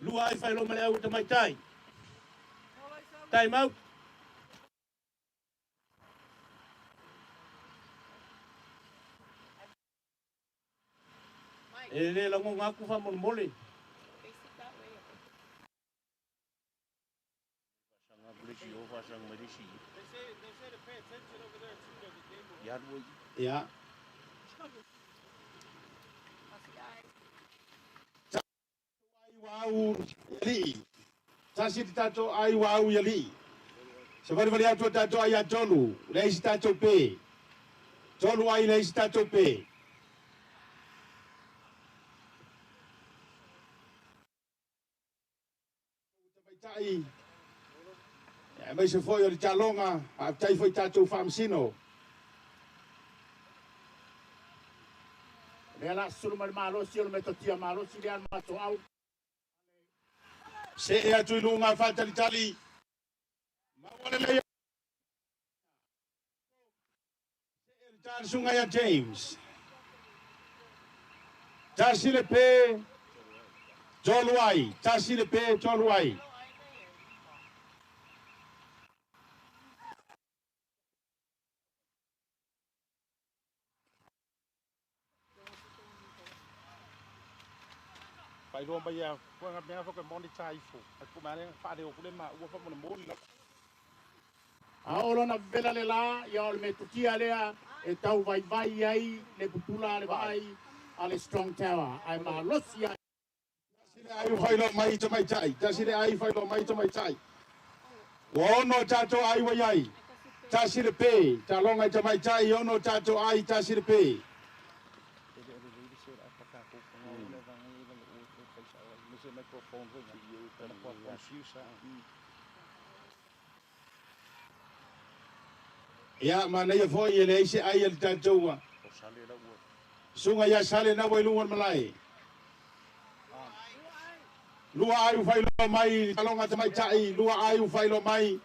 Lua ai whailoa mai le au tamaitai. Time out. E le lagoga aku faamolemole. Ia. Ai alii. Tasi le tatou ai ua au i alii. Savalivali atu o tatou ai ia tolu, leai se tatou pe. Tolu ai leai se tatou pe. Tamaitai, aemaise foi o le taloga, faafetai foi tatou faamasino. Lea la sulu mai le malosi o le metotia malosi lea le matou au. See atu i luga faatalitali. Maua lelei. See le susuga ia James. Tasi le pe, tolu ai. Tasi le pe, tolu ai. Whailoa mai ia, kua ngā mea whaka monitor ifo. Ai ku mea whaare o kule ma ua wha mone moli la. A o lona vela le la, ia o le metotia lea, e tau vaivai ai le pupula le vaai a le Strong Tower. Ai malosi ai. Tasi le ai whailoa mai tamaitai. Tasi le ai whailoa mai tamaitai. Ua ono tātou ai wai ai. Tasi le pe. Talonga i tamaitai, ono tātou ai, tasi le pe. Ia, manaia foi e leai se ai a le tatou susuga ia Sale na ua i luga o le malae. Lua ai ua faailoa mai taloga tamaitai, lua ai ua faailoa mai.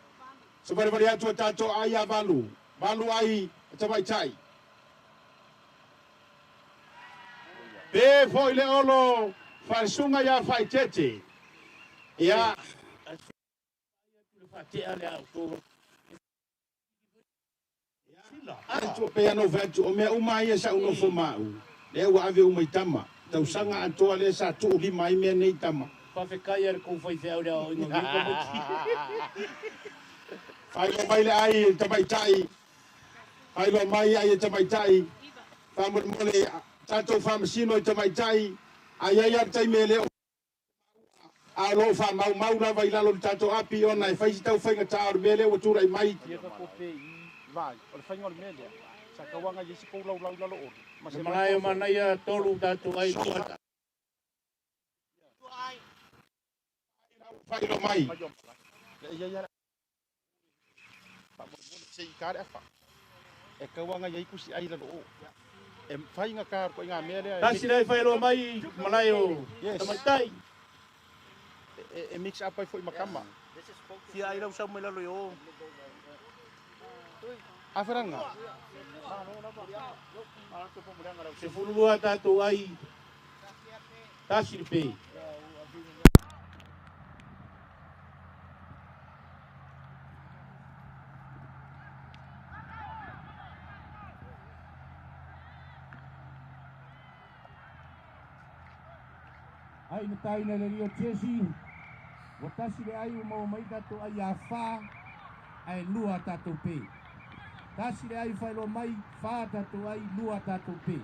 Savalivali atu a tatou ai a valu, valu ai tamaitai. Pe foi le olo faalesuga ia Faaeteete. Ia. Atu pe ano fai atu o mea uma ia sa unofo ma'u. Lea ua ave uma i tama. Tausaga atoa lea sa tuu lima ai mea nei tama. Faafetai le kou faifeau le aoaoina o nei tamaiti. Faailoa mai le ai e tamaitai. Faailoa mai ai e tamaitai. Faamolemole tatou faamasino i tamaitai. Ai ai a le taimi e le o a o loo faamaumau lava i lalo o le tatou api ona e fai si tau faigata o le mea lea ua tulai mai. Ia ka ko pe i vai. O le whainga o le mea lea. Sa kauanga i isi kou lau lau lalo olu. Ma se malae o manaia tolu tatou ai lua. Faailoa mai. Le ia ia. Faamolemole se i kare afa. E kauanga i kusi ai lalo o. E whainga ka ko ngā mea lea. Tasi le faailoa mai malae o tamaitai. E mix up ai foi makama. Fia ai lau sau mai lalo i o. Awheranga. Se fululua tatou ai. Tasi le pe. Ai na tai na le rio Jesse. Ua tasi le ai ua maua mai tatou ai a whā, ai lua tatou pe. Tasi le ai whailoa mai, whā tatou ai, lua tatou pe.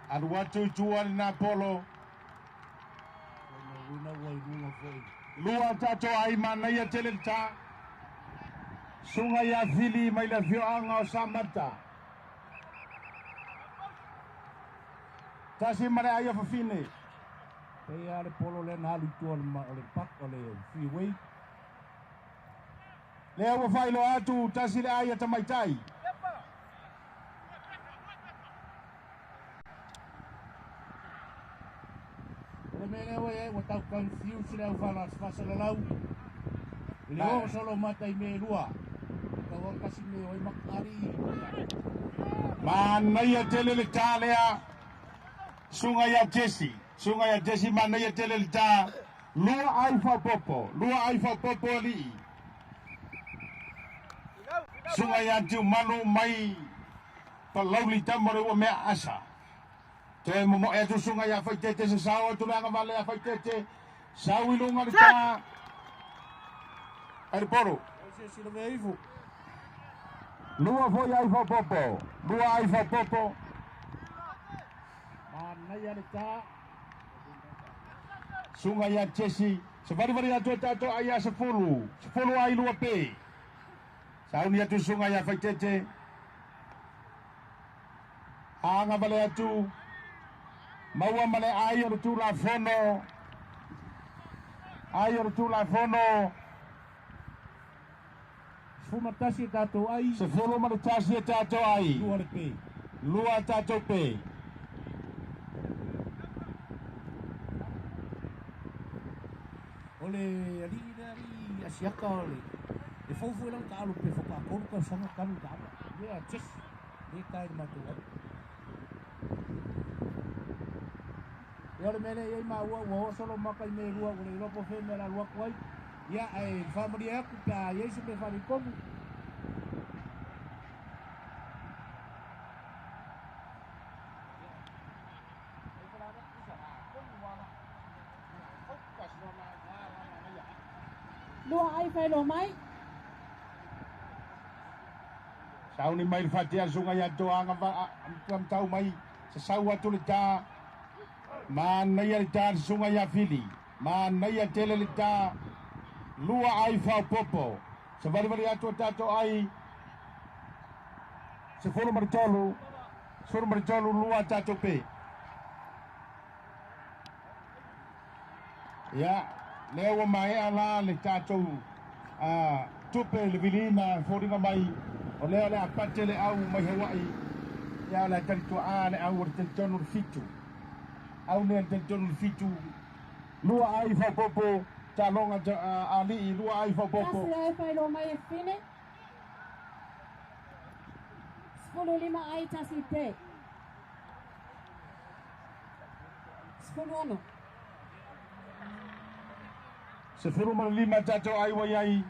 Alu atu i tua le Napolo. Lua tatou ai manaia tele le tā. Suga ia Fili mai le afioaga o Samata. Tasi ma le ai a fafine. Pei a le polo le na alu i tua o le pak o le freeway. Lea ua faailoa atu tasi le ai a tamaitai. O le mea lea ua i ai ua tau confuse le au faasalalau. I le oo solo mata i mea e lua. E tau au tasi mea o ai makali. Manaia tele le ta lea. Suga ia Jesse. Suga ia Jesse manaia tele le ta. Lua ai faaopoopo. Lua ai faaopoopo alii. Suga ia Tiumalu mai Palauli tama le ua mea asa. Toe momoe atu suga ia Faitete se sao atu le agavale ia Faitete. Sau i luga le ta. Ai le polo. Se si lavea ifo. Lua foi ai faaopoopo. Lua ai faaopoopo. Manaia le ta. Suga ia Jesse. Savalivali atu e tatou ai ia 10. 10 ai lua pe. Sauni atu suga ia Faitete. Agavale atu. Maua ma le ai o le Tulafono. Ai o le Tulafono. 11 e tatou ai. 11 e tatou ai. Lua le pe. Lua tatou pe. O le alii lea alii asiaka o le e fou foi lana taalo pe faatoa 3 tausaga talu taalo. Lea Jesse lea tae i le matou ai. Ia o le mea lea e i ai maua ua oo solo maka i mea e lua ua le iloa po o fea le mea o le a alu atu ai. Ia ae faamalie atu pe a i ai se mea faaletonu. Lua ai whaelo mai. Sauni mai le fatea suga ia toaga tau mai. Se sau atu le ta. Manaia le ta le suga ia Fili. Manaia tele le ta. Lua ai faaopoopo. Savalivali atu o tatou ai. 13. 13 lua tatou pe. Ia, lea ua maea la le tatou tupe le viliina e foliga mai o lea o le a pate le au mai Hawaii. Ia o le a talitoa le au o le talitonu le 7. Au lea le talitonu le 7. Lua ai faaopoopo taloga alii lua ai faaopoopo. Tasi ai whaelo mai e Fine. 15 ai tasi pe. 16. 15 tatou ai ua iai.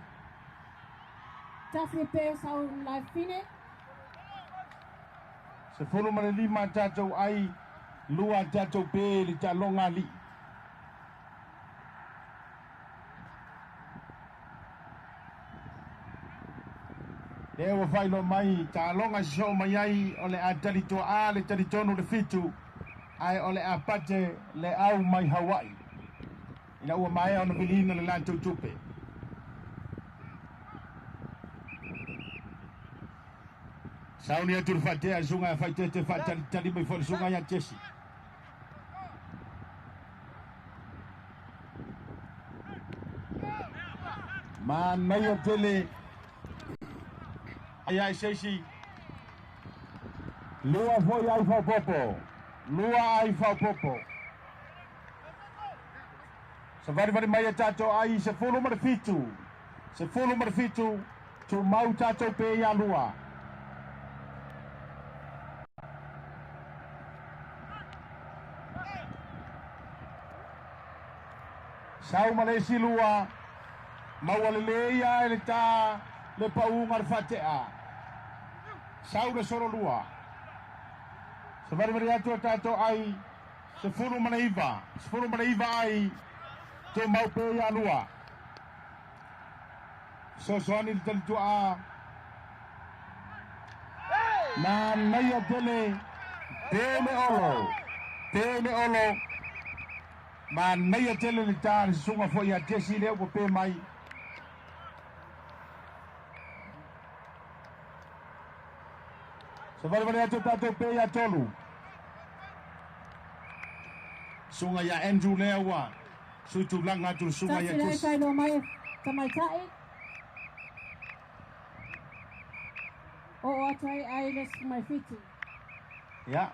Tasi pe sau lai Fine. 15 tatou ai lua tatou pe le taloga alii. Lea ua faailoa mai taloga sosoo mai ai o le a talitoa le talitonu le 7 ae o le a pate le au mai Hawaii. Ina ua maea ona viliina le latou tupe. Sauni atu le faatea suga e Faitete faatalitali mai foi le suga ia Jesse. Manaia tele ai ai seisi. Lua foi ai faaopoopo. Lua ai faaopoopo. Savalivali mai e tatou ai 17. 17 tumau tatou pe ia lua. Sau ma le isi lua. Maua lelei ia e le ta le pauga le faatea. Sau le solo lua. Savalivali atu e tatou ai 19. 19 ai tumau pe ia lua. Sosoani le talitoa. Manaia tele. Pe le olo. Pe le olo. Manaia tele le ta le susuga foi ia Jesse lea ua pe mai. Savalivali atu tatou pe ia 3. Suga ia Andrew lea ua suitulaga atu le suga ia Tasi lai Jesse. whaelo mai tamaitai. O o atu ai ai le mai 7. Ia,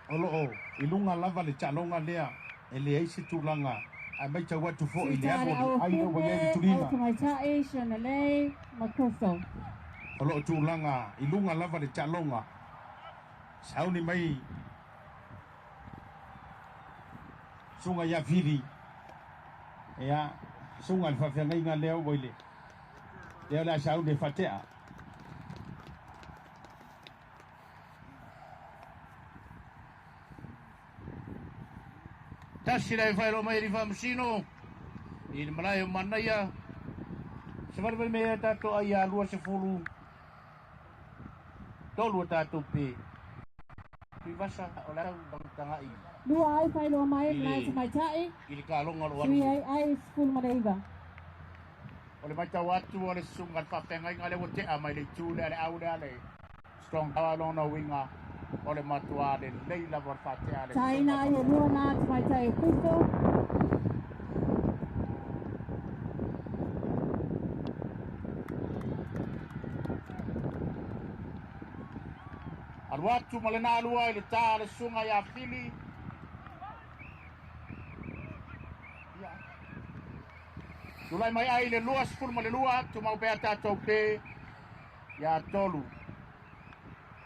o loo i luga lava le taaloga lea e leai se tulaga Ae matau atu fo'i i le Suita alu le o le au ai lea ua i ai le Kupe, au tuliga. Tamaitai, Shanalei ma Crystal. O loo tulaga i luga lava le taaloga. Sauni mai suga ia Fili. Ia suga le faafeagaiga lea ua i le lea o le a sauni e faatea. Tasi le faailoa mai e le Faamasino i le malae o Manaia. Se valevale mea tatou ai ia 23 o tatou pe. Tuivasa o le au tagai Lua ai faailoa mai i malae le Tamaitai, i le kaloga o lo sui alu. ai ai 19. O le matau atu o le susuga le faafeagaiga lea ua tea mai le itu lea le au lea le strong power lona uiga o le matuā lelei lava o le faatea le Taina susuga ai e lua nā Tamaitai o Crystal. Alu atu ma lena alua i le tā le susuga ia Fili. Ia. Tulai mai ai le 22, tumau pea tatou pe ia tolu.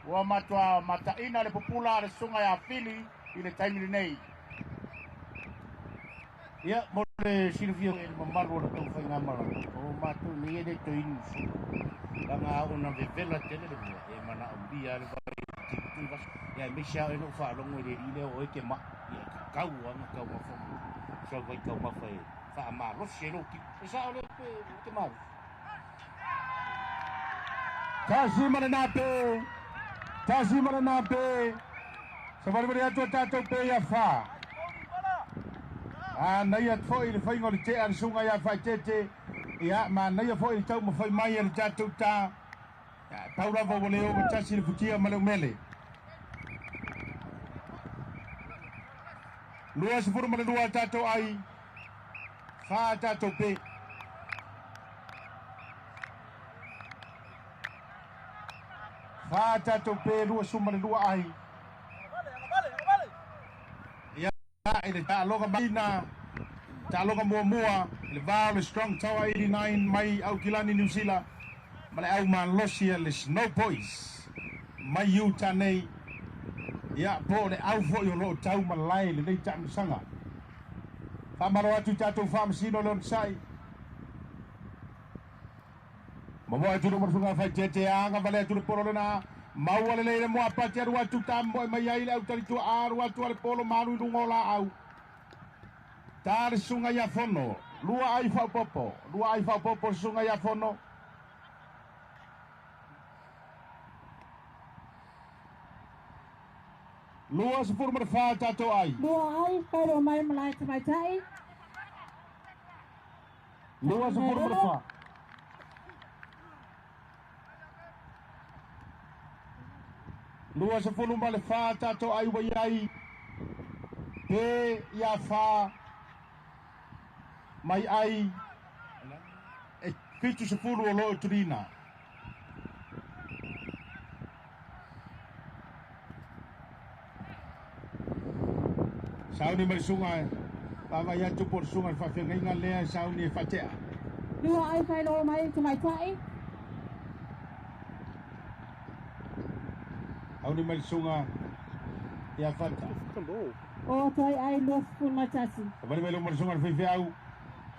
Ua matua mataina le pupula a le susuga ia Fili i le taimi lenei. Ia, mo le silafia e le mamalu o le taufaigamalaga, o matou nei e le toe inu solo. Laga ona vevela tele le mea, e manaomia le vai Tuivasa. Ia, aemaise lava oe na ou faalogo i le alii lea o oe e te mai. Ia, e tatau lava ona taumafa ma sau vai taumafa e faamalosi ai lou tino. E sao lea pe te malosi? Tasi ma lena pe, tasi ma lena pe, savalivali atu a tatou pe ia fa. Manaia fo'i le faiga o le tea a le susuga ia Faaeteete, ia manaia fo'i le taumafai mai a le tatou ta. Pau lava ua le ogatasi le futia ma le umele. 22 a tatou ai, fa a tatou pe. Fa a tatou pe, 22 ai. Ia i le taaloga maina, taaloga muamua, le va o le Strong Tower 89 mai Aukilani, New Zealand, ma le au malosi a le Snow Boys mai Utah nei. Ia, po o le au fo'i o loo tau malae lenei taamilosaga. Faamalo atu i tatou faamasino le onosai. Mamoe atu le masuga faaeteete agavale atu le polo lena. Maua lelei le moapati alu atu tamoe mai ai le au talitua alu atu a le polo malu i luga o laau. Ta le susuga ia Fono. Lua ai faaopoopo. Lua ai faaopoopo le susuga ia Fono. 24 tatou ai. Lua ai faailoa mai malae Tamaitai. 24. 24 tatou ai ua i ai. Pe ia fa mai ai e 70 o loo tulina. Sauni mai le susuga e vaavaai atu po o le susuga i le faafeagaiga lea e sauni e faatea. Lua ai faailoa mai Tamaitai. Sauni mai le susuga ia Fata. O atu ai ai 21. Savali mai luma le susuga i le faifeau.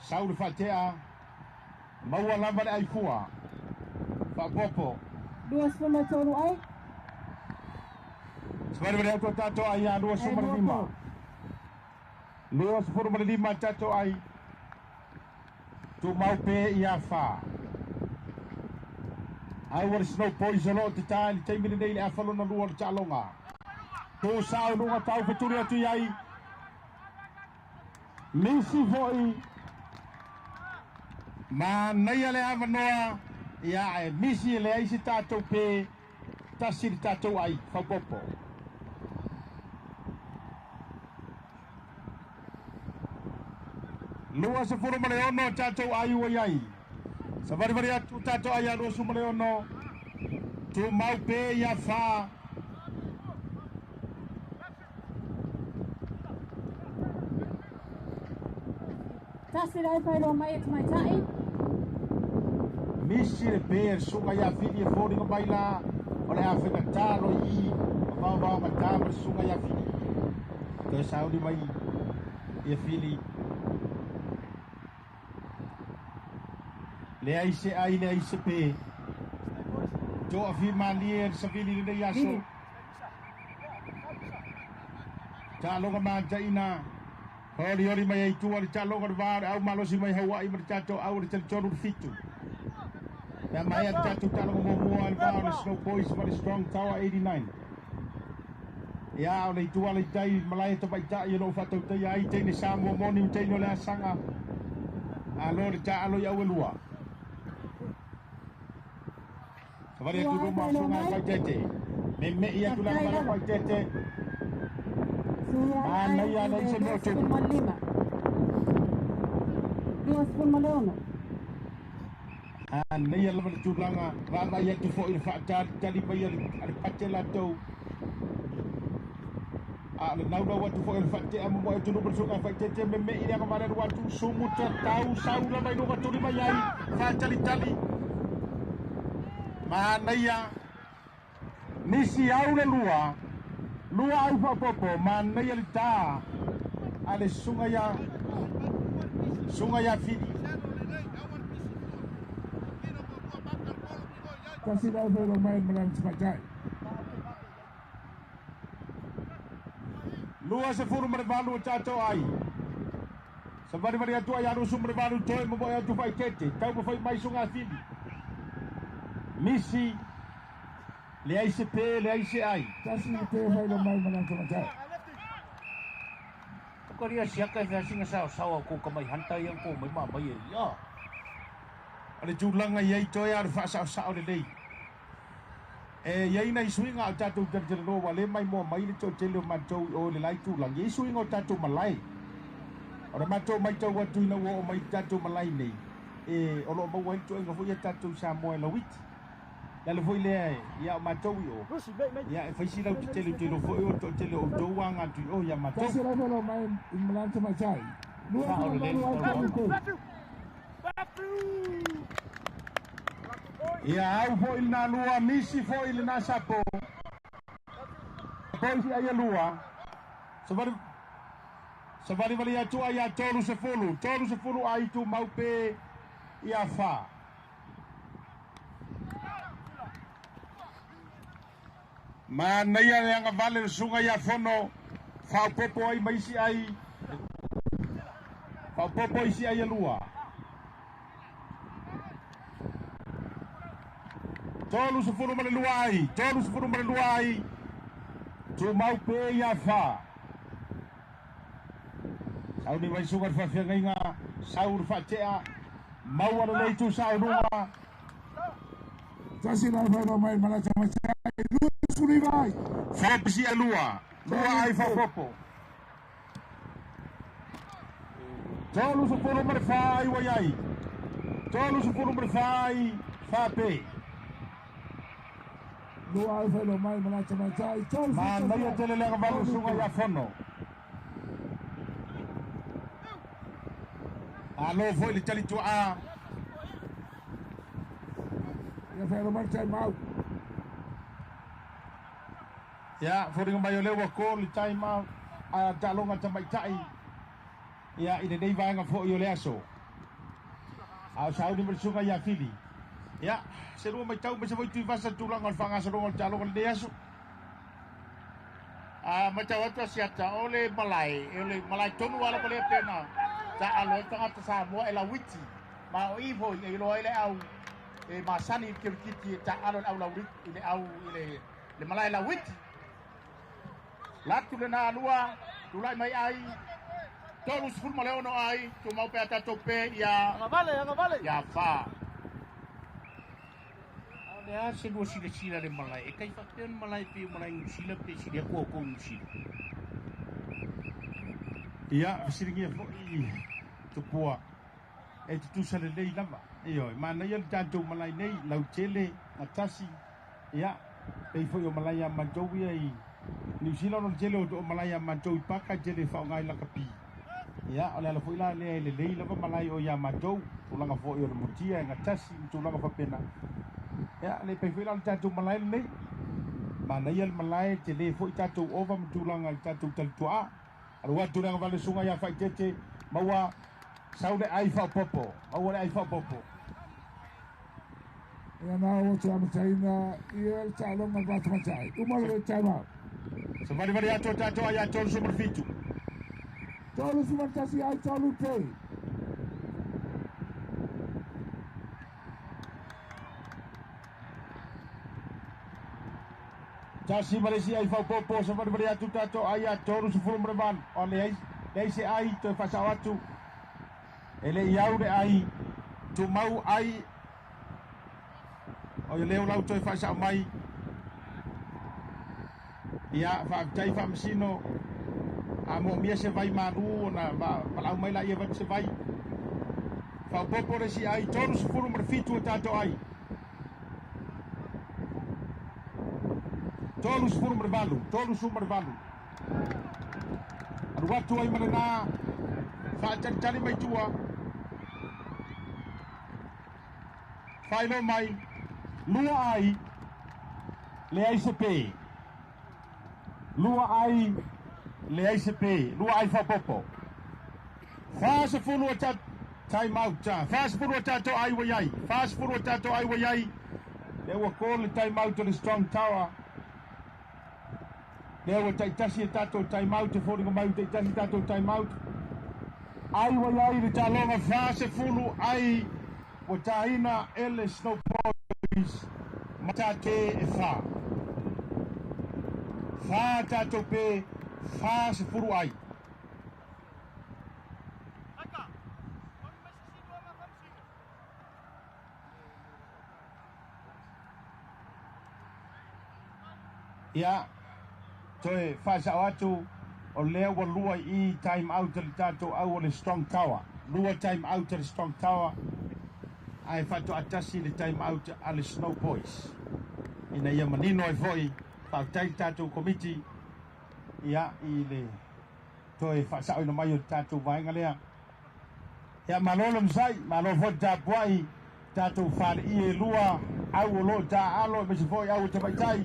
Sau le faatea. Maua lava le aifua. Faaopoopo. 23 ai. Savali mai atu a tatou ai ia E lua 25. po. 25 tatou ai. Tumau pe ia fa. Au o le Snow Boys o loo tatā i le taimi lenei i le afa lona lua o le taaloga. Tu sao luga tau fetuli atu i ai. Nisi fo'i. Manaia le avanoa. Ia e misi e leai se tatou pe tasi le tatou ai faaopoopo. 26 tatou ai ua i ai. Savalivali atu tatou ai ia 26. Tumau pe ia fa. Tasi le ai whailoa mai e tamaitai. Misi le pe le suga ia Fili e foliga mai la o le afegatā lo i vaovao gatā ma le suga ia Fili. Toe sauni mai ia Fili. Leai se ai leai se pe. Toafimalie le savili lenei aso. Taaloga mataina. Olioli mai ai tua le taaloga le va o le au malosi mai Hawaii ma le tatou au le talitonu le 7. Pe a maea le tatou taaloga muamua le va o le Snow Boys ma le Strong Tower 89. Ia o le itu ala i tai malae tamaitai o loo faatautaia ai teine Samoa moni ma teine o le asaga. Alo le taalo i au e lua. Savali Lua atu ai luma whailoa suga mai. faitete. Meme'i atu lana Faafetai mala lava. faitete. Sui ai ai Manaia i le le se mea o tupu. 25. 26. Manaia lava le tulaga vaavaai atu fo'i le faatalitali mai a le pate latou. A o le naunau atu fo'i o le faatea momoe atu luma le suga faitete meme'i le agavale alu atu sumu tatau sau lava i luga tuli mai ai faatalitali. Manaia nisi au le lua. Lua au faapopo manaia le tā a le suga ia Fili. Tasi le ai whailoa mai malae tamaitai. 28 o tatou ai. Savalivali atu ai 28 toe momoe atu faitete. Taumafai mai suga Fili. Misi leai se pe leai se ai. Tasi le pe whailoa mai malae tamaitai. Tokaria siaka e whiasinga sao sao ko ka mai hanta ia ko mai ma mai e ia. O le tulaga i ai toe a le faasaosao lelei. E iai nai suiga o tatou talitelenoa ua lē maimoa mai le toatele o matou i o le lai tulaga. Iai suiga o tatou malae. O le matou maitau atu ina ua oo mai le tatou malae nei. E o loo maua ai le toaiga foi ia tatou Samoa e lauiti. Le ala foi lea ia o matou i o. Ia e faisi lau tetele te iloa foi o le toatele o outou aga atu i o ia matou. Tasi le ai whailoa mai i malae tamaitai. Sao le 28 ai le tolu pe. Ia au foi lena lua, misi foi lena sapo. Boys ai lua. Savali savalivali atu ai a 30. 30 ai tu mau pe ia fa. Manaia le agavale le suga ia Fono. Faaopopo ai ma isi ai. Faaopopo isi ai e lua. 32 ai. 32 ai. Tumau pe ia fa. Sauni mai suga le faafeagaiga. Sau le faatea. Maua lelei tusaunuga. Tasi le ai whailoa mai malae tamaitai. 29 ai. Fopisi e lua. Lua ai faaopopo. 34 ai ua iai. 34 ai faape. Lua ai whailoa mai malae tamaitai. Manaia tele le agavale le suga ia Fono. Alo foi le talituaa. Ia whailoa mai time out. Ia foliga mai o lea ua call le time out a taaloga tamaitai. Ia i lenei vaega fo'i o le aso. A o sauni ma le suga ia Fili. Ia se lua maitau ma se foi tuivasa tulaga o le faagasologa o le taaloga lenei aso. A matau atu a siata o le malae, e o le malae tonu ala pa le pena. Ta alo e tangata Samoa e la witi. Ma o ivo i iloa i le au e masani i kirikiti e ta alo le au lauri i le au i le malae la witi. Latu le nā lua, tulai mai ai, 36 ai, tumau pe a tatou pe ia ia fa. Le a se lua sila sila le malae, e kai whakapea na malae pe o malae New Zealand pe sili aku au kou New Zealand. Ia fesiligia fo'i tupua. E tutusa lelei lava. Ioe, manaia le tatou malae nei, lautele, gatasi. Ia, pei foi o malae ia matou ia i New Zealand o le tele o malae ia matou i paka e tele faaaoga i lakapi. Ia, o le ala foi la lea e lelei lava malae o ia matou, tulaga foi o le mutia e gatasi ma tulaga faapena. Ia, le pei foi la o le tatou malae lenei. Manaia le malae, tele foi tatou ova ma tulaga i tatou talituaa. Alu atu le agavale susuga ia Faaitete, maua sau le ai faaopoopo, maua le ai faaopoopo. Ia na ua te amataina ia le taaloga le vatamaitai. Uma le time out. Savalivali atu o tatou ai ia 37. 31 ai tolu pe. Tasi ma le isi ai faaopoopo, savalivali atu tatou ai ia 38. O leai, leai se ai, toe faasao atu. E le i au le ai, tumau ai. O ia lea ua lau toe faasao mai. Ia, faafetai faamasino. A moomia se vai malu ona valaau mai laia avatu se vai. Faaopoopo le isi ai, 37 o tatou ai. 38, 38. Alu atu ai ma lena, faatalitali mai tua. Faailoa mai, lua ai, leai se pe. Lua ai, leai se pe. Lua ai faaopoopo. 40 o ta time out. 40 o tatou ai ua i ai. 40 o tatou ai ua i ai. Lea ua call le time out o le Strong Tower. Lea ua taitasi e tatou time out, e foliga mai ua taitasi tatou time out. Ai ua i ai le taaloga 40 ai ua taina e le Snow Boys ma tate e fa. Fa tatou pe 40 ai. Ia, toe faasao atu, o lea ua lua i time out le tatou au o le Strong Tower. Lua time out le Strong Tower, ae faatoatasi le time out a le Snow Boys. Ina ia manino ai foi, faafetai le tatou komiti, ia, i le toe faasaoina mai o le tatou vaega lea. Ia, malo le masai, malo foi le tapuai, tatou faleie e lua, au o loo taaalo, aemaise foi au o tamaitai.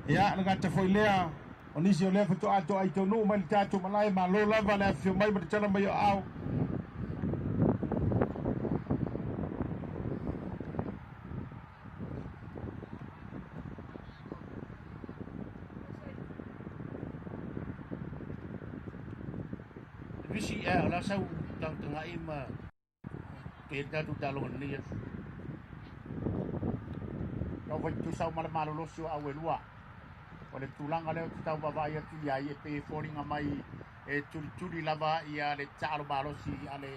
Ia, le gata foi lea, o nisi o lea faatoa atoa i taunuu mai le tatou malae, malo lava le afifio mai ma le tala mai o aao. Visi e o la sau tagatagai ma pe tatou taaloga lenei aso. Lau fai tusa o ma le malolosi o au e lua. O le tulaga lea ou te tau vaavaai atu i ai e pei e foliga mai e tulituli lava ia le taalo malosi a le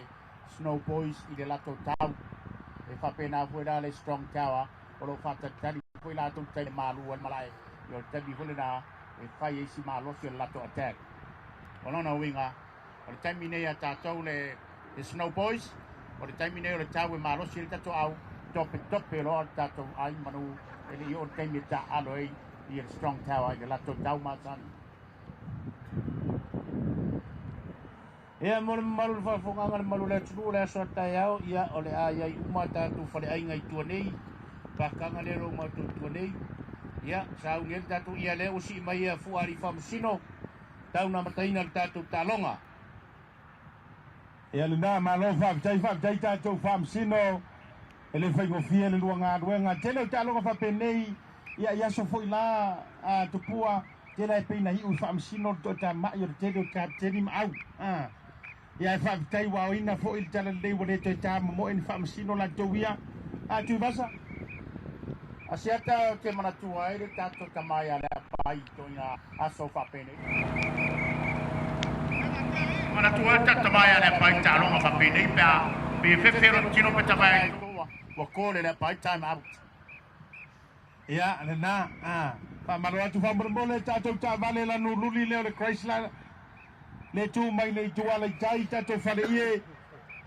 Snow Boys i le latou tau. E faapena foi la le Strong Tower o lo o faatalitali foi latou tai malu ai malae. I o le taimi foi lena e fai ai si malosi o le latou attack. O lona uiga, o le taimi nei a tatou le Snow Boys, o le taimi nei o le tau e malosi ai le tatou au, tope tope loa le tatou ai manu e le i oo le taimi e taaalo ai i le Strong Tower i le latou tau masani. Ia mo le mamalu o le faafofogaaga le mamalu o le atunuu o le aso a taeao, ia o le a i ai uma tatou faleaiga i tua nei, pakaga lea o lo o matou i tua nei. Ia sauni ai le tatou ia lea ua sii mai ia Fua Alii Faamasino, tau na amataina le tatou taaloga. Ia lena, malo faafetai, faafetai tatou faamasino, e le faigofie le lua galuega. Tele o taaloga faapenei, ia i aso foi la a tupua, tele ai pei na iu i faamasino le toatamai o le tele o kapeteni ma au. Ia e faafetai ua aoina foi le tala lelei ua le toe tamomoe ni faamasino latou ia. A Tuivasa. Asiata o te manatua ai le tatou tama ia Leapai i toina aso faapenei. Manatua ai le tatou tama ia Leapai i taaloga faapenei pe a pe fefe lo tino pe tama ia ua call e Leapai time out. Ia lena, faamalo atu faamolemole tatou taavale lanu luli lea o le Chrysler le tu mai le itu ala i tai tatou faleie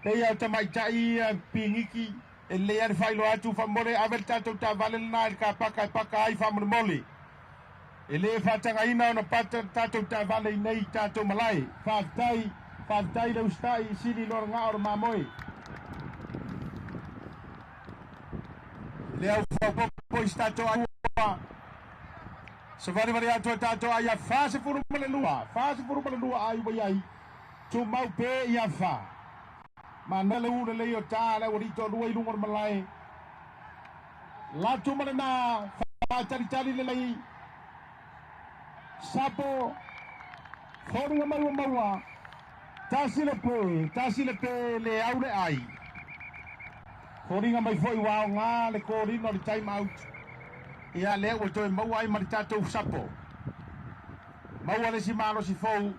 pei o tamaitai ia pigiki e lelei lava le faailoa atu faamolemole ave le tatou taavale lena i le kapaka e paka ai faamolemole. E le whātanga ona pata tātou tāwale i nei tātou malai. Whātai, whātai le ustai i sili lora ngā ora mamoe. Le au whaupopo i tātou aua. Sa vari vari atu tātou ai a whāse furu male lua. Whāse furu male lua ai wai ai. Tū mau pē i a whā. Ma nele ure lei o tā le warito lua i lunga o malai. Latu male nā whātari tari le lei. Sapo. Fōringa maua maua. Tasi le pē le au le ai. Fōringa mai foi wao ngā le kōrino le time out. Ia lea ua toe maua ai ma le tātou sapo. Maua le si malo si fou.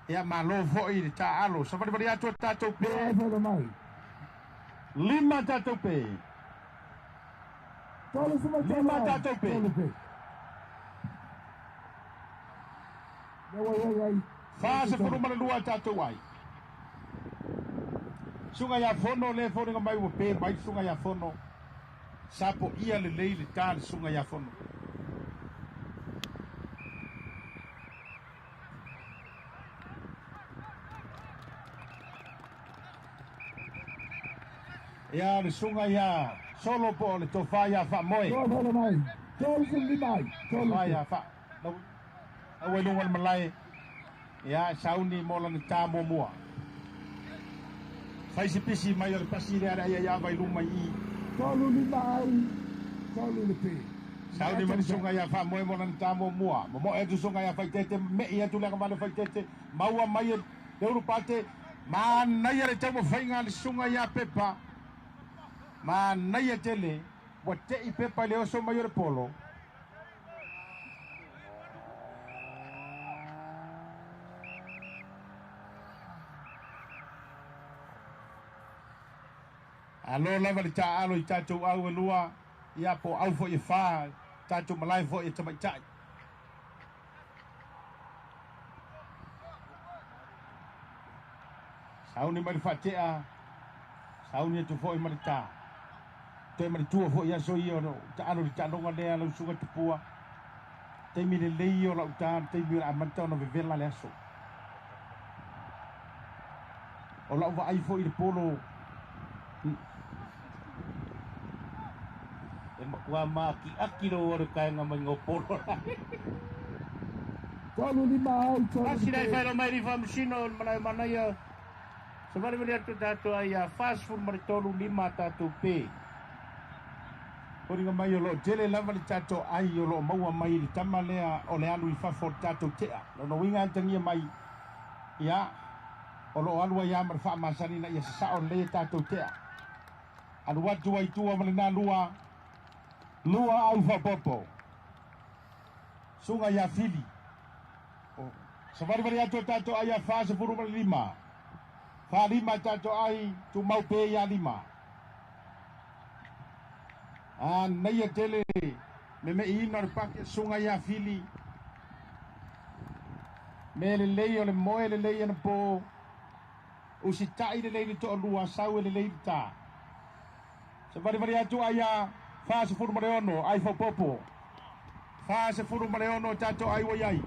Ia malo foi le tā alo. Sa vari atu tātou pē. Lima tātou pē. Lima tātou pē. Wha se furu mana lua tātou ai. Sunga ia fono le fōringa mai ua pē mai sunga ia fono. Sapo ia le lei le tā le sunga ia fono. Ia le sunga ia solo po le tofa ia wha moe. Tofa ia wha. Awe lunga le malai. Ia sauni mola ni tā mua. Whaisi pisi mai o le pasi le ara ia ia vai luma i. Tolu lima ai, tolu le pē. Sauni mani sunga ia wha moe mola ni tā mua. Momo e tu sunga ia whaitete, me ia tu leka wale whaitete. Maua mai e le urupate. Ma naia le tau whainga le sunga ia pepa. Ma naia tele, wa te i pepa le oso mai o le polo. Alo lava le tā alo i tātou au e lua, ia po au fo i whā, tātou malai fo i tamaitai. Sauni mai le whaatea, sauni atu fo i mari tā. Toe mari tua fo i aso i o ta alo le tālonga lea lau sunga tupua. Teimi le lei o lau tā, teimi o la amanta ona vevela le aso. O lau vaai fo i le polo. E makua maki aki lo ore kainga mai ngō polo. Tolu lima ai, tolu Asi nei whairo mai riwha musino malai manaia. Sa vari vari atu tātou ai a fast food mari tolu lima tātou pē. Horinga mai o lo tele lava le tātou ai o lo maua mai le tama lea o le alu i fafo o le tātou tea. Lona winga antangia mai ia o lo alu ai a mara whaamasani na ia sasao le tātou tea. Alu atu ai tua ma le nā lua, lua au whapopo. Sunga ia fili. Sa vari vari atu tātou ai a wha se furu ma le lima. Wha lima tātou ai tu mau pē ia lima. A neia tele me me ina le pake sunga ia fili. Me le lei o le moe le lei ana po. Usi tai le lei le toa lua sau le lei le tā. Sa vari vari atu ai a wha se furu mare ono ai whaupopo. Wha se furu mare ono tātou ai wai ai.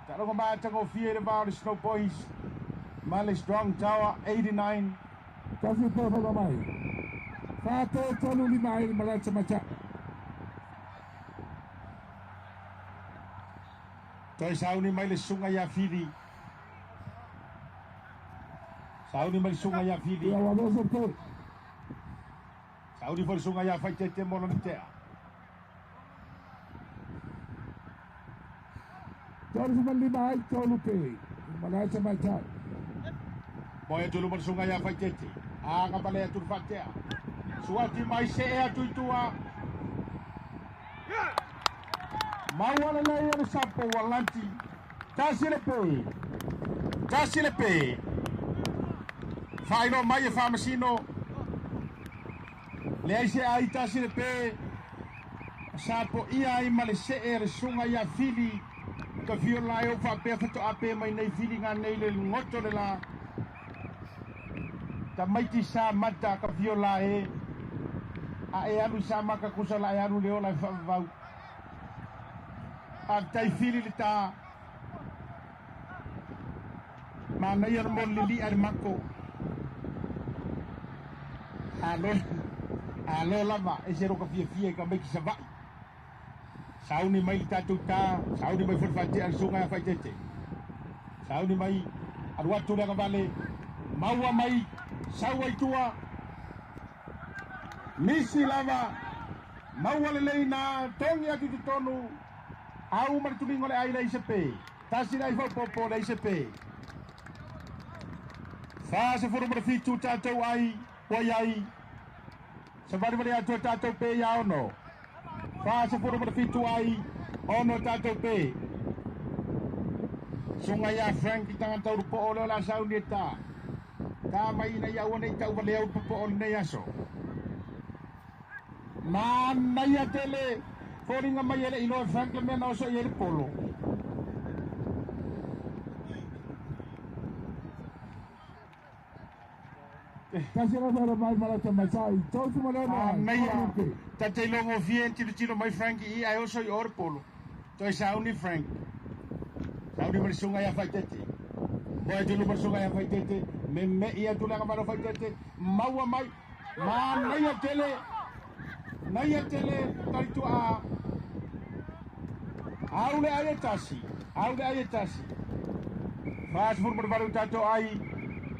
Tā rongo mātanga o fie le vao le Snow Boys. Male Strong Tower 89. Tasi pē whaka mai. Whātō tolu lima ai malai tamaitai. Toi sauni mai le sunga ia fili. Sauni mai le sunga ia fili. Ia wadoso pē. Sauni foi le sunga ia whaitete mola ni tea. Tolu suma lima ai tolu pē. Malai tamaitai. Moe atu luma le sunga ia whaitete. A ngapale atu le whatea. Suati mai se e atu i tua. Maua le lei o le sapo walanti. Tasi le pē. Tasi le pē. Whaino mai e whamasino. Le ai se ai tasi le pē. Sapo ia ai ma le se e le sunga ia fili. Ka fio lai o whapea whato ape mai nei fili ngā nei le ngoto le la. Ta maiti sa mata ka fio la e. A e alu sa maka kusa la e alu le ola e whaavau. Faafetai Fili le tā. Manaia le moli lili'a le mako. Alo, alo lava, e se roka fiafia i ka mai ki Sava'i. Sauni mai le tatou tā, sauni mai foi le faatea le susuga ia Faaeteete. Sauni mai, alu atu le agavale, maua mai, sau ai tua, nisi lava, maua lelei na, togi atu i totonu, au ma le tuliga o le ai leai se pe. Tasi le ai faaopoopo leai se pe. 47 tatou ai, ua i ai, savalivali atu e tatou pe ia 6. 47 ai, 6 tatou pe. Susuga ia Frank i tagata ulupoo lea o le a sauni e ta. Ta mai ina ia aua ne i tauvalea ulupopoo o lenei aso. Manaia tele foliga mai e le iloa e Frank le mea na oso i ai le polo. Tasi la fara mai malata matai. Tolu ma lona ai. Manaia Tolu pe. tate ilogofie e tilotilo mai Frank i i ae oso i o le polo. Toe sauni Frank. Sauni ma le susuga ia Faitete. Moe atu i luma le susuga ia Faitete. Meme'i atu le agavalo Faitete. Maua mai. Manaia tele. Naia tele talituaa. Au le ai e tasi. Au le ai e tasi. 48 tatou ai.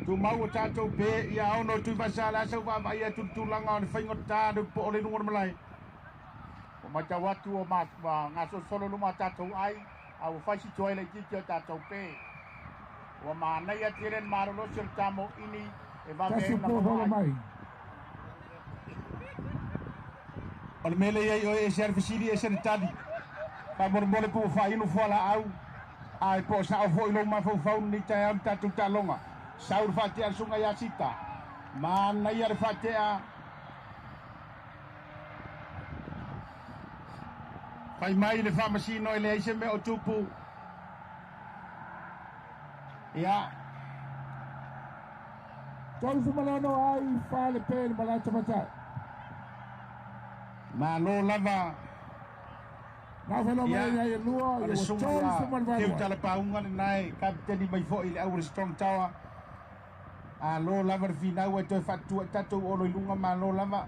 Tumau o tatou pe ia 6 Tuivasa le asa ua vaavaai atu le tulaga o le faiga o le ta le po o le luga o le malae. Ua matau atu o ma gasolosolo i luma o tatou ai, a ua fai si tuai laitiiti o tatou pe. Ua manaia tele le malolosi o le tamoini e vave ai Tasi ona pe maua fara ai. mai. O le mea lea i ai oe e ese lava le fesili ese le tali. Faamolemole pe ua faainu fualaau ae po o sao foi lou mafaufau lenei taeao i le tatou taaloga. Sau le faatea le susuga ia Sita. Manaia le faatea. Fai mai le faamasino e leai se mea o tupu. Ia. 36 ai, fa le pe le malata matai. Malo lava. Na fara Ia, mai ai lua, o le ia susuga tolu ia ma Teu valu ai. Talapauga lena e kapiteni mai foi i le au o le Strong Tower. Alo lava le finau e toe faatutua i tatou olo i luga malo lava.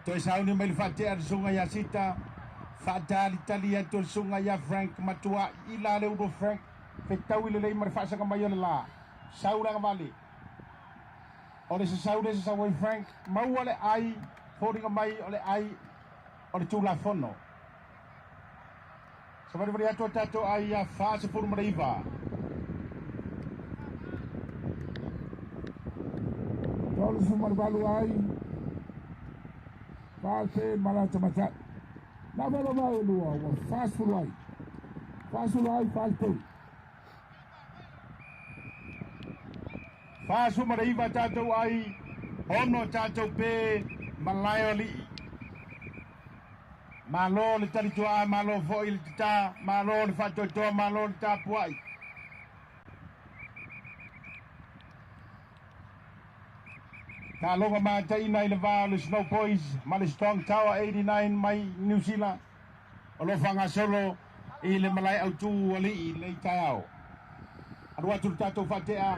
Toe sauni mai le faatea le susuga ia Sita. Faatalitali atu le susuga ia Frank Matua i la le ulu Frank. Fetau i lelei ma le faasaga mai o le la. Sau le agavale. O le sasau le sasau ai Frank. Maua le ai, foliga mai o le ai o le Tulafono. Savalivali atu o tatou ai ia 49. 38 ai, fa le pe malata matai. Na fara mai lua, ua 40 ai. 40 ai, fa le pe. 49 tatou ai, 6 tatou pe, malae o alii. Malo le talituaa, malo foi le tata, malo le faatoatoa, malo le tapuai. Taaloga mataina i le va o le Snow Boys ma le Strong Tower 89 mai New Zealand. O lo o faagasolo i le malae autu alii i lenei taeao. Alu atu le tatou faatea.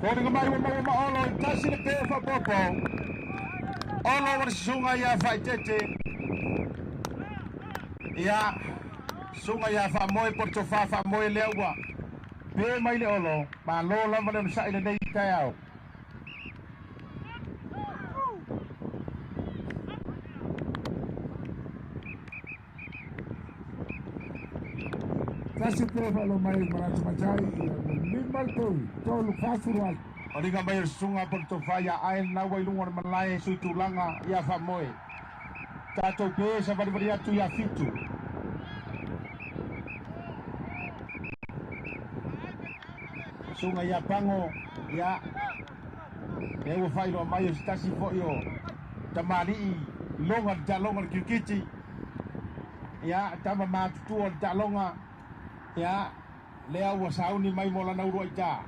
Foliga mai ua maua ma Olo i tasi le pe faaopoopo. Olo wa le susuga ia Faaeteete. Ia, susuga ia Faamoe po o le tofa Faamoe lea ua pe mai le Olo. Malo lava le onosai lenei taeao. Tasi pe fara mai malata matai, ia ua lima le pe. Tolu 40 ai. O liga mai o le susuga po o le tofa ia ae lena ua i luga o le malae sui tulaga ia Faamoe. Tatou pe savalivali atu ia 7. Susuga ia Pango, ia lea ua faailoa mai o se tasi foi o tamalii loga le taaloga le kirikiti. Ia, tama matutua o le taaloga. Ia, lea ua sauni mai mo lana uluai tā.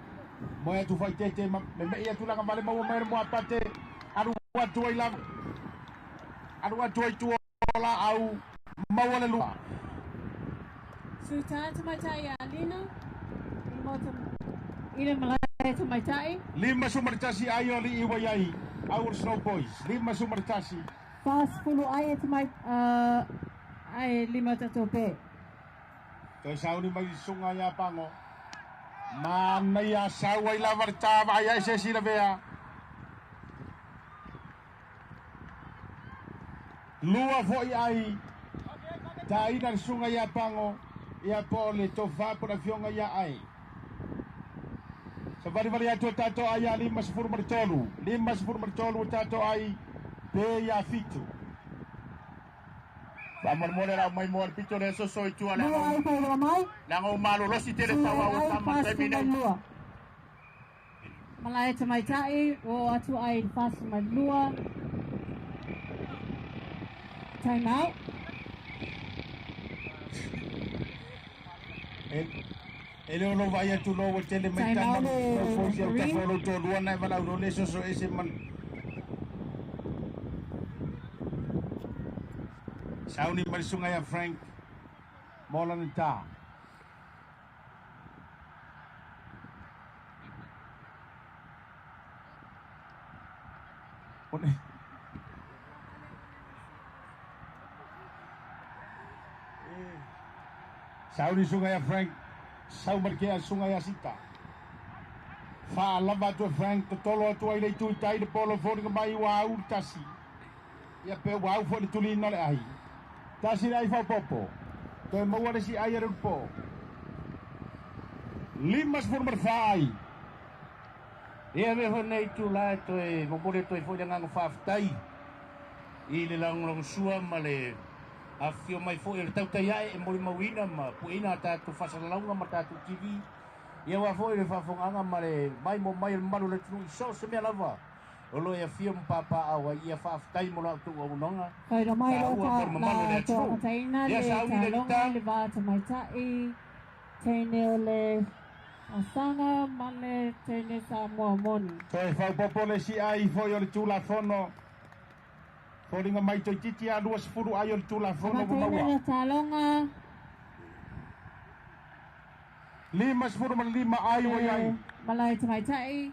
Moe atu Faaeteete ma meme'i atu laga vale maua mai le moapate. Alu atu ai lava. Alu atu ai tua o laau maua le lua. Suta tamaitai ia Lina i le maota i le malae tamaitai. 51 ai o alii ua i ai au o le Snow Boys. 51. 40 ai e tamai ai lima tatou pe. Toe sauni mai le susuga ia Pago. Manaia sau ai lava le ta vaai ai se isi lavea. Lua foi ai taina le susuga ia Pago ia po o le tofa po o le afioga ia Ae. Savalivali atu o tatou ai ia 53, 53 o tatou ai pe ia 7. Faamolemole lau mai moa le pito lea soso i tua Lua ai faailoa mai. leaga ua malolosi tele Sui tauau o ai tama i le taimi nei. 42. Malae tamaitai ua oo atu ai i le 42. Time out. E le o lou vaai atu loa ua tele mai Time tama out le le Snow Boys ia referee. tafa o lou toalua na e valaau loa le soso ese ma le sauni mai le susuga ia Frank mo lana ta. Sauni susuga ia Frank, sau ma le kea susuga ia Sita. Faalava atu e Frank, totolo atu ai le itu i tai le polo foliga mai ua au le tasi. Ia pe ua au foi le tulina o le ai. Tasi le ai faaopoopo. Toe maua le isi ai a le ulupo. 54 ai. Ia avea foi lenei itulā e toe momoli atu ai foi le agaga faafetai i le lagolagosua ma le afifio mai foi o le tautai ae e molimauina ma pueina a tatou faasalalauga ma tatou TV. Ia aua foi le faafofogaaga ma le maimoa mai o le mamalu o le atunuu i so o se mea lava o lo o e afio ma papaaao ai. Ia faafetai mo la outou auaunaga Faailoa mai lo taua mo ta le mamalu o le la toa atunuu. mataina Ia le sauni le taloga gita. le va tamaitai teine o le asaga ma le teine Samoa moni. Toe faaopoopo le isi ai foi o le Tulafono. Foliga mai toeitiiti lava 20 ai o le Tulafono ua Amataina maua. le taloga 55 ai ua i ai. le malae tamaitai.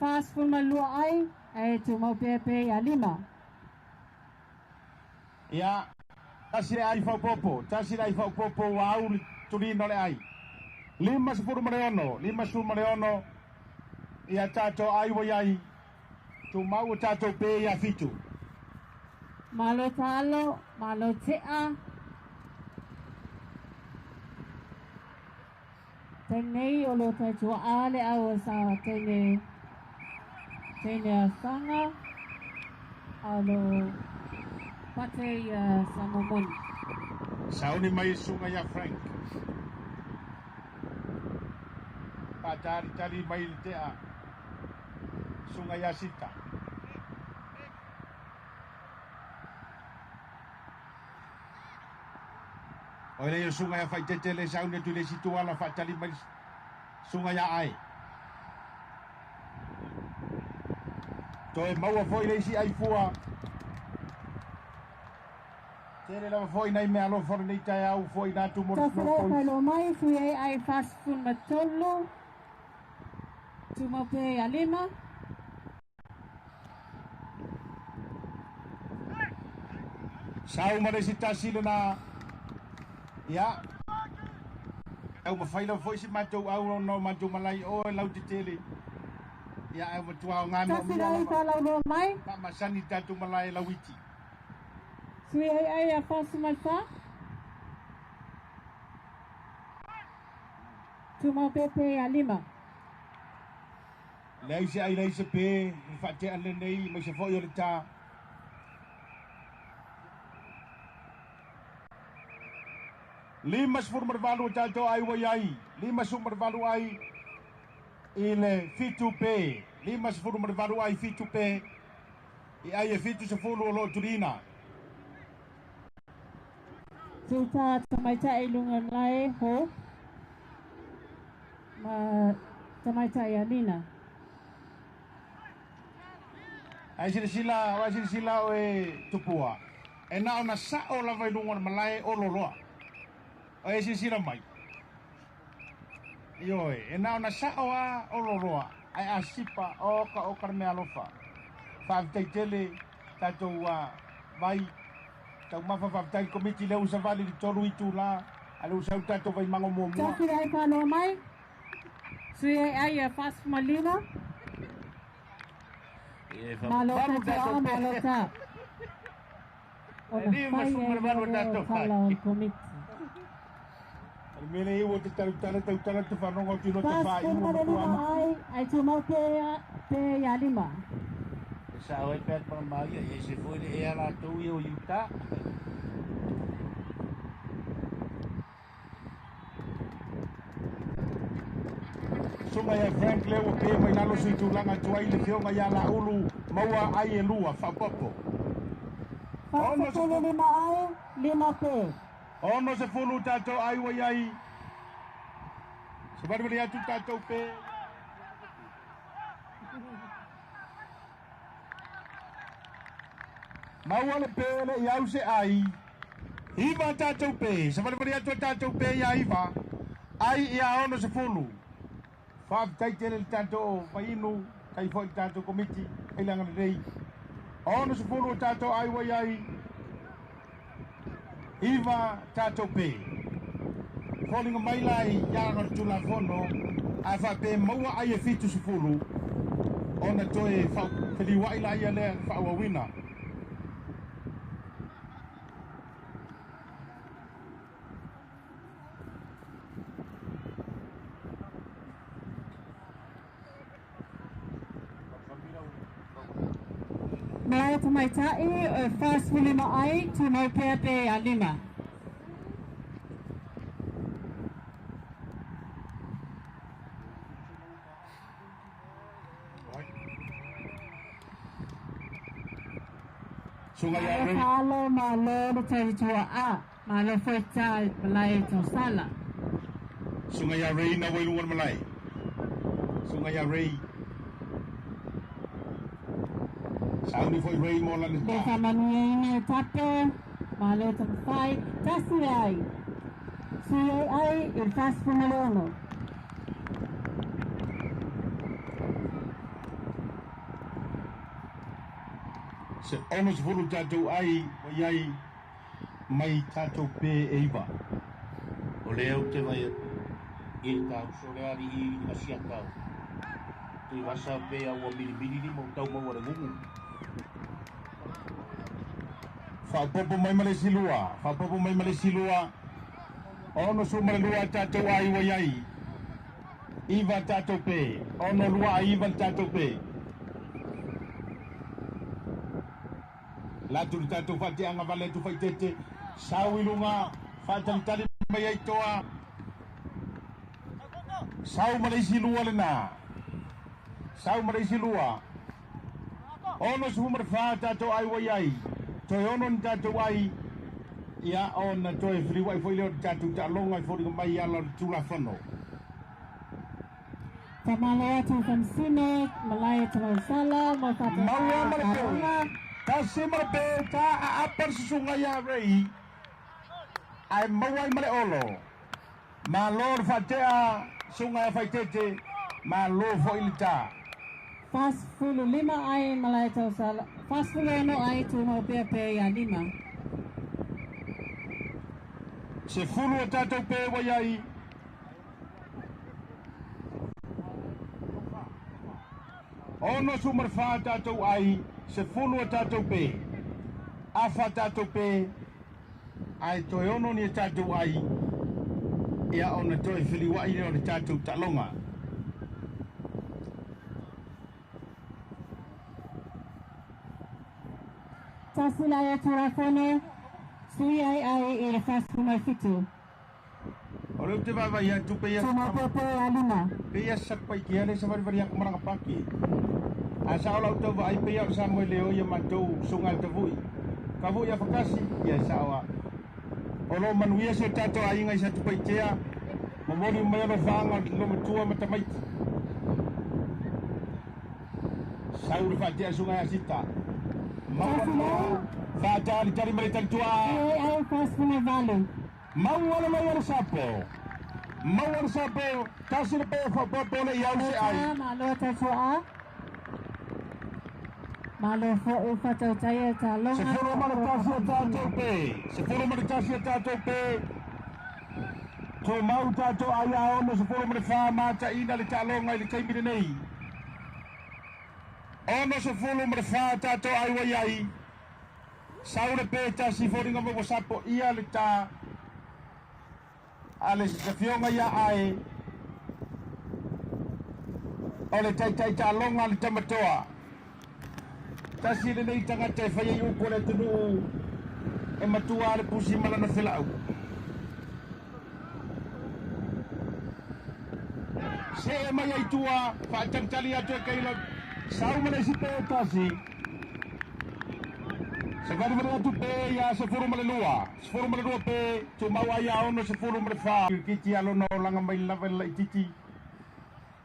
42 ai, ae tumau pea pe ia lima. Ia, tasi le ai faaopoopo, tasi le ai faaopoopo ua au le tulina o le ai. 56, 56 ia tatou ai ua i ai, tumau o tatou pe ia 7. Malo taalo, malo tea. Tenei o lo taitua a le au o sa teine teine asaga a lo pate ia Samoa moni. Sauni mai le susuga ia Frank. Faatalitali mai le tea susuga ia Sita. O le susuga ia Faitete le sauni atu i le isi tuala faatali mai le susuga ia Ae. Toe maua foi le isi aifua. Tele lava foi nai mea alofa o lenei taeao foi na atu mo le Snow Tafilai Boys. faailoa mai sui ai ai 43 tumau pea ia lima. Sau ma le isi tasi lena. Ia. Taumafai lava foi si matou au ona o matou malae o e lautetele. Ia ae matua aoga moomia Tafilai lava. faalauloa mai. Faamasani tatou malae lauiti. Sui ai ai a 44. Tumau pea pe ia lima. Leai se ai leai se pe, le faatea lenei mai se foi o le ta. 58 o tatou ai ua i ai, 58 ai i le 7 pe, 58 ai 7 pe, i ai e 70 o lo o tulina. Tuta tamaitai i luga malae ho. Ma tamaitai Alina. Ai silasila, o ai silasila o e tupua. E na ona sao lava i luga o le malae o loloa. O e silasila mai. Ioe, e na ona sao a o loloa. Ai a sipa o ka o ka le mea alofa. Faafetai tele tatou vai taumafa faafetai i le komiti lea ua savali i le 3 itula a le ua sau tatou vaimago muamua. Tasi le ai faaloa mai. Sui ai ai ia 45. Malo Valu ta tatou toa, malo pe. ta. E Ona lima fai sefulu ma ai le valu o lea o tatou tala o ai. le komiti. O le mea lea ua te talutala tautala te faalogo atu i lo te Fasi faaiu ma o le matua lima ma. ai, ai tumau pe pe ia lima. E sao ai pe atu ma ia e se foi le e ala tou ia o Utah. Suga ia Frank lea ua pe mai lalo sui tulaga tuai le fioga ia Laulu maua ai e lua faapopo. Fasi Ono se pele lima ai, lima pe. ono se fulu tatou ai ua iai. Se valivali atu tatou pe. Maua le pe le iau se ai. 9 tatou pe. Se valivali atu tatou pe ia 9. Ai ia 60. Faafetai tele le tatou vainu, tai foi le tatou komiti, ai le agalelei. 60 o tatou ai ua iai. 9 tatou pe. Foliga mai la i iaga o le Tulafono, ae faapea maua ai e 70, ona toe feliuai la ia lea faaauauina. Malaia tamaitai, o 45 ai, tumau pea pe ia lima. Suga ia Malaia Ray. faalo malo le tauritua a, malo foi tā malaia tausala. Suga ia Ray na wai luga o le malae. Suga ia Ray. Sauni foi Ray mo lana Le tā. whamanuiaina e tape, malo tamawhai, tasi ai. Sui ai ai, i le 46. Se 60 tatou ai ua iai mai tatou pe e 9. O lea ou te vai atu i le tauso le ali i asiata o. Tui vasa pe a ua milimili lima o tau maua le gugu. Faapopo mai ma le isi lua. Faapopo mai ma le isi lua. 62 tatou ai ua iai. 9 tatou pe. 62 ai 9 le tatou pe. Latu le tatou faateaga vale atu faitete. Sau i luga faatalitali mai ai toa. Sau ma le isi lua lena. Sau ma le isi lua. 64 tatou ai ua iai. Toe ono ni tatou ai. Ia ona toe feliuai foi lea o le tatou taaloga i foliga mai ala o le Tulafono. Tamalo atu whamsine, malaia tamausala, mo tātou Maua ma le pe. taonga. Tasi ma le pe, ta aapa le susuga ia Ray. Ae maua ai ma le olo. Malo le faatea suga e faitete. Malo foi le tā. 45 ai malaia tausala, 46 ai tumau pea pe ia lima. 10 o tatou pe ua iai. 64 tatou ai, 10 o tatou pe. Afa tatou pe, ai toe ono ni e tatou ai. Ia ona toe feliuai lea o le tatou taaloga. Tasi lai atu rafono, sui ai ai i le 47. O le te vaivai atu pe ia Tumau pea pe ia lima. pe ia sapai ki ale sa vari vari aku maranga paki. A sa ola utau vai pe ia o sa moe leo ia matou sunga te vui. Ka vui a whakasi, ia sa oa. O lo manuia se tatou ainga i sa tupaitea, Momoli mai alofaga o le matua ma tamaiti. Sau le faatea suga ia sita. Maua faatalitali ma le talituā. Ai 48. Maua le mai o le sapo. Maua le sapo. Tasi le pe faapopo le iau se ai. Malo tatuā. Malo foʻi faatautaia taloga. Se folo ma le tasi a tātou pe. Se folo ma le tasi a tātou pe. Tō mau tātou ai a ono se folo ma le whā māta ina le tālonga i le taimi lenei. Ono se folo ma le whā tātou ai wai ai. Sau le pe tasi fōringa mo wasapo ia le tā. A le fionga ia ai. O le taitai tālonga le tamatoa. Tasi lenei tagata e fai ai upu o le atunuu e matua le pusi ma lana felau. Se e mai ai tua, faatalitali atu e kaila, sau ma le isi pe tasi. Se valu vale atu pe ia se furu ma le lua. Se furu ma le lua pe, tu mau ai a ono se furu ma le wha. Kiti alona o langa mai lava le laititi.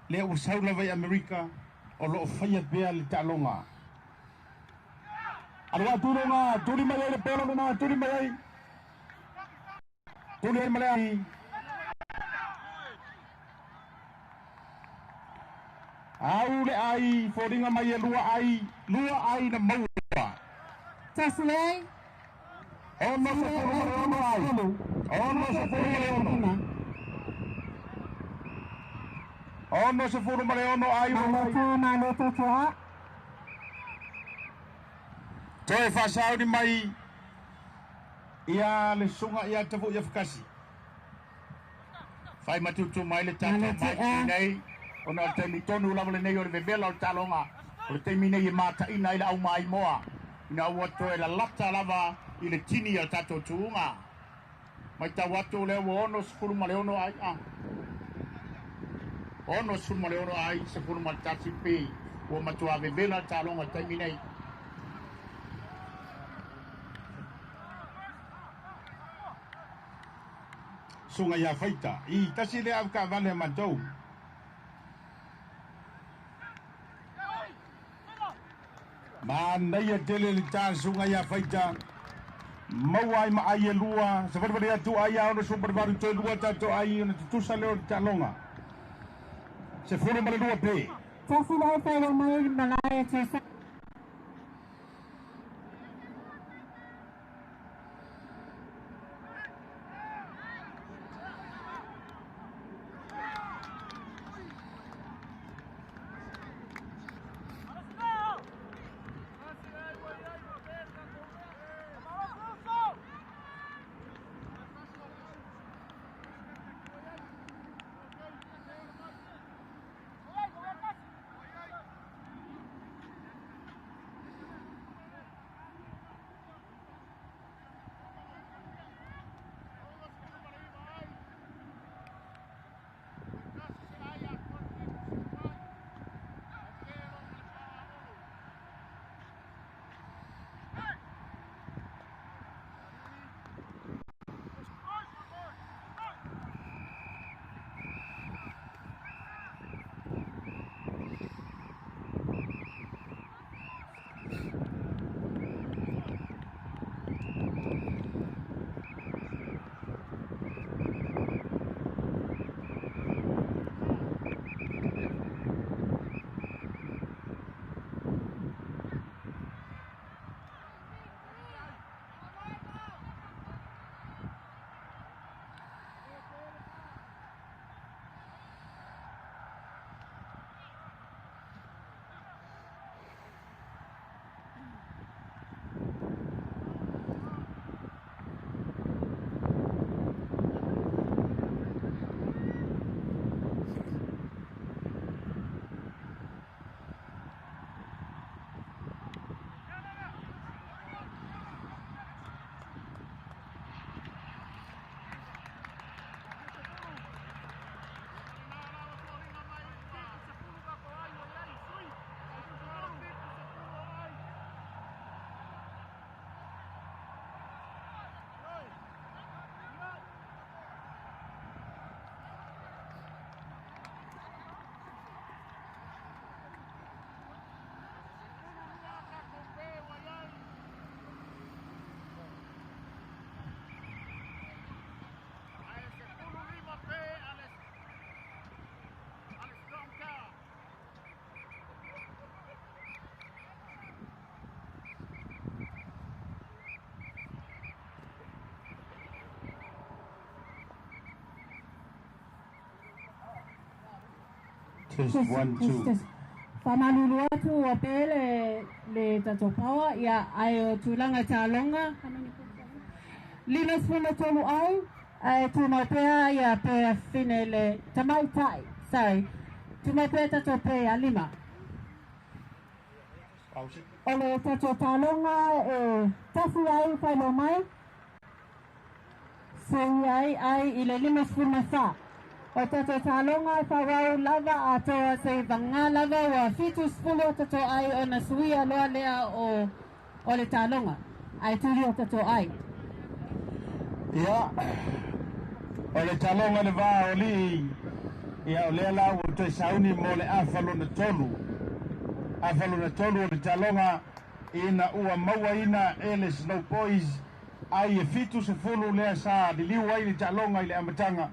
Le ua sau lava i Amerika, o loo whaia pea le taaloga. Alua tulonga, tuli mai ai le polo lena, tuli mai ai. Tuli ai ma le ai. Au le ai, fōringa mai e lua ai na maua. Tasi le ai. Ono se fulu ma le ono ai. Ono se fulu ma le ono. Ono se fulu ma le ono ai. Malo tā, malo tatuā. Toe whaasauni mai ia le sunga ia tafu ia whakasi. Whai matutu mai le tātou mai nei. Ona o le taimi tonu lava lenei o le vevela o le taaloga. O le taimi nei e mataina i le au maimoa. Ina ua toe lalata lava i le tini o le tātou tuuga. Mai tau atu lea ua 66 ai. 66 ai, 11 pe. Ua matua vevela le taaloga i le taimi nei. Sunga ia faita. I tasi le au ka vale matou. Manaia tele le tā sunga ia faita. Maua ai ma ai e lua. Se vale atu ai a ono super varu toe lua tātou ai ona tutusa leo le taaloga. Se fulu ma le lua pe. Tasi le ai whailo mai malae te sa. Test 1 2. Test. Faamalulu atu ua pe le tatou power, ia ae o tulaga taaloga 53 ai ae tumau pea ia pe fine le tamaitai, sorry, tumau pea tatou pe a lima. O le tatou taaloga e tafu ai faailoa mai sui ai ai i le 54. O tatou taaloga e faaauau lava atoa se vaga lava ua 70 o tatou ai ona suia loa lea o le taaloga ae tuli o tatou ai. Ia, o le taaloga le va o alii, ia o lea la ua toe sauni mo le afa lona tolu. Afa lona tolu o le taaloga ina ua mauaina e le Snow Boys ai e 70 lea sa liliu ai le taaloga i le amataga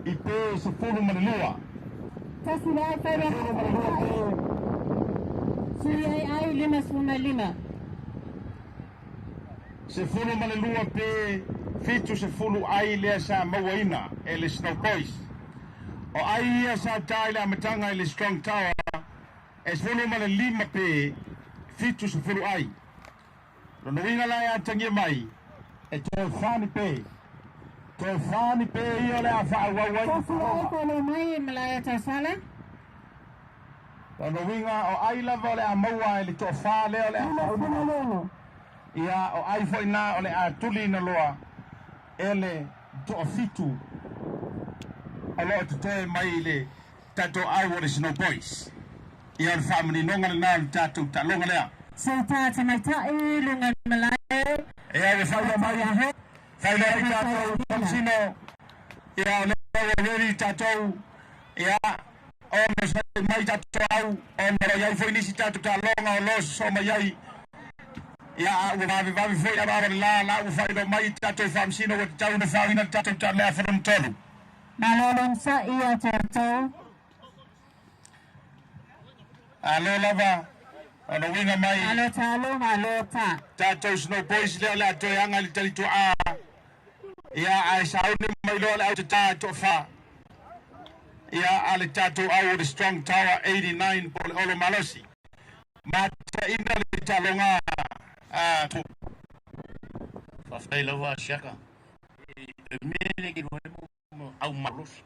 i pe 12. Tasi le ai faira sui ai ai 55. 12 pe 70 ai lea sa mauaina e le Snow Boys. O ai ia sa ta i le amataga i le Strong Tower e 15 pe 70 ai. Lona uiga la e atagia mai e toe fani pe. Toe fani pe ia o le a faaauau ai. Tasi le ai faailoa mai malae tausala. Lona uiga o ai lava o le a maua e le toafā lea o le a 56. Ia o ai foi na o le a tuli ina loa e le toafitu o loo totoe mai i le tatou au o le Snow Boys. Ia o le faamaninoga lenā o le tatou taaloga lea. Sota tamaitai luga malae. Ia ua faailoa mai faailoa ai tatou faamasino. Ia o lea ua ready tatou. Ia ona sai mai tatou au ona o iai foi nisi tatou taaloga o lo sosoo mai ai. Ia a ua vavevave foi ava le la la ua faailoa mai tatou faamasino ua tatau ona faaoina le tatou taalea falona tolu. Malo sa'i ia tatou. Alo lava ona uiga mai. Malo talo, malo ta. Tatou Snow Boys lea o le a toe aga i le talituaa. Ia ae sauni mai loa le au tatā toafā. Ia a le tatou au o le Strong Tower 89 po o le Olo Malosi. Mataina le taaloga a tu. Faafetai lava siaka. E mele ke mo au malosi.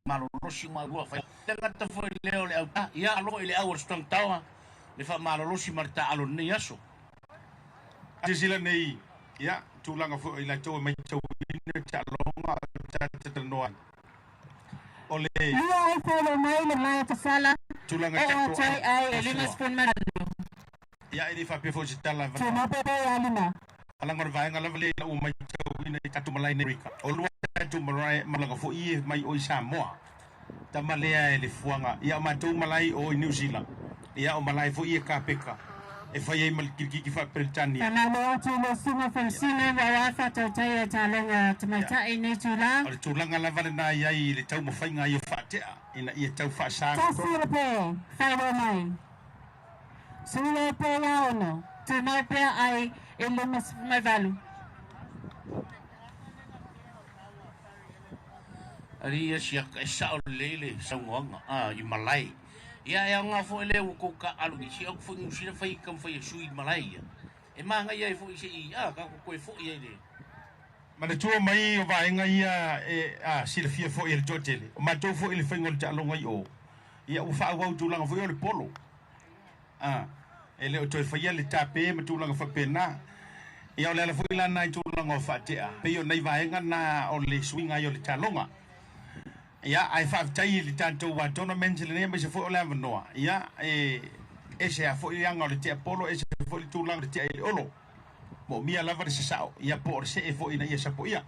Malolosi ma lua fai. Tagata foi lea o le au ta. Ia alo i le au o le Strong Tower. Le fa malolosi ma le taalo nei aso. Sisila nei, ia, tulaga foi i latou e matauina taaloga o tatou ai. O le Lua ai faailoa mai le malae tausala. tulaga E o tatou tai ai e 58. Ia e le faapea foi se tala Tumau pea ia lima. Alaga o le vaega lava lea ina ua matauina i tatou malae nei Amerika. O lua tatou malae malaga foi e mai o i Samoa. Tama lea e le fuaga. Ia o matou malae o i New Zealand. Ia o malae foi e kapeka. E fai ai ma le kirikiki faa-Peretania. Faamalo atu le susuga Falasina ua afa tautai e taaloga tamaitai nei tula. O le tulaga lava lenā i ai i le taumafaiga ia faatea ina ia tau faasa. Tasi le pe, faailoa mai. Sui ai pe ia ono, tumau pea ai e 58. Ali ia siaka e sao lelei le saunoaga a i malae. Ia e aoga foi lea ua kou taalo i si au foi Niu Sila fai taumafai e sui i malae ia. E magaia ai foi se'i a tatou toe foi ai le. Manatua mai o vaega ia e a silafia foi e le toatele. O matou foi i le faiga o le taaloga i o, ia ua faaauau tulaga foi o le polo. A, e le o toe faia le tape ma tulaga faapena. Ia o le ala foi lana i tulaga o faatea, pei o nai vaega na o le suiga ai o le taaloga. Ia, ae faafetai i le tatou tournament lenei aemaise foi o le avanoa. Ia, e ese lava foi le aga o le tea polo, ese foi le tulaga o le tea i le olo. Moomia lava le sasao, ia po o le see foi ina ia sapoia.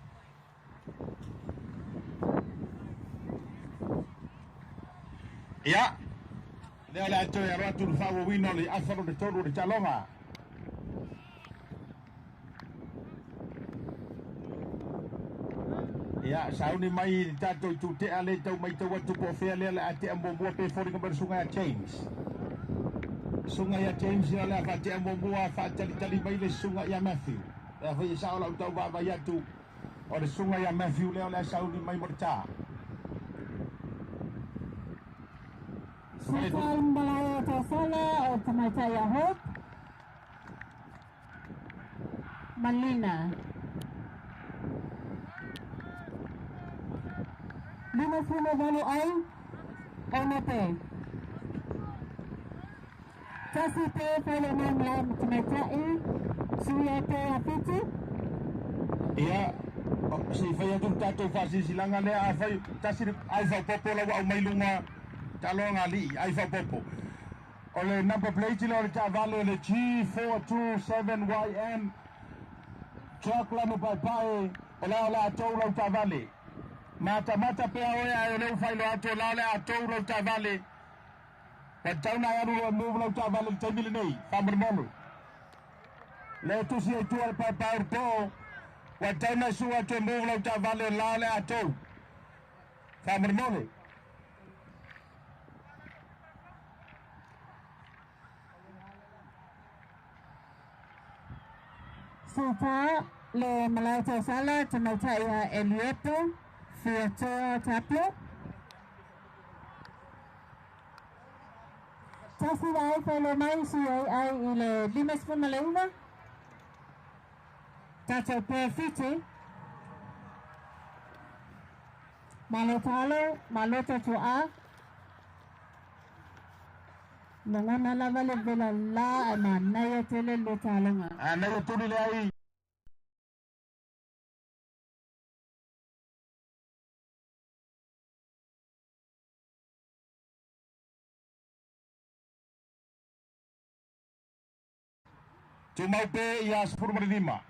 Ia, lea o le a toe alo atu le faaauauina o le afa lona tolu o le taaloga. Ia, sauni mai i le tatou itutea lea e tau matau atu po o fea lea o le a tea muamua pe foliga mai le susuga ia James. Susuga ia James ia o le a faatea muamua faatalitali mai le susuga ia Matthew. Lea foi e sao lau tau vaavaai atu o le susuga ia Matthew lea o le a sauni mai mo le tā. Sutai Malae Tausala o Tamaitai a Hope. Malina. 58 ai, ono pe. Tasi pe whaile mai malae tamaitai, suia pe a 7. Ia, se i fai atu le tatou faasilasilaga lea afai tasi le ai faaopoopo lau au mai luga taaloga alii ai faaopoopo. O le number plate lea o le taavale o le G427YM truck lano paepae o la o le a tou lau taavale. Matamata pea oe ae o lea ua faailoa atu o la o le a tou lau taavale. Ua tatau ona e alu loa e move lau taavale i le taimi lenei faamolemole. Lea e tusi ai tua le paepae o le poo ua tatau ona e sua atu e move lau taavale o la o le a tou. Faamolemole. Suta le Malae Tausala Tamaitai a Elioto Fiatoa Tapio. Tasi ai whaile mai si ai ai i le 59. Tātou pē 7. Malo talo, malo tātou a. Lagona lava le vela la e manaia tele le taloga. Anaia tuli le ai. Tumau pe ia 15.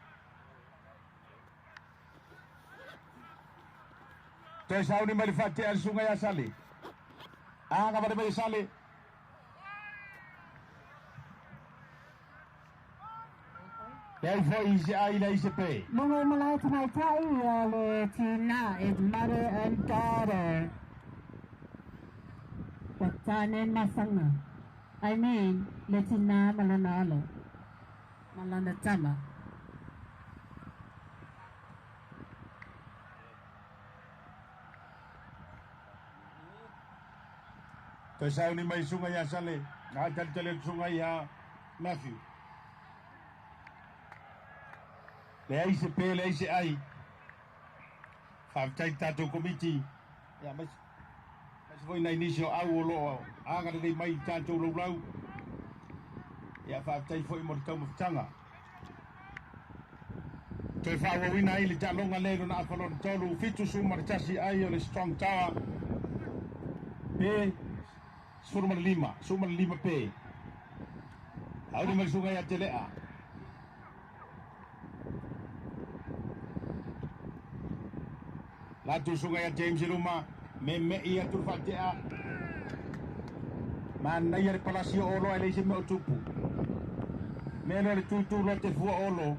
Toe sauni mai le faatea le susuga ia Sale. Agavale mai e Sale. Le ai foi i se ai le ai se pe. Luga o malae tamaitai ia le tina is mother and daughter. Ua tane masanga. I mean, le tina ma lona alo. Ma lona tama. Toe sauni mai susuga ia Sale. A talitali atu susuga ia Matthew. Leai se pe, leai se ai. Faafetai i le tatou komiti. Ia, aemaise foi nai nisi o au o lo o agalelei mai i le tatou laulau. Ia, faafetai foi mo le taumafataga. Toe faaauauina ai le taaloga lea i lona afa lona tolu, 71 ai o le Strong Tower pe 15, 15 pe. Auli mai le susuga ia Telea. Latou susuga ia James i luma, meme'i atu le faatea. Manaia le palasi o Olo ae leai se mea o tupu. Mea lea o le tutu loa te fua Olo.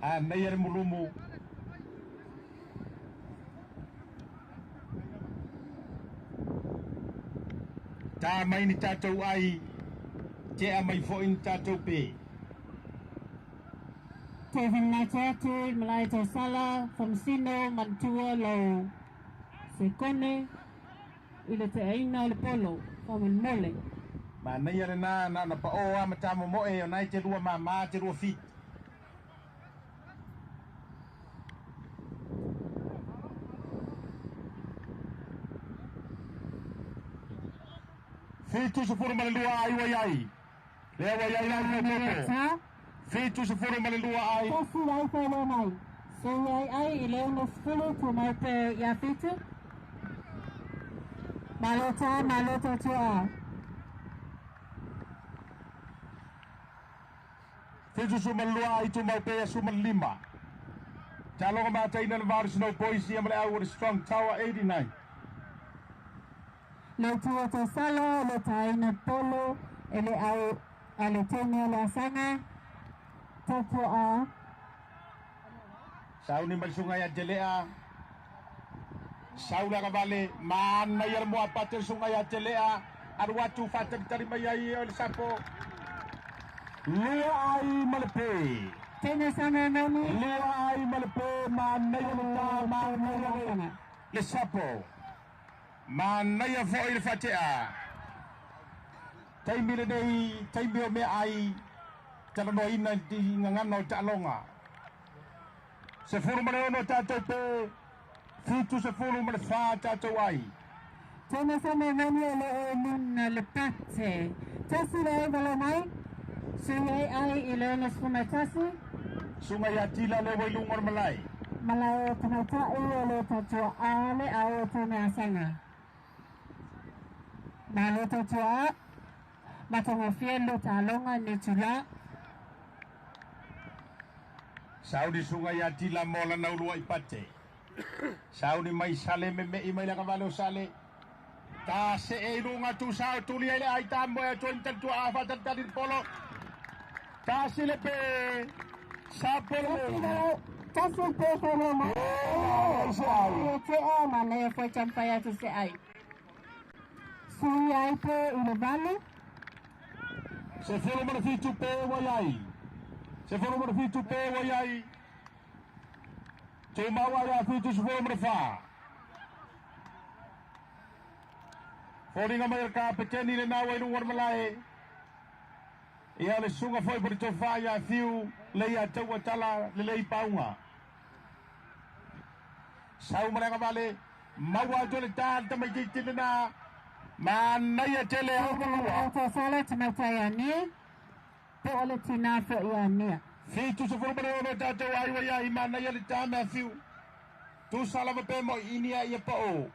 Anaia le mulumu. Tā mai ni tātou ai, tea mai foi ni tātou pē. Te whanake atu, Malae Tausala, Whamasino, Manatua, Lau Sekone, i le teaina o le polo, faamolemole. Manaia lena na ona paʻō a ma tamomoe ona e te lua māmā te lua feet. 72 ai ua iai. Lea ua iai lau faaopoopo. 72 ai. Tasi ai whaelea mai. Sui ai ai i le 60 tumau pe ia 7. Malo tā, malo tautua. 72 ai tumau pe ia 15. Taloga mataina le va o le Snow Boys ia ma le au o le Strong Tower 89. Le tua tausala, le taina polo, e le au a le teine o le asaga, tautua. Sauni mai le susuga ia Telea. Sau le agavale, manaia le moapate le susuga ia Telea. Alu atu faatalitali mai ai o le sapo. Lua ai ma le pe. Teine saga e moni. Lua ai ma le pe, manaia le ta, manaia le. Le sapo. Manaia fo'i le faate'a. Taimi lenei, taimi o meaai, talanoaina i gagana o taaloga. 16 tatou pe, 74 tatou ai. Tena sama mani o le o mun le pate. Tasi le ai wala mai. Sui ai ai i le 61. Suga ia tila le wailuga o le malae. Malae o tamaitai o le tautua a le au o tōna asanga. Ma le tautua a, matagofie lo taaloga ni tula. Sauni suga ia tila mo lana ulua i pate. Sauni mai sale me me i mai le agavale o sale. Ta se e luga tu sao tuli ai le ai ta moe atu ai tali tua a faatalitali le polo. Tasi le pe. Sapo le. Tasi pe whero mai. E te a ma le foi champai atu se ai. Sui ai pe i le valu. 17 pe ua iai. 17 pe ua iai. Tumau ai a 74. Foliga mai le kapeteni le nau ai luga o le malae. Ia le suga foi po le tofā ia fiu le ia taua tala lelei pauga. Sau ma le agavale. Maua atu le tā le tamaititi lenā. Manaia tele au O tau tamaitai a nia. Po o le tina fo i a nia. 76 tatou ai ua iai manaia le tā mea fiu. Tusa lava pe mo inia ia pa'o.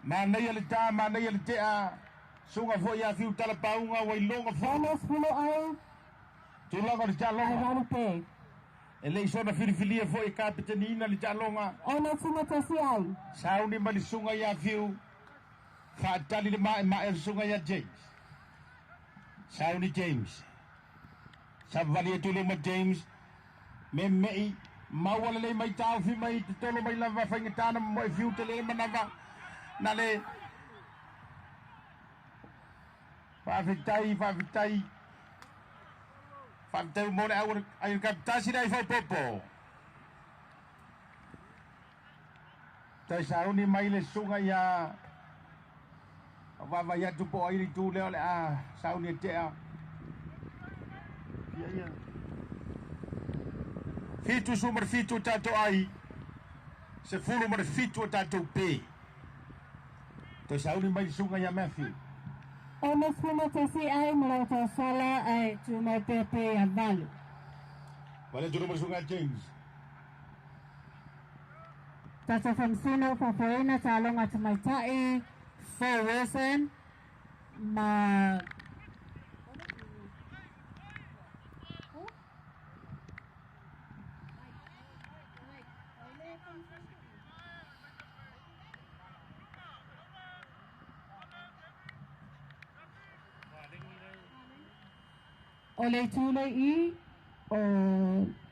Manaia le tā, manaia le tea. Suga foi ia fiu tala pauga ua iloga foi. 60 ai. Tulaga o le Ai taaloga. valu pe. E le i sona filifilia foi e kapeteniina le taaloga. 61 ai. Sauni ma le suga ia fiu. Faatali le maemae o le suga ia James. Sauni James. Savali atu le ma James. Me mei. Maua lelei mai taofi mai totolo mai lava faigatā mo e fiu tele manava. Na le. Faafetai, faafetai. Faafetai mo le au ai le kapitasi le ai faupopo. Tai sauni mai le suga ia. Vaavai atu po o ai le itu lea o le a sauni e tea. Ia ia. 77 tatou ai. 17 tatou pe. Toe sauni mai le suga ia Matthew. 61 ai ma le tau sala ai tu mai pe pe a valu. Vale atu le suga James. Tatou whamsino whafoina taaloga tamaitai. Phil Wilson. Ma O le tule i o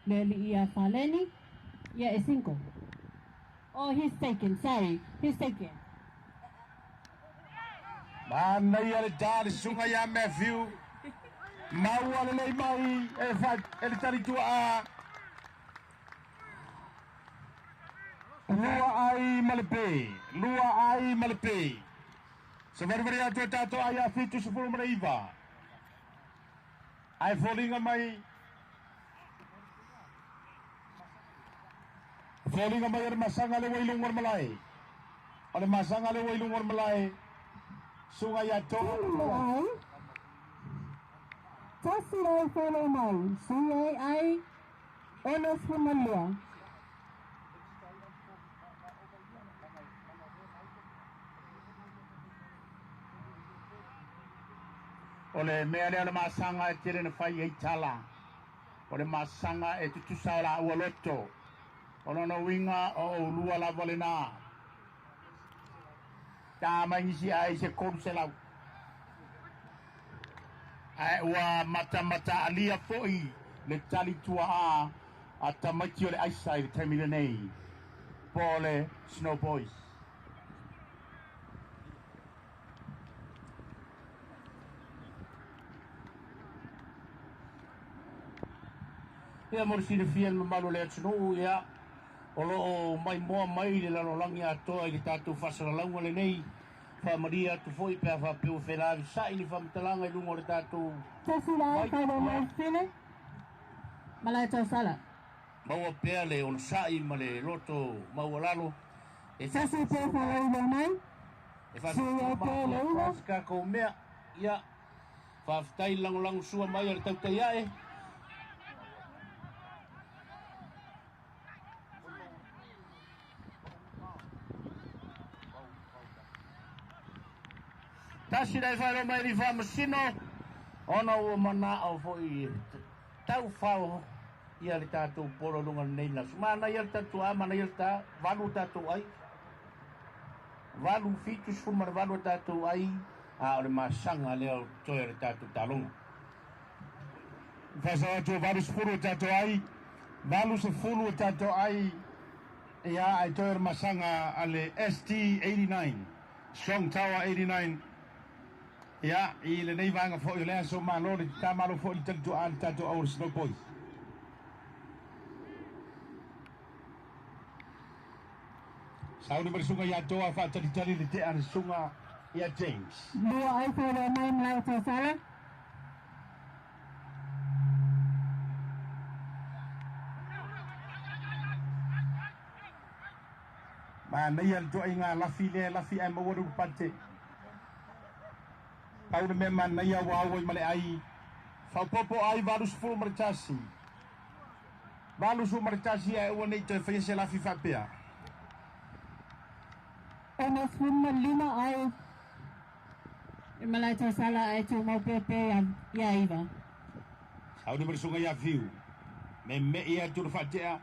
le li ia Faleni. Yeah, e cinco. Oh, he's taken. Sorry. He's taken. Manaia le tā le suga ia Matthew. Maua lelei mai e fa e le tali tua a. Lua ai ma le pe. Lua ai ma le pe. Se varivare atu e tātou ai a 79. Ai foliga mai. Foliga mai o le masaga le wailunga o le malae. O le masaga le wailunga o le malae. Suga ia to. Ai. Tasi le whelo mai. Sui ai ai. 62. O le mea lea o le masaga e tele na fai ai tala. O le masaga e tutusa o la ua loto. O lona uiga o oulua lava lenā. Ta mai nisi ai se 300. Ae ua matamata alia fo'i le tali tua'a a tamaiti o le aisa i le taimi lenei. Po o le Snow Boys. Ia mo le silafia le mamalu o le atunuu ia. O loo maimoa mai le lalolagi atoa i le tatou faasalalauga lenei. Faamalie atu foi pe a faapea ua felavisa'i le faamatalaga i luga o le tatou Tasi le ai mai. faailoa Ia mai Fili Malae Tausala. Maua pea le onosa'i ma le loto maualalo e Tasi pe faafogafoga faailoa mai. e Sui faafogafoga ai ma pe le atoa iva. se tatou mea. Ia faafetai le lagolago sua mai a le tautai a'e. Tasi le faailoa mai le faamasino ona ua mana'o fo'i taufao ia le tatou polo luga lenei le aso. Manaia le tatou a manaia le ta valu tatou ai 8 78 o tatou ai a o le masaga lea o toe o le tatou taloga. Faasao atu 80 o tatou ai, 80 o tatou ai, ia ai toe o le masaga a le ST89, Strong Tower 89. Ia, i lenei vaega foi o le aso malo le tamalo foi le talitoa le tatou au Snow Boys. Sauni ma le suga ia toa faatalitali le tea le suga ia James. Lua ai faailoa mai Malae Tausala. Manaia le toaiga lafi lea lafi ae maua le upate. Pau le mea manaia ua au ai ma le ai. Faaopoopo ai 81. 81 ae ua nei toe faia se lafi faapea. 65 ai Malae Tausala ai tumau pea pe ia iva. Sauni ma le suga ia Fiu. Me mei atu le faatea.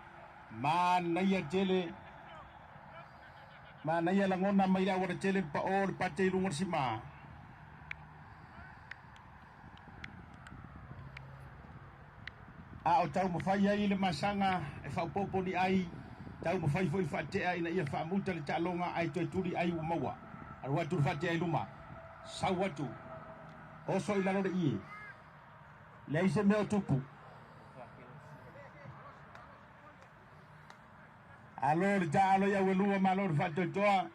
Manaia tele. Manaia lagona mai le auala tele le pao le pate i luga o le simā. A o taumafai ai le masaga e faaopoopo ni ai taumafai foi le faatea ina ia faamuta le taaloga ae toe tuli ai ua maua. Alu atu le faatea i luma. Sau atu. Oso i lalo le ie. Leai se mea o tupu. Alo le taalo i auelua malo le faatoatoa.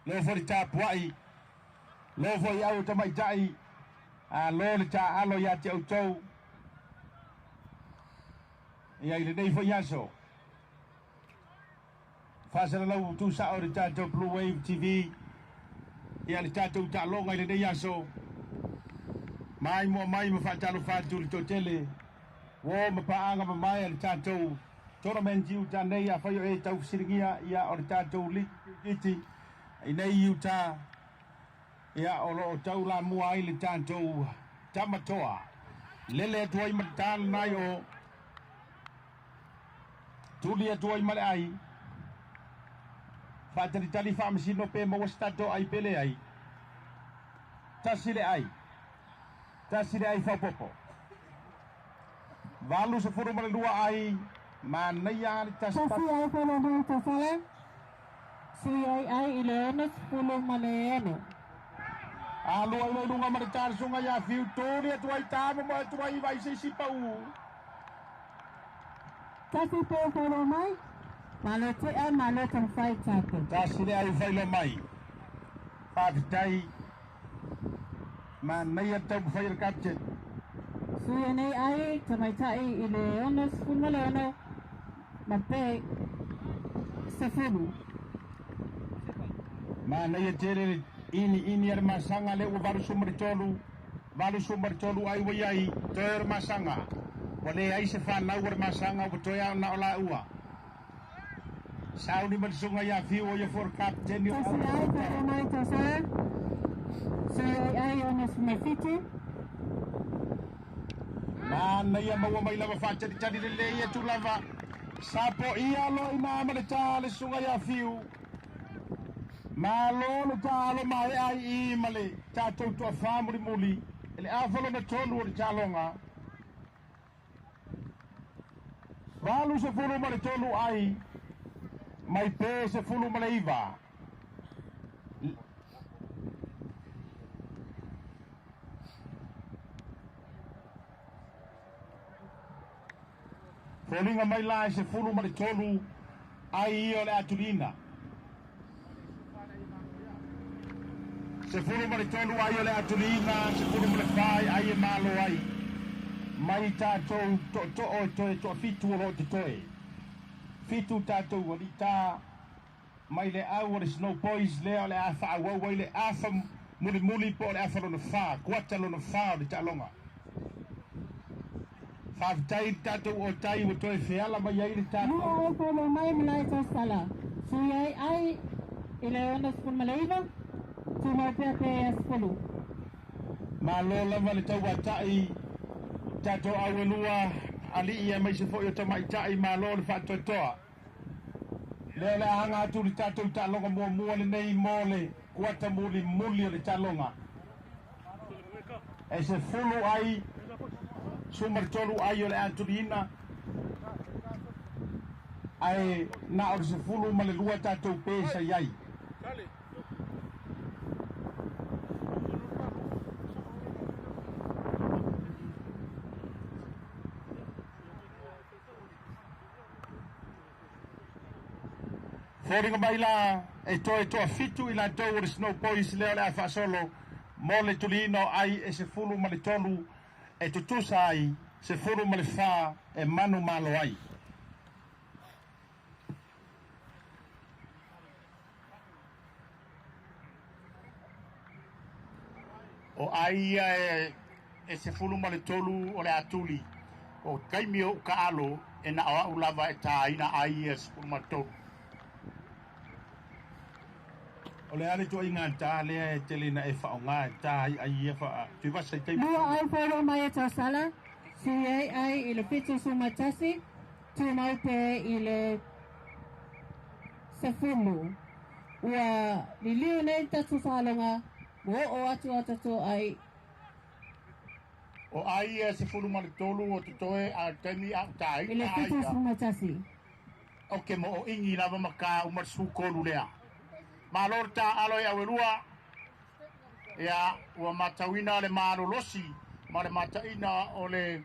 Lo foi le tapuai. Lo foi au tamaitai. Alo le taalo ia te outou. Ia i lenei foi aso. Faasalalau tuusa'o le tatou Blue Wave TV. Ia le tatou taaloga i lenei aso. Mai moa mai ma faatalofa atu le toatele. Uo ma paaga mamae a le tatou tournament i uta nei afai o e taufesiligia ia o le tatou ligi kirikiti i nei i uta ia o loo taulamua ai le tatou tamatoa lele atu ai ma le ta lena i o tuli atu ai ma le ai faatalitali faamasino pe maua se tatou ai pe leai. Tasi le ai. Tasi le ai faaopoopo. 82 ai manaia le tasi. Tasi ai faailoa mai Tausala. Sui ai ai i le 66. Alu ai le luga ma le talosoga ia Fiu tuli atu ai tama mo atu ai vai se isi pau. Tasi pe faailoa mai. Malo tea malo taumafai tatou. Tasi le ai faailoa mai. Faafetai. Manaia le taumafai a le captain. Sui nei ai tamaitai i le 66 ma pe 10. Manaia tele le ini ini a le masaga lea ua 83. 83 ai ua iai toe o le masaga. Ua leai se fanau o le masaga ua toe ao na o laua. Sauni ma le suga ia Fiu o ia foi o le captain o Tasi au le ai faailoa mai Tausala. Sui ai ai 67. Manaia maua mai lava faatalitali lelei atu lava. Sapo ia lo ina ma le tā le suga ia Fiu. Malo le taalo mae ai i ma le tatou toafā mulimuli. E le afa lona tolu o le taaloga. 83 ai mai pe 19. Foliga mai la e 13. Ai ia o le atuliina. 13 ai o le atuliina, 14 ai e malo ai. Mai tātou to'oto'o e toe toafitu o loo totoe. Fitu tātou alita mai le au o le Snow Boys lea o le a faaauau ai le afa mulimuli po o le afa lona fa, kuata lona fa o le taaloga. Faafetai i le tatou otai ua toe feala mai ai le tatou. Lua ai folo mai malae tausala. Sui ai ai i le 69, tumau pea pe ia 10. Malo lava le tauata'i tatou auelua alii aemaise foi o tamaitai, malo le faatoatoa. Lea o le a aga atu le tatou taaloga muamua lenei mo le kuata mulimuli o le taaloga. E 10 ai, 13 ai o le atuliina, ae na o le 12 tatou pe sa i ai. Foliga mai la e toe toafitu i latou o le Snow Boys lea o le a faasolo mo le tuliina o ai e 13 e tutusa ai 14 e manumalo ai. O ai ia e 13 o le atuli o taimi o kaalo e na o au lava e tāina ai ia 13. O le ale toʻaiga ta lea e tele na e faaaogā e tā ai ai ia faa tuivasa i taimi. Lua ai folo mai e tausala. Sui ai ai i le 71, tumau pe i le 10. Ua liliu nei tatou taaloga, ua oo atu a tatou ai. O ai ia 13 o totoe a taimi a I le tāina ai ia. 71. O ke mo o ingi lava maka umar sukolu lea. Malo le tā alo i awelua. Ia, ua matauina le malolosi ma le mataina o le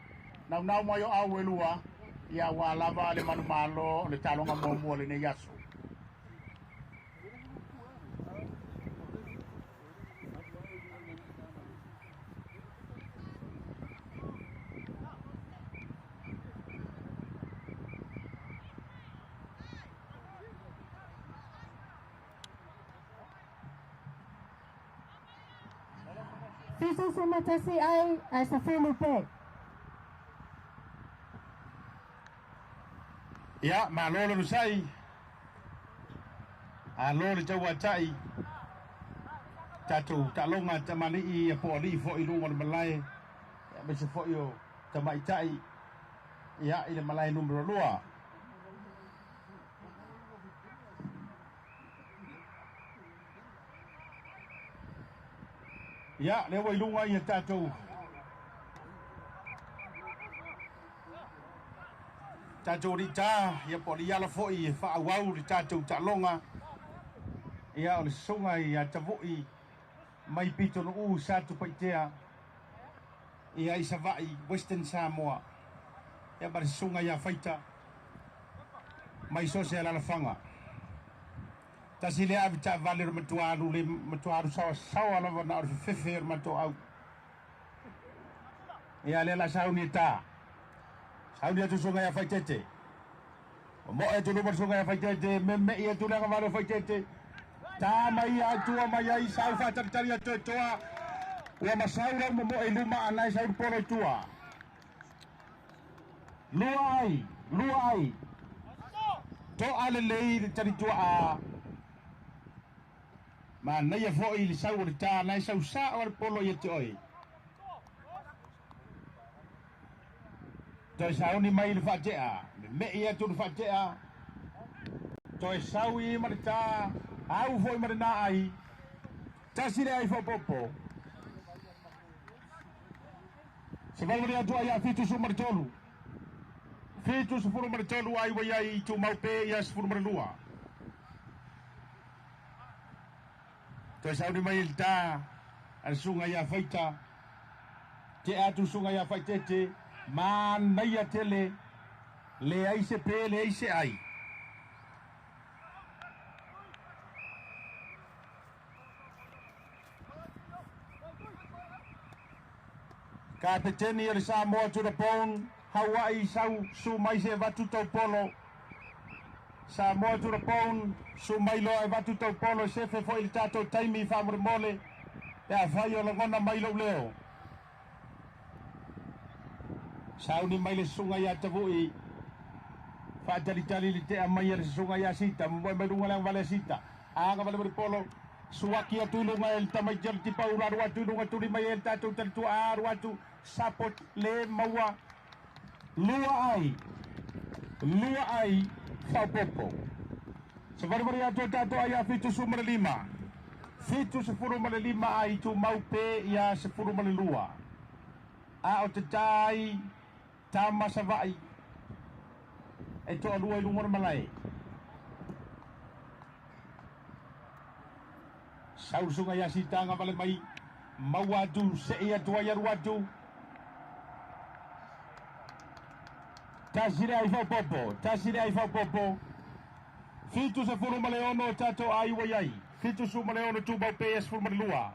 naunau mai o auelua. Ia, ua lava le manumalo o le taaloga muamua lenei aso. 71 ai ae 10 pe. Ia, malo le lusai. Alo le tauata'i tatou taaloga tamalii ia po o alii foi i luga o le malae aemaise foi o tamaitai ia i le malae numera 2. Ia, lea ua i luga ia tatou alitā ia po o alii ala foi e faaauau le tatou taaloga. Ia, o le susuga ia Tavu'i mai Pitonuu Satupaitea ia i Savaii, Western Samoa. Ia ma le susuga ia Faita mai so se alalafaga. Tasi lea ave taavale o le matua alu le matua alu saoasaoa lava na o le fefefe o le matou au. Ia lea la sauni e tā. Sauni atu susuga ia Faitete. O moe atu luma le susuga ia Faitete, meme'i atu le agavale o Faitete. Tā mai ia atua mai ai sau faatalitali atu e toa. Ua masau lau momoe i luma a nae sau le polo i tua. Lua ai, lua ai. To'a lelei le talitua a. Manaia foi le sau o le tā nae sau sa'o le polo ia te oe. Toe sauni mai le faate'a, meme'i atu le faate'a. Toe sau i ma le tā, au foi ma le nā ai. Tasi le ai faaopoopo. Se valu atu ai a 73. 73 ai ua iai tumau pe ia 12. Toe sauni mai le tā a le susuga ia Faita. Tea atu susuga ia Faitete, manaia tele, leai se pe, leai se ai. Kapeteni o le Samoa to the bone, Hawaii sau su mai se vatu tau polo. Samoa to the bone, su mai loa e vatu tau polo, sefe foi le tatou taimi faamolemole, pe afai o lagona mai lou leo. Sauni mai le susuga ia Tavu'i, faatalitali le tea mai a le susuga ia Sita, momoe mai luga le agavale a Sita. Agavale ma le polo, suaki atu i luga e le tamaiti o le tipa ula alu atu i luga tuli mai e le tatou talitua alu atu sapo le maua lua ai lua ai faaopoopo. Savalivali atu o tatou ai ia 75. 75 ai tumau pe ia 12. A o te tā ai tama Savaii e toalua i luga o le malae. Sau le susuga ia Sitaga vale mai, maua atu, sei atu ai alu atu. Tasi le ai faaopoopo, tasi le ai faaopoopo. 76 o tatou ai ua i ai. 76 tumau pe ia 12.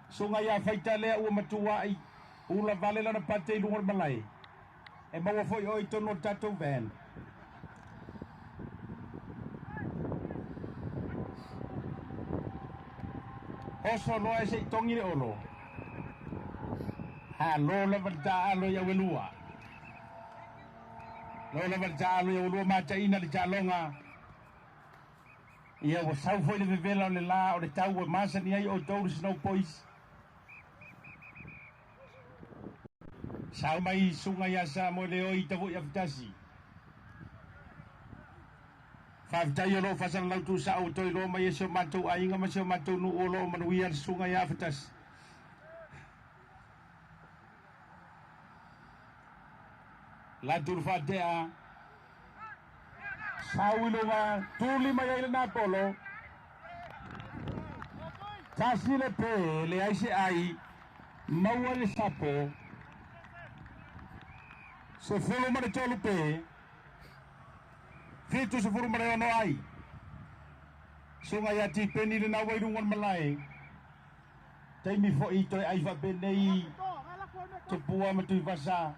Susuga ia Faita lea ua matuai ula vale lana pate i luga o le malae. E maua foi oe i totonu o le tatou van. Oso loa e se i togi le olo. Halo lava le taaalo i auelua. Lo lava le taaalo i auelua mataina le taaloga. Ia ua sau foi le vevela o le la o le tau e masani ai outou le Snow Boys. Sau mai susuga ia Samoa Leoi Tavui Afetasi. Faafetai o lo o faasalalau tuusao ua toe iloa mai e si o matou aiga ma si o matou nuu o lo o manuia le susuga ia Afetasi. Latu le faatea, sau i luga, tuli mai ai le napolo. Tasi le pe, leai se ai, maua le sapo. 13 pe, 76 ai. Susuga ia Tipeni lena ua i luga o le malae. Taimi foi toe ai faapenei Tupua ma Tuivasa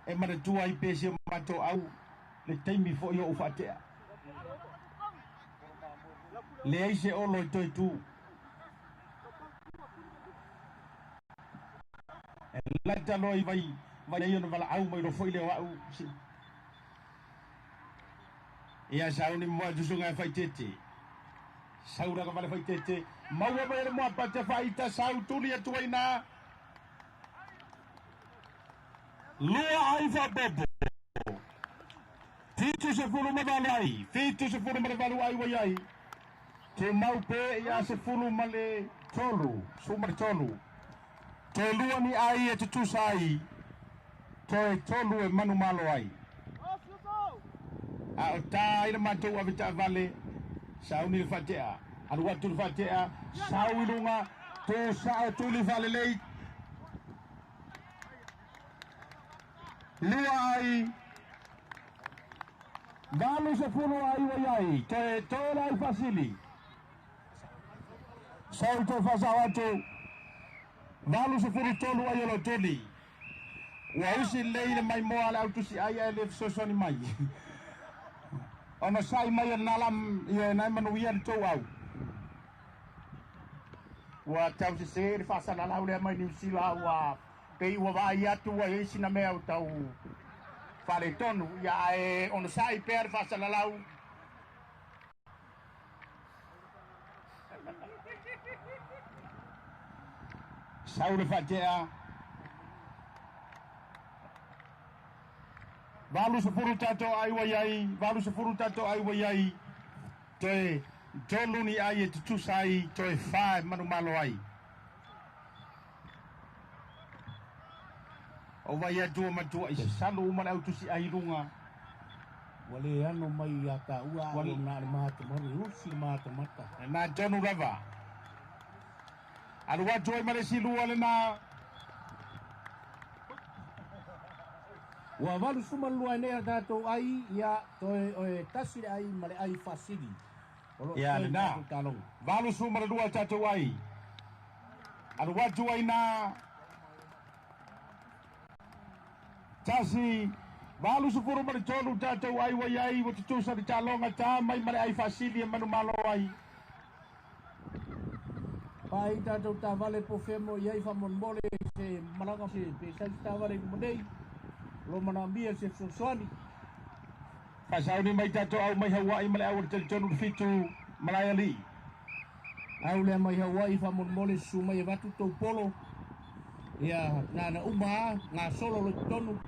e manatua ai pe si o matou au le taimi foi o ou faatea. Leai se olo i toe tu. E lata loa i vai vai ai ona valaau mai loa foi lea o au. Ia sauni moa susuga e faitete. Sau laka vale faitete. Maua mai le moa te whaita sau tuli atu ai nā. Lua ai whapopo. 78 ai. 78 ai wai ai. Te mau pe ia 13. 13. Toe lua ni ai e tutusa ai. Toe tolu e manu malo ai. A o tā i le matou ave taavale, sauni le faatea. Alu atu le faatea, sau i luga, tu sao tuli faalelei. Lua ai, 80 ai ua i ai, toe toe le ai faasili. Sau toe faasao atu, 83 ai o lo tuli. Ua usi lelei le maimoa a le autusi ai ae le fesoasoani mai. Ona sai mai o lena la ia nai manuia le tou au. Ua tau sese le faasalalau lea mai Niu Sila ua pei ua vaai atu ua i ai sina mea o tau faaletonu ia ae onosai pea le faasalalau. Sau le faatea. 80 tatou ai ua i ai, 80 tatou ai ua i ai, toe tolu ni ai e tutusa ai, toe fa e manumalo ai. O vai atu o matua i salu uma le autusi ai i luga. Ua le ano mai ia taua a o na le matamata, e usi le matamata. Na tonu lava. Alu atu ai ma le isi lua lena. Ua 82 nei a tatou ai, ia, toe oe tasi le ai ma le ai faasili. O lo o Ia toe lena. tatou taloga. 82 tatou ai. Alu atu ai na. Tasi, 83 tātou ai wai ai, ua tutusa le taloga tā mai ma le ai faasili e manumalo ai. Pai tātou tāvale po whemo i ai whamolemole se malaga se pe sai tāvale i nei. Lo mana mia se fesoasoani. Faasauni mai tātou au mai Hawaii ma le au o le talitonu le 7 malae alii. Au lea mai Hawaii whamolemole susu mai e vatu tau polo. Ia nana uma a, ngā solo lo tonu.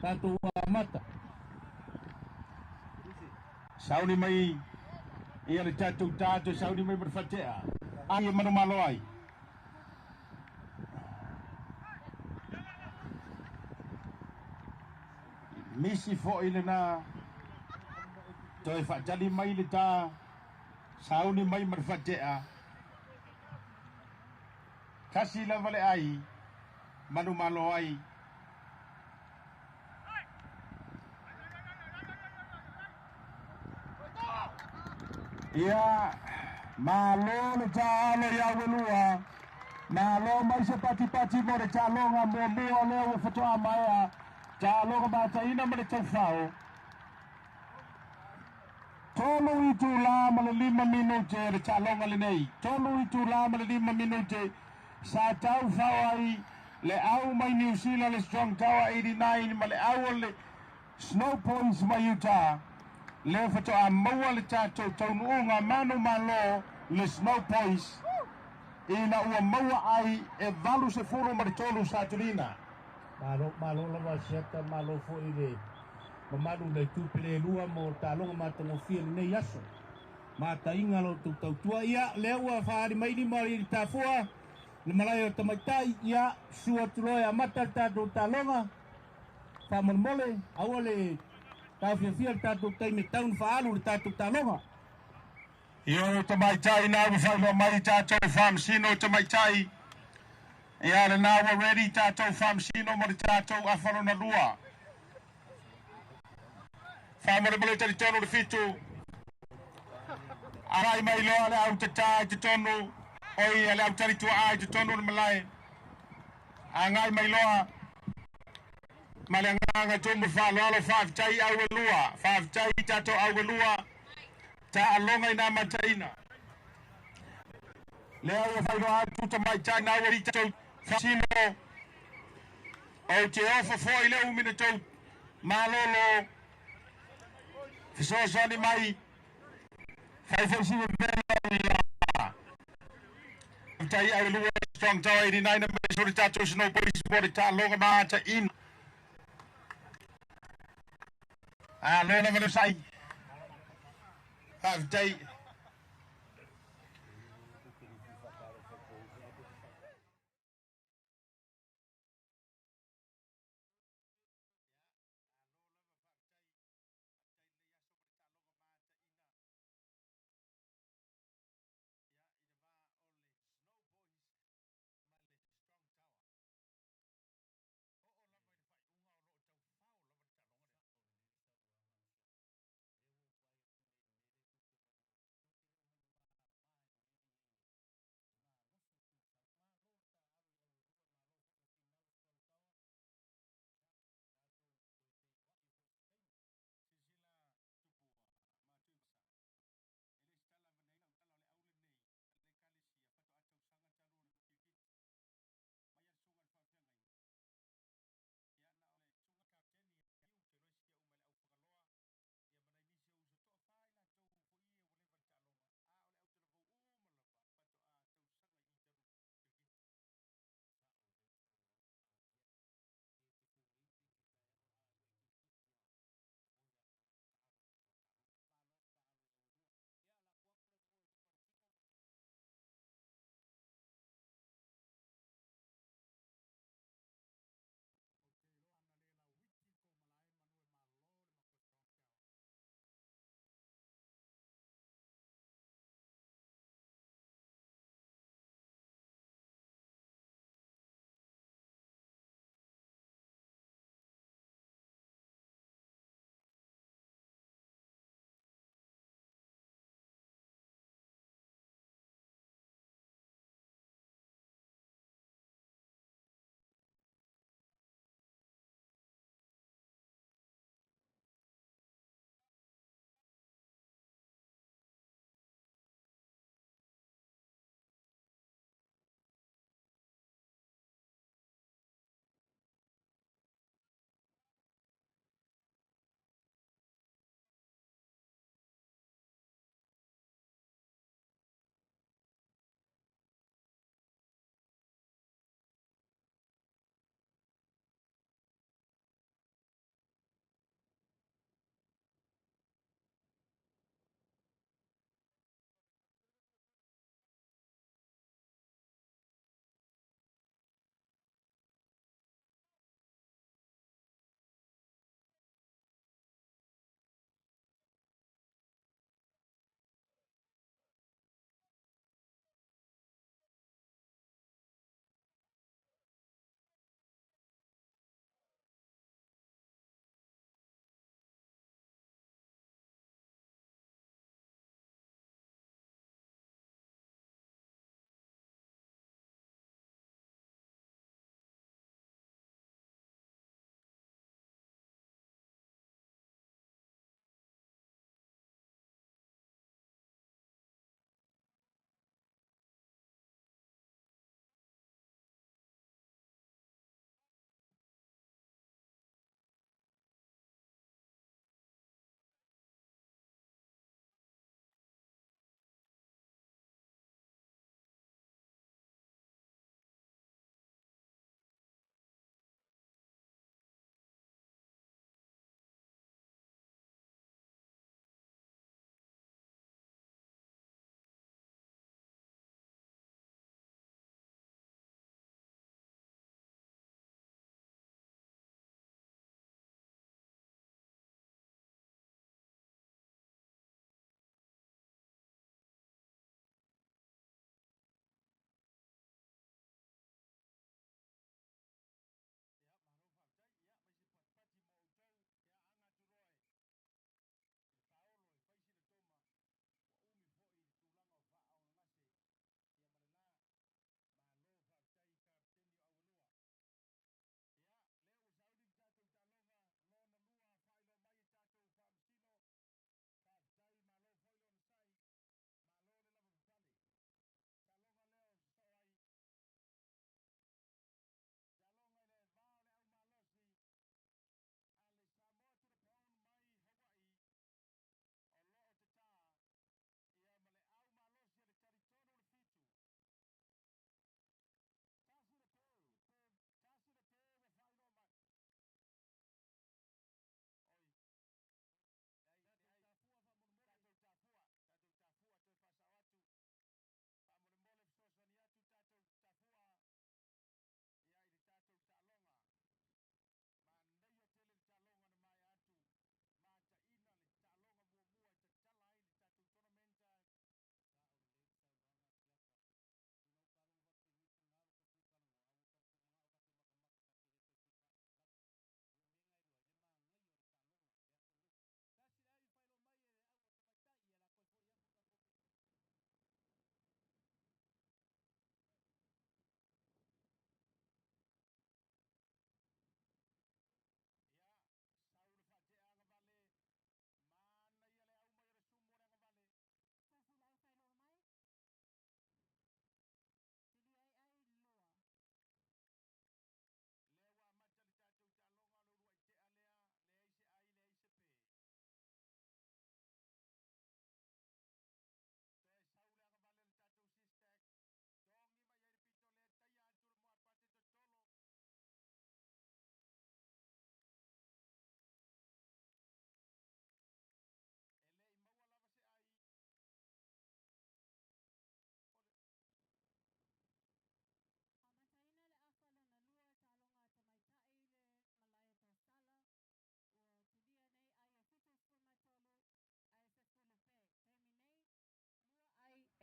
Tātou amata. Sauni mai ia le tātou tātou sauni mai ma le fatea. Ai e manumalo ai. Misi fo'i lena toe faatali mai le tā sauni mai ma le fatea. Tasi lava le ai manumalo ai. Ia malo le tāalo ia uelua. Malo mai se patipati mo le tāloga muamua lea ua fatoa maea. Tāloga mataina ma le taufao. 3 itulā ma le 5 minute le tāloga lenei. 3 itulā ma le 5 minute. Sa taufao ai le au mai New Zealand le Strong Tower 89 ma le au o le Snow Points mai Utah. Le fatoa maua le tātou taunuuga manu malo le Snow Points ina ua maua ai e 83 Satulina. Malo, malo lava siata, malo foi le mamalu le tupele lua mo tāloga matagofie lenei aso. Matainga lo tautua ia, lea ua whaari mai lima i tafua, le malae o tamaitai, ia, sua tuloe amata le tātou tāloga, whamolemole, aua le taufiafia le tātou taime taun whaalu le tātou tāloga. Ia o tamaitai nā ua whailoa mai tātou whamsino tamaitai. Ia le nā ua ready tātou whamsino mo le tātou awharona lua. Whamolemole tari tonu le 7. Arai mai loa le au tatā i te tonu. Oi le au tari tua ai te tonu le malae. Angai mai loa. Ma le anganga tumu whaaloalo whaaftai au e lua. Whaaftai tātou au e lua. Ta alonga i nā mataina. Le au e whailoa atu tamaitai nā ua tātou whasino. O te ofa foi le umina tau malolo. Fesoasoani mai. Whaiwhaisina vela ia. Tai au e lua Strong Tower 89 me sori tātou Snow Boys mo le tāloga mata ina. A lona vale sai. Whaaftai.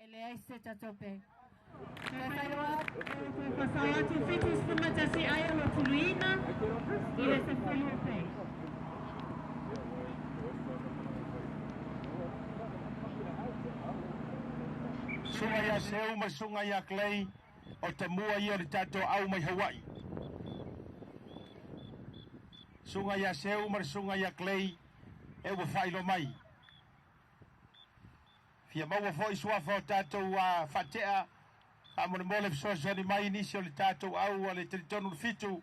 E leai se tatou pe. Toe faailoa atu, toe faasao atu, 71 ai o lo tuluina i le 10 o pe. Susuga ia Seu ma le susuga ia Clay, o tamua ia o le tatou au mai Hawaii. Susuga ia Seu ma le susuga ia Clay, e ua faailoa mai. Fia maua foi suafa o tatou faatea, faamolemole fesoasoani mai nisi o le tatou au a le talitonu le fitu.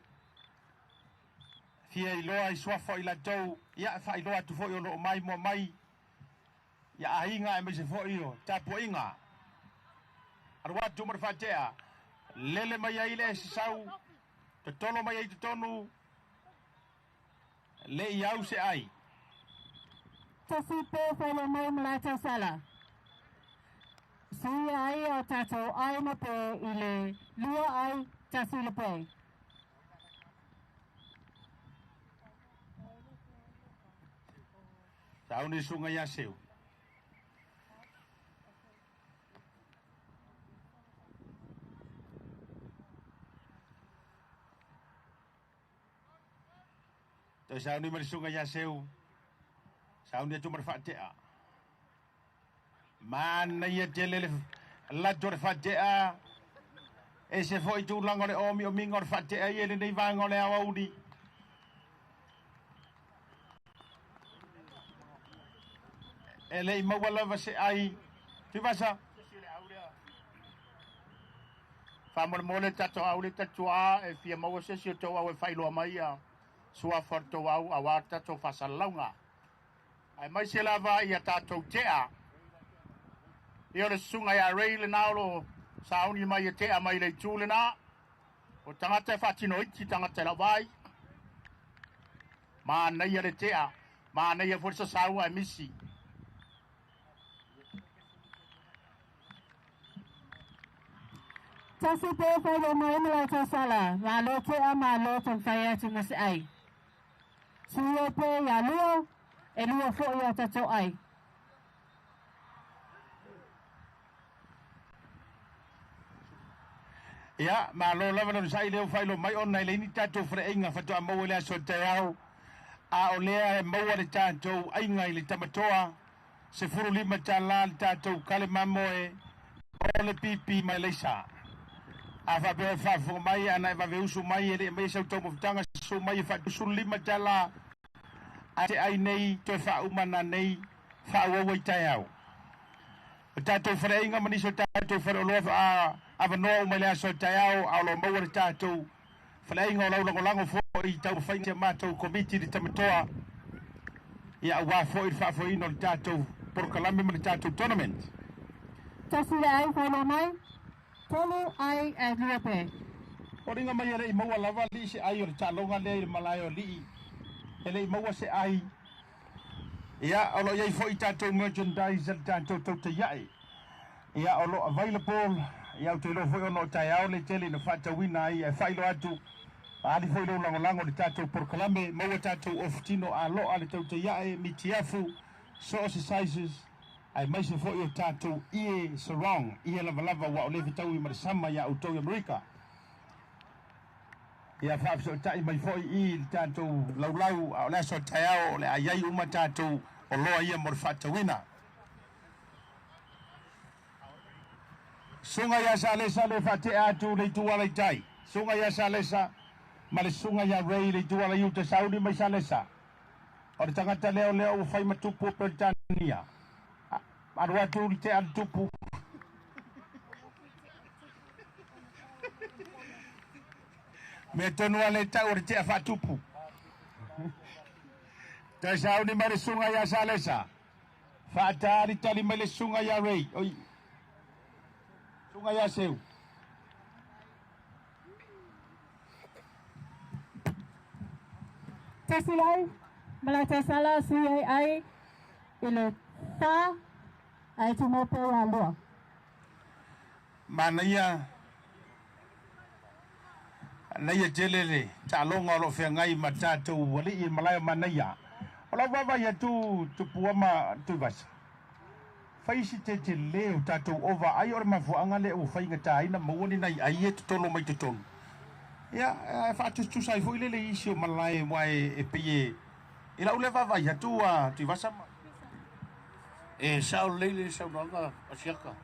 Fia iloa i suafa o i latou, ia faailoa atu foi o lo o maimoa mai ia aiga aemaise foi o tapuaiga. Alu atu ma le faatea, lele mai ai le esesau, totolo mai ai totonu, le i au se ai. Tasi pe whailo mai ma latou sala. Suia ai o tatou ai ma pe i le lua ai tasi le pe. Sauni sunga ia seu. Toe sauni ma le susuga ia Seu, sauni atu ma le faatea. Manaia tele le lato o le faatea, ese foi tulaga o le omiomiga o le faatea ia i lenei vaega o le aoauli. E le i maua lava se ai. Tuivasa. Faamolemole tatou au le tatuaa e fia maua se isi o tou au e faailoa mai ia suafa o le tou au aua le tatou faasalalauga. Aemaise lava ia tatou tea. Ia o le susuga ia Ray lena o lo o sauni mai e tea mai le itu lena. O tagata e faatino iti, tagata e lauvai. Manaia le tea, manaia foi le sasaua e misi. Tasi pe whai o mai ma latou sala, malo tea malo taumafai atu ma se ai. Suia pe ia lua, e lua foi a tatou ai. Ia, malo lava le onosai lea ua faailoa mai ona e leai ni tatou faleaiga faatoa maua i le aso taeao, a o lea e maua le tatou aiga i le tamatoa, $15 le tatou kale mamoe o le pipi ma le laisa. A faapea e faafofoga mai, ana e vave usu mai e le i aumaia sau taumafataga, susu mai e faatu $15 ae te ai nei toe faauma nanei faaauau ai taeao. O tatou faleaiga ma nisi o tatou faleoloa avanoa uma i le aso taeao, a o lo o maua le tatou faleaiga o lau lagolago foi i taumafaiga a matou komiti i le tamatoa, ia aua foi le faafoeina o le tatou polokalame ma le tatou tournament. Tasi le ai faailoa mai, tolu ai ae lua pe. Foliga mai e le i maua lava alii se ai o le taaloga lea i le malae o alii, e le i maua se ai. Ia, o lo o i ai foi tatou merchandise a le tatou tautaiae. Ia, o lo o available. Ia, ou te iloa foi ona o taeao le tele ina faatauina ai, ae faailoa atu, faaali foi lou lagolago i le tatou polokalame, maua tatou ofutino aloa le tautaiae, mitiafu, so o se sizes, aemaise foi o tatou ie sarong, ie lavalava ua o le fetaui ma le sama ia outou i Amerika. Ia faafesootai mai foi i le tatou laulau, a o le aso taeao o le a i ai uma tatou oloa ia mo le faatauina. Susuga ia Salesa le faatea atu le itu ala i tai. Susuga ia Salesa ma le susuga ia Ray le itu ala i uta sauni mai Salesa. O le tagata lea o lea ua fai ma tupu o Peretania. Alu atu le tea le tupu. Mea tonu a le tau o le tea faatupu. Toe sauni mai le susuga ia Salesa. Faatalitali mai le susuga ia Ray. Oi. Susuga ia Seu. Tasi lai, ma latou sala sui ai ai i le fa ae tumau pea ia lua. Manaia Manaia tele le taaloga o lo o feagai ma tatou alii i le malae o Manaia. O lau vaavaai atu Tupua ma Tuivasa, Fai si tetele o tatou ova ai o le mafuaaga lea ua faigataina maua ni nai ai e totolo mai totonu. Ia, e faatusatusa ai foi lele i isi o malae aua e pei e i lau lea vaavaai atu a Tuivasa ma. E sao lelei le saunoaga a Siaka.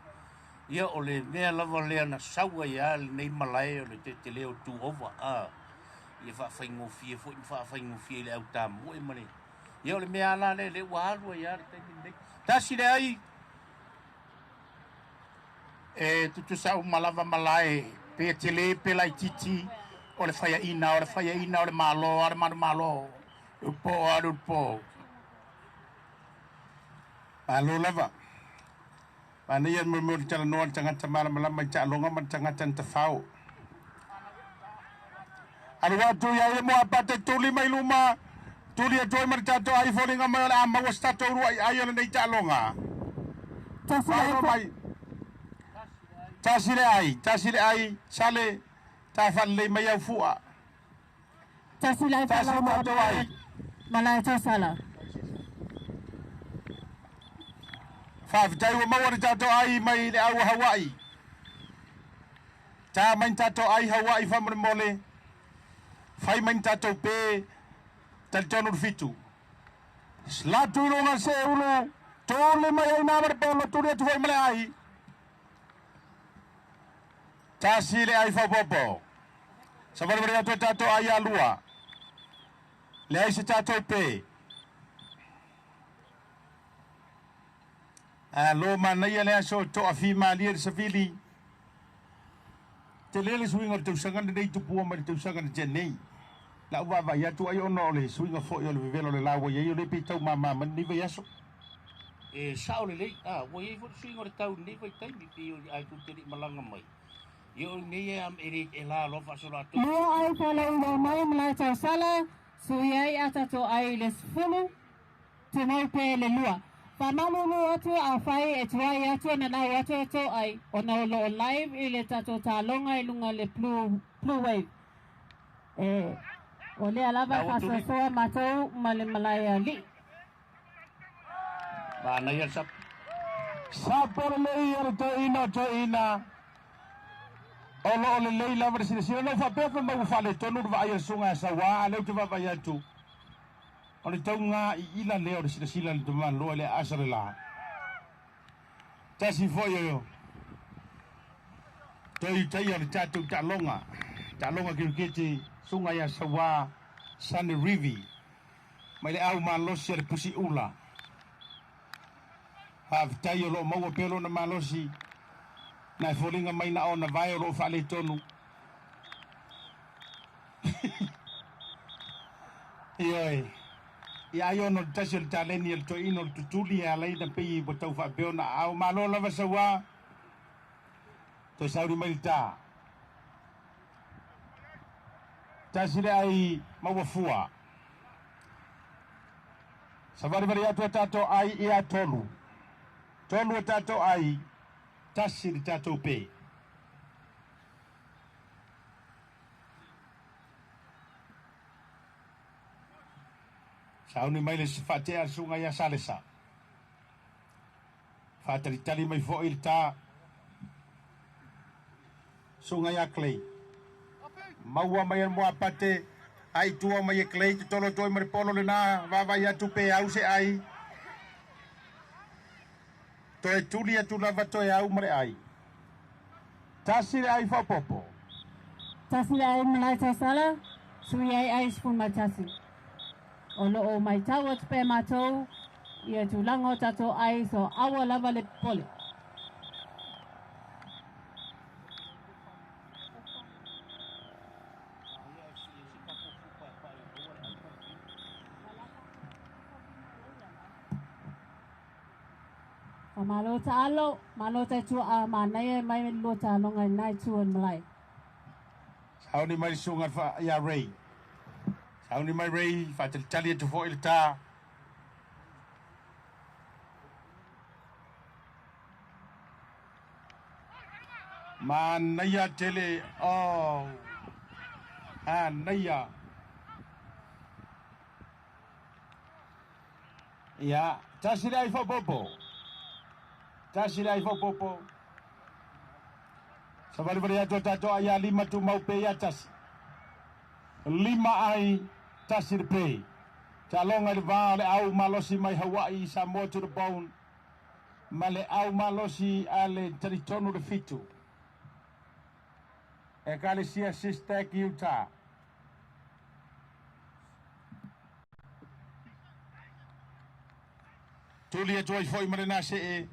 Ia o le mea lava lea na sau ai lava lenei malae o le tetele o Tuova a ia faafaigofie foi ma faafaigofie i le au tamoe ma le. Ia o le mea lava la lea lea ua alu ai lava le taimi lenei. Tasi le ai. E tutusa uma lava malae pe tele pe laititi o le faiaina o le faiaina o le malo a le manumalo upo a le upo. Malo lava. Manaia le mea o le talanoa le tagata malamalama i taaloga ma le tagata na tafao. Alu atu ia ia mo apate tuli mai luma, tuli atu ai ma le tatou ai foliga mai o le a maua se tatou uluai ai o lenei taaloga. Tasi le ai Malo mai. Tasi le ai, tasi le ai, sale, ta faalelei mai au fua. Tasi le ai Tasi faalauma tatou ai. Malae Tausala. Faafetai ua maua le tatou ai mai le au o Hawaii. Ta mai ni tatou ai Hawaii faamolemole. Fai mai ni tatou pe talitonu le fitu. Latu i luga se ulu, tuli mai ai na ma le polo, tuli atu foi ma le ai. Tasi le ai faaopoopo. Savalivali atu e tatou ai a lua. Leai se tatou pe. Alo manaia le aso toafimalie le savili. Tele le suiga o le tausaga lenei tupua mai le tausaga na tea nei. Lau vaavaai atu ai ona o le suiga foi o le vevela o le la ua i ai o lea pei tau mama mai lenei vaiaso. E sao lelei, a ua i ai foi le suiga o le tau i lenei vaitaimi pei o ae tou te le i malaga mai. Ia o lenei e e le e la loa faasoloatoa. Lua ai faalaula mai Malae Tausala, sui ai a tatou ai i le 10, tumau pe le lua. Faamalulu atu afai e tuai atu ona nau atu e tou ai, ona o loo live i le tatou taloga i luga le blue, blue wave. E, o lea lava e Lau atu ni. faasoasoa matou ma le malae alii. Manaia le sapo. Sapo lelei o le toeaina o toeaina o lo o lelei lava le silasila. Na ou faapea fai mai ua faaletonu le vaai a le susuga ia Saua, a o lea ou te vaavaai atu, o le tauga iila lea o le silasila a le tamaloa i le aasa o le la. Tasi foi o toe utaia o le tatou taaloga, taaloga kiriketi, susuga ia Saua Sane Rivi, mai le au malosi a le pusi ula. Faafetai o lo o maua pea lona malosi, na e foliga mai na ona vae o lo o faaletonu. Ioe, ia ai ona o le tasi o le taleni a le toeaina o le tutuli e ala ai ona pei ua tau faapea ona aao. Malo lava Saua, toe sauni mai le ta. Tasi le ai maua fua. Savalivali atu a tatou ai ia tolu. Tolu a tatou ai, tasi le tatou pe. Sauni mai le faatea a le susuga ia Salesa. Faatalitali mai foi le ta susuga ia Clay. Maua mai e le moapate, ai tua mai e Clay, totolo atu ai ma le polo lena, vaavaai atu pe au se ai. Toe tuli atu lava toe au ma le ai. Tasi le ai faaopoopo. Tasi le ai Malae Tausala, sui ai ai 11. O lo o maitau atu pea matou ia tulaga o tatou ai so aua lava le popole. Faamalo taalo, malo taitua a manaia e mai le lua taloga i lena itu o le malae. Sauni mai le susuga ia Ray. Sauni mai Ray, faatalitali atu foi le ta. Manaia tele, oh, manaia. Ia, tasi le ai faaopoopo. Tasi le ai faaopoopo. Savalivali atu a tatou ai ia lima tumau pe ia tasi. Lima ai, tasi le pe. Taaloga i le va o le au malosi mai Hawaii Samoa to the bone ma le au malosi a le talitonu le fitu. Ekalesia Sistek Utah. Tuli atu ai foi ma lena see.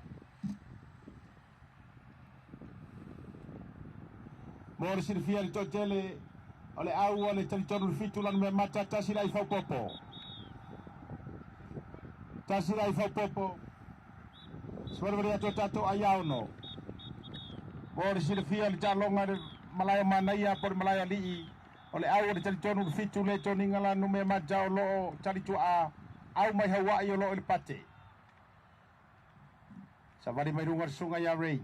Mo le silafia le toatele o le au a le talitonu le fitu lana mea mata tasi le ai faaopoopo. Tasi le ai faaopoopo. Savalivali atu a tatou ai aono. Mo le silafia le taaloga le malae o Manaia po o le malae alii o le au o le talitonu le fitu le toniga la numea mata o loo talituaa au mai Hawaii o loo i le pate. Savali mai luga le susuga ia Ray.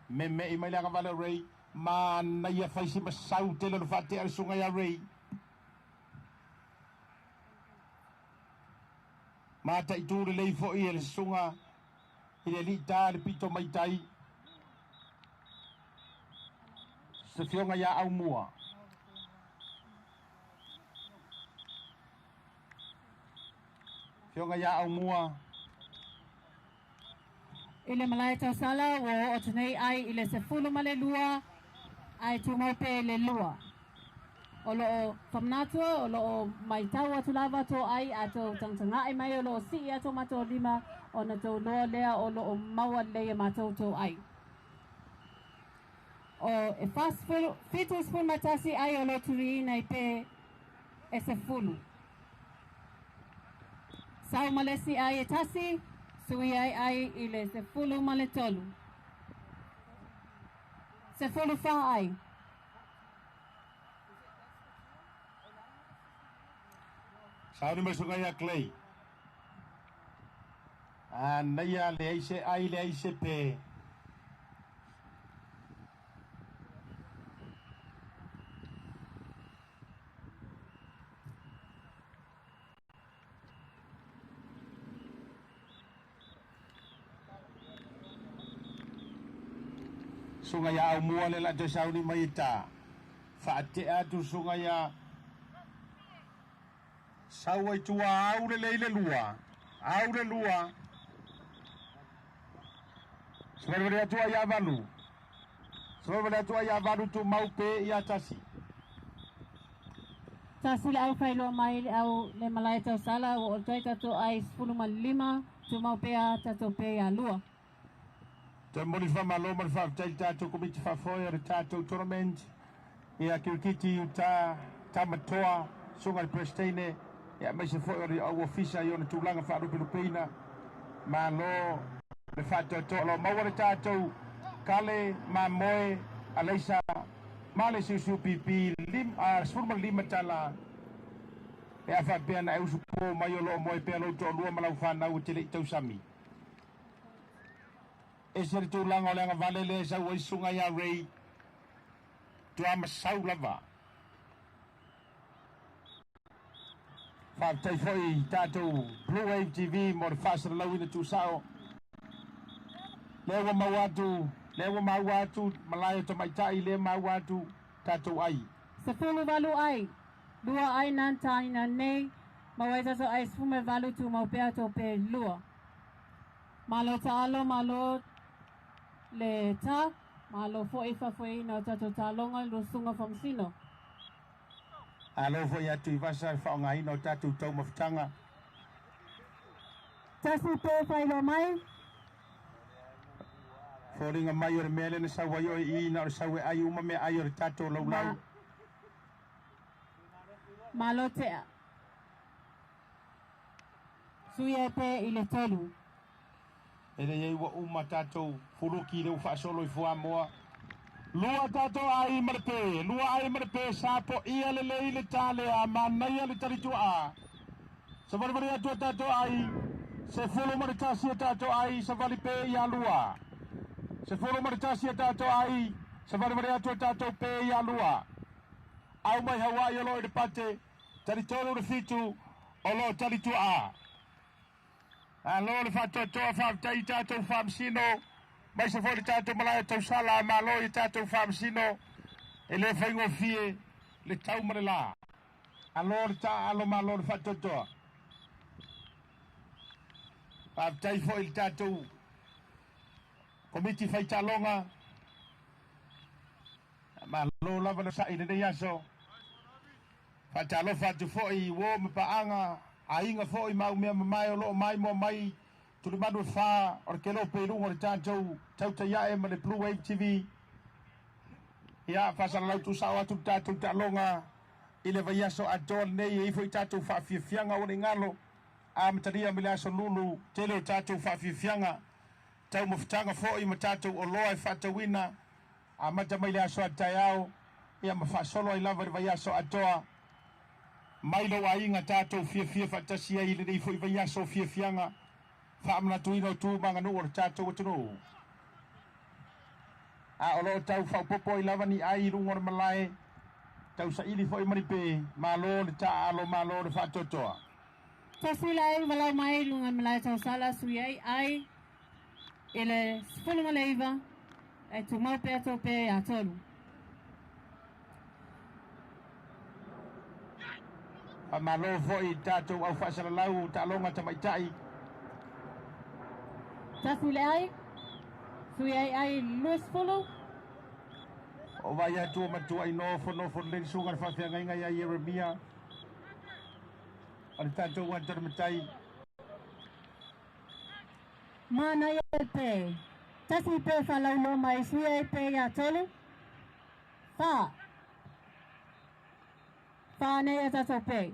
Meme'i mai le agavale o Ray. Manaia fai si masau tele o le faatea le susuga ia Ray. Mataitu lelei foi e le susuga i le alii ta le pito mai tai. Se fioga ia Aumua. Fioga ia Aumua. I le malae tausala ua oo atu nei ai i le 12 ae tumau pea i le lua. O lo o faamanatua o lo o maitau atu lava tou ai a tou tagataga'i mai o lo o sii atu o matou lima ona tou loa lea o lo o maua lelei e matou tou ai. O e 40, 71 ai o lo o tuliina i pe e 10. Sau ma le isi ai e tasi, sui ai ai i le 13. 14 ai. Sauni mai susuga ia Clay. Anaia leai se ai leai se pe. Susuga ia Aumua le la toe sauni mai e ta. Faatea atu susuga ia Sau ai tua au lelei le lua. Au le lua. Savalivali atu ai ia valu. Savalivali atu ai ia valu tumau pe ia tasi. Tasi le au failoa mai le au le malae tausala ua olo ai tatou ai 15 tumau pea tatou pe ia lua. Toe momoli faamalo ma le faafetai i le tatou Komiti Faafoe o le tatou Tournament ia Kirikiti Utah Tamatoa, Susuga i le Peresitene aemaise foi o le au Ofisa i ona tulaga faalupelupeina. Malo le faatoatoa. O lo o maua le tatou kale mamoe alaisa ma le siusiu pipi 15 tala pe a faapea na e usupo mai o lo o moe pea lou toalua ma lau fanau e te le i tausami. Ese le tulaga o le agavale lea e sau ai susuga ia Ray Tuamasau lava. Faafetai foi i tatou Blue Wave TV mo le faasalalauina tuusao. Lea ua maua atu, lea ua maua atu malae o tamaitai, lea maua atu tatou ai. 18 ai, lua ai nan taina nei, maua ai tatou ai 18 tumau pea tou pe lua. Malo taalo, malo le ta, malo foi faafoeina o tatou taaloga i luasuga faamasino. Alo foi ia Tuivasa le faaaogaina o tatou taumafataga. Tasi pe faailoa mai. Foliga mai o le mea lea na sau ai oe i i na o le sau e ai uma mea ai o le tatou laulau. Malo tea. Sui ai pe i le tolu. E leai ua uma tatou fuluki lea ua faasolo i Fuamoa. Lua tatou ai ma le pe, lua ai ma le pe, sa poia lelei le ta lea, manaia le talituaa. Savalivali atu a tatou ai, 11 a tatou ai, savali pe ia lua. 11 a tatou ai, savalivali atu a tatou pe ia lua. Au mai Hawaii o lo o i le pate, talitonu le fitu o lo o talituaa. Malo le faatoatoa, faafetai i tatou faamasino, aemaise foi le tatou malae tausala, malo i tatou faamasino, e le faigofie le tau ma le la. Malo le taaalo, malo le faatoatoa. Faafetai foi i le tatou Komiti Faitaaloga, malo lava le sa'i i lenei aso. Faatalofa atu foi i uo ma paaga, aiga foi ma au mea mamae o lo o maimoa mai tulimanu e fa o le kelope i luga o le tatou tautai ae ma le Blue Wave TV. Ia, faasalalau tuusao atu le tatou taaloga i le vaiaso atoa lenei e i ai foi tatou faafiafiaga ua le galo amatalia mai le aso Lulu tele o tatou faafiafiaga, taumafataga foi ma tatou oloa e faatauina Amata mai le aso a taeao, ia ma faasolo ai lava i le vaiaso atoa. Mai lou aiga tatou fiafia faatasi ai i lenei foi vaiaso o fiafiaga, faamanatuina o tu ma aganuu o le tatou atunuu. A o lo o tau faaopoopo ai lava ni ai i luga o le malae, tau saili foi ma ni pe, malo le taaalo, malo le faatoatoa. Tasi lai walau mai lunga malai tausala sui ai ai i le 19 e tumau pea tō pē a tolu. Faamalo foi i tatou au faasalalau taaloga tamaitai. Tasi le ai, sui ai ai 20. O vai atu o matua i nofo nofo lelei le susuga i le faafeagaiga ia Ieremia o le tatou ata o le matai. Manaia e pē. Tasi pē whalauloa mai sui ai pē ia tolu. Whā. Whā nei a tatou pē.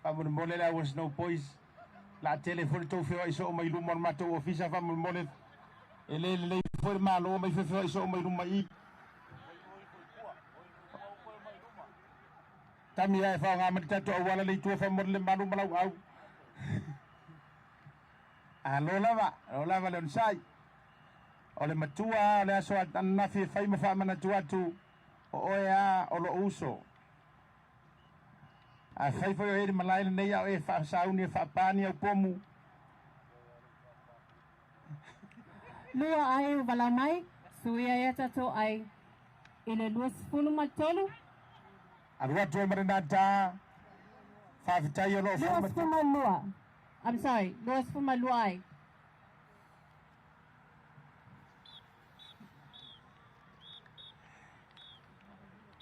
Faamolemole le au Snow Boys, la tele foi le tou feoai soo mai luma o le matou ofisa faamolemole e le lelei foi le malo mai feoai soo mai luma i tami ae faaaoga mai le tatou auala le itua faamolemole le malu ma lauau. Alo lava, alo lava le onosai. O le matua o le aso ananafi e fai ma faamanatu atu o oe a o lou uso. A fai foi o e i le malae lenei a o e faasauni e faapā ni au pomu. Lua ai o vala mai, suia ia tatou ai i le 23. Alu atu ai ma lena ta, faafetai o lo o faamatu. 22. I'm sorry, 22 ai.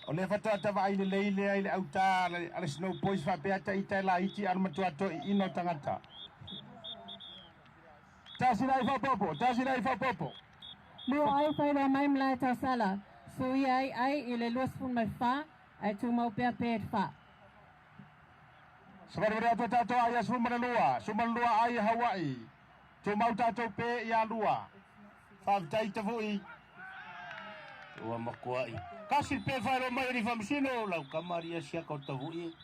O lea faatoa tavaai lelei lea i le autā a le Snow Boys faapea ta ita e laiti a o le matua toeaina o tagata. Tasi lai faaopoopo, tasi lai faaopoopo. Lua ai whailoa mai malae tausala, suia ai ai i le 24 ae tumau pea pe fa. Savalivali atu a tatou ai ia 12, 12 ai Hawaii. Tumau tatou pe ia lua. Faafetai Tavui. Ua makuai. Kasi pe whaero mai ni whamsino, lau kamari asia ka o Tavui.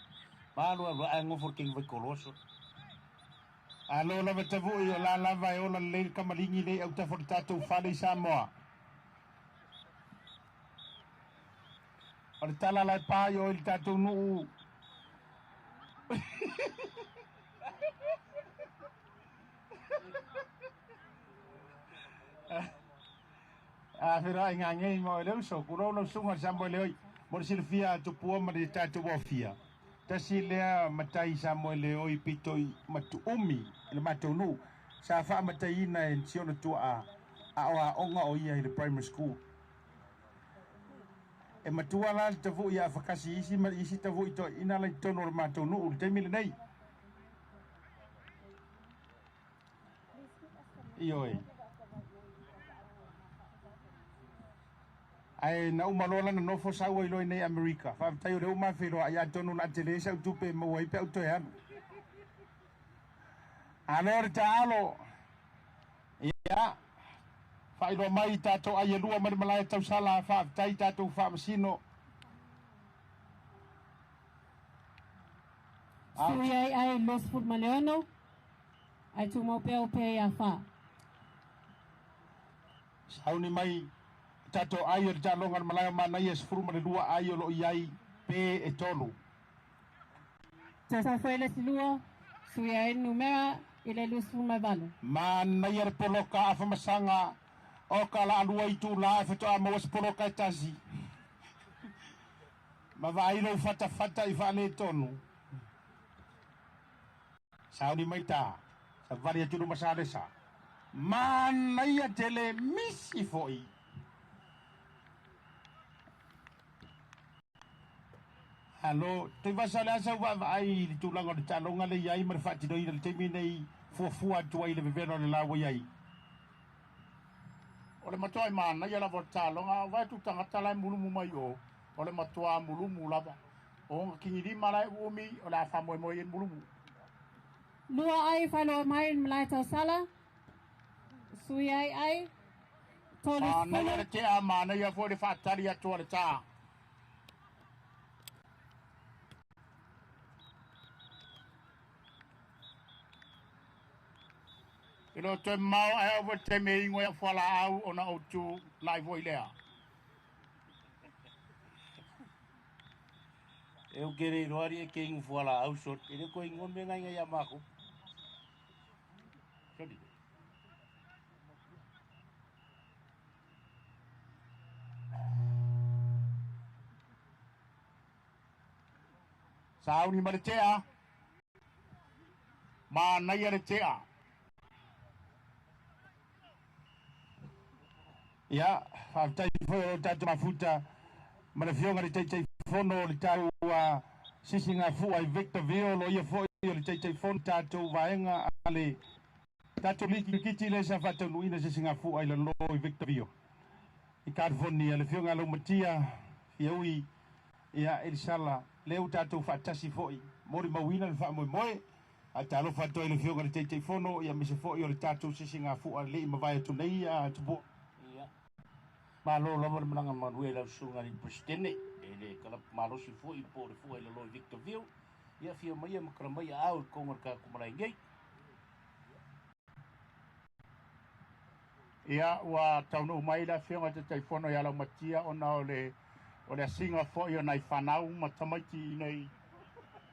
Malo a ae ngofo le kengi vaikoloso. Alo lava Tavui o la lava e ola lelei le kamaligi lei autafa o le tatou fale i Samoa. O le tala la e pa i o i le tatou nuu. A feiloai ngangei ma oe le uso, kulou lau susuga i le Samoa Leoi, mo le silafia a Tupua ma le tatou ofia. Tasi lea matai Samoa Leoi pito i matuumi i le matou nuu, sa faamataiina e si ona tuaa a o aoga o ia i le primary school. E matua la le tavui a afakasi i isi ma isi tavui toeaiina la i totonu o le matou nuu i le taimi lenei. Ioe. Ae na uma loa lana nofo sau ai loa i nei Amerika. Faafetai o lea ua ma feiloai atonu o le a tele sau tupe e maua ai pe a ou toe alu. Alo le taalo. Ia, faailoa mai i tatou ai e lua mai le malae tausala, faafetai tatou faamasino. Sui ai ai 26 ai tumau pea o pea ia wha. Sauni mai Tatou ai o le taaloga o le malae o Manaia 12 ai o loo i ai pe e 3. Toe foi le isi lua, suia ai le numera i le 28. Manaia le poloka afamasaga o ka laalua itulā e faatoa maua se poloka e tasi. Ma vaai lou fatafata i faaletonu. Sauni mai ta, savali atu luma Salesa. Manaia tele misi foi. Alo, Tuivasa, o le a sau vaavaai i le tulaga o le taaloga lea i ai ma le faatinoina i le taimi nei, fuafua atu ai i le vevela o le la ua i ai. O le matua i manaia lava o le taaloga, o vai tu tagata la e mulumu mai o, o le matua mulumu lava. O nga kingilima la e uumi, o le a whamoemoe i mulumu. Lua ai faailoa mai le malae tausala, sui ai ai, Manaia 30. le tea, manaia foi le whaatari atu a le tā. I lo toe mau ai o te me ingo ia whala au o na o tu lai voi lea. E o kere roari e ke ingu fuala au sot. E le ko ingo me ngai ngai a mako. Sorry. Sauni ma le tea, manaia le tea. Ia, faafetai foi o tatou mafuta ma le afioga i le Taitaifono o le tau sisigafua i Victorville, o ia foi o le Taitaifono tatou vaega a le tatou liki kirikiti lea sa faataunuuina sisigafua i lalo i Victorville i California, le afioga Laumatia Fiaui, ia Elisala, lea ua tatou faatasi foi molimauina le faamoemoe. Ae talofa atu ai i le afioga i le Taitaifono, ia aemaise foi o le tatou sisigafua lei mavae atu nei Tupua. Ia. Malo lava le malaga manuia i lau susuga i le Peresetene, e le kalapu malosi foi po o le fua i lalo i Victorville. Ia afio mai ia ma tala mai aao i totonu o le tatou malae nei. Ia, ua taunuu mai le afioga i le Taitaifono ia Laumatia ona o le asiga foi o nai fanau ma tamaiti i nei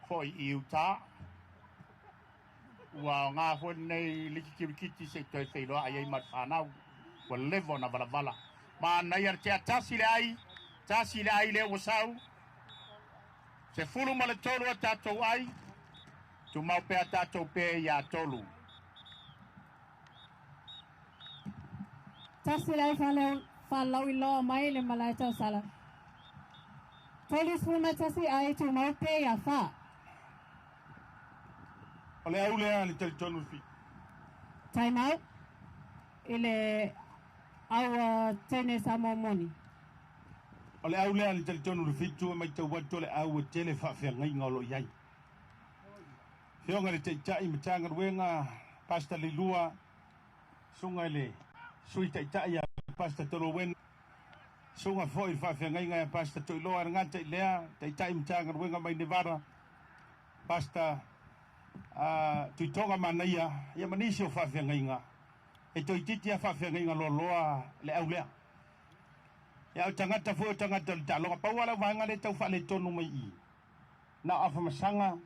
foi i Utah. Ua ngā foi lenei liki kirikiti se i toe wheiloa ai ai ma le fanau. Ua leva ona valavala. Manaia le tea, tasi le ai, tasi le ai lea ua sau. 13 a tatou ai, tumau pea tatou pe ia 3. Tasi le ai faalauiloa mai le malae tausala. 31 ai tumau pea ia 4. O le au lea le talitonu fi. Time out i le au teine Samoa moni. O le au lea le talitonu le 7 e matau atu o le au e tele faafeagaiga o lo o i ai. Afioga i le Taitai Matagaluega, Pastor Leilua, susuga i le Sui Taitai ia Pastor Tolowen, susuga foi i le faafeagaiga ia Pastor Toiloa e le gata i lea, Taitai Matagaluega mai Nevada, Pastor Tuitoga Manaia, ia ma nisi o faafeagaiga. E toeitiiti lava faafeagaiga loaloa le au lea. Ia o tagata foi o tagata o le taaloga, pau lava lau vaega lea e tau faaletonu mai i i, na o Afamasaga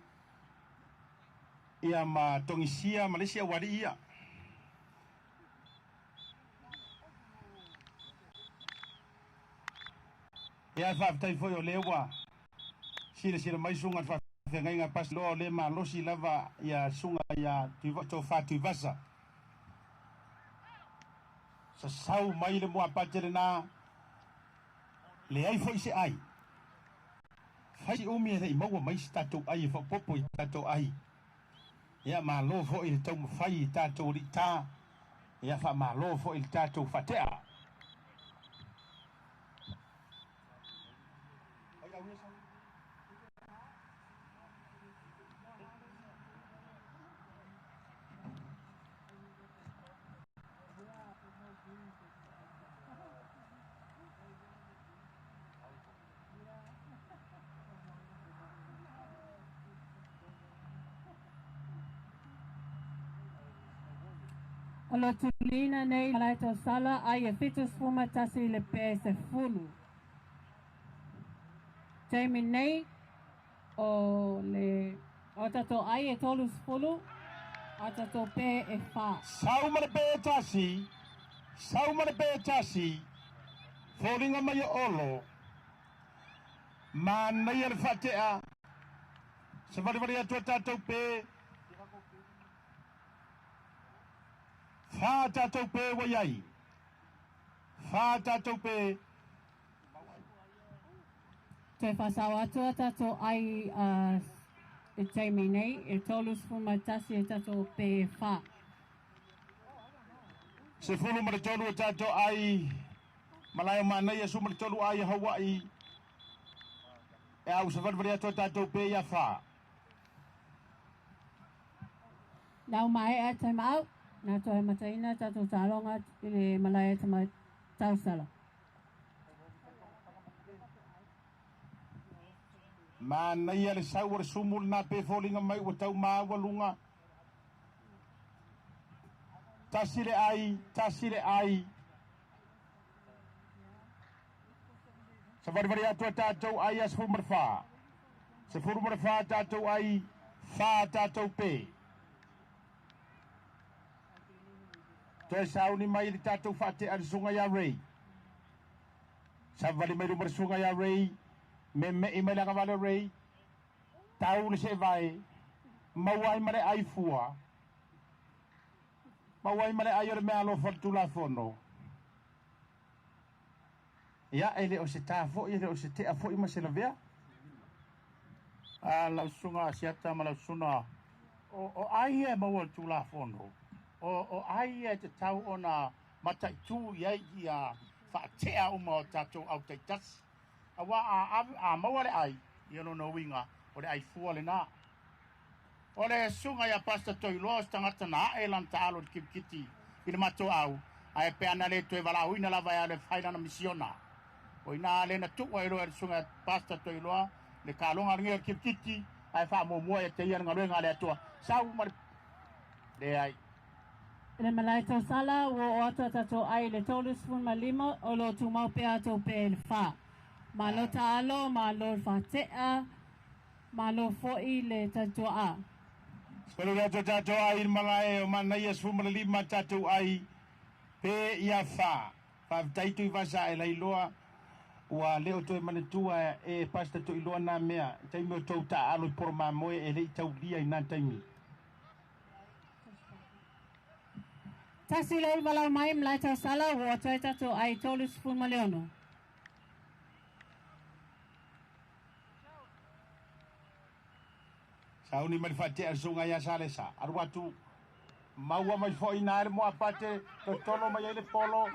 ia ma Togisia ma le isi aualii ia. Ia e faafetai foi o lea ua silasila mai susuga i le faafeagaiga Pasiloa o lea e malosi lava ia susuga ia Tofa Tuivasa. Sasau mai le muapate lena, leai foi se ai. Fai si umi e le i maua mai se tatou ai e faaopoopo i tatou ai. Ia malo foi le taumafai i tatou alii ta, ia faamalo foi i le tatou faatea. O lo tuliina nei malae tausala ai e 71 i le pe 10. Taimi nei o le o tatou ai e 30 a tatou pe e 4. Sau ma le pe tasi, sau ma le pe tasi, foliga mai o Olo, manaia le faatea, savalivali atu a tatou pe, 4 tatou pe ua i ai, 4 tatou pe. Toe faasao atu a tatou ai i taimi nei, e 31 e tatou pe e 4. 13 o tatou ai, malae o manaia 13 ai Hawaii, e au savalivali atu a tatou pe ia 4. Nau mai a time out, nā toe mataina tatou tāloga i le malae tama tausala. Manaia le sau o le sumu lena pe foliga mai ua tau māualuga. Tasi le ai, tasi le ai. Savalivali atu a tatou ai a 14. 14 tatou ai, 4 tatou pe. Toe sauni mai le tatou faatea le susuga ia Ray. Savali mai luma le susuga ia Ray, meme'i mai le agavale o Ray, tau le seevae, maua ai ma le ai fua, maua ai ma le ai o le mea alofa le Tulafono. Ia, e le o se tā foi, e le o se tea foi ma se lavea. A lau susuga Asiata ma lau susuga o ai e maua le Tulafono, o ai e te tau ona mataitu i ai ia faatea uma o tatou au taitasi. Aua a maua le ai, ia lona uiga, o le ai fua lena. O le susuga ia Pastor Toiloa o se tagata na ae lana taalo i le kirikiti i le matou au, ae pe ana le toe valaauina lava e alu e fai lana misiona. O ina le na tuu ai loa e le susuga ia Pastor Toiloa le taloga lenei o le kirikiti, ae faamuamua ia te ia le galuega a le Atua. Sau ma le leai. I le malae tausala, ua oo atu a tatou ai i le 35 o lo o tumau pea atou pe i le 4. Malo taalo, malo le faatea, malo foi le tautuaa. Pelu le atu tatou ai i le malae o manaia 15 tatou ai pe ia 4. Faafetai Tuivasa e lailoa ua le o toe manatua e Pastor Toiloa nā mea. Taimi o tou taaalo i poro mamoe e le i taulia i nā taimi. Tasi le iva lau mai malae tausala ua atu ai tatou ai 36. Sauni mai le faatea le susuga ia Salesa. Alu atu maua mai foi na le moapate totolo mai ai le polo.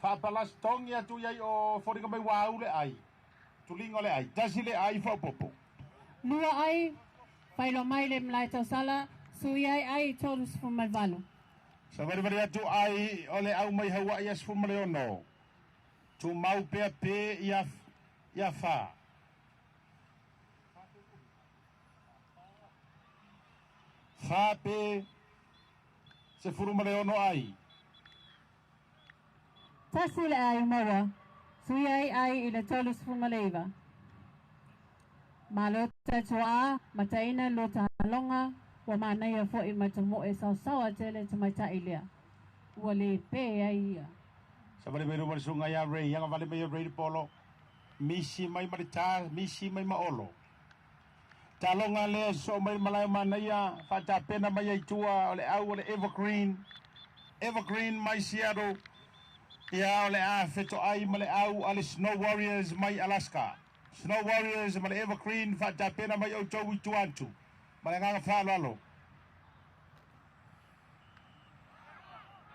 Faapalasi togi atu iai o foliga mai uaau le ai. Tuliga o le ai. Tasi le ai faaopoopo. 2 ai, faailoa mai le malae tausala, sui ai ai 38. Savalivali atu ai o le au mai Hawaii a 16. Tumau pea pe ia 4. 4 pe 16 ai. Tasi le ai maua, sui ai ai i le 39. Malo tautuaa, mataina lo taloga, ua manaia foi ma tamoe saosaoa tele tamaitai lea. Ua le pe ai ia. Savali mai luma le susuga ia Ray, agavale mai e Ray le polo. Misi mai ma le tā, misi mai ma Olo. Taloga lea sosoo mai le malae o manaia, faatapena mai ai tua o le au o le Evergreen. Evergreen mai Seattle. Ia o le a fetoai ma le au a le Snow Warriors mai Alaska. Snow Warriors ma le Evergreen faatapena mai outou i tua atu. Ma le agaga faaaloalo.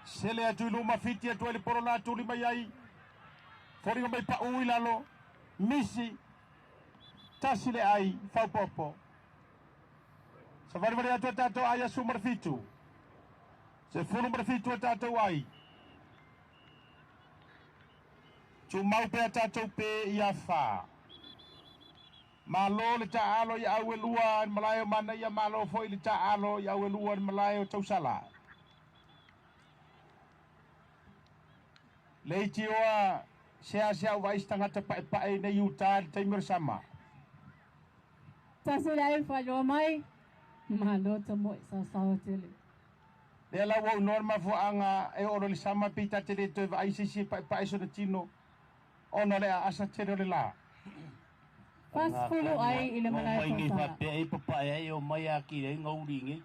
Sele atu i luma fiti atu ai le polo la tuli mai ai. Foliga mai pau i lalo. Misi. Tasi le ai faaopoopo. Savalivali atu a tatou ai a 17. 17 a tatou ai. Tumau pea tatou pe ia 4. Malo le taalo i au e lua i malae o manaia, malo foi le taalo i au e lua i malae o tausala. Leitioa sea au vaai se tagata paepae nei i uta i le taimi o le sama. Tasi le ai faailoa mai, malo tamoe saosaoa tele. Lea la ua unoa le mafuaaga e oo loa i le sama pei ta te le toe vaai i se isi e paepae sona tino ona o le aasa tele o le la. 40 ai i le malae Omai nei tausala. faapea ai papae ai e omai atili ai gauli nei.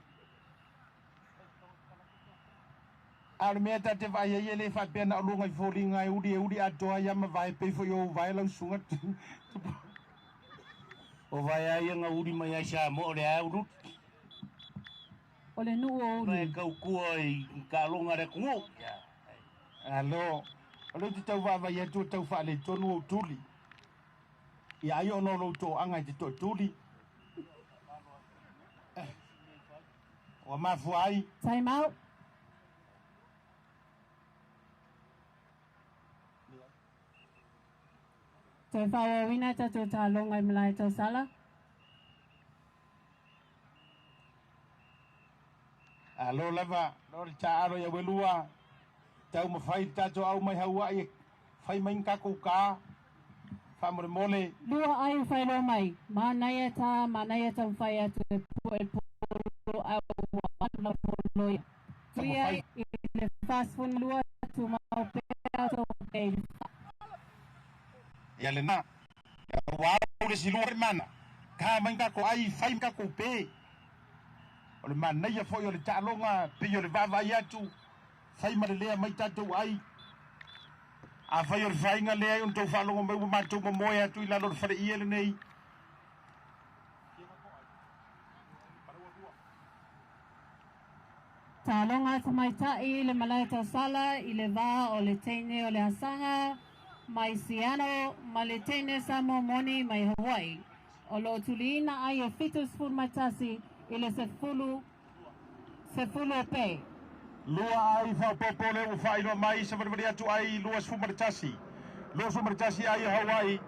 A o le mea ta te vaai ai e le faapea na o luga i foliga e uli e uli atoa ai a ma vae pei foi o ou vae lau susuga Tupu. O vae a ia gauli mai ai Samoa o le a uluti. O le nuu o Ma e uli. tautua i taaloga a le atunuu. Alo, o lea ou te tau vaavaai atu ua tau faaletonu ou tuli. Ia ai ona o lou toaga i te toatuli. Ua mafua ai. Time out. Toe faaauauina tatou taaloga i malae tausala. Alo lava, lo le taaalo i auelua, taumafai le tatou au mai Haua'i e fai mai ni tatou kā, faamolemole. Lua ai o failoa mai, manaia tā, manaia taumafai atu e pue polo a ua alu la polo ia. Tuia Taumafai. i le 42 tumau pea tou pea i le fa. Ia lena, ia ua au le isi lua le mana, kā mai ni tatou ai, fai ni tatou pē. O le manaia foi o le taaloga pei o le vaavaai atu, fai ma lelea mai tatou ai. Afai o le faiga lea ona tou faalogo mai ua matou momoe atu i lalo o le faleie lenei. Taaloga tamaitai i le malae tausala i le va o le teine o le Asaga mai Seattle ma le teine Samoa moni mai Hawaii. O lo o tuliina ai e 71 i le 10 10 o pe. Lua ai faaopoopo lea ua faailoa mai savalivali atu ai 21. 21 ai o Hawaii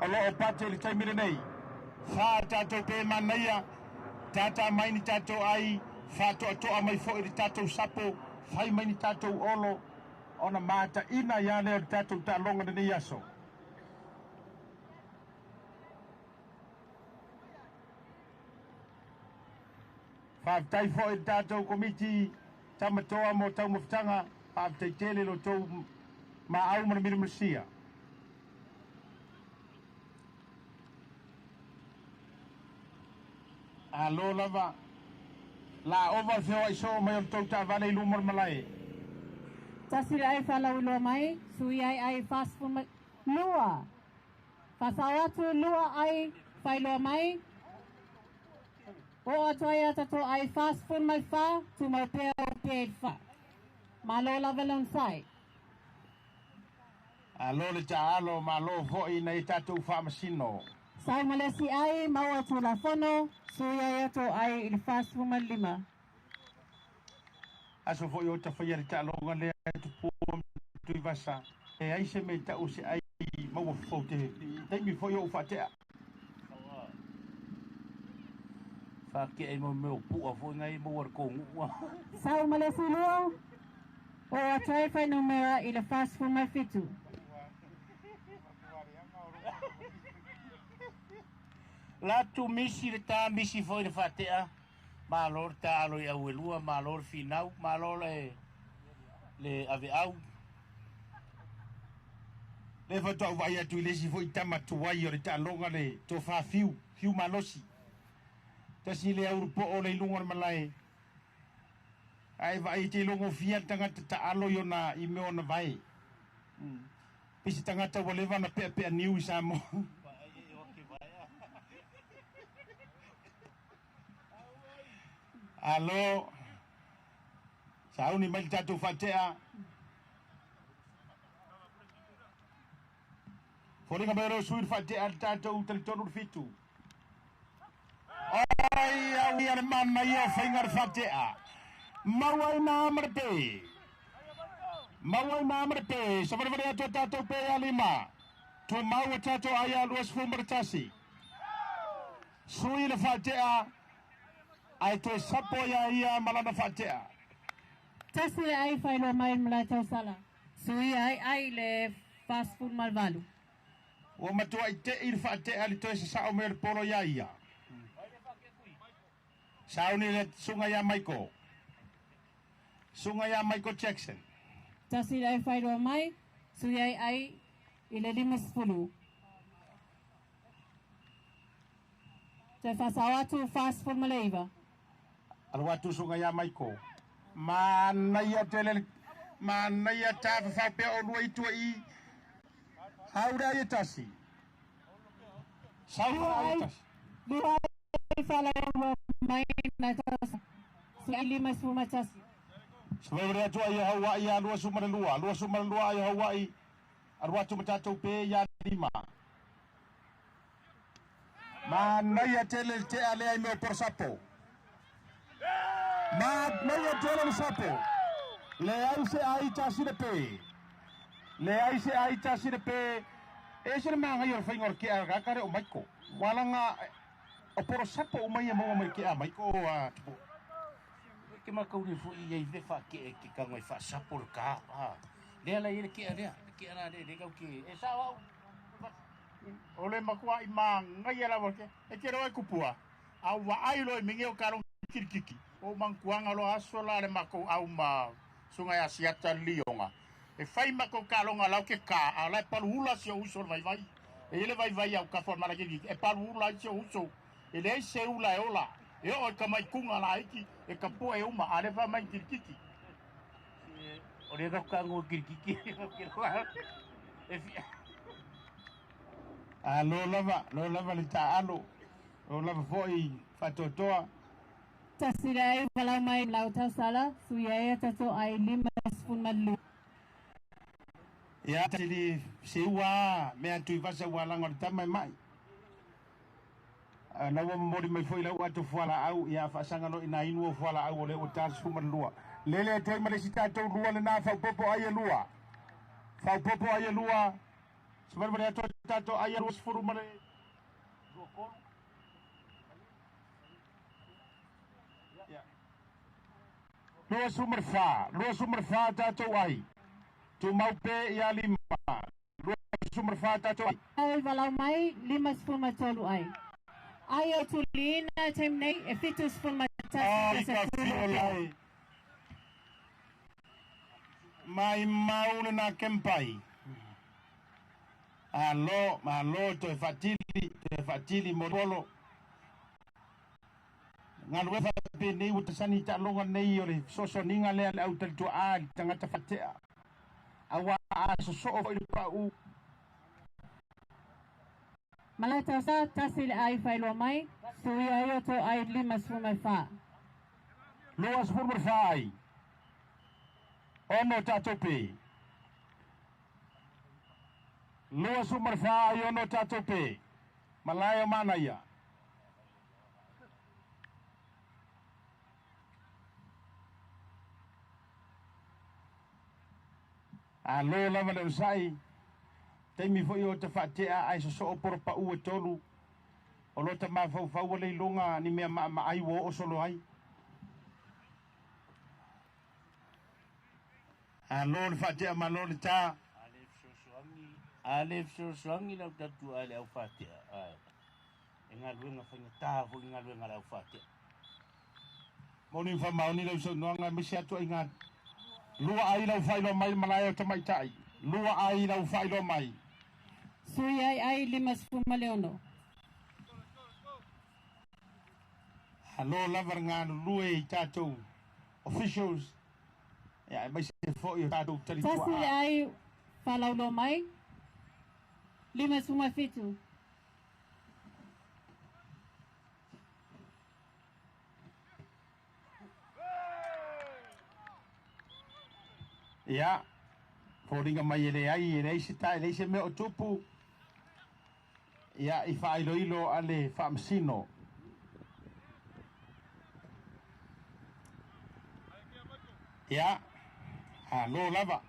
o lo o pate i le taimi lenei. Fa tatou pe manaia, tata mai ni tatou ai, faatoatoa mai foi le tatou sapo, fai mai ni tatou olo, ona mataina ai lava lea o le tatou taaloga lenei aso. Faafetai foi i le tatou Komiti Tamatoa mo taumafataga, faafetai tele i lo outou maau ma le milimilisia. Alo lava, la ova le feoai soo mai o le tou taavale i luma o le malae. Tasi le ai faalauiloa mai, sui ai ai 42. Faasao atu lua ai failoa mai, oo atu ai a tatou ai 44, tumau pea o pea i le fa. Malo lava le onosai. Alo le taalo, malo foi nai tatou faamasino. Sau ma le isi ai, maua Tulafono, sui ai atu ai i le 45. Aso foi o tafaia le taaloga lea e tupua ma Tuivasa. E leai se mea i tau se ai maua fofou te taimi foi o ou faatea. Faatea i mea o pu'a foi nai maua le tonu'u. Sau ma le isi lua, oo atu ai fuainumera i le 47. Latu misi le ta misi foi le faatea, malo le taalo i auelua, malo le finau, malo le le aveau. Lea faatoa ou vaai atu i le isi foi tama tuai o le taaloga le tofa fiu, fiu malosi. Tasi lea ulu poo le i luga o le malae. Ae vaai e te iloa gofie le tagata taalo i ona i mea ona vae. Pei se tagata ua leva ona peapea niu i Samoa. Alo, sauni mai le tatou faatea. Foliga mai o leo sui le faatea le tatou talitonu le fitu. Oi, au ia le manaia o faiga le faatea. Maua ai na ma le pe. Maua ai na ma le pe. Savalivali atu a tatou pe ia lima. Tumau a tatou ai a 21. Sui le faatea ae toe sapo ia ia ma lana faatea. Tasi le ai failoa mai le malae tausala. Suia ai ai le 48. Ua matua i te i le faatea le toe sasao mai o le polo ia ia. Sauni le sunga ia Michael. Sunga ia Michael Jackson. Tasi le ai whairoa mai, suia ai ai i le 50. Te whasao atu 49. Alu atu sunga ia Michael. Manaia tele manaia tāwhawhau pea o lua itua i haura ia tasi. Saura ia tasi. Lua ai whalaua mai na tasi. Suia 51. Sawaire atu ai Hawaii a 22, 22 ai Hawaii. Alu atu ma tātou pe ia lima. Manaia tele te alea i mea porosapo. Manaia tele le sapo. Le ai se ai tasi le pe. Le ai se ai tasi le pe. E se le maangai o le whainga o le kea kakare o Maiko. Walanga o porosapo o mai e maua mai kea Maiko a tupu. Ke makau ni fo i ei le wha ke ke ka ngoi wha sapo le ka. Ha. Lea la i le kea lea. Le kea la le le kau ke. E sa au. O le makua i maangai e lava ke. E te roa e kupua. Au wa ai lo i mingi o karong kirikiki. O mangkuanga lo aso la le mako au ma sunga ya siata lionga. E whai mako kalonga lau ke ka. A lai palu hula si o uso le vai vai. E ile vai vai au ka wha kirikiki. E palu hula si o uso. E le se ula e ola. E o e ka mai kunga la iki. E ka po e uma. A le wha mai kirikiki. O le rau ka ngō kirikiki. E fia. A lo lava le tāalo. Lo lava foi whatotoa. Tasi le ai walau mai lau tausala, suia ai tato ai 52. Ia tili se ua mea tui vasa ua langa o le tama e mai. Na ua mori mai foi lau atu fuala au ia whaasanga no ina inua fuala au o le o tāsi fuma lua. Lele toi ma le si tātou lua le nā whaupopo ai e lua. Whaupopo ai e lua. Sumari mare atu tātou ai e lua sifuru mare. Lua kolu. Lua sumar whā, lua sumar whā tātou ai. Tu maupe ia lima. Lua sumar whā tātou ai. Ai walau mai 53 ai. Ai o tulina taim nei e 71. Ai ka whiolai. Mai mauna nā kempai. Alo, malo toe whatili morolo. Ngā lue whape nei ua tasani ta'alonga nei o le sosoninga lea le au talitua a le tangata whatea. Awa a sosoo foi le pau. Malata sa tasi le ai whailoa mai, suia ai o tō ai 54. 54 ai. Ono tātou pe. 24 ai ono tātou pe. Malaia manaia. A lo lava le usai. Taimi foi o te whaatea ai soso o poro pa ua tolu. O lo te mawhau le ilonga ni mea maa ai wo o solo ai. A lo le whaatea ma lo le tā. A le fesoasoangi lau tatu a le au whaatea. E ngā luenga whainga tā fo i ngā luenga le au whaatea. Moni whamaoni lau saunoanga misi atu ai ngā. Lua ai lau whailo mai malaia o tamaitai. Lua ai lau whailo mai. Sui ai ai 56. Alo lava ngā lue i tātou officials. Ia, e mai se foi o tātou talitua. Tasi le ai whalaulo mai. 57. Ia, fōringa mai e le ai, e le se tā, e le se mea o tupu. Ia, i whaailoilo a le whaamsino. Ia, a lo lava.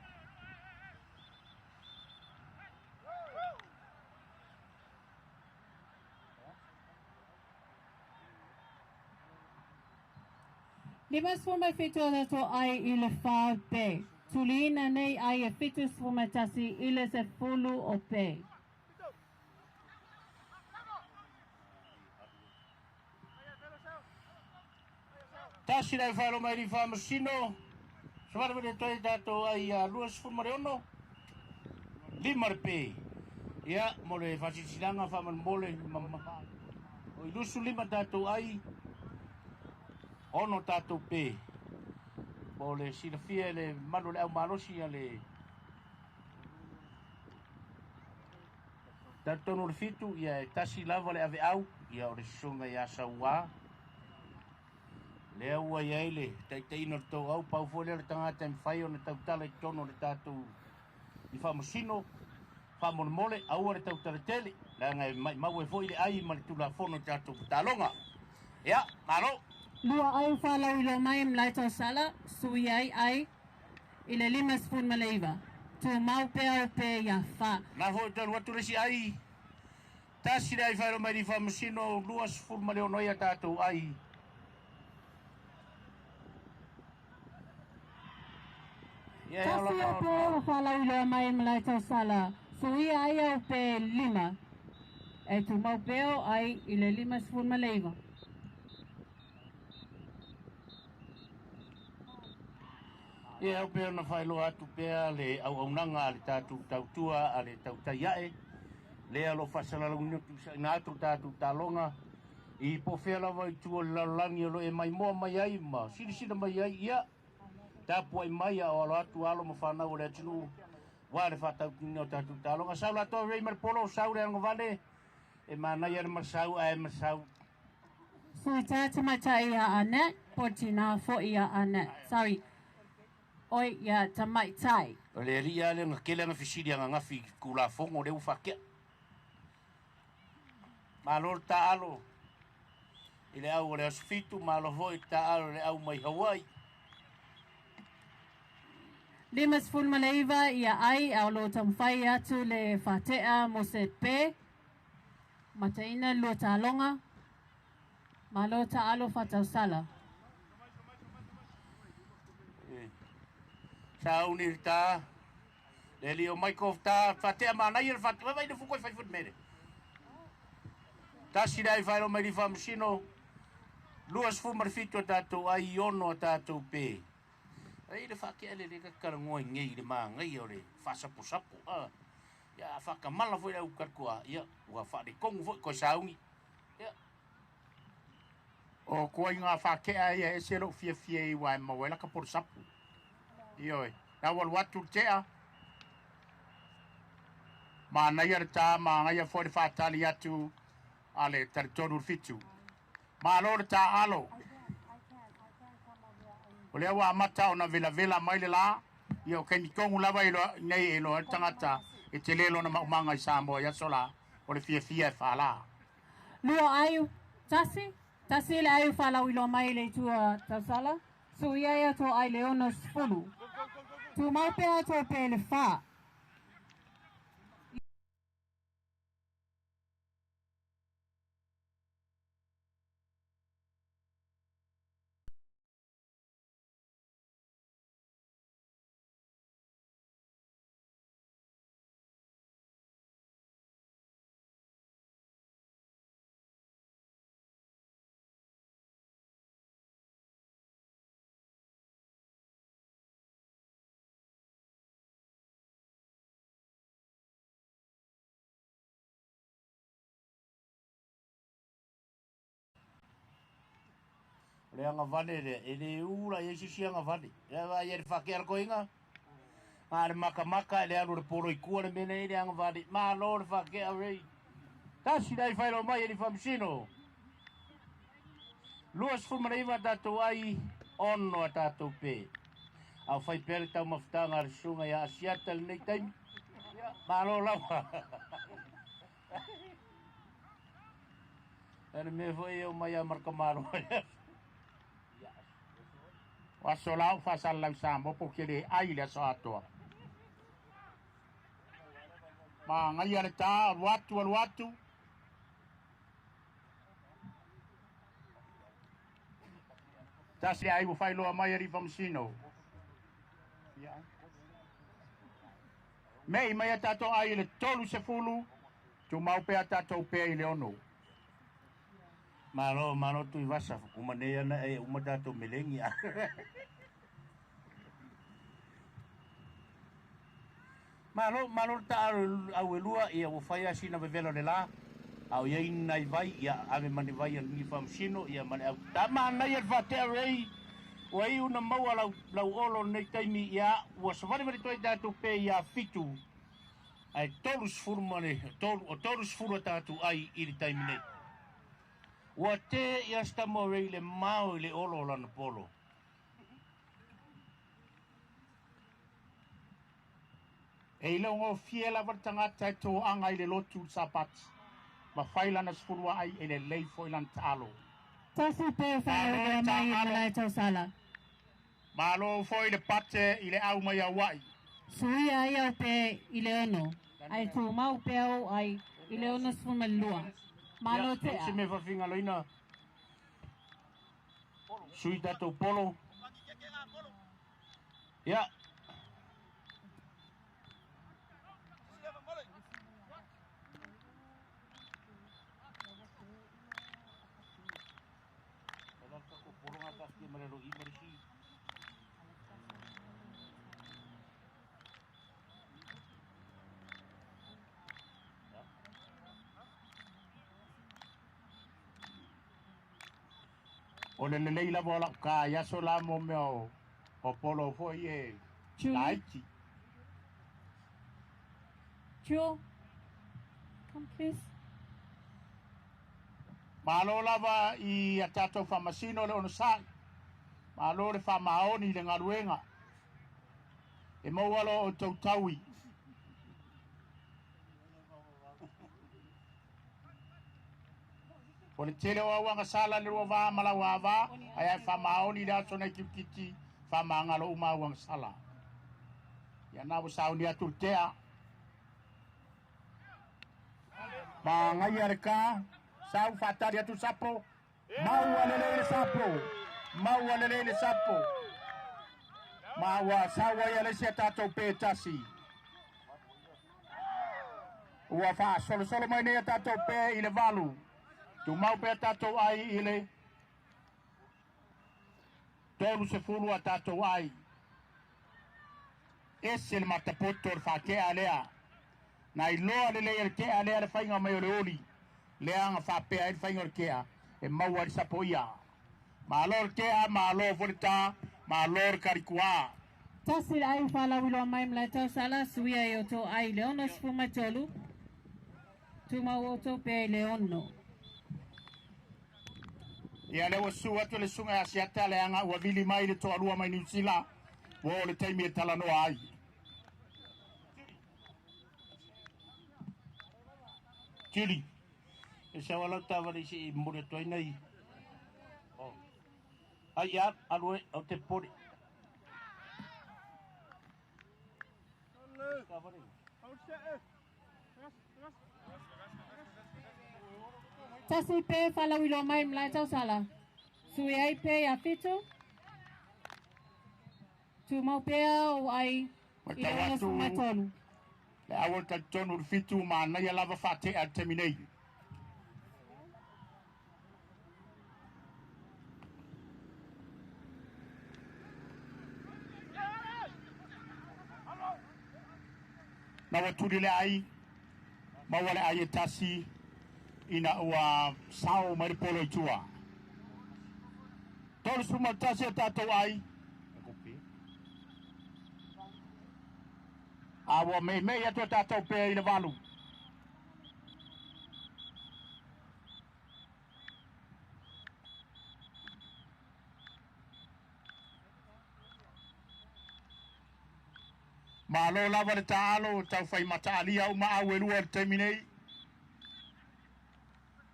57 o tātou ai i le whā pe. Tuliina nei ai e 71 i le 10 o pe. Tasi le whaelo mai ri whamasino. Sawara wale toi tātou ai a 26. Lima le pe. Ia, mo le whasisisilanga whamanmole. O i 25 tātou ai. 6 tātou pe. Mo le silafia le manu le au malosi a le talitonu le 7, ia e tasi lava le ave au, ia o le susuga ia Sauā. Lea ua iai le taitaiina o le tou au, pau foi lea o le tagata e mafai ona tautala i totonu o le tatou i faamasino, faamolemole, aua le tautala tele, leaga e maimau ai foi le ai ma le Tulafono i tatou taloga. Ia, malo! Lua au whalau i lo mai mlai tau sala, sui ai ai, i le 59. Tu mau pea o pe ia wha. Nā foi talu atu le si ai, tasi le ai whaelo mai di whamasino, 26 ia tātou ai. Ia, ia, Tasi o pe o whalau i lo mai mlai tau sala, sui ai au pe 5. E tu mau pea o ai i le 59. Ia, au pea na whaeloa atu pea le au aunaga a le tātou tautua a le tautai ae. Lea lo whasalalauni na atu tātou taloga i po whea lava i tua le lalolagi o lo e mai moa mai ai ma silasila mai ai ia. Tapuai mai a o alo atu alo ma whanau o le atunuu wa le whatautini o tātou taloga. Sau la toa rei maripolo, sau le angovale e mānai ale masau ae masau. Sui tāta matai ia Annette, po tina fo ia Annette. Sorry. Oi ia tamaitai. O le alii a le nga kele nga fisili nga ngafi kula fongo le ufa kea. Malo le taalo i le au o le aso 7, malo foi le taalo le au mai Hawaii. 59 ia ai au lo tamwhai atu le whatea mo se pe. Mataina lua talonga. Malo taalo whatausala. Sa uni ta le lio Michael ta whatea mānai le whatea vai le fuko i whai mere. Tasi le ai whaero mai li whamasino 27 tātou ai 6 tātou pe. Ai le whakea le le kakarangoa ngei le māngai o le whasaposapo. Ia whakamala foi le au karkua. Ia ua whaare kongu foi koe saungi. Ia. O koe ngā whakea ia e se lo fia fia i wai mawela ka porosapu. Ioe, nā walu atu tea. Mānai le tā, māngai foi le whātali atu a le taritonu 7. Mālo le tā alo. O lea ua amata ona vela vela mai le la. Ia o kei tongu lava i loa nei e loa tangata e te lelo na maumanga i Samoa ia sola o le fia fia e whala. Lua aiu, tasi, tasi le aiu whalau i loa mai le tua tausala. So ia ia tō ai le 60. Tu mau pea tō pe le wha. Le anga vale le, e le ula i sisi anga vale. Le va i le whakea le koinga. Ngā le makamaka, le alu le polo i kua le mene i le anga vale. Malo le whakea rei. Tasi lai whailo mai e li whamsino. 29 tātou ai, 6 tātou pe. Au whai pere tau mawhitanga le sunga ia Asiata le nei taimi. Malo lawa. Ene me foi o mai a marka malo. O aso lau whasala lau Samoa po ke le ai le aso atoa. Ma ngai le tā, alu atu, alu atu. Tasi ai ua whailoa mai ari whamsino. Me'i mai a tatou ai i le 30, tumau pea tatou pea i le 6. Malo, malo Tuivasa, uma nei ana e uma tatou melegi. Malo, malo le taalo au e lua, ia ua fai lava sina vevela o le la, a o i ai ni nai vai, ia ave ma ni vai a lenei faamasino, ia ma le au tama manaia le faatea Ray, ua iu na maua lau, lau olo lenei taimi, ia ua savalivali atu ai tatou pe ia 7, ae 30 ma le, 3, o 30 a tatou ai i le taimi nei. Ua te ia si tama o Ray le mao i le olo o lana polo. E iloagofie lava le tagata e toaga i le lotu i le Sapati, ma fai lana sefuluai e lelei foi lana taalo. Tasi pe Malo faalauiloa le mai i taalo, Malae Tausala. malo foi le pate i le au mai auai. Suia ai au pe i le 6. Ai tumau pea ou ai i le 62. Malo Ia, tea. se mea faafigaloina sui tatou polo. Ia. O le lelei lava o lau ka i aso la mo mea o polo foi e Julie. laiti. Jewel, come please. Malo lava i a tatou faamasino le onosai. Malo le faamaoni i le galuega. E maua lo o tautaui. O le tele o auaga sala le lua va ma lau ava, ae ae faamaoni le aso nei kirikiti, faamagalo uma auaga sala. Ia na ua sauni atu le tea. Magaia le ka, sau faatali atu sapo, maua lelei le sapo, maua lelei le sapo. Ma ua sau ai a le isi a tatou pe tasi. Ua faasolosolo mai nei a tatou pe i le 8. Tumau pea tatou ai i le 30 a tatou ai. Ese le matapoto o le faatea lea. Na iloa lelei e le tea lea le faiga mai o le oli. Lea faapea ai le faiga o le tea e maua ai le sapo ia. Malo le tea, malo foi le tā, malo le karikuā. Tasi le ai faalauiloa mai Malae Tausala, suia i o tou ai i le 63. Tumau outou pea i le 6. Ia lea ua susu atu le susuga ia Asiata leaga ua vili mai le toalua mai Niu Sila, ua oo le taimi e talanoa ai. Tili, e sau lau taavale se i momoli atu ai nai. Ai ia, alu e, au te popole. Tasi pe faalauiloa mai Malae Tausala. Sui ai pe ia 7. Tumau pea ou ai i le Matau atu 63. le au o le talitonu le 7 manaia lava faatea le taimi nei. Na ua tuli le ai, maua le ai e tasi, ina ua sao mai le polo i tua. 31 a tatou ai. A ua meimei atu a tatou pea i le 8. Malo lava le taalo, taufai mataalia uma au e lua le taimi nei.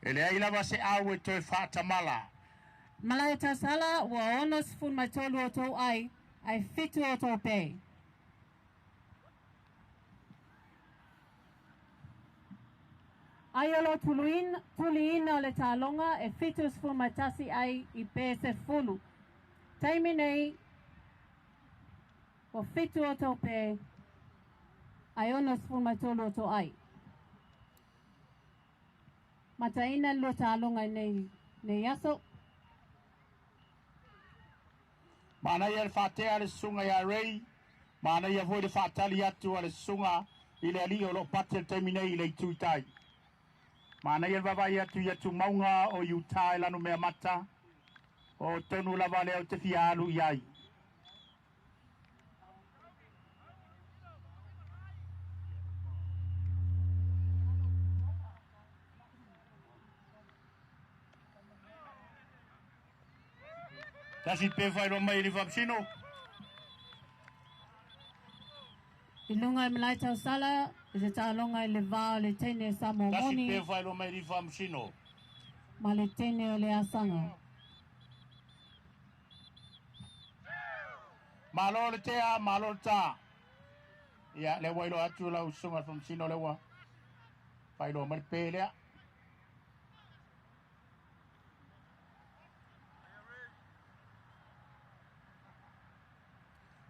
E leai lava se au e toe faatamala. Malae Tausala, ua 63 o tou ai, ai 7 o tou pe. Ai o lo tuliina o le tāloga e 71 ai i pe 10. Taimi nei, ua 7 o tou pe. Ae 63 o toai. Mataina le lua taaloga i nei, nei aso. Manaia le faatea a le susuga ia Ray, manaia foi le faatali atu a le susuga i le alii o lo o pate i le taimi nei i le itu i tai. Manaia le vaavaai atu i atumauga o Utah e lanumeamata, o tonu lava lea ou te fia alu i ai. Tasi pe faailoa mai i le Faamasino. I luga i Malae Tausala, i se taaloga i le va o le teine Samoa Tasi moni pe faailoa mai i le Faamasino. ma le teine o le Asaga. Malo le tea, malo le tā. Ia, lea ua iloa atu lau susuga i le Faamasino lea ua faailoa mai le pe lea.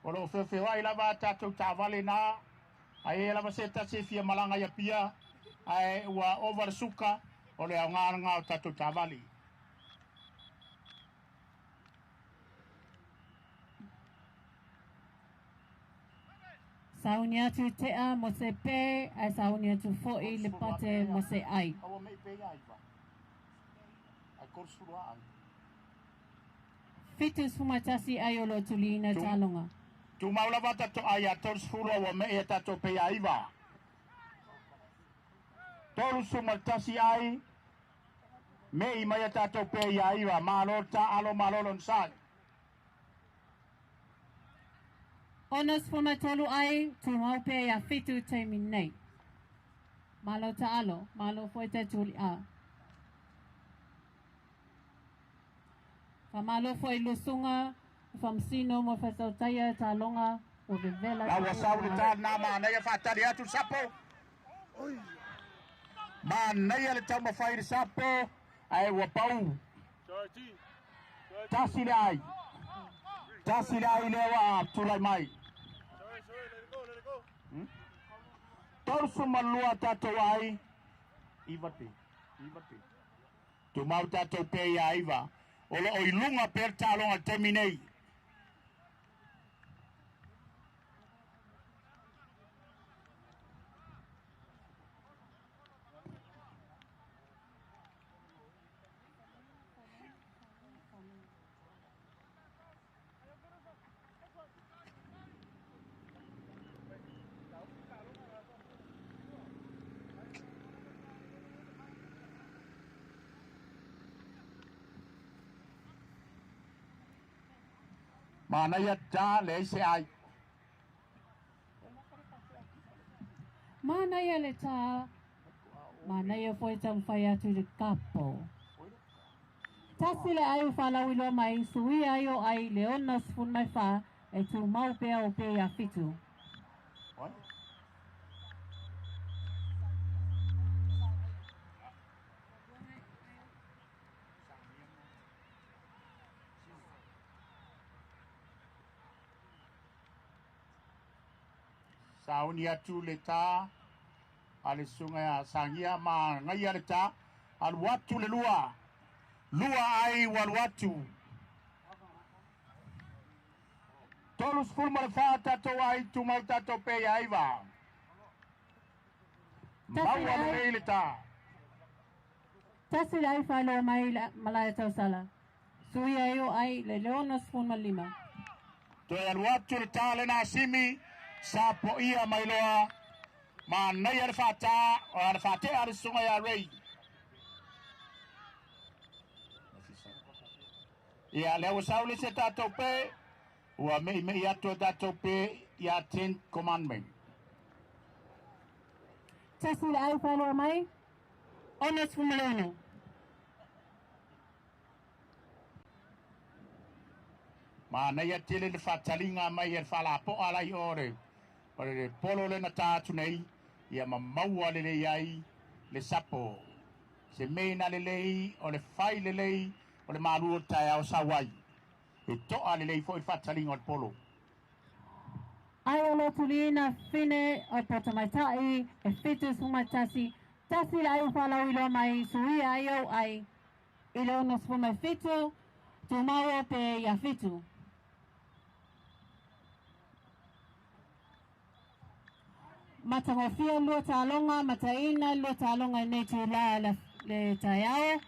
O lo o feofeoai lava a tatou taavale na, a i ai lava se tasi e fia malaga i Apia, ae ua ova le suka, o le aoga lena o tatou taavale. Sauni atu tea mo se pe, ae sauni atu foi le pate mo se ai. Aua mei pe ia iva. Ai 30 a ai. 71 ai o lo o tuliina Tu, taaloga. tumau lava tatou ai a 30 aua mei a tatou pe ia iva. 31 ai, mei mai a tatou pe ia iva. Malo le taalo, malo le onosai. 63 ai, tumau pea ia 7 taimi nei. Malo taalo, malo foi te tuli a. Faamalo foi i lusuga Faamasino mo Faitautaia taaloga ua vevela La ua sau le tele. ta lena manaia faatali atu le sapo. Manaia le taumafai i le sapo, ae ua pau. Tasi le ai. Tasi le ai lea ua tulai mai. 32 tatou ai. Iva pe. Iva pe. Tumau tatou pe ia iva. O lo o i luga pea le taaloga i le taimi nei. Manaia ta leai se ai. Manaia le tā, manaia foi taumafai atu i le kapo. Tasi le ai ua faalauiloa mai, suia ai o ai le 64 e tumau pea o pe ia 7. Sauni atu le tā a le susuga ia Sagia ma agaia le tā, alu atu le lua, lua ai ua alu atu. 34 tatou ai, tumau tatou pe ia iva. Tasi le Maua ai, lelei le tā. tasi le ai faailoa mai le Malae Tausala. Suia ai o ai le 65. Toe alu atu le tā lena a Simi, sa poia mai loa, manaia le faatā, o le faatea a le susuga ia Ray. Ia, lea ua sau le isi a tatou pe, ua meimei atu a tatou pe ia Ten Commandment. Tasi le ai faailoa mai, 66. Manaia tele le faataliga mai e le faalapoa la i o le o le polo lea na ta atu nei, ia ma maua lelei ai le sapo. Se mea na lelei, o le fai lelei, o le malu o le taeao sau ai. E toa lelei foi le faataliga o le polo. Ai o lo tuliina fine o potamaitai e 71. Tasi le ai o whalau i mai suia ai au ai i le 67 tumau pe ia 7. Matangofia lua tālonga, mataina lua tālonga i nei tū la le taiao.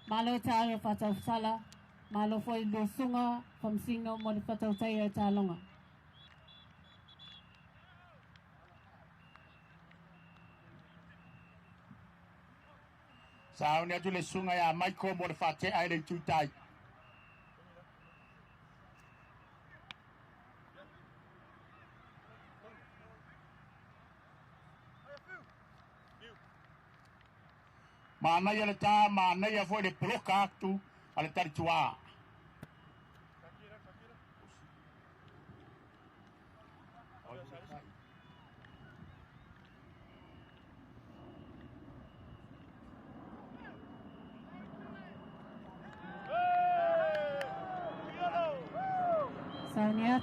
Malo tālo whatau sala, malo foi lua sunga, whamsino mo le whatau taia tālonga. Sa atu le sunga ia Michael mo le whatea ai le tūtai. Manaia le tā, manaia foi le poloka atu a le tarituā.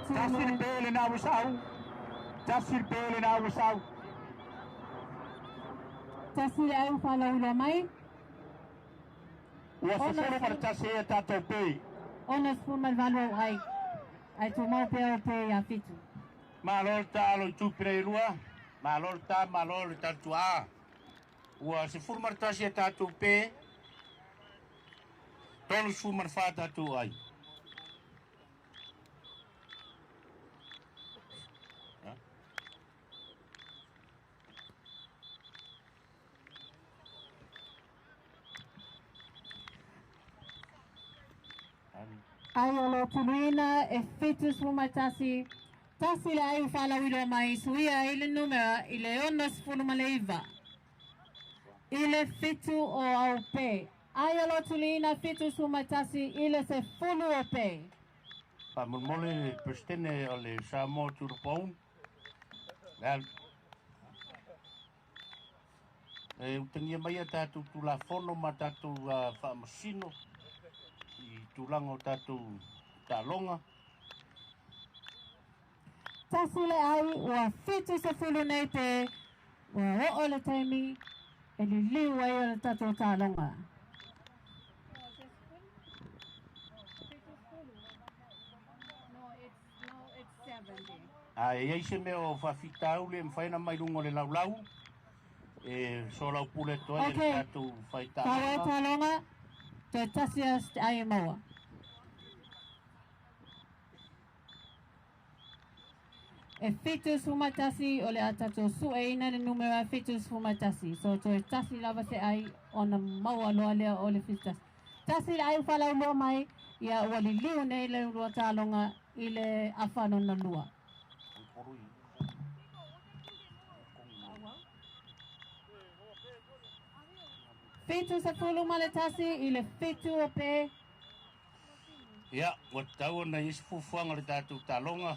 Tasi le pele na usau. Tasi le pele na usau. Tasi le au whalaula mai. Ua sefulu ma le tasi e tātou pe. 68 ai. Ai tūmau pe o pe ia 7. Malo le tā lo i tūpire i lua. Malo le tā, malo le tātua. Ua sefulu ma le tasi e tātou pe. 34 tātou ai. Ai o lo tuluina e 71. Tasi le ai whalawilo mai suia i le numera i le 69. I le 7 o au pe. Ai o lo tuluina 71 i le 10 o pe. Whamolmole le presidente o le Samoa Turupaun. E utangia mai a tātou tulafono ma tātou whaamasino i tūlanga o tātou tālonga. Tasi le ai ua 70 nei te ua oo le taimi e liliu ai o le tātou tālonga. A e ei se mea o whawhitaule mwhaina mai rungo le laulau e so lau pule toa le tātou whai tālonga. Tāua tālonga, te tasi a ai maua. E 71 o le a tātou sueina le numera 71. So toe tasi lava se ai ona maua loa lea o le 71. Tasi le ai whalau loa mai ia ua liliu nei le lua tālonga i le awhano na lua. 70 ma le tasi i le 7 o pe. Ia, ua tau na isi fufuanga le tātou tālonga.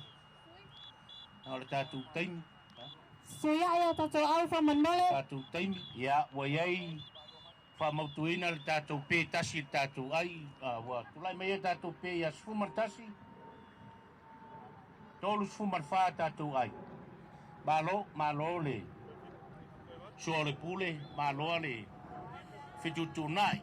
O le tātou taimi. Suia ia tātou au whamanole. Tātou taimi. Ia, ua iai whamautuina le tātou pe tasi le tātou ai. Ua tulai mai e tātou pe ia 14 tasi. 34 tātou ai. Malo, malo le. Sua le pule, malo le. Whitutunai.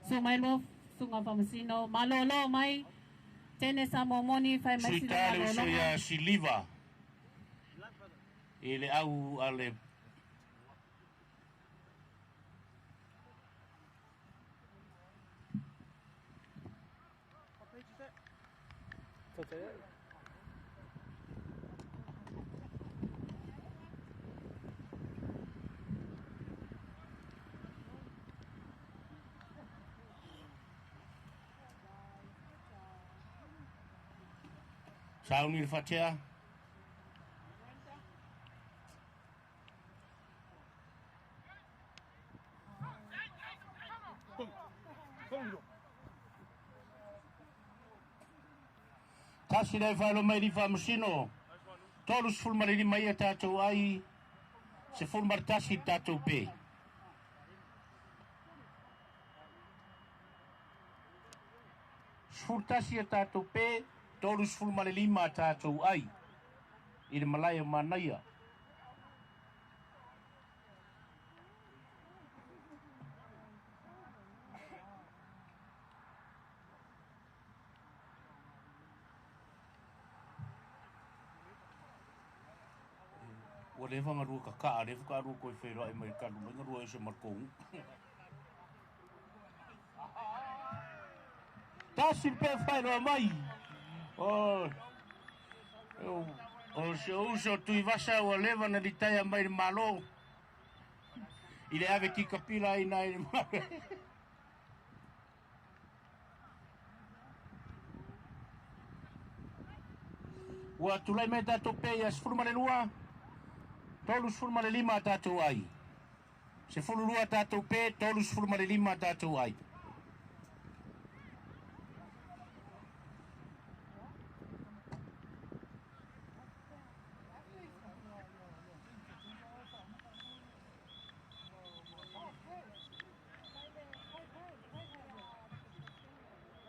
So mai lo sunga whamasino, malo lo mai, tene sa momoni whai mai sila malo lo. Sui tale siliva. I le au a le Sauni le whatea. Tasi le ai mai li faamasino. 35 ia tatou ai, 11 tatou pe. 11 ia tatou pe, 35 tatou ai. I le malae o Manaia. Ua leva galua kakaa, lea faatoa lua toe feiloai mai talu mai galua ese ma le tou. Tasi le pe failoa mai. O, o se uso Tuivasa ua leva na litaia mai le Malo. I le ave tikapila ai na i le Malo. Ua tulai mai tatou pe ia 12, 35 tatou ai. 12 tatou pe, 35 tatou ai.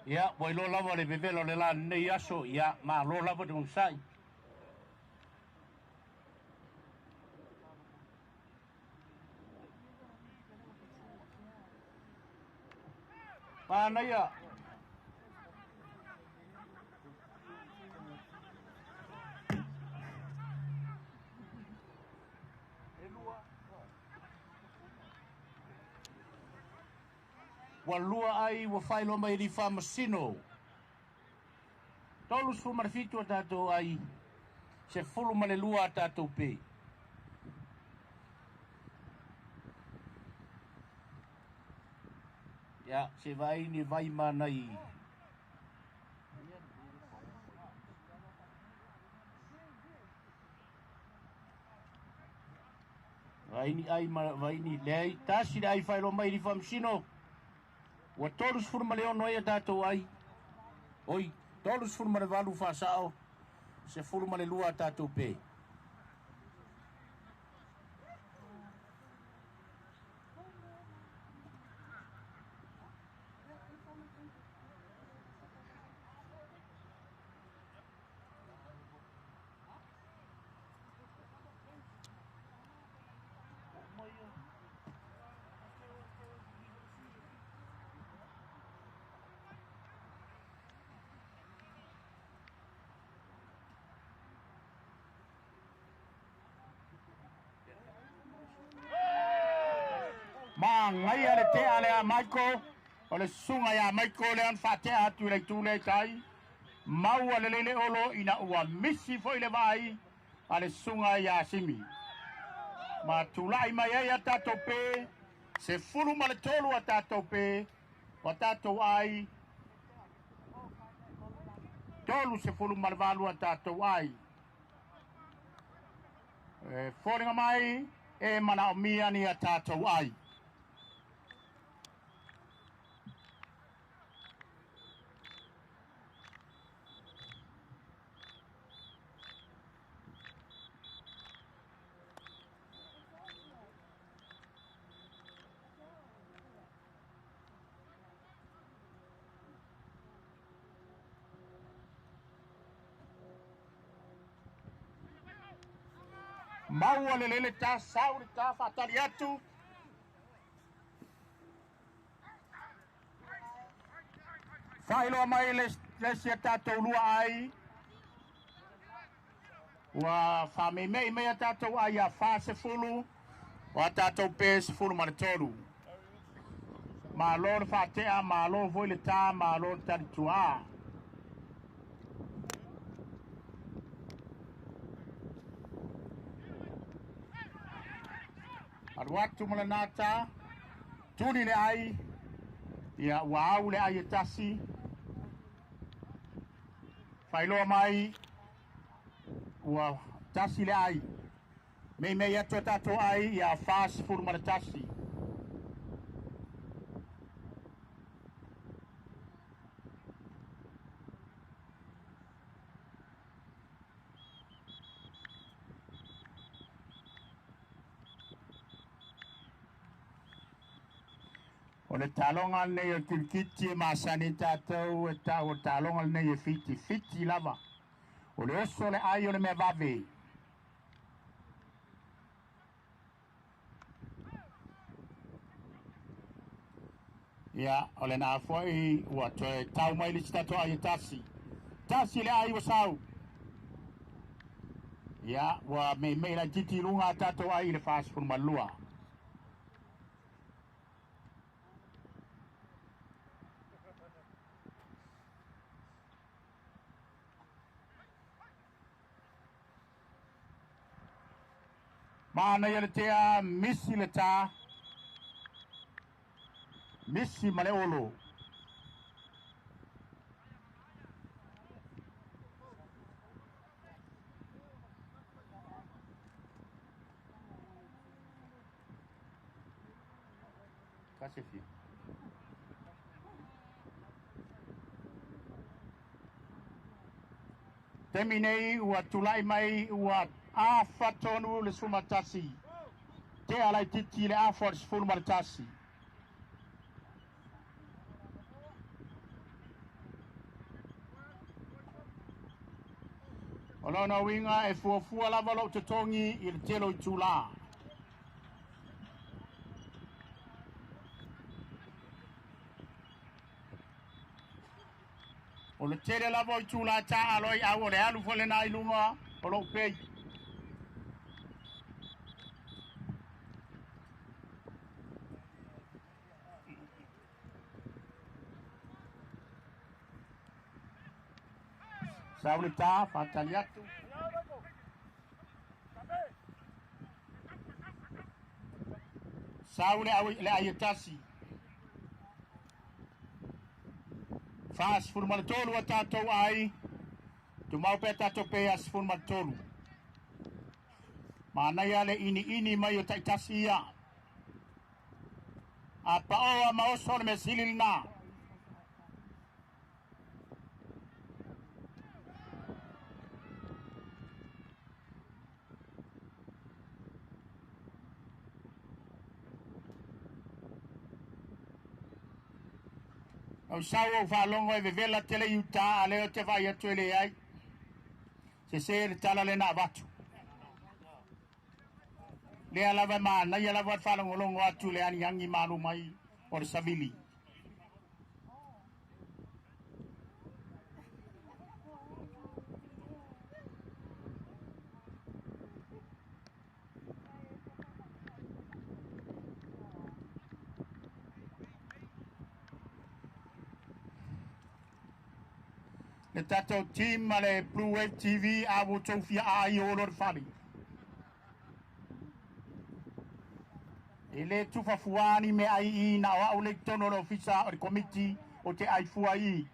Ia, ua iloa lava le vevela o le la lenei aso, ia, malo lava le onosai. Manaia. Ua lua ai ua faailoa mai i faamasino. 37 a tatou ai, 12 a tatou pe. Ia, se vai ni vai manai. Vai ni ai ma vai ni leai. Tasi le ai faailoa mai i faamasino. Ua 36 ai a tatou ai. Oi, 38 faasao, 12 a tatou pe. Mangaia le tea le a Michael, o le susuga ia Michael le ana faatea atu i le itu lea i tai. Maua le lele olo ina ua misi foi le vaai a le susuga ia Simi. Ma tulai mai ai a tatou pe, 13 a tatou pe, o tatou ai, 38 a tatou ai. E foliga mai e manaomia ni a tatou ai. Maua le lele ta sau le ta faatali atu. Faailoa mai le isi a tatou lua ai. Ua faameimei mai a tatou ai a 40, o a tatou pe 13. Malo le faatea, malo foi le ta, malo le talituā. Alu atu ma lena ta, tuli le ai, ia ua au le ai e tasi. Failoa mai, ua tasi le ai. Meimei atu a tatou ai, ia 41. O le taloga lenei o le kilikiti e masani tatou e tau o le taloga lenei e fitifiti lava. O le oso le ai o le mea vave. Ia, o lena foi ua toe tau mai le isi tatou ai e tasi. Tasi le ai ua sau. Ia, ua meimei laitiiti i luga a tatou ai i le 42. Manaia le tea, misi le tā, misi ma le olo. Tasi fia. Taimi nei ua tulai mai ua afa tonu le 11. Tea laitiiti le afa o le 11. O lona uiga e fuafua lava lou totogi i le tele o itulā. O le tele lava o itulā taalo ai au o le alu foi lena i luga o lou pei. Sau le tā, whātali atu. Sau le au le ai e tasi. 43 a tātou ai. Tumau pea tātou pea 13. Manaia le ini ini mai o taitasi ia. A paoa ma oso le mea sili lena. Au sau au whaalongo e vevela tele i uta a leo te vai atu e le ai. Se se le tala le na avatu. Lea lava ma naia lava whaalongolongo atu le ani angi malu mai o le savili. Le tātou team ma le Blue Wave TV a wo tau fia a i o lor fali. E le tufa fuani me ai i na o au le tono le ofisa o le komiti o te ai fua i.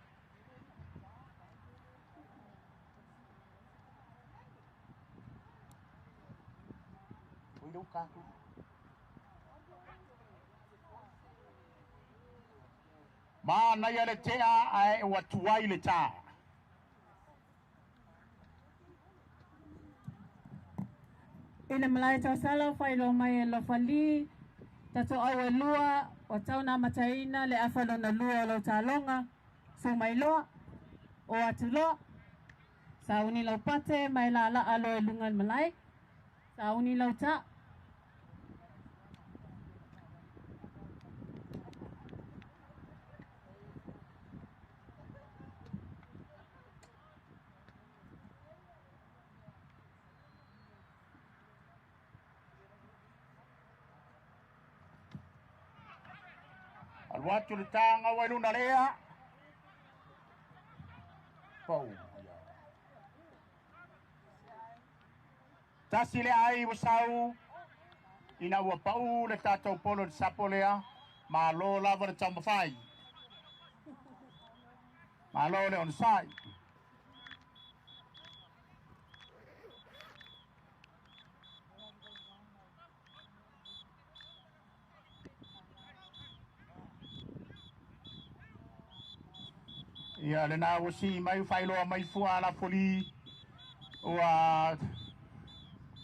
Ma naia le tea ae ua tuai le tā. I le malae tausala whailo mai e lofali, tatou au e lua, o tauna mataina le afa lona lua o lau tālonga, su mai loa, o atu loa, sauni lau pate mai la la alo e lunga le malae, sauni lau tā. Alu atu le tānga wai luna lea. Pau. Tasi le ai ua sau. Ina ua pau le tātou polo le sapo lea. Malo lava le taumawhai. Malo le onosai. Ia le nā ua si mai whailoa mai fua ala foli ua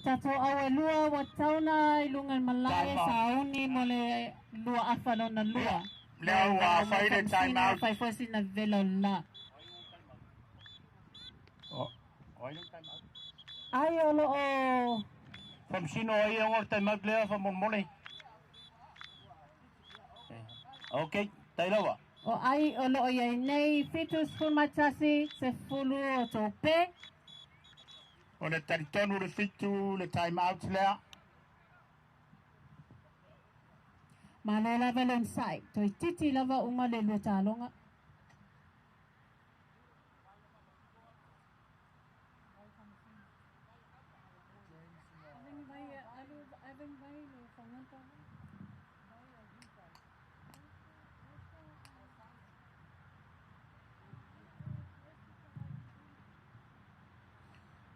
Tatou au e lua wa tauna i lunga i malae sauni mo le lua afa lona lua. Lea ua fai le time out. Fai foi sina vela la. O ai le time out. Ai o lo o Faamasino ai e ogo le time out lea faamolemole. Okay, tai lava. O ai o lo o iai nei 71 10 o tope. O le talitonu le 7 le time out lea. Malo lava le onosai. Toeititi lava uma le lua taloga.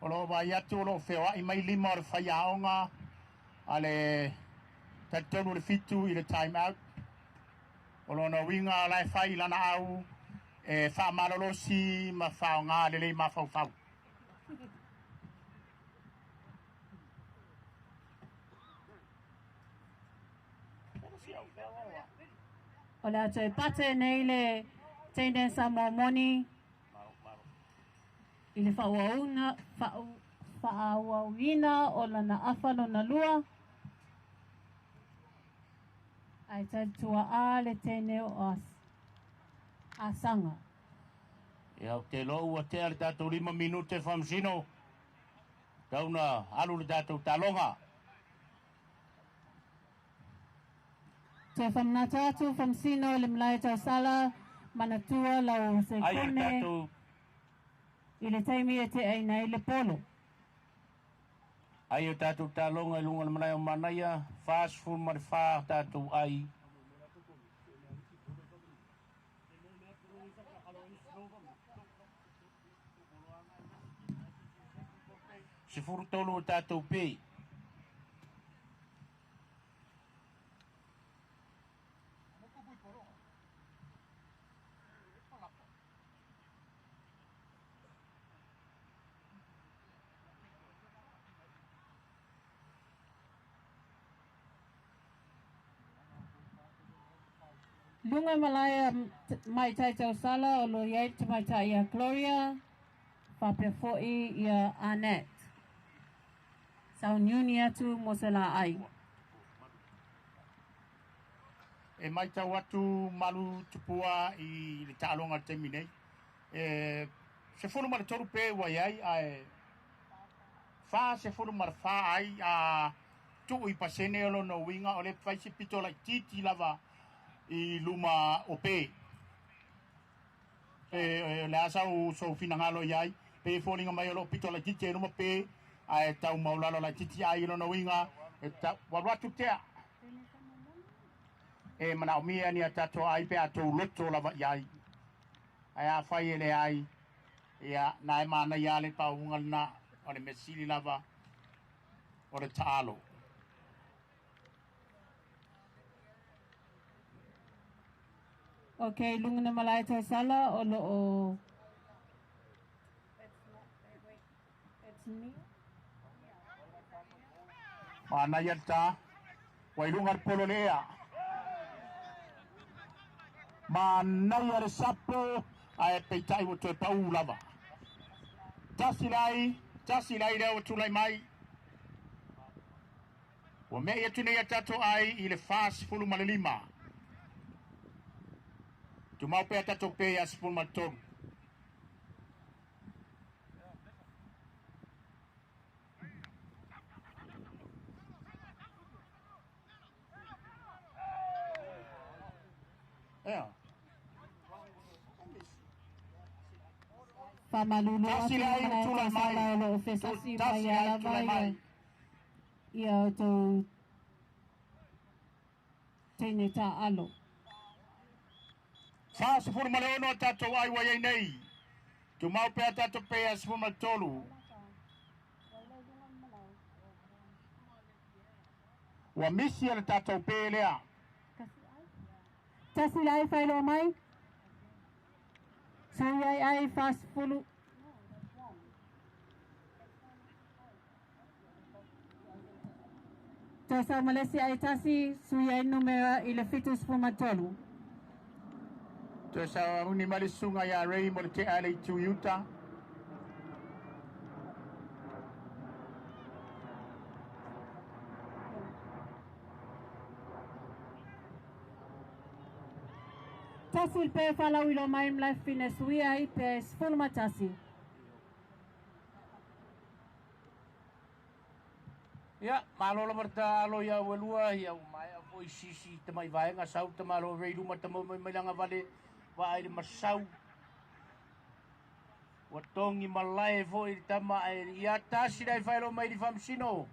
O lo vai atu o lo feoai mai lima o le faiaoga a le talitonu le 7 i le time out. O lona uiga la e fai i lana au e faamalolosi ma faaaogā lelei mafaufau. O le a toe pate nei le teine sa momoni i le faaauauina o lana afa lona lua. Ae talitua'a le teine o Asaga. Ia, ou te iloa ua tea le tatou 5 minute faamasino. Tau na alu le tatou taloga. Toe faamanatu atu faamasino i le malae tausala manatua lau Ai o le sekone tatou i le taimi e te'aina ai le polo. Ai o tatou taloga i luga o le malae o Manaia, 44 tatou ai. 13 o tatou pe. Luga malae maitai tausala o lo iai le tamaitai ia Gloria faapea fo'i ia Annette. Sauniuni atu mo se laai. E matau atu malu tupua i le taaloga le taimi nei. E 13 pe ua iai ae 44 ai a tuu i pasene o lona uiga o le fai se pito laitiiti lava i luma o pe. E le a sau sou finagalo iai pe foliga mai o loo pito laitiiti ai luma pe ae tau maulalo laitiiti ai i lona uiga e tau ua alu atu tea. E manaomia ni a tatou ai pe a tou loto lava iai. Ae afai e leai, ia na e manaia le pauga lena o le mea sili lava o le taalo. Okay, luga na malae tausala o lo o It's me. Manaia le tā, ua i luga le polo lea. Manaia le sapo, ae peitai ua toe pau lava. Tasi lai lea ua tulai mai. Ua me'i atu nei a tatou ai i le 45. Tumau pea tatou pe ia 13. Ea. Faamalulu atu Tasi le lai malae tulai mai. tausala o lo o fesasi Tasi mai lai lava tulai mai. ia outou teine taalo. 46 o tatou ai ua iai nei. Tumau pea tatou pe ia 13. Ua misi e le tatou pe lea. Tasi lai whailoa mai. Sui ai ai 40. Toe sau malesi ai tasi, sui ai numera i le 73. Toe sauauni mai le susuga ia Ray mo le tea i le itu i uta. Tasi le pe faalauiloa mai ma Laefine suia ai pe 11. Ia, malo lava le taalo ia uelua, ia ua maea foi sisi tamai vaega sau tamalo rei luma tamo mai mai langa vale vaai le masau. Ua tongi malae foi le tama ae ia tasi lai failo mai li faamasino.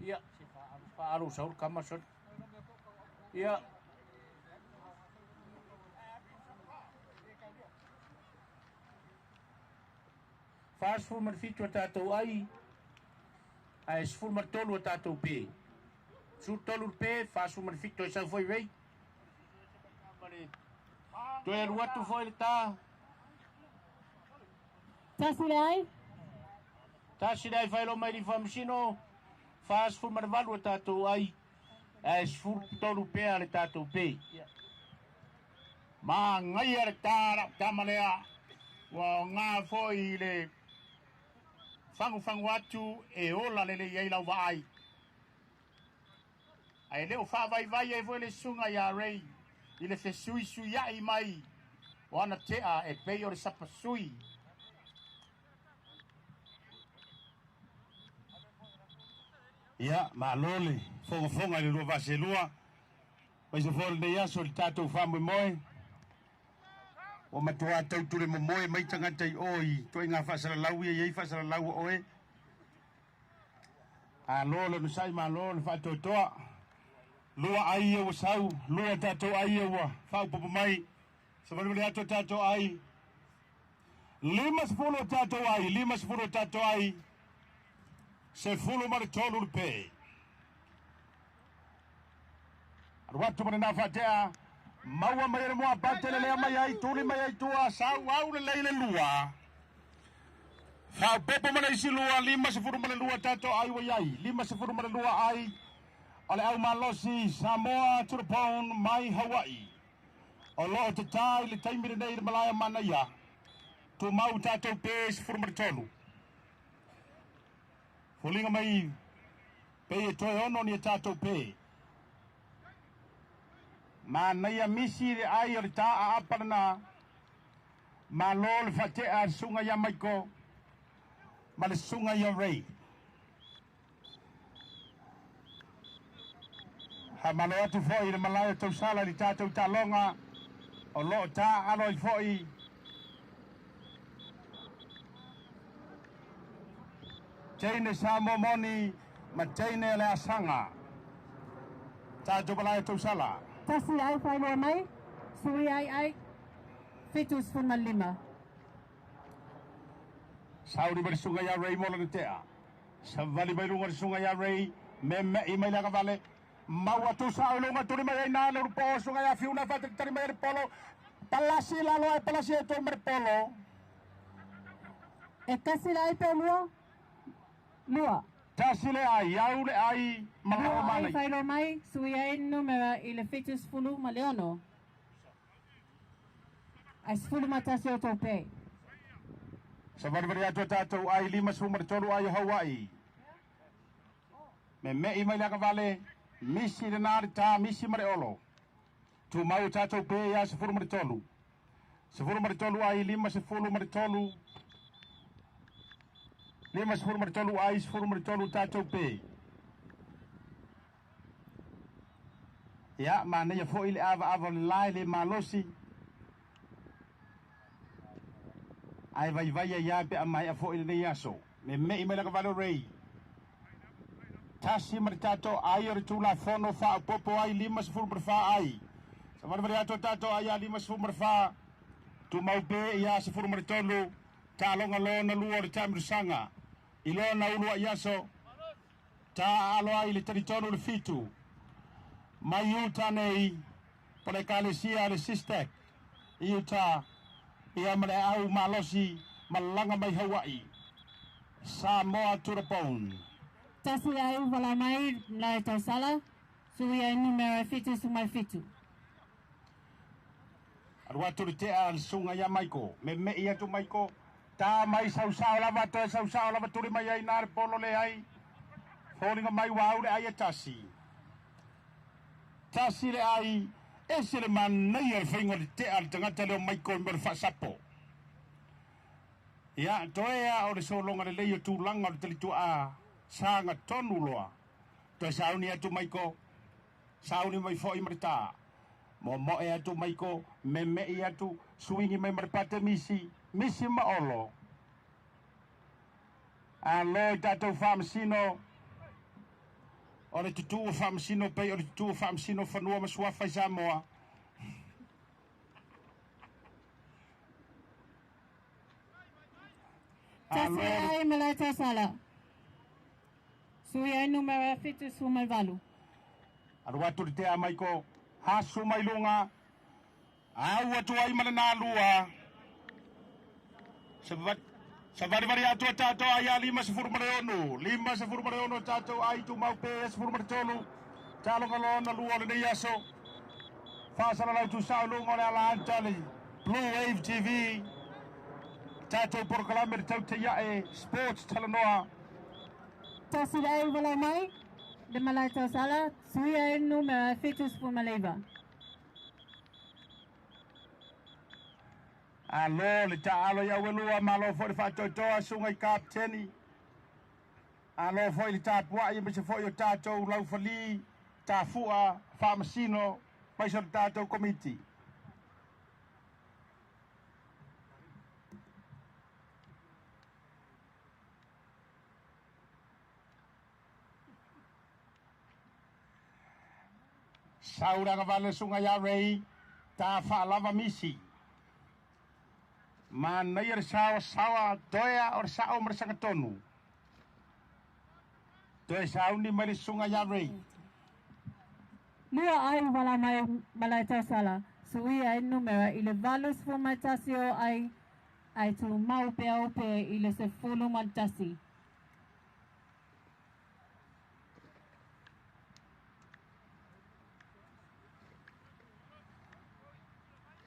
Ia, se faalo sau le kama soli. Ia, 47 a tatou ai, ae 13 a tatou pe. 13 le pe, 47 e sau foi rei. Toe alu atu foi le ta. Tasi le ai. Tasi le ai failo mai li faamasino, 48 a tatou ai, ae 13 pea le tatou pe. Magaia le ta lau tama lea, ua oga foi i le fagufagu atu e ola lelei ai lau vaai. Ae le o faavaivai ai foi le susuga ia Ray i le fesuisuiai mai o ana tea e pei o le sapasui. Ia, malo le fogafoga i le lua vaaselua, aemaise foi o lenei aso i le tatou faamoemoe. Ua matua tau momoe mai tagata i o i ituaiga faasalalau ia e i ai faasalalau o oe. Alo le onosai, malo le faatoatoa. Lua ai ia ua sau, lua tatou ai ia ua faaopoopo mai. Savalivali atu o tatou ai. 50 o tatou ai, 50 o tatou ai. 13 le pe. Alu atu ma lena faatea. Maua mai e le muapaute le lea mai ai, tuli mai ai tua, sau au lelei le lua. Faaopoopo ma le isi lua, 52 tatou ai ua i ai. 52 ai o le au malosi Samoa to the bone mai Hawaii. O lo o tatā i le taimi lenei i le malae o Manaia. Tumau tatou pe 13. Foliga mai pei e toe ono ni e tatou pe. Manaia misi le ai o le tā aapa lena. Malo le faatea le susuga ia Maiko ma le susuga ia Ray. Faamalo atu foi i le malae o Tausala i le tatou taaloga o lo o taaalo ai foi teine Samoa moni ma teine o le asaga. Tatou malae o Tausala. Tasi ai faailoa mai, sui ai ai, 75. Sauni mai le susuga ia Ray mo lana tea. Savali mai luga le susuga ia Ray, meme'i mai le agavale. Maua tusa au luga tuli mai ai na le ulupo o susuga ia Fiuna faatalitali mai ai le polo. Palasi lalo ai palasi ai tolu ma le polo. E tasi le ai pe lua, lua. Tasi le ai, au le ai, malao Lua ai manaia. faailoa mai, sui ai numera i le 76. Ae 11 o tou pe. Savalivali atu a tatou ai 53 ai o Hawaii. Meme'i mai le agavale, misi lena le tā, misi ma le olo. Tumau o tatou pe ia 13. 13 ai, 53. 53 ai, 13 tatou pe. Ia, manaia foi le avaava o le lae le malosi. Ae vaivai ai lava pe a maea foi lenei aso. Meme'i mai le agavale o Ray. Tasi ma le tatou ai o le Tulafono faaopoopo ai 54 ai. Savalivali atu o tatou ai ia 54. Tumau pe ia 13. Taaloga lona lua o le taamilosaga. I lona uluai aso, taaalo ai le talitonu le fitu. Mai Utah nei, po le ekalesia a le Sistek i Utah, ia ma le au malosi malaga mai Hawaii. Samoa to the bone. Tasi ai vala mai la tausala, sui ai numera 77. Alu atu le tea a le susuga ia Maiko, meme'i atu Maiko, ta mai sausao lava toe sausao lava tuli mai ai na le polo leai, foliga mai ua au le ai e tasi. Tasi le ai, ese le manaia o le faiga o le tea a le tagata lea o Maiko i mea o le faasapo. Ia, toe a o le sologa lelei o tulaga o le talituaa, saga tonu loa. Toe sauni atu Maiko, sauni mai foi ma le ta. Momoe atu Maiko, meme'i atu, suigi mai ma le pate misi, misi ma Olo. Alo i tatou faamasino, o le tutū o faamasino pei o le tutū o faamasino fanua ma suafa i Samoa. Tasi ai Malae Sala. Sui ai numera 78. Alu atu le tea Maiko, asu mai luga, au atu ai ma le nalua. Savalivali atu a tatou ai a 56, 56 tatou ai tumau pe 13. Taloga lona lua o lenei aso. Faasalalau tuusao i luga o le alaata le Blue Wave TV. Tatou polokalame le tau teiae Sports Talanoa. Tasi le ai walau mai, le Malae Tausala, sui ai numera 79. Alo le taalo i auelua, malo foi le faatoatoa susuga i kapeteni. Alo foi le tapuai aemaise foi o tatou laufali, tafua, faamasino, aemaise o le tatou komiti. Sau le agavale le susuga ia Ray, ta faalava misi. Manaia le saoasaoa toea o le sao ma le sagatonu. Toe sauni mai le susuga ia Ray. Lua ai wala mai Malae Tausala, sui ai numera i le 81 o ai, ai tu mau pea o pe i le 11.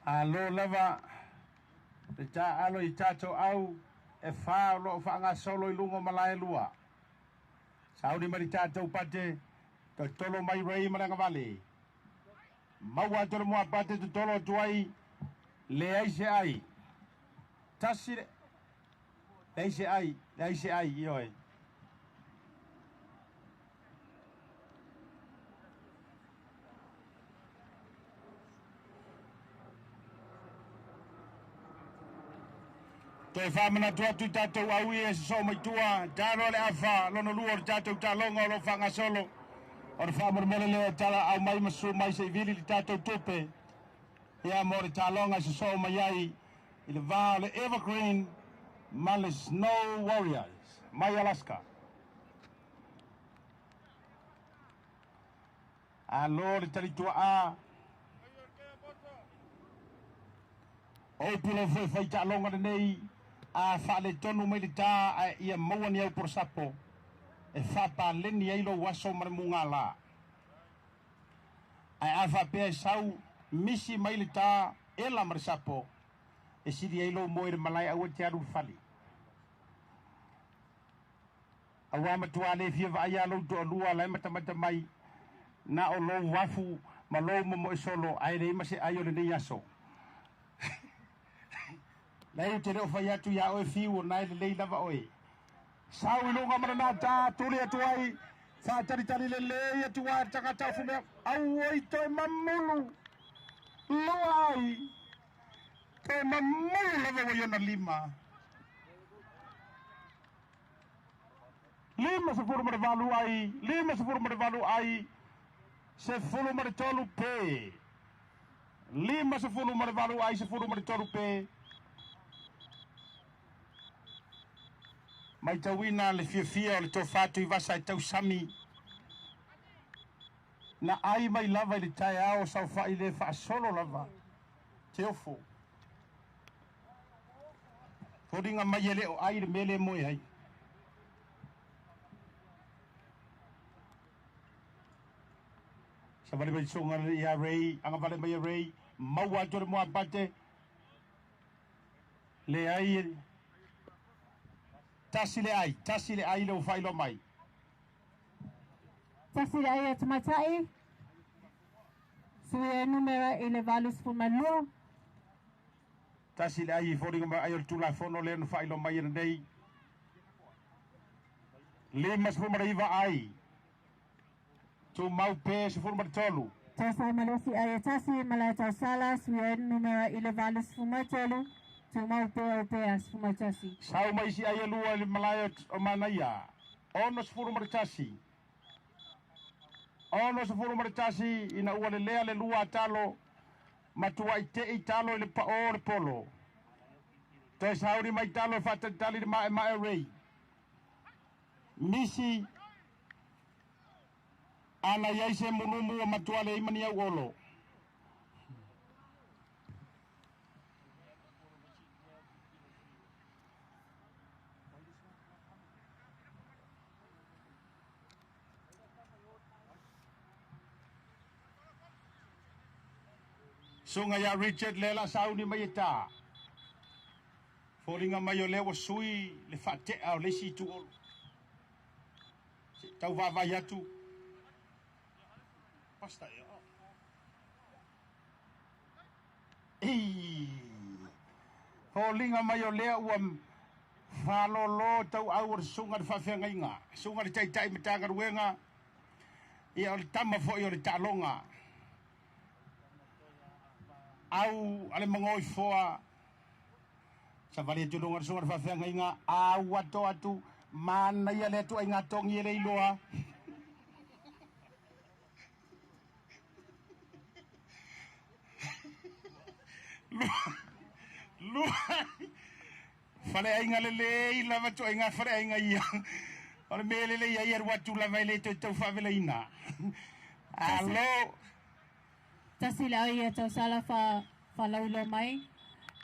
Alo lava le taaalo i tatou au e fa o lo o faagasolo i luga o malae lua. Sauni mai le tatou pate, totolo mai Ray ma le agavale. Maua atu le muapate totolo atu ai, leai se ai. Tasi le, leai se ai, leai se ai, ioe. Toe faamanatu atu i tatou aui e sosoo mai tua, talo le afa, lona lua o le tatou taaloga o lo o faagasolo. O le faamolemole lea e tala aumai ma susu mai se i vili le tatou tupe ia mo le taaloga e sosoo mai ai i le va o le Evergreen ma le Snow Warriors mai Alaska. Alo le talituaa. O upu lau foi fai taaloga lenei, a faaletonu mai le tā ae ia maua ni au polosapo e faapaleni ai lou aso ma le mugala. Ae a faapea e sau misi mai le tā ela ma le sapo, e sili ai lou moe i le malae aua e te alu i le fale. Aua matua le fia vaaia lou toalua la e matamata mai, na o lou afu ma lou momoe solo ae leai ma se ai o lenei aso. Leai ou te le o fai atu iā oe Fiu o na e lelei lava oe. Sau i luga ma lena tā tuli atu ai, faatalitali lelei atu ai le tagata o Fumea, auoi toe mamulu loa ai, toe mamulu lava ua i ona lima. 58 ai, 58 ai, 13 pe. 58 ai, 13 pe. Maitauina le fiafia o le tofa Tuivasa e tausami. Na ai mai lava i le taeao saofai le faasolo lava. Teofo. Foliga mai e le o ai le mea lea e moe ai. Savali mai soga ia Ray, agavale mai e Ray, Maua atu le moapate. Le ai tasi le ai, tasi le ai le ufai mai. Tasi le ai a tamaitai. Sui e numera i le 82. Tasi le ai i foliga mai ai o le Tulafono lea na faailoa mai e lenei. 59 ai. Tumau pe 13. Tasa malosi ai e tasi malae tausala sui e numera i le 83. Tumau pe o pe a 11. Sau mai si ai e lua i le malae o Manaia. 61. 61 ina ua lelea le lua talo. Matua i te i talo i le pa o le polo. Toe sauni mai talo e whaatalitali le mae mae rei. Misi ana iai se mulumu o matua le imani au olo. Sunga ia Richard lela sauni mai e tā. Fōlinga mai o lea sui le whaatea o lesi tu olo. Tau vāvai atu. Pasta e o. Ei. Fōlinga mai o lea ua whalolo tau au o le sunga le whawhengainga. Sunga le taitai matanga ruenga. Ia o le tama foi o le talonga. Au ale mangoi foa. Sa vali atu lunga sunga le whawhengainga. Au ato atu. Mana ia le atu ai ngā tongi e le iloa. Lua. Whare ainga le le i lava tu ainga whare ainga ia. O le mele le ia ia watu lava i le tau tau whawela ina. Alo. Tasi le ai e tausala fa laulo mai.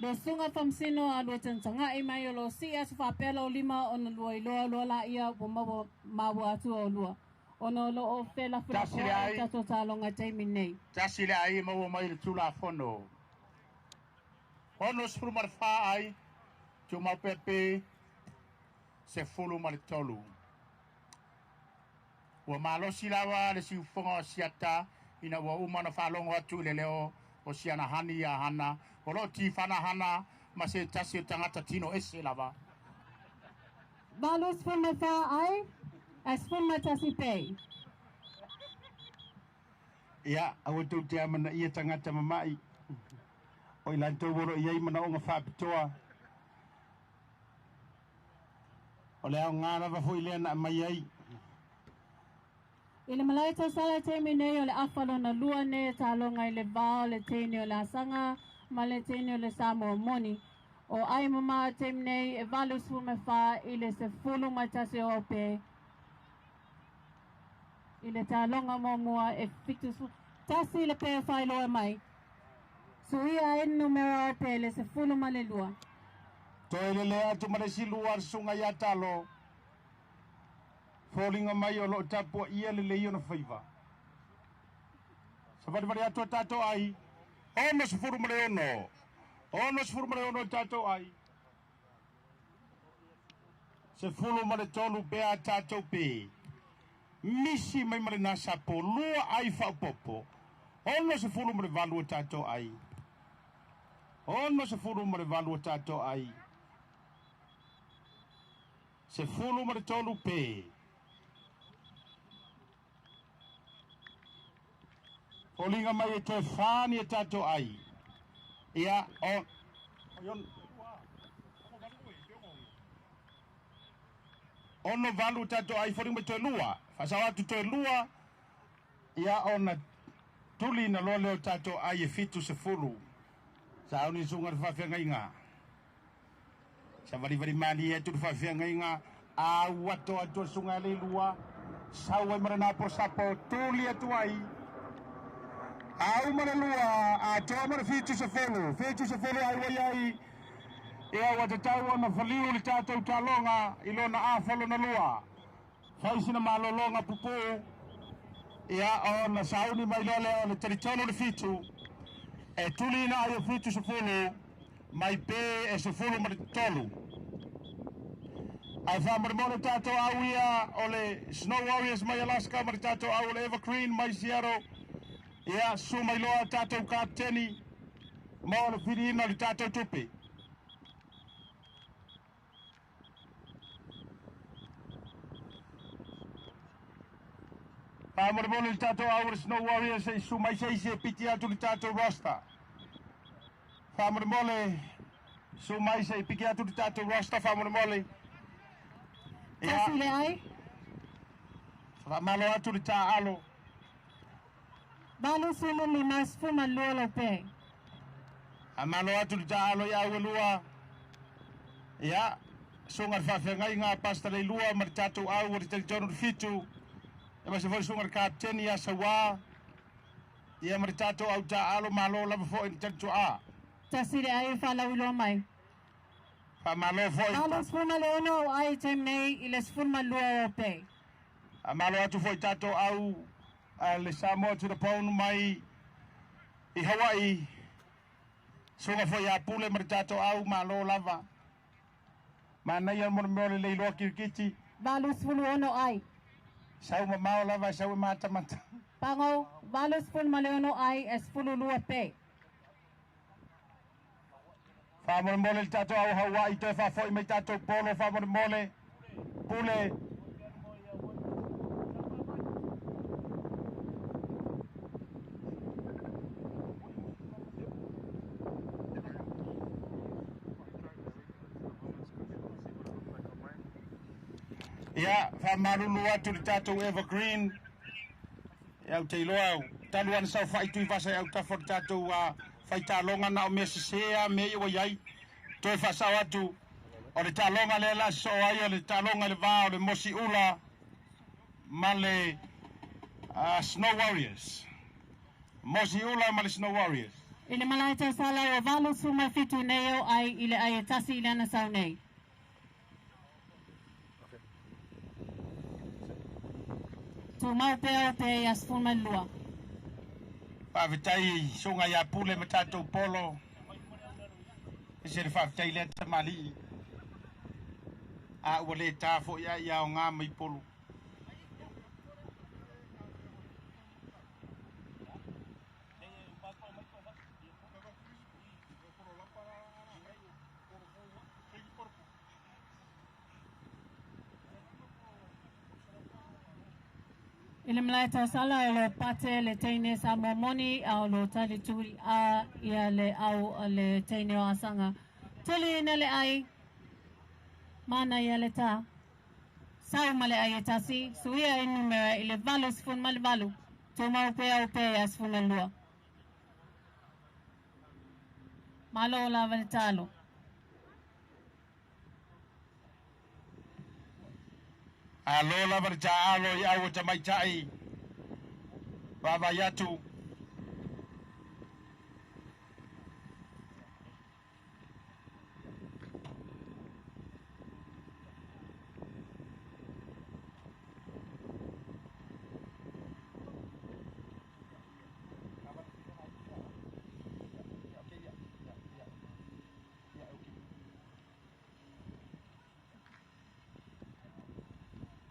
Lo sunga whamsino a lua tantanga i mai o lo si atu whapela o lima o na lua i loa loa la ia o maua maua atu o lua. Ona lo o whela whela o tato talonga taimi nei. Tasi le ai maua mai le Tulafono. Ono sefulu ma le fa ai, tumau pepe, 13. Ua malosi lawa le siufoga o siata, ina ua uma na faalogo atu i le leo o siana hani ia hana, o loo tifana hana, ma se tasi o tagata tino ese lava. 84 ai, a 11 pei. Ia, aua tou te amana ia tagata mama'i. O i lantou wolo i ai mana onga whaapitoa. O le ao ngā lava fo i lea na mai ai. I le malae tausala taimi nei o le awhalona lua nei talonga i le vao le teine o le asanga ma le teine o le Samoa moni. O ai mama taimi nei e 84 i le 11 o pe. I le talonga mamua e 70. Tasi le pe whailoa mai. Suia e numera o pe le 12. Toe le lea atu ma le silua sunga ia talo. Fōlinga mai o loo tapua ia le lei ona whaiva. Sa vari atu a tātou ai. 66. 66 tātou ai. 13 pea tātou pe. Misi mai ma le nasapo. Lua ai whaupopo. 68 tātou ai. 68 tātou ai. 13 pe. Fōlinga mai e toe whāni e tātou ai. Ia, o... Ono valu tātou ai, fōlinga mai toe lua. Whasau atu toe lua. Ia, ona tuli na loa leo tātou ai e 70. Sa auni sunga le whawhengainga. Sa varivari mali e tu le whawhengainga. Au ato atu sunga le lua. Sau ai marana po sapo tuli atu ai. Au mana lua, a toa mana 70. 70 ai wai ai. Ia ua tatau ona whaliu le tātou talonga i lona awhalo na lua. Whaisina malolonga pupu. Ia ona sauni mai loa lea o le 37 le 7. E tuli ina ai o 70 mai pe e 13. Ae faamolemole tatou au ia o le Snow Warriors mai Alaska ma le tatou au o le Evergreen mai Seattle. Ia, susu mai loa tatou kapeteni mo le filiina o le tatou tupe. Faamolemole le tatou au o le Snow Warriors se i susu mai se isi e piki atu le tatou roster. Faamolemole, susu mai se i piki atu le tatou roster faamolemole. Ia, Tasi le ai. Faamalo atu le taaalo. 85 12 lau pe. Faamalo atu le taaalo i au e lua. Ia, susuga i le faafeagaiga a Pastor Leilua ma le tatou au o le talitonu le 7, aemaise foi le susuga i le kapeteni ia Sauā, ia ma le tatou au taaalo, malo lava foi i le talituaa. Tasi le ai faalauiloa mai. Faamalo foi. 86 au ai i taimi nei i le 12 o pe. Faamalo atu foi i tatou au a le Samoa to the Bone mai i Hawaii, susuga foi ia Pule ma le tatou au, malo lava. Manaia mo le mea o le leiloa kirikiti. 86 ai. Sau mamao lava e sau e matamata. Pago, 86 ai e 12 pe. Faamolemole le tatou au Hawaii toe faafoi mai tatou polo faamolemole. Pule. Ia, faamalulu atu le tatou Evergreen. Ia, ou te iloa au, talu ana saofai Tuivasa i autafa o le tatou faitaaloga na o mea sese lava mea ia ua i ai. Toe faasao atu, o le taaloga lea la sosoo ai o le taaloga i le va o le Mosi Ula ma le Snow Warriors. Mosi Ula ma le Snow Warriors. I le malae tausala ua 87 nei o ai i le ai e tasi i le ana sau nei. Tumau pea o te ia 12. Faafetai susuga ia Pule ma tatou polo. Ese le faafetai lea tamalii. A ua le ta foi a ia aoga mai polo. I le malae tausala o lo pate le teine sa momoni a o lo tali tuli a ia le au a le teine o asaga. Tuli ina le ai, mana ia le ta. Sau ma le ai e tasi, suia e numera i le 88, tumau pea o pea ia 12. Malo lava le talo. Alo lava le taaalo i au o tamaitai, vaavaai atu.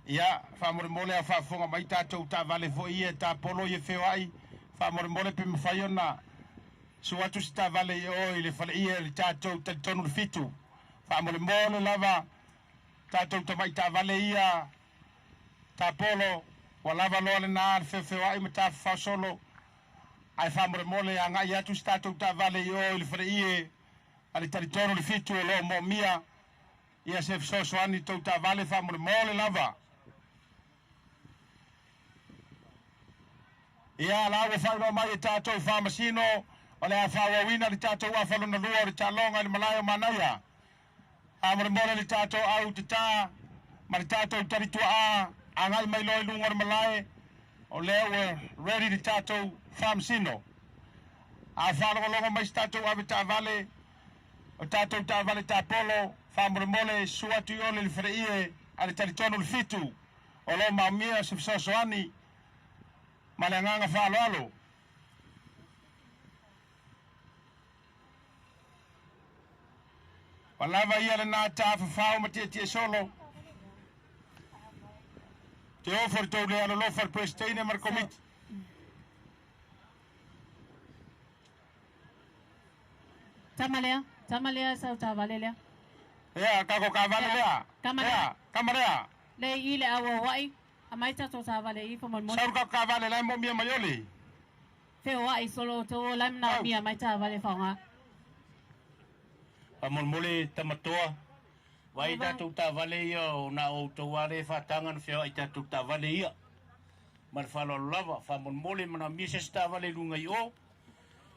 Ia, faamolemole a faafofoga mai tatou taavale foi ia e tapolo ia feoai, faamolemole pe mafai ona sua atu se taavale i o i le faleia i le tatou talitonu le 7. Faamolemole lava tatou tamai taavale ia tapolo, ua lava loa lena le feofeoai ma tafafao solo, ae faamolemole agai atu se tatou taavale i o i le faleie a le talitonu le 7 o lo o moomia ia se fesoasoani tou taavale faamolemole lava. Ia, la ua faailoa mai e tatou Faamasino, o le a faaauauina le tatou afa lona lua o le taaloga i le malae o Manaia. Faamolemole le tatou au tatā ma le tatou talituaa agai mai loa i luga o le malae, o lea ua ready le tatou Faamasino. A faalogologo mai se tatou ave taavale, o tatou taavale tapolo, faamolemole susu atu i ole le faleie a le talitonu le 7, o lo o maomia se fesoasoani ma le agaga faaaloalo. Palava ia le nā tāwhawhao ma tia tia solo. Te ofo le tau le alolofa le Presidente ma le komiti. Tamalea, tamalea sau tavale lea. Ea, kako ka vale lea. Kamalea. Ea, kamalea. Le i le awa wai, a mai tatou tavale i fo mo. Sau kako ka vale lai mo mia maioli. Feo wai solo to lam na mia mai tavale whaonga. Faamolemole tamatoa vai tatou tavale ia o na outou ale faataga na feoai tatou tavale ia ma le faaaloalo lava faamolemole manaomia se isi tavale i luga i o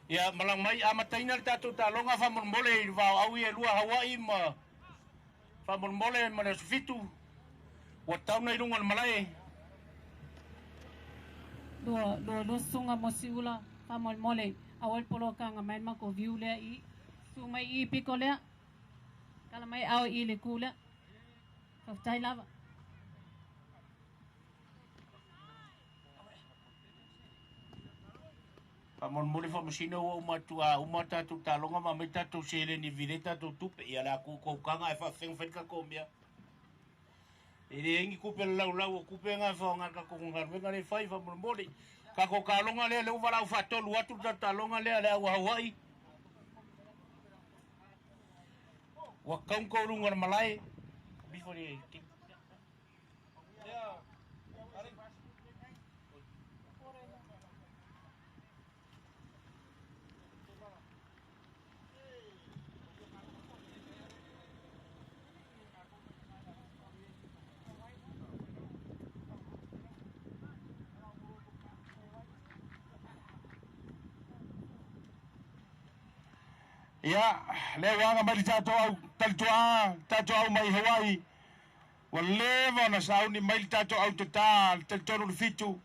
ia malaga mai amataina le tatou taloga faamolemole i le vaoau ia e lua Hawaii ma faamolemole ma le aso 7 ua tauna i luga o le malae. Lua lua lua sunga mo siula faamolemole aua le polokanga mai le mako viu lea i su mai i piko lea kala mai ao i le ku lea faafetai lava. Faamolemole faamasino ua uma atu a uma tatou taloga ma mai tatou seleni vile tatou tupe ia le a kukoukaga ae faafefega fai le tatou mea. E leai ni kupe le laulau o kupe nga faaaoga le tatou galuega lea e fai faamolemole. Tatou taloga lea lea ua valaau faatolu atu le tatou taloga lea le au a Hawaii. Ua tatau ona outou luga o le malae. Before the Ia, lea ua aga mai le tatou au talitoa, tatou au mai Hawaii. Ua leva ona sauni mai le tatou au tatā, le talitonu le 7.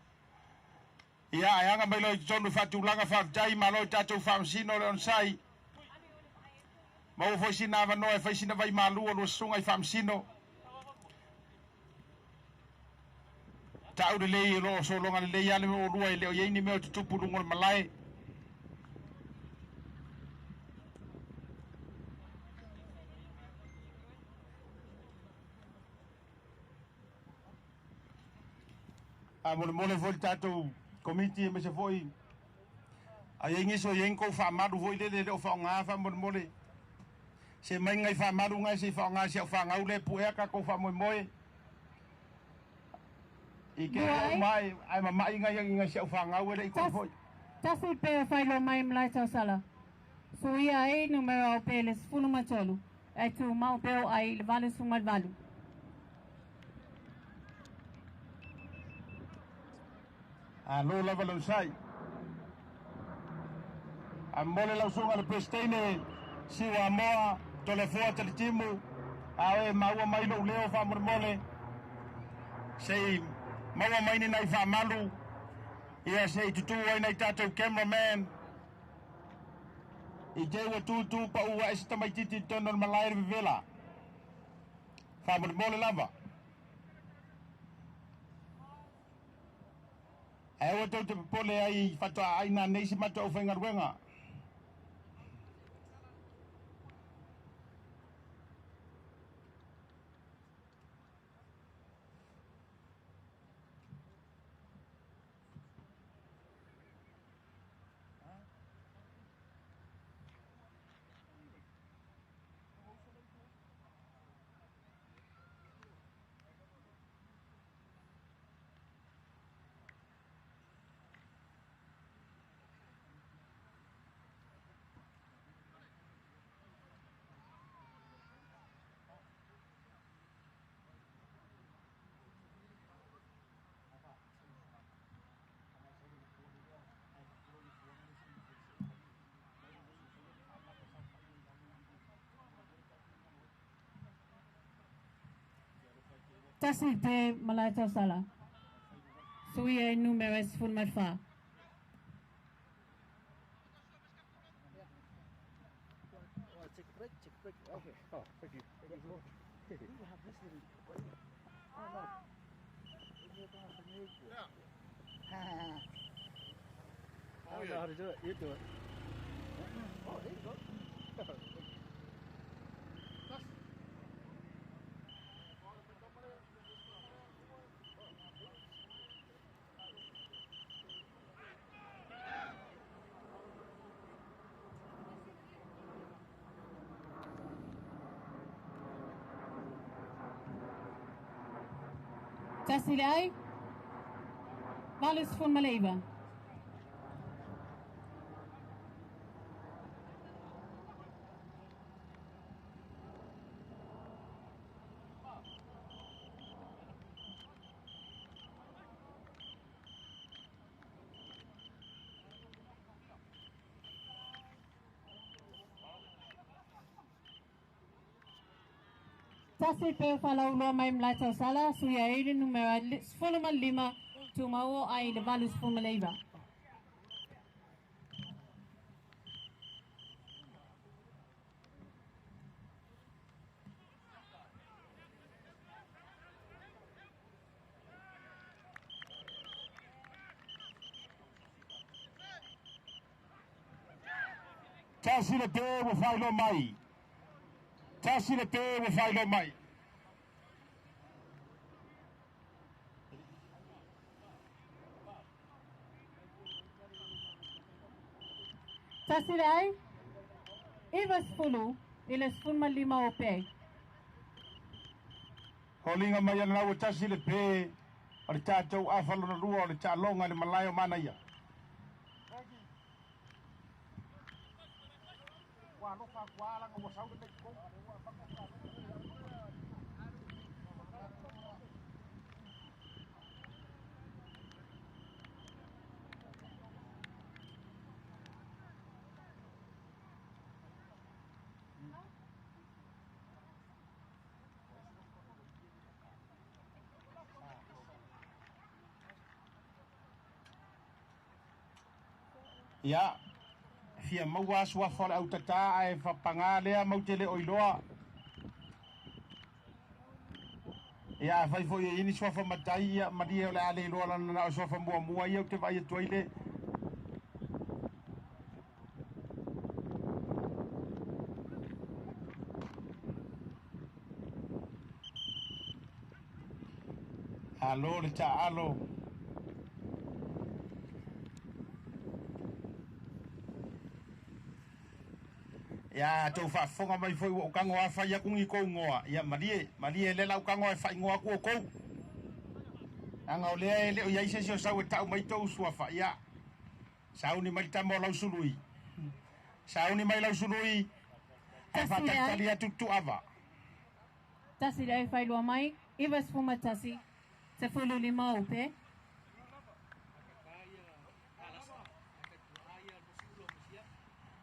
Ia, ae aga mai loa i totonu faatulaga faafetai malo i tatou faamasino le onosai. Maua foi sina avanoa e fai sina vai malu o lua susuga i faamasino. Tau lelei o loo sologa lelei lava le mea ua lua e le o i ai ni mea o tutupu luga o le malae. Faamolemole foi le tatou komiti aemaise foi a i ai nisi o i ai ni kou faamalu foi lele e le o faaaoga faamolemole. Se mai nai faamalu nai se i faaaoga si au fanau lea e puea tatou faamoemoe. I ke Lua o ai. mai ai mamai ngai ngai si au fanau e le i koi foi. Tasi pe whailo mai mlai tausala. Suia ai numero au pe le 13. E tu mau peo ai le 88. Alo lava le onosai. A mole lau susuga le Peresitene Siuamoa Toleafoa Talitimu a oe maua mai lou leo faamolemole sei maua mai ni nai faamalu ia sei tutū ai nai tatou cameraman i te ua tūtū pau ae se tamaititi i totonu o le malae le vevela faamolemole lava. Ae aua tou te popole ai faatoa aina nei si matou aufaigaluega. Tasi pe malai tausala. Suia e numero e 14. I don't know how to do it. You do it. Oh, there you go. Tasi le ai, 89. Tasi pe falauloa mai malae tausala, suia ai le numera 15, tumau ai le 89. Tasi le pe ua faailoa mai. Tasi le pe ua faailoa mai. Tasi le ai, 90 i le 15 o pe. Holiga mai ana ua tasi le pe o le tatou afa lona lua o le taaloga i le malae o Manaia. Ia, fia maua suafa o le autatā ae fapagā lea mau te le o iloa. Ia, afai foi e i ai ni suafa matai, ia malie o le a le iloa lana na o suafa muamua ia ou te vaai atu ai le. Alo le taaalo. Ia, a tou faafofoga mai foi ua ou tago lava fai aku ni kou igoa. Ia, malie, malie lea la ou tago ae faaigoa aku outou. Leaga o lea e le o i ai se isi o sau e tau mai tou suafa. Ia, sauni mai le tama o Lausului. Sauni mai Lausului ae Tasi le ai. faatalitali atu Tuava. Tasi le ai failua mai, 91, 15 o pe.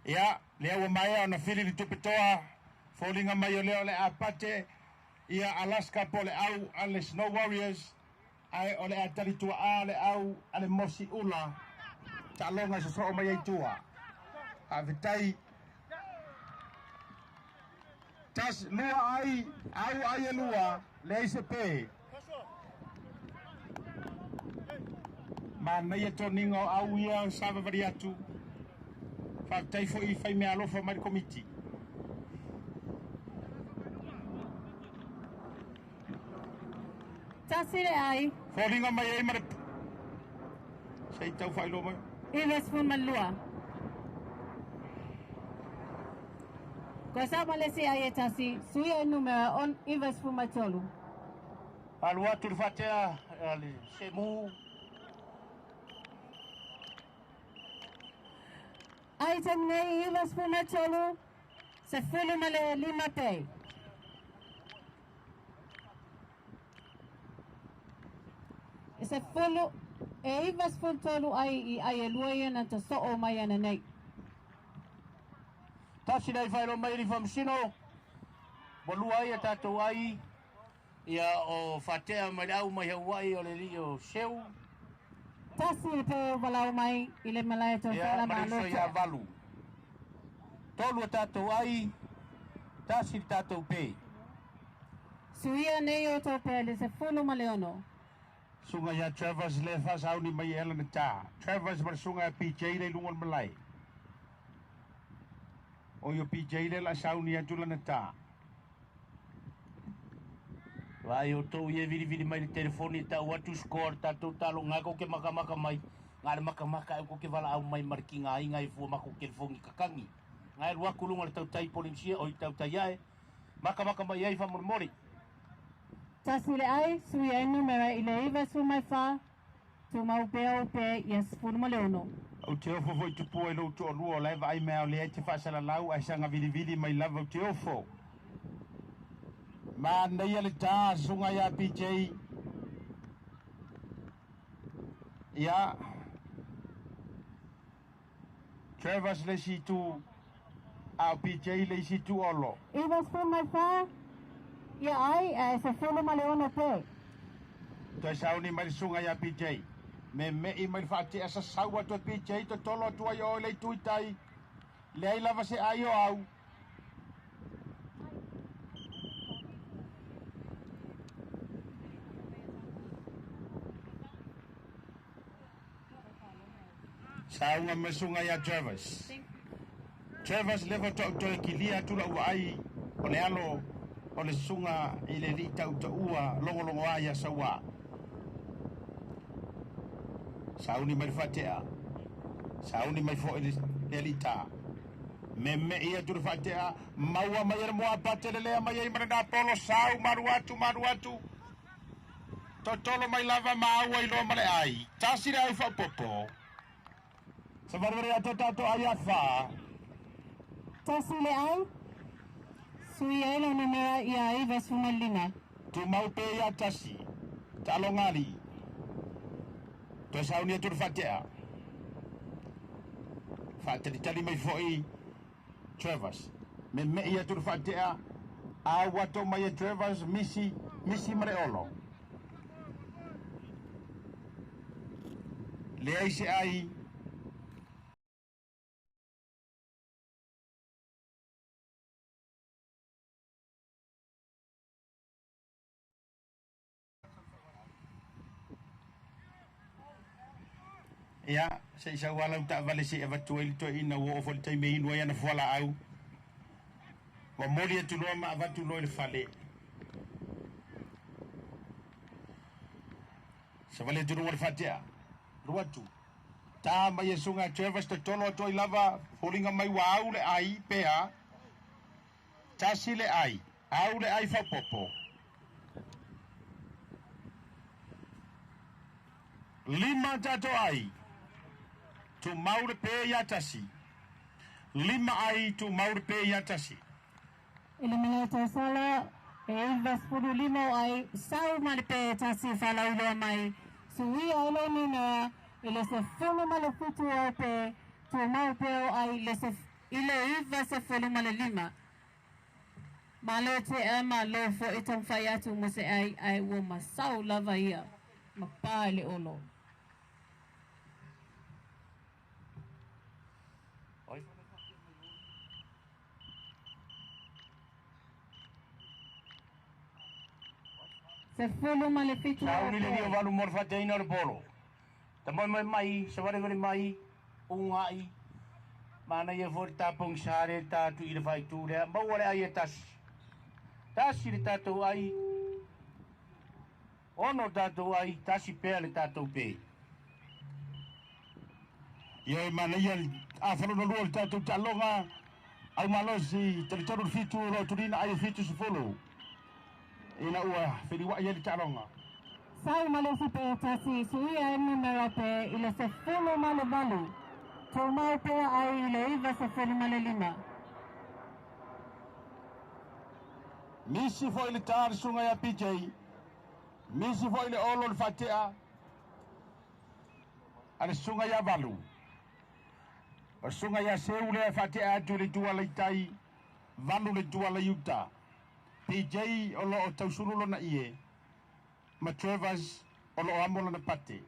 Ia, lea ua maea ona fili le tupe toa, foliga mai o lea o le a pate ia Alaska po o le au a le Snow Warriors, ae o le a tali tuaa le au a le Mosi Ula, taaloga e sosoo mai ai tua. Faafetai. Tas, lua ai, au ai e lua, leai se pe. Manaia toniga o au ia savavali atu. Faafetai foi i faimeaalofa mai le Komiti. Tasi le ai. Foliga mai ai ma le se i tau faailoa mai. 92. Kosa ma le isi ai e tasi, suia e numera on 93. Alu atu le faatea a le semu. Ai taimi nei 93, 15 pe. E sefulu, e 93 ai i ai e lua ia na tasoo mai ana nei. Tasi le ai faailoa mai alii faamasino, ua lua ai a tatou ai, ia o faatea mai le au mai Hauai o le alii o Seu. Tasi le pe walau mai i le malae Ia, tausala ma le ma uso ia alofa. Valu. Tolu a tatou ai, tasi le tatou pe. Suia nei o tau pe le 16. Suga ia Travers le faasauni mai e lana tā. Travers ma le suga ia PJ le i luga o le malae. O ia PJ le la sauni atu lana tā. Vaai outou ia e vilivili mai le telefoni e tau atu score tatou talo ngai ko ke makamaka mai nga le makamaka e ko ke valaau mai ma le kigaina e fua ma ko telefoni kakangi ngai alu aku luga le tautai Polinisia o i tautai ae makamaka mai ai faamolemole. Tasi le ai, sui ai numera i le 94, tumau pea o pe ia 16. Ou te ofo foi tupua i lou toalua o la e vaai mea o lea e te faasalalau ae saga vilivili mai lava ou te ofo. Manaia le ta susuga ia PJ. Ia Travis le isi itu a o PJ le isi itu Olo. 94 ia ai ae 16 pe. Toe sauni mai le susuga ia PJ. Meme'i mai le faatea sasau atu e PJ totolo atu ai o i le itu i tai. Leai lava se ai o au. Sauga mai susuga ia Travis. Travis lea faatoa ou toe kilia atu lau vaai o le alo o le susuga i le alii tautaua logologoa ia Saua. Sauni mai le faatea. Sauni mai foi le alii ta. Meme'i atu le faatea, maua mai e le moapate le lea mai ai ma le napolo, sau malu atu, malu atu. Totolo mai lava ma aua iloa ma le ai. Tasi le ai faaopoopo. Savalivali atu o tatou ai a fa. Tasi le ai, sui ai le numera ia 95. Tumau pe ia tasi. Taaloga alii. Toe sauni atu le faatea. Faatalitali mai foi Travers. Meme'i atu le faatea. Au ato mai e Travers, misi, misi ma le olo. Leai se ai. Ia, se i sau lava lau taavale se i avatu ai le toeaina ua oo foi i le taimi e inu ai ana fualaau. Ua moli atu loa ma avatu loa i le fale. Savali atu luga o le faatea. Alu atu. Ta mai e susuga a Travis totolo atu ai lava, foliga mai ua au le ai, pe a? Tasi le ai. Au le ai faaopoopo. Lima tatou ai. Tumau le pe ia tasi. Lima ai tumau le pe ia tasi. I le mea tausala, e 95 o ai sau ma le pe tasi faalauiloa mai, suia ai le numera i le 17 o pe, tumau pea o ai i le 95. Malo tea malo foi taumafai atu mo se ai ae ua masau lava ia ma pa i le olo. 17 Sauni le o pe. 28 mo le faateaina o le polo. Tamoemoe mai, savalivali mai, uga'i, manaia foi le tapogisa lea le ta atu i le faaitu lea, maua le ai e tasi. Tasi le tatou ai, ono tatou ai, tasi pea le tatou pe. Ioe manaia le afa lona lua o le tatou taaloga au malosi talitonu le fitu o lo o tulina ai e 70 ina ua feliuai ai le taaloga. Sau ma le isi pe tasi, suia ai numera pe i le 18. Tumau pea ai i le 95. Misi foi le ta le susuga ia PJ. Misi foi le olo le faatea a le susuga ia Valu. O le susuga ia Seu lea e faatea atu i le itu ala i tai, Valu le itu ala i uta. PJ o lo o tausulu lona ie ma Travers o lo o amo lona pate.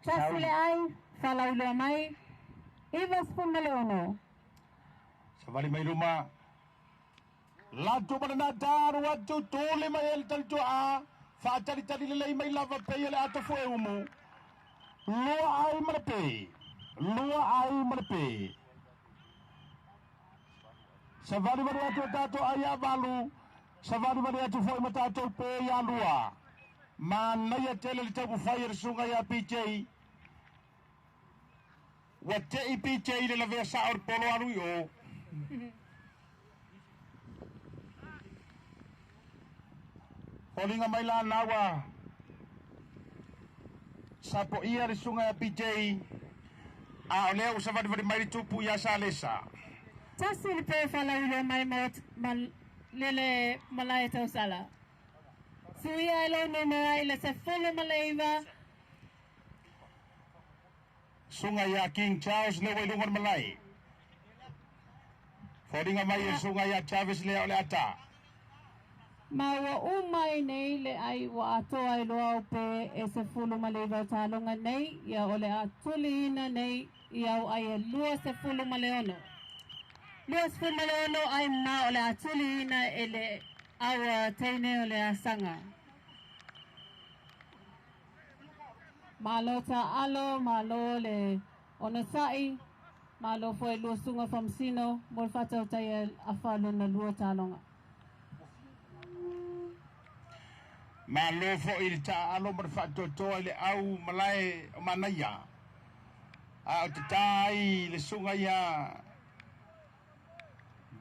Tasi le ai, faalauiloa mai, 96. Savali mai luma. Latu ma lena taru atu tuli mai e le talitoa. Faatalitali lelei mai lava pei e le ato fue umu. Lua ai ma le pe. Lua ai ma le pe. Savali vali atu e tatou ai ia valu. Savali vali atu foi ma tatou pe ia lua. Manaia tele le taumafai a le susuga ia PJ. Ua tei PJ i le lavea sao o le polo alu i o. Foliga mai la na ua sapoia le susuga ia PJ, a o lea ua savalivali mai le tupu ia Salesa. Tasi le pe falauilo mai ma lele malae tausala. Suia e lou numera i le 19. Susuga ia King Charles lea ua i luga o le malae. Foliga mai e le susuga ia Travis lea o le ata. Ma ua uma ai nei le ai ua atoa ai loa au pe e 19 o taloga nei, ia o le a tuliina nei i au ai e 26. 26 ai ma o le a tuliina e le aua teine o le asaga. Malo ta alo, malo le onosai, malo foi lua suga faamasino mo le faatautai afa lona lua taloga. Malo foi le taaalo ma le faatoatoa i le au malae o Manaia. A o tatā ai le susuga ia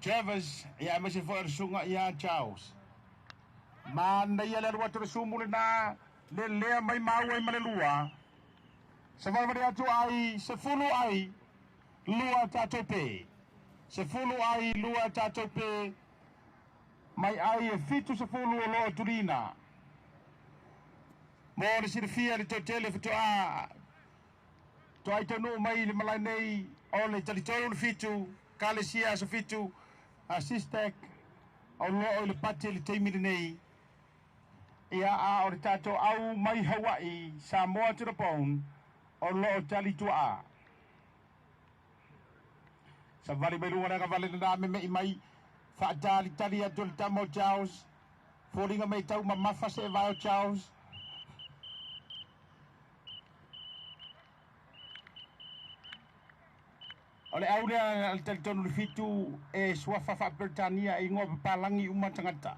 Jervis, ia aemaise foi o le susuga ia Charles. Manaia le alu atu o le sumu lena, lelea mai maua ai ma le lua. Savalivali atu ai, 10 ai, lua tatou pe. 10 ai, lua tatou pe. Mai ai e 70 o lo o tulina. Mo le silafia i le toatele faatoa toai taunuu mai i le malae nei o le talitonu le fitu, Kalesia Aso Fitu, a Sistek o lo o i le pati i le taimi lenei. Ia, a o le tatou au mai Hawaii, Samoa to the bone, o lo o tali tuaa. Savali mai luga le agavale lena meme'i mai, faatalitali atu e le tama o Charles, foliga mai tau mamafa se evae o Charles. O le au lea a le talitonu le fitu e suafa faa-Peretania e igoa papalagi uma tagata.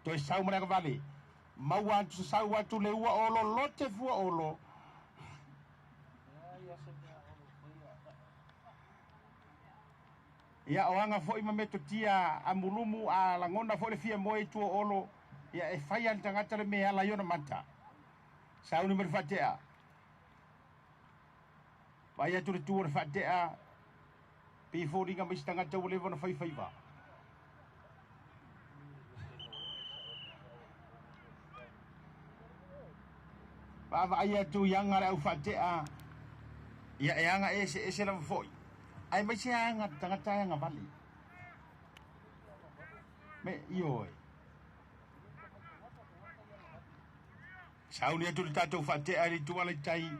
Toe sau ma le agavale, maua atu sasau atu le ua olo lote fua olo. Ia o aga foi ma metotia a mulumu a lagona foi le fia moe i tua o Olo, ia e fai lava le tagata le mea e ala ai ona mata. Sauni mai le faatea. Vaai atu le tu o le faatea, pei foliga mai se tagata ua leva ona fai faiva. Vaavaai atu i aga a le au faatea, ia e aga eseese lava foi, aemaise aga tagata e agavale. Me, ioe. Sauni atu le tatou faatea i le ituala i tai,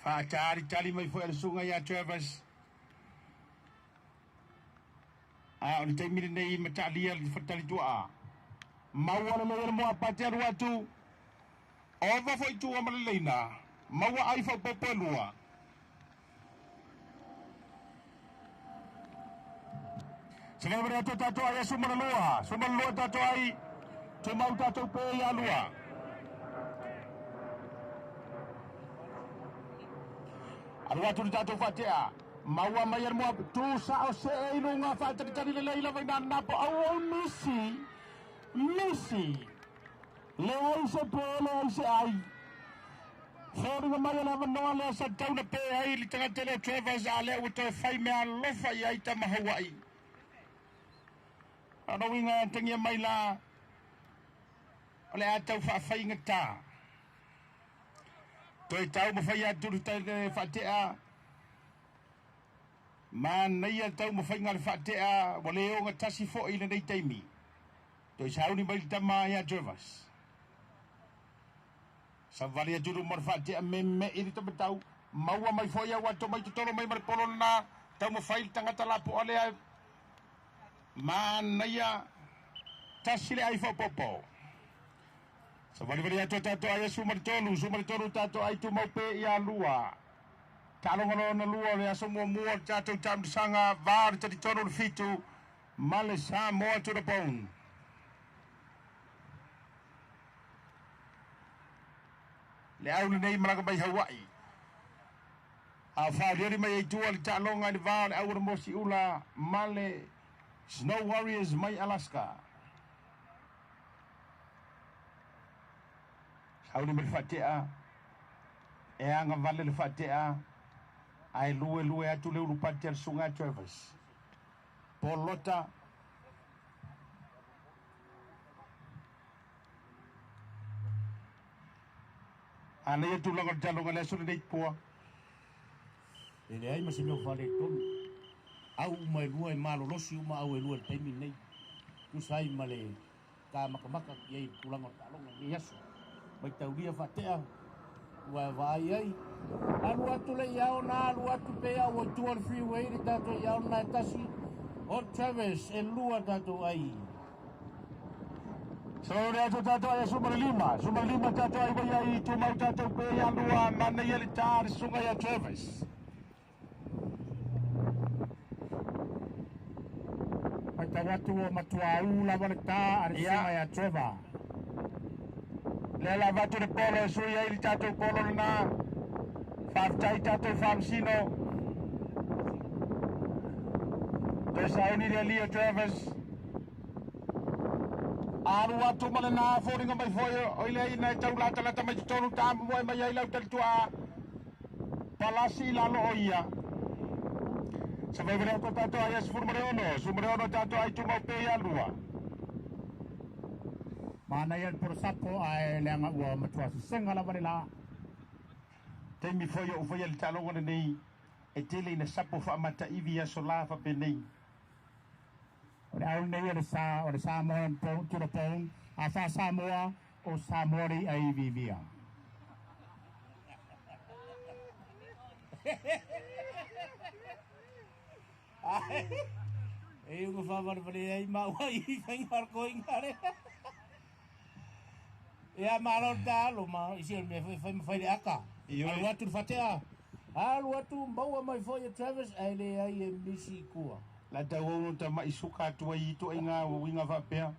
faatalitali mai foi a le susuga ia Travis. A o le taimi lenei mataalia le fatalituaa. Maua lelei e le moapati alu atu. Ova foi tua ma le leina. Maua ai faaopoopo e lua. Savalivali atu tatou ai aso ma le lua. Aso ma le lua tatou ai. Tumau tatou pe ia lua. Alu atu le tatou faatea. Maua mai e le moa tu sao see i luga faatalitali lelei lava i nanapo. Auau misi. Misi. Leai se pe, leai se ai. Foliga mai o le avanoa lea sa tatau na pe ai le tagata lea o Travers a lea ua toe fai mea alofa i ai tama Hawaii. O lona uiga e atagia mai la o le a tau faafaigata. Toe taumafai atu le faatea. Manaia le taumafaiga a le faatea ua le ogatasi foi i lenei taimi. Toe sauni mai le tama ia Jervas. Savali atu i luma o le faatea meme'i le tamatau. Maua mai foi au ato mai totolo mai ma le polo lena. Taumafai le tagata lapoa lea. Manaia tasi le ai faaopoopo. Savalivali atu a tatou ai e suma le tolu, suma le tolu tatou ai tumau pe ia lua. Taaloga lona lua o le aso muamua o le tatou taamilosaga va o le talitonu le fitu ma le Samoa to the bone. Le au lenei malaga mai Hawaii. A o faaolioli mai ai tua le taaloga i le va o le au o le Mosi Ula ma le Snow Warriors mai Alaska. Sauni ma le faatea, e agavale le faatea, ae luelue atu le ulupati a le susuga ia Travis. Polota. A leia tulaga o le taaloga i le aso lenei Pua. E leai ma se mea o faaletonu. Au uma e lua e malolosi uma au e lua i le taimi lenei. Tusa ai ma le tamakamaka i ai i le tulaga o le taaloga i lenei aso. Maitaulia faatea ua e vaai ai. Alu atu le Iaona, alu atu pea ua i tua o le freeway le tatou Iaona e tasi. O Travis e lua tatou ai. So le aso tatou ai suma le lima, suma le lima tatou ai vai ai tumau tatou pe ia lua manaia le ta le susuga ia Travis. Matau atu ua matua ū lava le tā a le susuga ia Trevor. Lea la avatu le polo e sui ai le tatou polo lena. Faafetai tatou faamasino. Toe sauni le alii o Travis. Alu atu ma lena foliga mai foi o ile ina e tau latalata mai totonu tamomoe mai ai lau talituaa palasi i lalo o ia. Savai vale atu tatou ai 16, 16 tatou ai tumau pe ia lua. Manaia le polosapo ae leaga ua matua sesega lava le la. Taimi foi o ou faia le taaloga lenei e tele ina sapo faamataivi i aso la faapenei. O le au lenei o le sa o le Samoan bone to the bone, a faa-Samoa o Samoa le i'a e iviivia. E iu ka whāwareware ai maua i whainga koinga re. Ia malo le taalo ma isi o le mea foi e fai ma fai le aka. Alu atu le fatea. Alu atu maua mai foi e Travis ae leai e misi i tua. La tauau no tama'i suka atu ai i ituaiga uiga faapea.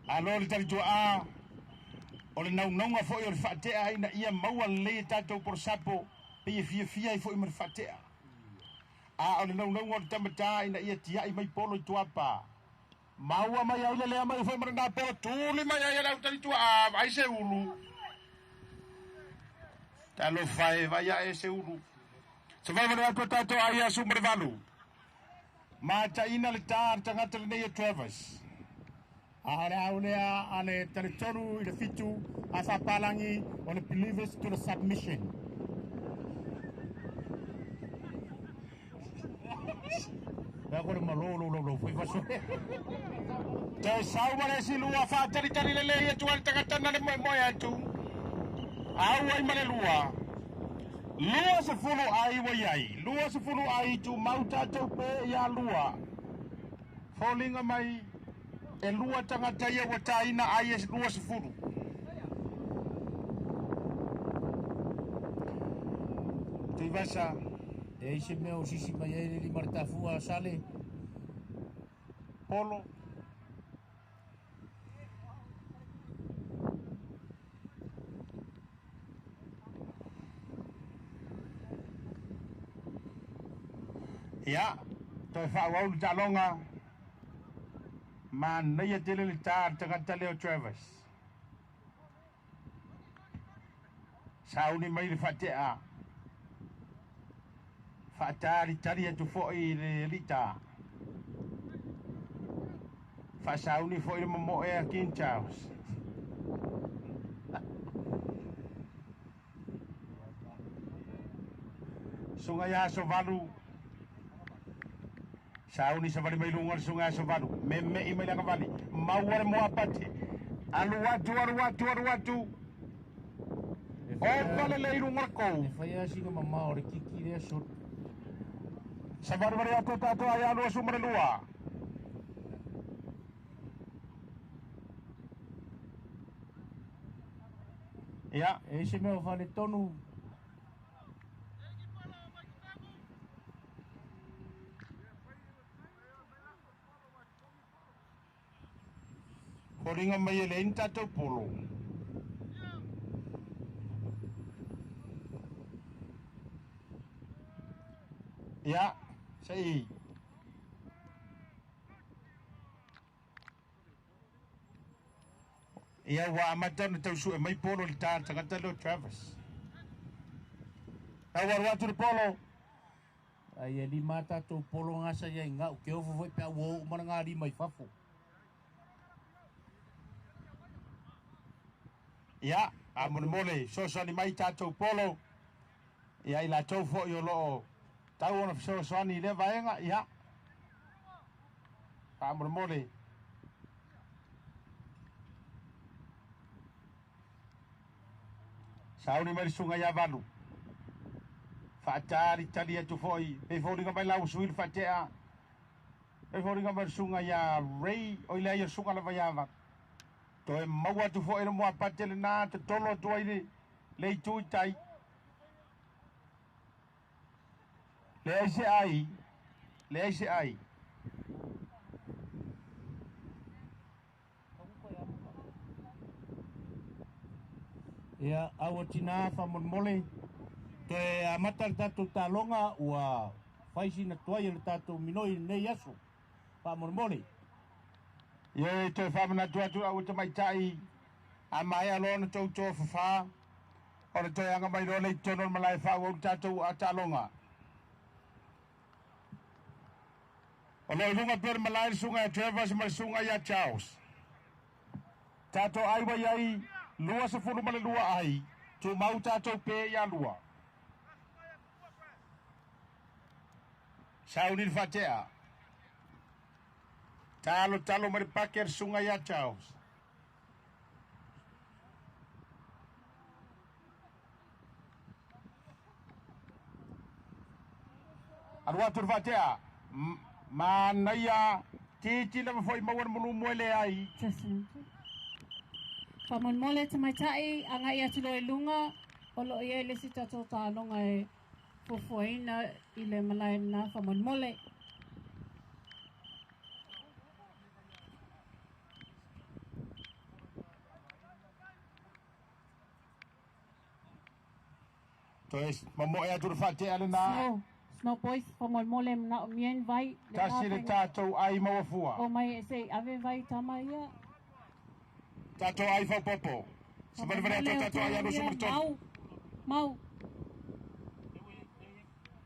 Alo le talituaa, o le naunauga foi o le faatea ina ia maua lelei e tatou polosapo pei e fiafia ai foi ma le faatea. A o le naunauga o le tamatā ina ia tiai mai polo i tuapa. Maua mai ai le lea mai foi ma lena polo tuli mai ai e le autali-tuaa, vaai se ulu. Talofa e, vaai ae se ulu. Savai vale atu a tatou ai ia Suma le valu. Mataina le tā a le tagata lenei e Travis. A o le au lea a le talitonu i le fitu a faapalagi o le believers to the submission. Pea ko le malo lo lo lo foi faso. Toe sau ma le isi lua faatalitali lelei atu ai le tagata na le moemoe atu. Au ai ma le lua. 20 ai ua i ai. 20 ai tumau tatou pe ia lua. Foliga mai e lua tagata ia ua taina ai e 20. Tuivasa. E ai se mea o sisi mai ai le lima le tafua a Sale. Polo. Ia, toe faaauau le taaloga. Manaia tele le ta a le tagata lea o Travis. Sauni mai le faatea. Faatalitali atu foi le alii ta. Faasauni foi le momoe a King Charles. Susuga ia Asovalu. Sauni savali mai luga le susuga ia Asovalu. Meme'i mai le agavali. Maua le moapati. Alu atu, alu atu, alu atu. Opa lelei i luga o le kou. E fai lava sina mamao o le kiki lea shot. Savalivali atu tatou ai alu asu ma le lua. Ia. E ai se mea o faaletonu. Foliga mai e leai ni tatou polo. Ia, se i. Ia ua amata ona tau sue mai polo i le ta tagata lea o Travis. Tau alu atu le polo. Ai e lima tatou polo gasa ia i ga'u ke ofo foi pe a ua oo uma le galima i fafo. Ia, faamolemole, fesoasoani mai tatou polo. Ia i latou foi o loo tau ona fesoasoani i lea vaega, ia faamolemole. Sauni mai le susuga ia Valu. Faatalitali atu foi, pei foliga mai la ua sui le faatea. Pei foliga mai le susuga ia Ray, oi leai o le susuga lava ia Valu. Toe maua atu foi le muapate lena totolo atu ai le le itu i tai. Leai se ai, leai se ai. Ia, aua tinā faamolemole, toe amata le tatou taaloga ua fai sina tuai o le tatou minoi i lenei aso. Faamolemole. Ia e toe faamanatu atu au e tamaitai, a maea loa ona tou tofafa, ona toe aga mai loa lea i totonu o le malae e faaauau le tatou taaloga. O lo o i luga pea o le malae le susuga ia Travers ma le susuga ia Charles. Tatou ai ua i ai 22 ai, tumau tatou pe ia lua. Sauni le faatea. Talo talo mai le pake a le susuga ia Charles. Alu atu le faatea. Manaia titi lava foi maua le mulumu e leai. Faamolemole tamaitai agai atu loa i luga o lo o i ai le isi tatou taaloga e fuafuaina i le malae lena faamolemole. Toe momoe atu le faatea lena. Snow, Snow Boys faamolemole manaomia ni vai. Le Tasi le tatou ai maua fua. O mai e se i ave vai tama ia. Tatou ai faaopoopo. Savalivali atu tatou ai alu 13. Mau, mau.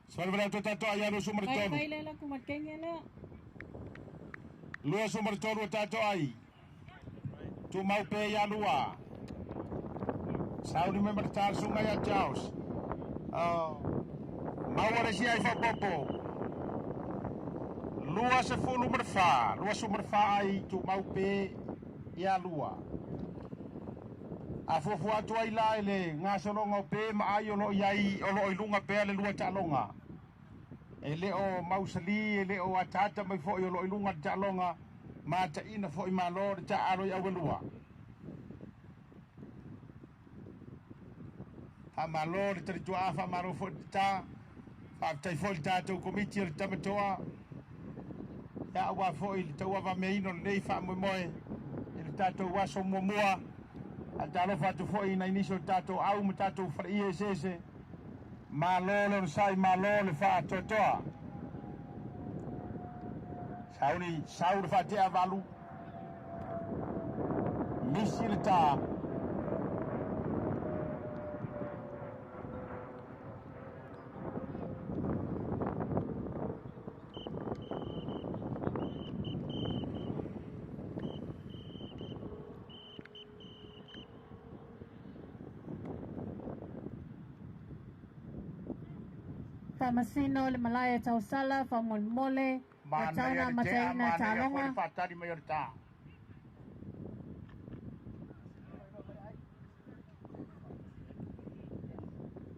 Savalivali atu tatou ai alu 13. Vai vai le la kumalkenge lea. 23 o tatou ai. Tumau pe ia lua. Sauni mai ma le talosuga ia Charles. Oh. Maua le isi ai faaopoopo. 24, 24 ai tumau pe ia lua. A fuafua atu ai la i le gasologa o pe ma ai o lo o i ai o lo o i luga pea le lua taaloga. E le o mausali, e le o ataata mai foi o lo o i luga le taaloga, mataina foi malo le taaalo i auelua. Faamalo le talituaa, faamalo foi le tatā, faafetai foi le tatou komiti o le Tamatoa, ia aua foi le tauavameaina o lenei faamoemoe i le tatou aso muamua. Faatalofa atu foi i nai nisi o tatou au ma tatou faleie eseese. Malo le onosai, malo le faatoatoa. Sauni, sau le faatea valu. Misi le tā. Faamasino le malae a tausala, faamolemole, ua Manaia tauna le tea, mataina manaia foi le taaloga. faatali mai o le tā.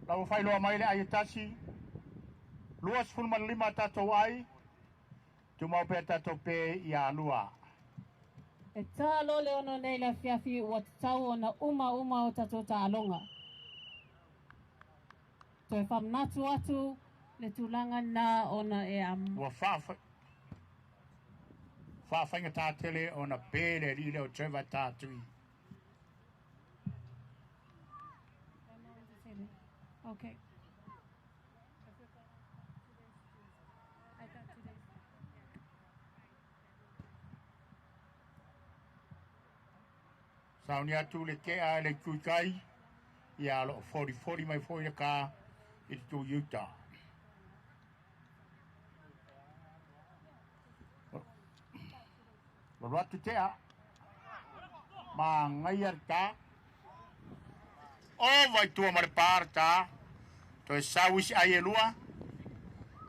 La ua faailoa mai le ai e tasi, 25 tatou ai, tumau pea tatou pe ia lua. E tā loa le ono nei le afiafi ua tatau ona uma uma o tatou taaloga. Toe faamanatu atu le tulaga lena ona e am. Ua faafaigata tele ona pe le alii lea o Trevor Tatui. Okay. Sauni atu le tea le tuitai, ia lo 40 mai foi le ka i te tu Utah. Lolo atu tea, ma ngai ar ta, o vai tua ma le par ta, toe sau isi ai e lua,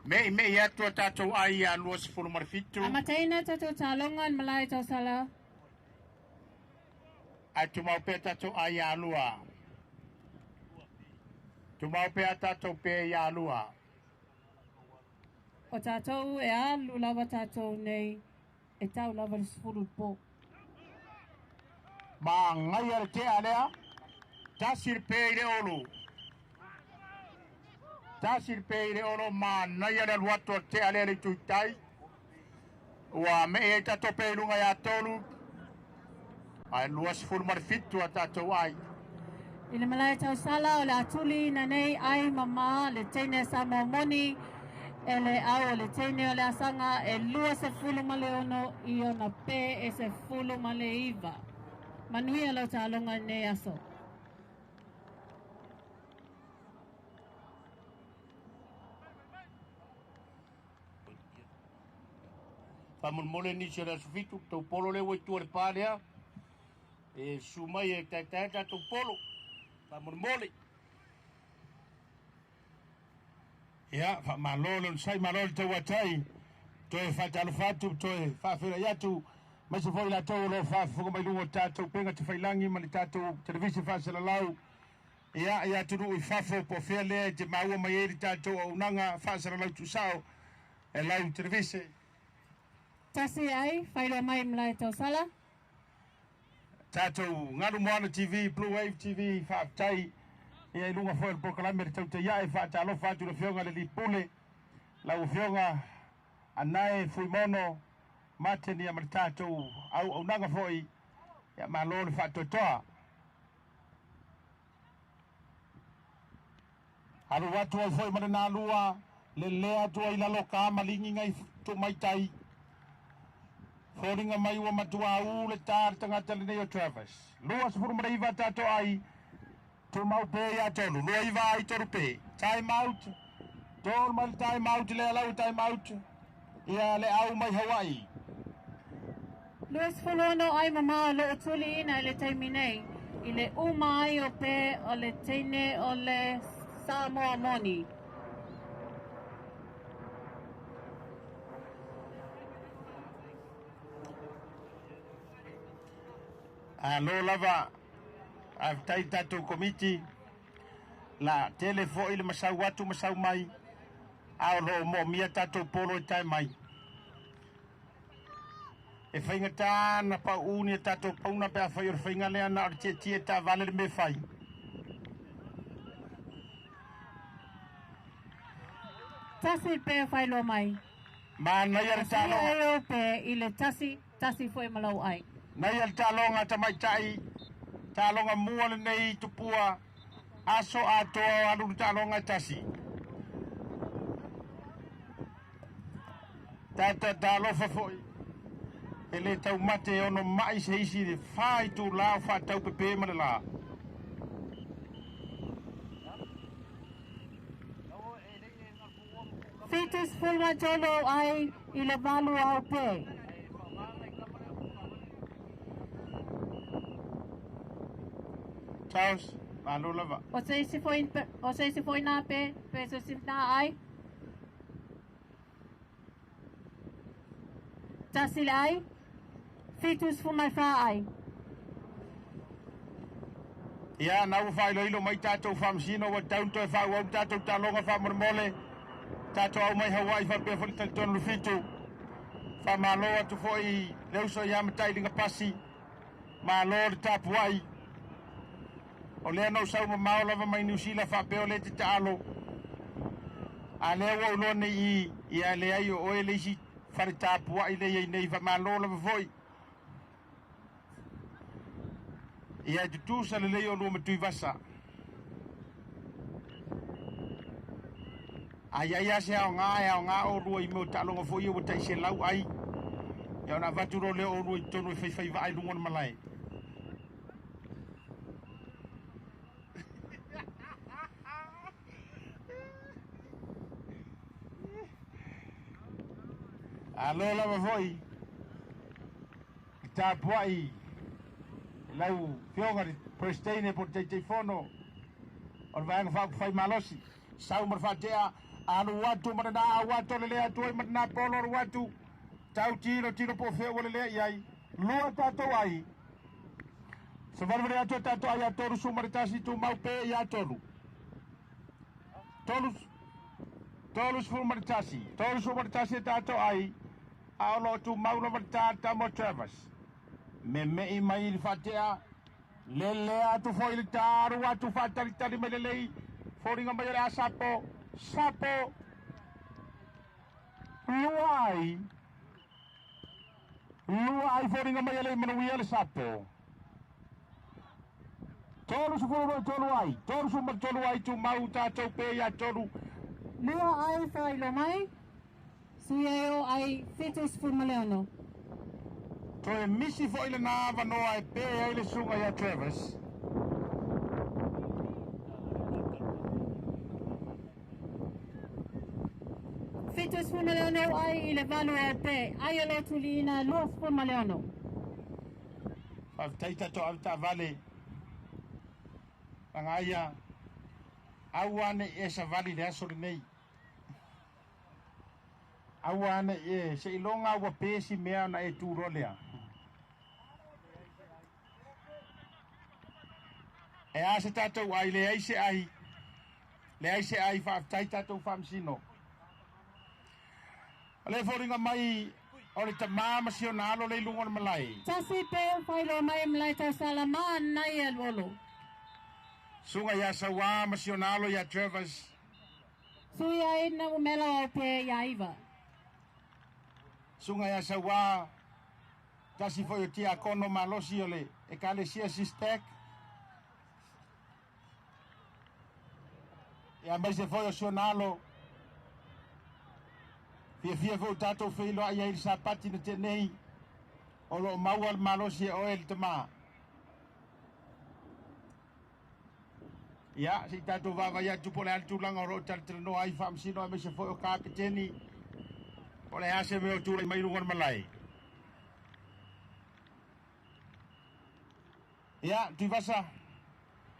me i me i atu a tātou ai ia 27. Amataina tatou taloga i malae tausala. Ai tumau pea tātou ai ia lua. Tumau pea tātou pe ia lua. O tātou e alu lava tātou nei e tau lava le 10 po. Ma ngai ar te alea, tasi le pe i le olu. Tasi le pe i le olo, ma nai ale alu atu a te alea le tuitai. Ua me e tātou pe i lunga ia tolu. Ai 27 a tātou ai. I le malae tausala o le atuli na nei ai mama le teine sa moni e le au o le teine o le asaga e 26 i ona pe e 19. Manuia lau taloga nei aso. Whamolmole nisi o le aso fitu, tau polo le ua i tua le pā lea. E su mai e taitai tātou polo. Whamolmole. Ia, wha malo le sai malo le tau atai. Toe whaatalofa atu, toe whaawhera atu. Mai se foi latou o lo whaafuga mai lunga o tātou penga te whailangi ma le tātou televisi whaasalalau. Ia, ia tunu i fafo po fea lea te maua mai e le tātou au nanga whaasalalau tu sao. E lau televisi. Tasi ai, whairoa mai malae tausala. Tātou Ngalu Moana TV, Blue Wave TV, whaaftai. Ia i lunga foi le prokalame le tau te ia e whaatalofa atu le fionga le lipule. Lau fionga anae fuimono mate ni ma le tātou au au nanga foi. Ia malo le whaatotoa. Alu atu ai foi ma le nā lua, le lea atu ai lalo ka malingi ngai tu mai tai. Fōringa mai ua matua u le tā le tangata le nei o Travis. 29 tātou ai, tu mau pe ia tolu, lua iwa ai tolu pe. Time out, tolu mai le time out, le alau time out. Ia le au mai Hawaii. 26 ai mama o loo tuli ina i le taimi nei. I le uma ai o pe o le teine o le Samoa moni. Alo lava, a tai tātou komiti, la tele foi le masau atu masau mai, a o lo mo mia tātou polo i tai mai. E whainga tāna pa uni e tātou pauna pe a whai o le whainga lea na o le tia tia tā vale le me whai. Tasi pe whailoa mai. Ma nei a le Tasi tāloga. ai o pe i le tasi, tasi foi malau ai. Nei a le tāloga tamaitai, tāloga mua le nei tupua, aso atoa o alu le tāloga e tasi. Tata tālofa foi. E le taumate ono mai se isi le whai tū lao whātau pepe ma le la. 73 ai i le valu au pe. Charles, malo lava. O se isi foi, o se isi foi nā pe, pe se isi nā ai. Tasi le ai, 74 ai. Ia, nā ua whailo ilo mai tātou whamsino wa taun toe whau au tātou tāloga whamormole. Tātou au mai Hawaii whapea whali talitonu le fitu. Wha malo atu foi le uso ia matai linga pasi. Malo le tapuai. O lea nau sau mamao lava mai New Zealand whapea o le te taalo. A lea ua uloa nei i, ia le ai o oe le isi whare tapuai le iai nei wha malo lava foi. Ia e tutusa le lei o lua matui vasa. Ai ai a se ao ngā e ao ngā o lua i meo taaloga foi ua tai se lau ai. Ia ona vatu ro leo o lua i tonu e whaiwhai vaai lunga na malae. Alo lava foi i tapuai lau fioga le Presidente po Taitaifono o le Vaega Faaupufai Malosi. Sau ma le faatea alu atu ma lena au atu le lea atu ai ma lena polo alu atu tau tilo tilo po o fea ua lelea i ai. Lua tatou ai. Savalivali atu e tatou ai a 31 tumau pe ia 3. 31. 31 e tatou ai. A o loo tumau lava le tata mo Travis. Meme'i mai i le faatea. Lelea atu foi le taru atu faatalitali mai lelei. Foliga mai o le a sapo. Sapo. Lua ai. Lua ai foliga mai e le manuia le sapo. 32 ai. 33 ai tumau tatou pe ia 3. Lua ai whailo mai. Sui o ai 76. Toe misi foi le nā vanoa e pe ai le suga ia Travis. 76 ai i le valu o pe. Ai o lotu liina 26. Faafetai tatou ave taavale. Lagaia aua ne i e savali le aso lenei. Aua ne i e seiloga ua pe si mea ona e tu loa lea. E a se tatou ai, leai se ai. Leai se ai, faafetai tatou faamasino. O le foliga mai o le tamā ma si ona alo le i luga o le malae. Tasi pe whailo mai mlai tausala ma nai aluolo. Suga ia Sauā ma si ona alo ia Travis. Sui ai na umela o pe ia Iva. Suga ia Sauā, tasi foi o tia kono malosi o le ekalesia Sistek. Ia mai se foi o si ona alo. Fiafia foi o tatou feiloai ai i le sapati na tenei. O loo maua le malosi e oe le tamā. Ia, se i tatou vaavaai atu po o le a le tulaga o loo talatalanoa ai faamasino aemaise foi o kapeteni. O le a se mea o tulai mai i luga o le malae. Ia, Tuivasa,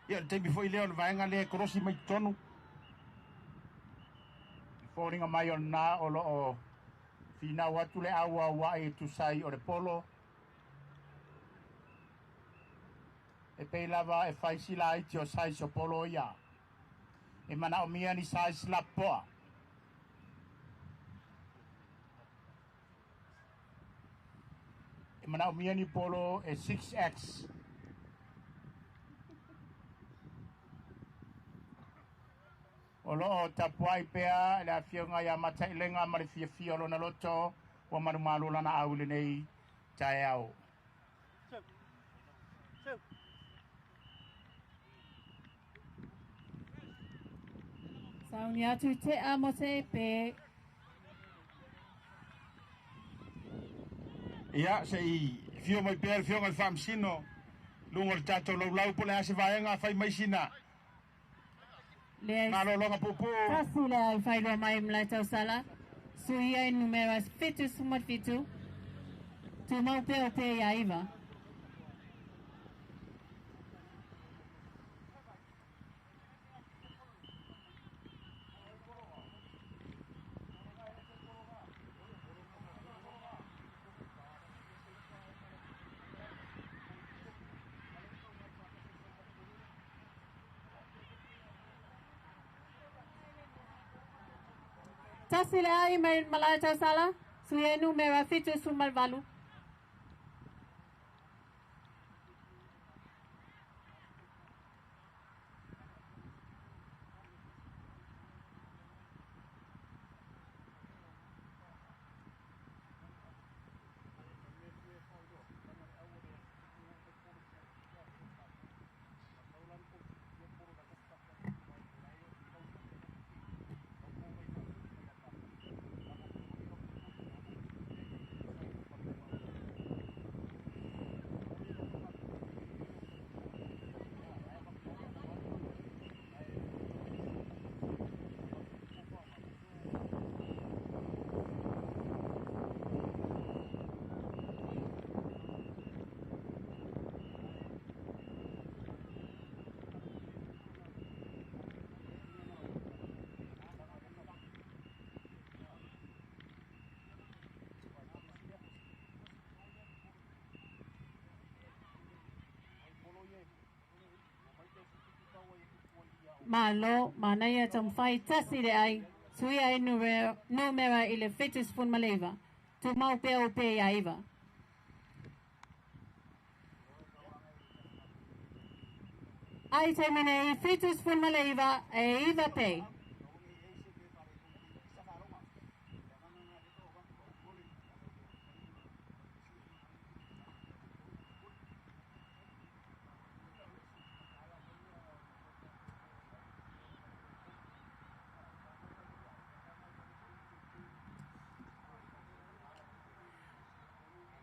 ia o le taimi foi lea o le vaega lea e kolosi mai totonu. I foliga mai o lena o loo finau atu le auauai e tusa ai o le polo. E pei lava e fai sila aiti o size o polo ia. E manaomia ni size lapoa. E manaomia ni polo e 6X. O loo tapuai pea le afioga ia Matailega ma le fiafia o lona loto ua manumalo lana au i lenei taeao. Sauni atu te a mo te pe. Ia, se i fio mai pea le fioga i le faamasino luga o le tatou laulau po o le a se vaega fai mai sina Le malologa puupuu. Tasi le ai whailo mai mlai tausala. Sui ai numera 77. Tumau pe o pe ia Iva. Tasi le ai mai malai tausala. Sui ai numera 78. Malo, manaia taumafai tasi le ai, suia ai numera i le 79. Tumau pea o pe ia iva. Ai taimi nei 79 e iva pe.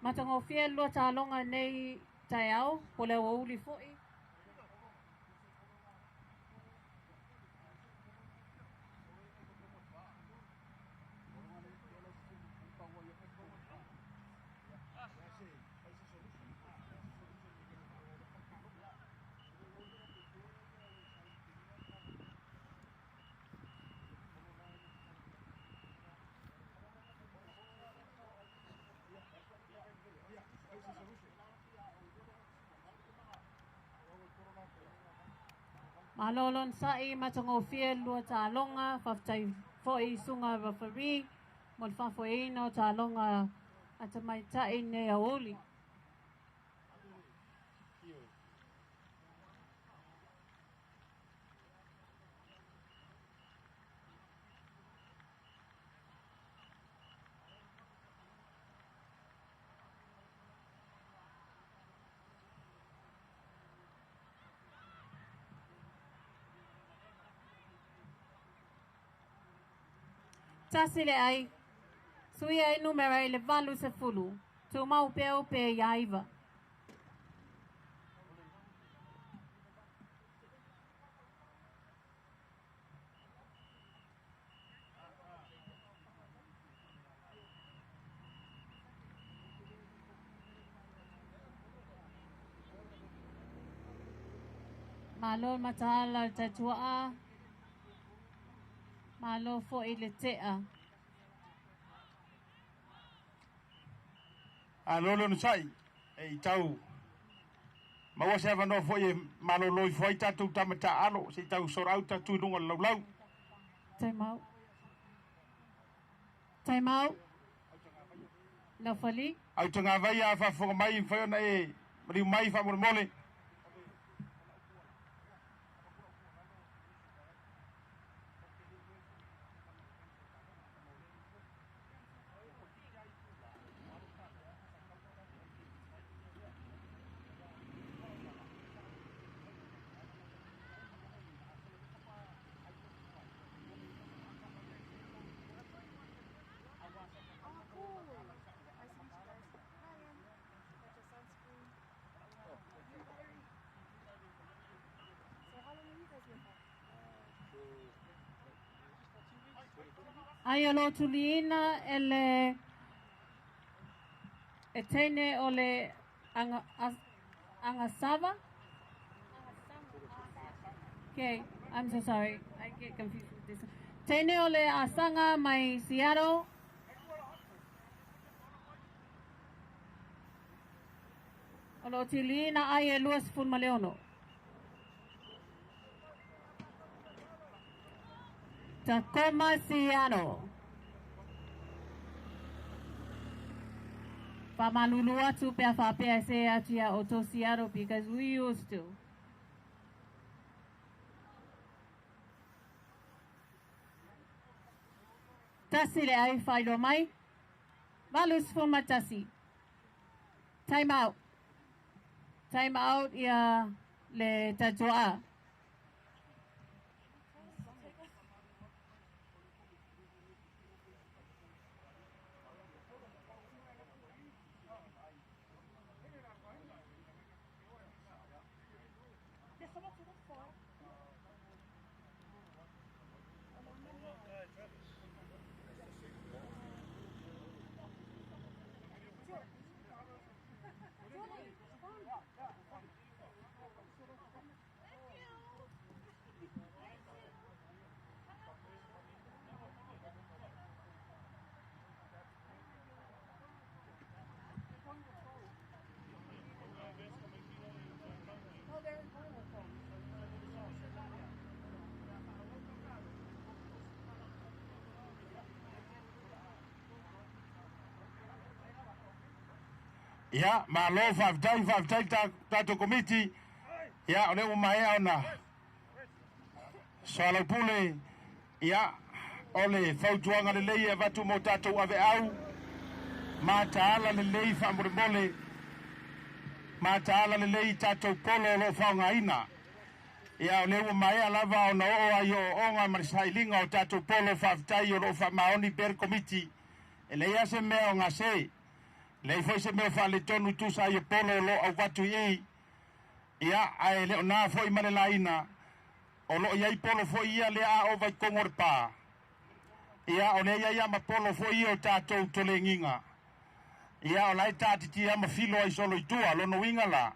Matagofie lua tāloga nei taeao, po le aoauli fo'i. Malo lon sa'i matagofie lua tāloga, faafetai fo'i suga referee mo le faafoeina o tāloga a tamaita'i nei aoauli. Tasi le ai, suia ai numera i le 80, tumau pea o pe ia iva. Malo mataala le tatua'a, malo fo'i le te'a. A lolo na sai, e i tau, maua se avanoa foi e malolo ifo ai tatou tama taalo, se i tau sora auta tu i luga o le laulau. Time out. Time out. Laufali. Autagavaia a faafofoga mai, mafai ona e maliu mai faamolemole. Ai o lo tuliina e le e teine o le Angasava. Okay, I'm so sorry. I get confused with this. Teine o le Asanga mai Seattle. O lo tuliina ai e 26. Tacoma, Seattle. Whamalulu atu pea whapea se atu ia o tō Seattle because we used to. Tasi le ai whailo mai. 81. Time out. Time out ia le tatoa. Ia, malo faafetai, faafetai tatou komiti. Ia, o lea ua maea ona soalaupule. Ia, o le fautuaga lelei e avatu mo tatou aveau, mataala lelei faamolemole, mataala lelei tatou polo o lo o faaaogaina. Ia, o lea ua maea lava ona oo ai ooooga ma le sailiga o tatou polo. Faafetai o lo o faamaoni pea le komiti. E leai lava se mea o gase, leai foi se mea o faaletonu tusa ai o polo o lo o auvatu i i. Ia, ae le o na foi ma le laina, o lo o i ai polo foi ia lea a ova i totonu o le pa. Ia, o lea e i ai lava ma polo foi ia o tatou tolegiga. Ia, o la e taatitia ma filo ai solo i tua. Lona uiga la,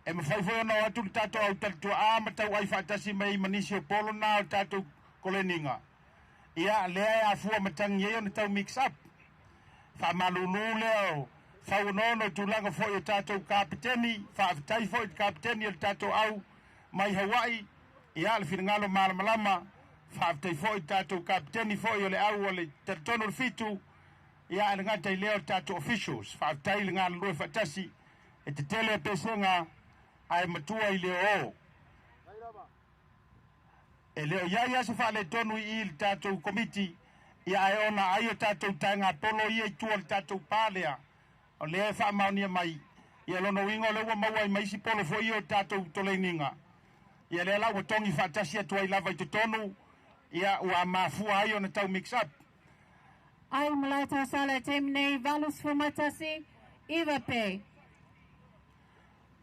e mafai foi ona o atu le tatou au talituaa ma tauai faatasi mai ai ma nisi o polo na o tatou koleniga. Ia, lea e afua matagi ai ona tau mix up. Faamalulu lea o fauonoono i tulaga foi o tatou kapeteni. Faafetai foi i le kapeteni o le tatou au mai Hawaii. Ia, le finagalo malamalama. Faafetai foi i le tatou kapeteni foi o le au o le talitonu o le fitu. Ia, ae le gata i lea o le tatou officials. Faafetai le galulue faatasi. E tetele pesega ae matua i le oo. E le o i ai lava se faaletonu i i i le tatou komiti, ia ae ona ai o tatou taegapolo ia i tua o le tatou pa lea, o lea e faamaonia mai. Ia lona uiga o lea ua maua ai ma isi polo foi ia o tatou toleiniga. Ia lea la ua togi faatasi atu ai lava i totonu, ia ua mafua ai ona tau mix up. Ai malae tausala i taimi nei 81 9 pe.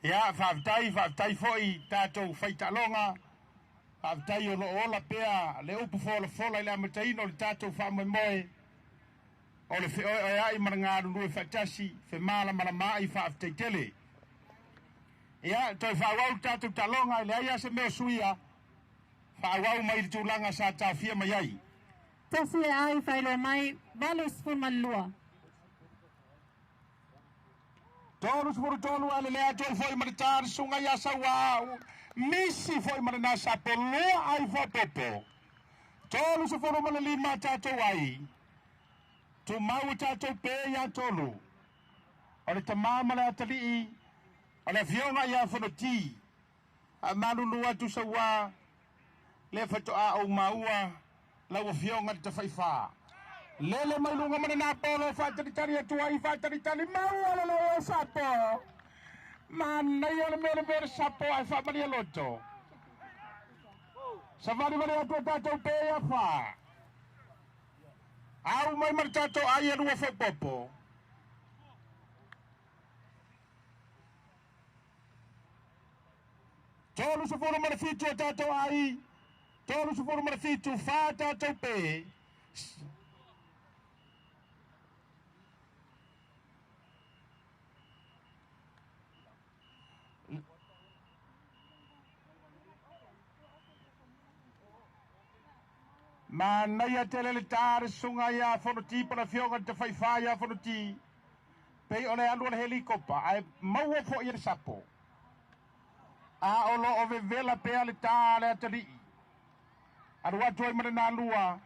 Ia, faafetai, faafetai foi i tatou faitaaloga. Faafetai o lo o ola pea le upu folafola i le amataina o le tatou faamoemoe o le feoeoeai ma le galulue faatasi, femalamalamaai, faafetai tele. Ia, toe faaauau le tatou taaloga, e leai lava se mea o suia, faaauau mai i le tulaga sa taofia mai ai. Tasi le ai faailoa mai 82. 33 ae lelei atu ai foi ma le ta le susuga ia Saua, misi foi ma lena sapo lua ai faaopoopo. 35 tatou ai, tumau o tatou pe ia tolu. O le tama ma le atalii, o le afioga ia Fonoti. Faamalulu atu Saua, lea faatoa ou maua lau afioga i le Tafaifa. Lele mai luga ma lena polo, faatalitali atu ai, faatalitali maua le leo o sapo. Manaia le mea o le mea o le sapo ae faamalie loto. Savalivali atu o tatou pe ia fa. Au mai ma le tatou ai e lua faaopoopo. 37 o tatou ai, 37, fa tatou pe. Manaia tele le ta le susuga ia Fonoti po o le afioga i le Tafaifa ia Fonoti. Pei o le alu o le helikopa ae maua foi e le sapo. A o lo o vevela pea le ta a le atalii. Alu atu ai ma le nalua.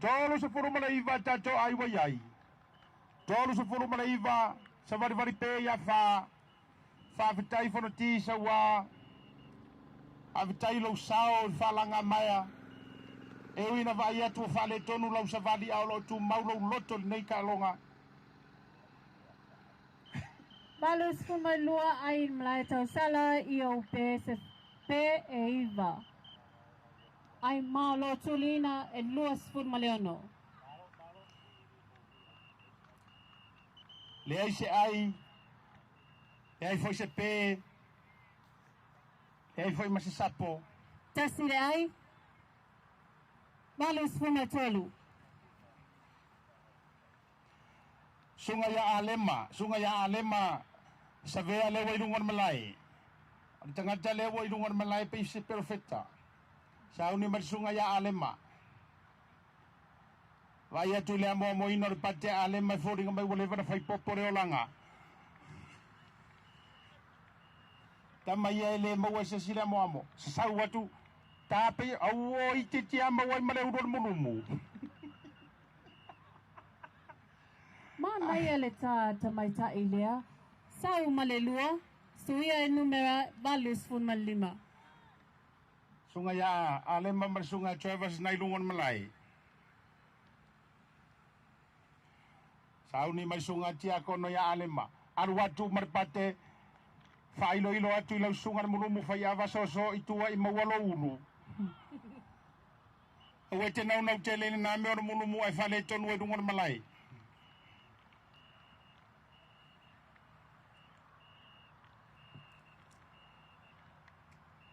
39 tatou ai ua i ai. 39 savalivali pe ia fa. Faafetai Fonoti Saua. Faafetai lou sao i le faalagamaea. E ui ina vaai atu ua faaletonu lau savali a o lo o tumau lou loto i lenei taaloga. 82 ai malae tausala i ou pe se pe e iva. Ai malo tulina e 26. Leai se ai, leai foi se pe, leai foi ma se sapo. Tasi le ai, 83. Suga ia Alema, suga ia Alema, savea lea ua i luga o le malae. O le tagata lea ua i luga o le malae pei se perofeta. Sauni mai le suga ia Alema. Vaai atu i le amoamoina o le pate a Alema e foliga mai ua leva ona fai popo le olaga. Tama ia e le maua e se isi le amoamo. Sasau atu, ta pei, auo itiiti a maua ai ma le ulu o le mulumu. Manaia le ta tamaitai lea. Sau ma le lua, suia e numera 85. Sunga ia Alema ma le sunga Travis nai luga o le malae. Sauni mai sunga Tiakono ia Alema. Alu atu ma le pate faailoilo atu i lau susuga le mulumu faiava soso i tua i maua lou ulu. Aua e te naunau tele i lena mea o le mulumu ae faaletonu ai luga o le malae.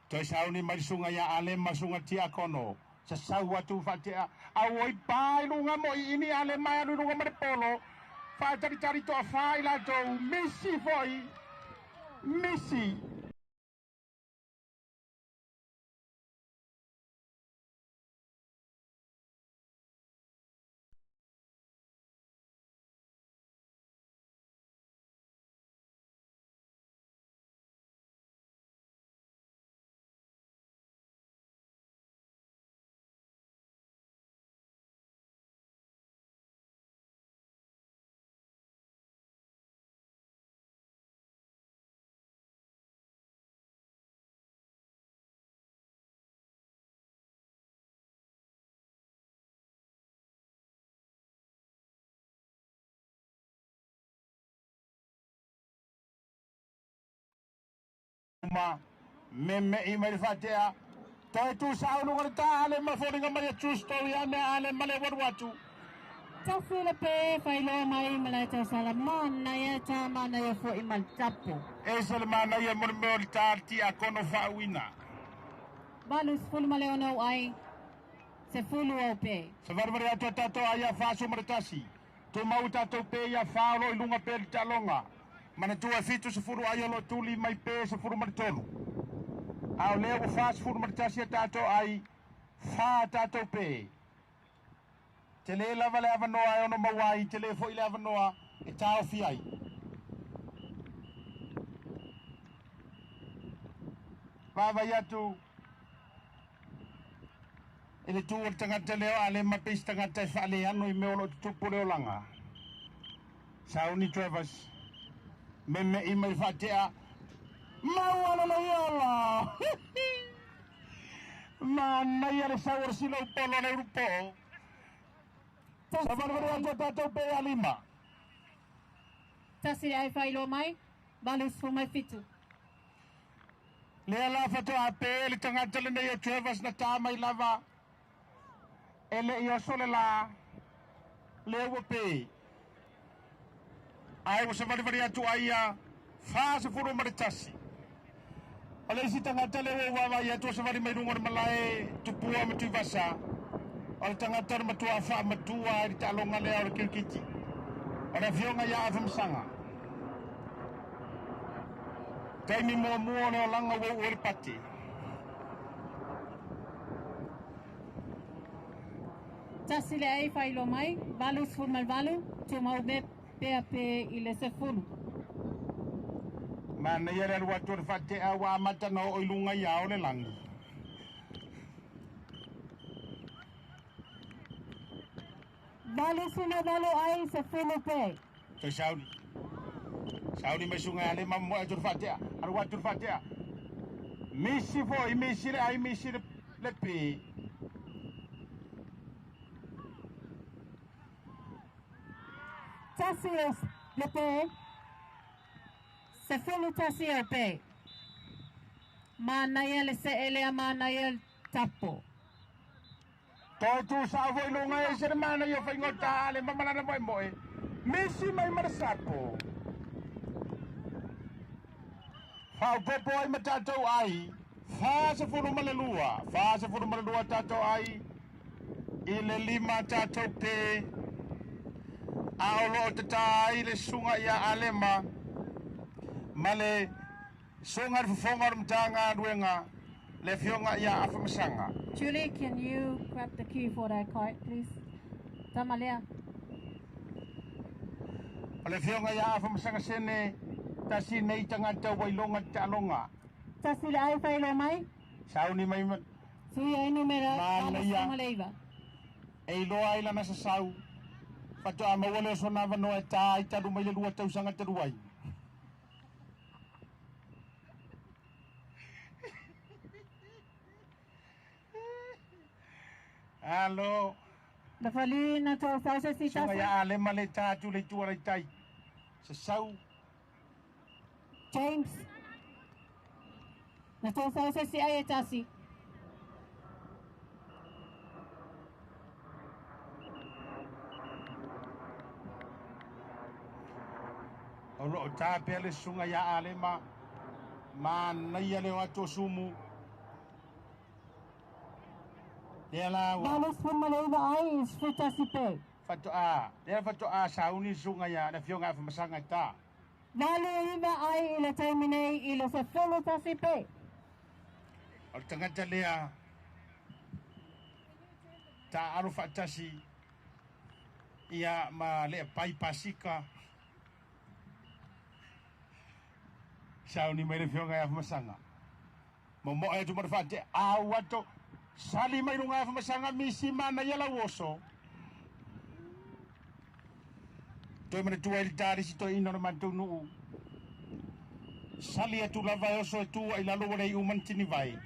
Toe sauni mai le susuga ia Alema susuga Tiakono. Sasau atu faatea. Auoi pa i luga mo iini Alema e alu i luga ma le polo. Faatalitali toafā i latou. Misi foi. Misi. Ma meme'i mai le faatea. Toe tusau luga le tā ale ma foliga mai e true story a mea ale ma le walu atu. Tasi le pe failoa mai ma le tausala manaia ta manaia foi ma le tapu. Ese le manaia mo le mea o le tā tiakono faauina. 86 ai, 10 au pe. Savalivali atu a tatou ai ia 41. Tumau tatou pe ia fa o lo i luga pe le taaloga. Manatua e 70 ai o lo tuli mai pe 13. A o lea ua 41 a tatou ai, fa tatou pe. Tele lava le avanoa e ono maua ai, tele foi le avanoa e taofi ai. Vaavaai atu i le tu o le tagata lea o Alema pei se tagata e faaleano i mea o lo o tutupu le olaga. Sauni Travers, meme'i mai le faatea, maua le laiola! Manaia le sau o le sila upolo le ulupoo. Savalivali atu a tatou pe ia lima. Tasi le ai faailoa mai, 87. Lea la faatoa pe le tagata lenei o Travers na tā mai lava e le i oso le lā, lea ua pe. Ae ua savalivali atu ai ia 41. O le isi tagata lea ua ou vaavaai atu ua savali mai luga o le malae Tupua ma Tuivasa, o le tagata o le matua faamatua i le taaloga lea o le kirikiti. O le afioga ia Afamasaga. Taimi muamua o le olaga ua uu ai le pati. Tasi le ai faailoa mai, 88, tumau pea pe i le 10. Manaia le alu atu o le faatea ua amata ona oo i luga ia o le lagi. 88 ai, 10 pe. Toe sauni. Sauni mai suga ale ma moe atu le faatea. Alu atu le faatea. Misi foi, misi le ai, misi le pe. Tasi le pe. 11 o pe. Manaia le seele a manaia le tapo. Toe tusau foi luga e se le manaia o faigata ale ma malana moemoe. Misi mai ma le sapo. Faaopoopo ai ma tatou ai, 42, 42 tatou ai i le lima tatou pe, a o lo o tatā ai le susuga ia Alema ma le susuga i le fofoga o le Matagaluega, le afioga ia Afamasaga. Julie, can you grab the cue for that kite, please? Tama lea. O le afioga ia Afamasaga Sene, tasi nei tagata ua iloga te taaloga. Tasi le ai whailo mai. Sauni mai Sui ai numera manaia 89. e iloa ai lana sasau, faatoa maua lea o sona avanoa e tā ai talu mai le 2 tausaga talu ai. Alo. Na fali na to sau se si Sunga tasi. ia a lema le tā atu le itu ala i tai. Se sau. James. Na to sau se si ai e tasi. O loo tā pea le susuga ia Alema, manaia le o atu o Sumu. Lea la ua. Valo sefulu ma le iva ai i 11 pe. Faatoa, lea faatoa sauni le susuga ia le afioga ia Afamasaga i tā. 8 9 ai i le taimi nei i le 11 pe. O le tagata lea taaalo faatasi ia ma le pai pasika. Sauni mai le afioga ia Afamasaga. Momoe atu ma le faatea au ato. Sali mai luga Afamasaga misi manaia lau oso. Toe manatua ai le tā le isi toeaina o le matou nuu. Sali atu lava e oso e tu ai lalo ua le iu ma ni tinivai.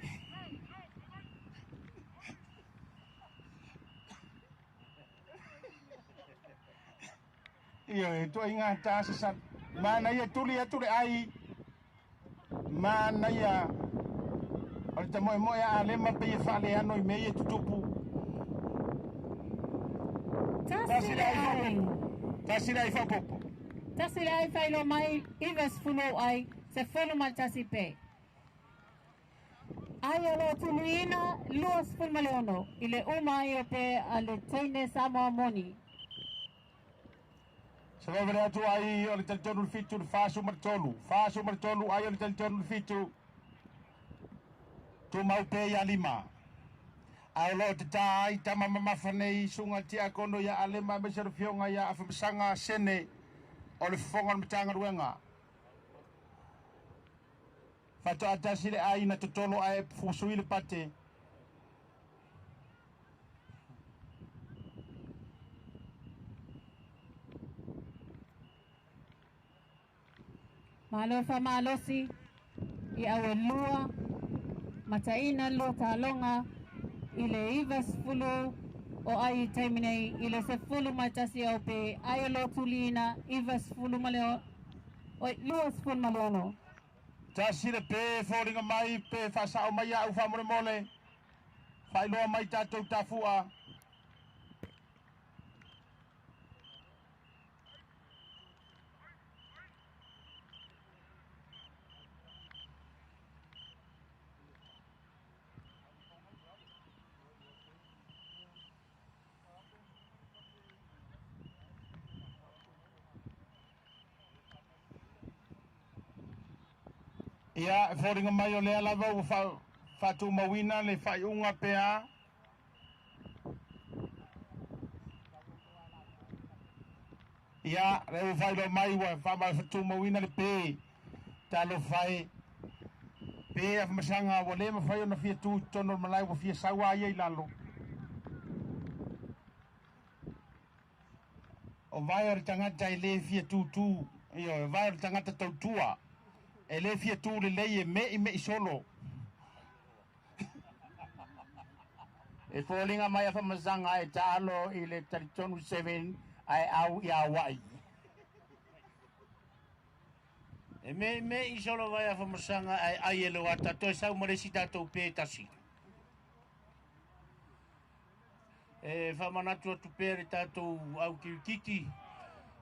Ioe, ituaiga tā sasali. Manaia tuli atu le ai. Manaia o le tamoemoe a Alema pei e faaleano i mea ia e tutupu. Tasi le ai. Tasi le ai faaopoopo. Tasi le ai faailoa mai 90 ou ai 11 pe. Ai o loo tuluina 26 i le uma ai o pe a le teine Samoa moni. Se vavele atu ai o le talitonu le fitu le 43, 43 ai o le talitonu le fitu. Tumau pea ia lima. Ae o lo o tatā ai tama mamafa nei susuga tiakono ia Alema aemaise o le afioga ia Afamasaga Sene o le fofoga o le Matagaluega. Faatoa tasi le ai na totolo ae fusui le pate. Malo faamalosi i auelua mataina lua taloga i le 90 o ai i taimi nei i le 11 au pe ai o lo tuliina 90 ma le oi 26. Tasi le pe foliga mai pe faasao mai au faamolemole. Faailoa mai tatou tafua. Ia, e foliga mai o lea lava ua faatumauina le faaiuga pe a. Ia, lea ua faailoa mai ua faatumauina le pe. Talofa e, pe Afamasaga ua le mafai ona fia tu i totonu o le malae ua fia sau a ia i lalo. O vae o le tagata e le fia tūtū, ioe, o vae o le tagata tautua, e le fia tu lelei e me'ime'i solo. E foliga mai Afamasaga e taalo i le talitonu 7 ae au ia Hawaii. E me'ime'i solo vai Afamasaga ae ai e le ata toe sau ma le isi tatou pe e tasi. E faamanatu atu pea le tatou au kirikiti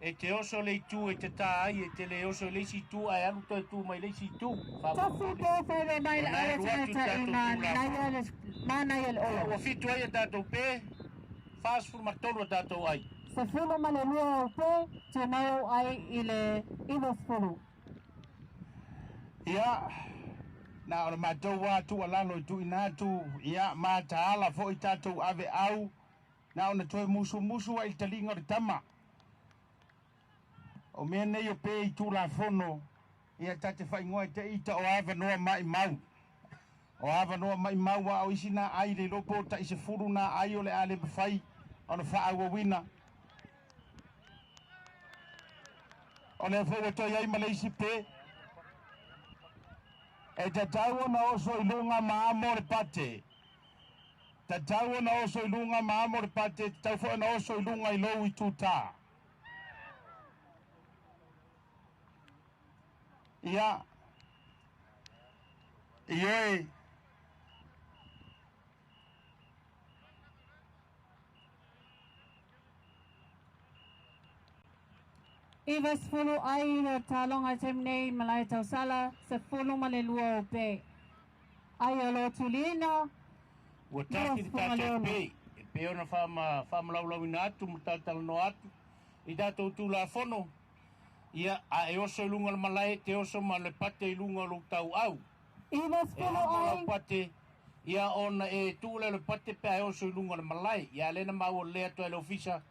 e te oso le itu e te tā ai e te le oso i le isi itu ae alu toe tu mai le isi itu. Tasi Faamolemole. pe faailoa mai le O na e au alu atu tagata i tatou manaia Tulafono. le manaia le Ia olo. ua fitu ai a tatou pe, 43 a tatou ai. 12 au pe tumau ai i le 90. Ia, na o le matou lava tuualalo e tuuina atu, ia, mataala foi tatou aveau, na ona toe musumusu ai i le taliga o le tama. O mea nei o pe i Tulafono, ia ta te faaigoa e te ita o avanoa maimau. O avanoa maimau a o isi na ai le iloa po o tai 10 na ai o le a le mafai ona faaauauina. O lea foi ua toe ai ma le isi pe. E tatau ona oso i luga ma amo le pate. Tatau ona oso i luga ma amo le pate, tatau foi ona oso i luga i lou itutā. Ia, ioe. 90 ai le taaloga i taimi nei malae tausala, 12 o pe. Ai o lo tuliina. Ua tasi le tatou pe, e pei ona faamalaulauina atu ma talatalanoa atu i tatou Tulafono, ia, a e oso i luga o le malae, e te oso ma le pate i luga o lou tauau. 90 E ama ai. lau pate, ia ona e tuu lea o le pate pe a e oso i luga o le malae. Ia, a lea na maua lelei atu ai e le ofisa,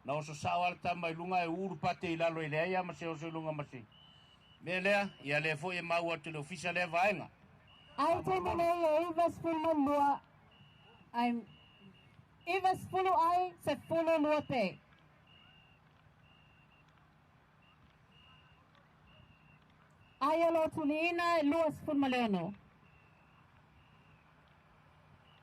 na oso sao lava le tama i luga ae uu le pate i lalo e leai lava ma se oso i luga ma se mea lea. Ia, lea foi e maua atu e le ofisa lea vaega. Ai taimi nei e 92 ai 90 ai 12 pe. Ai o lo tuliina e 26.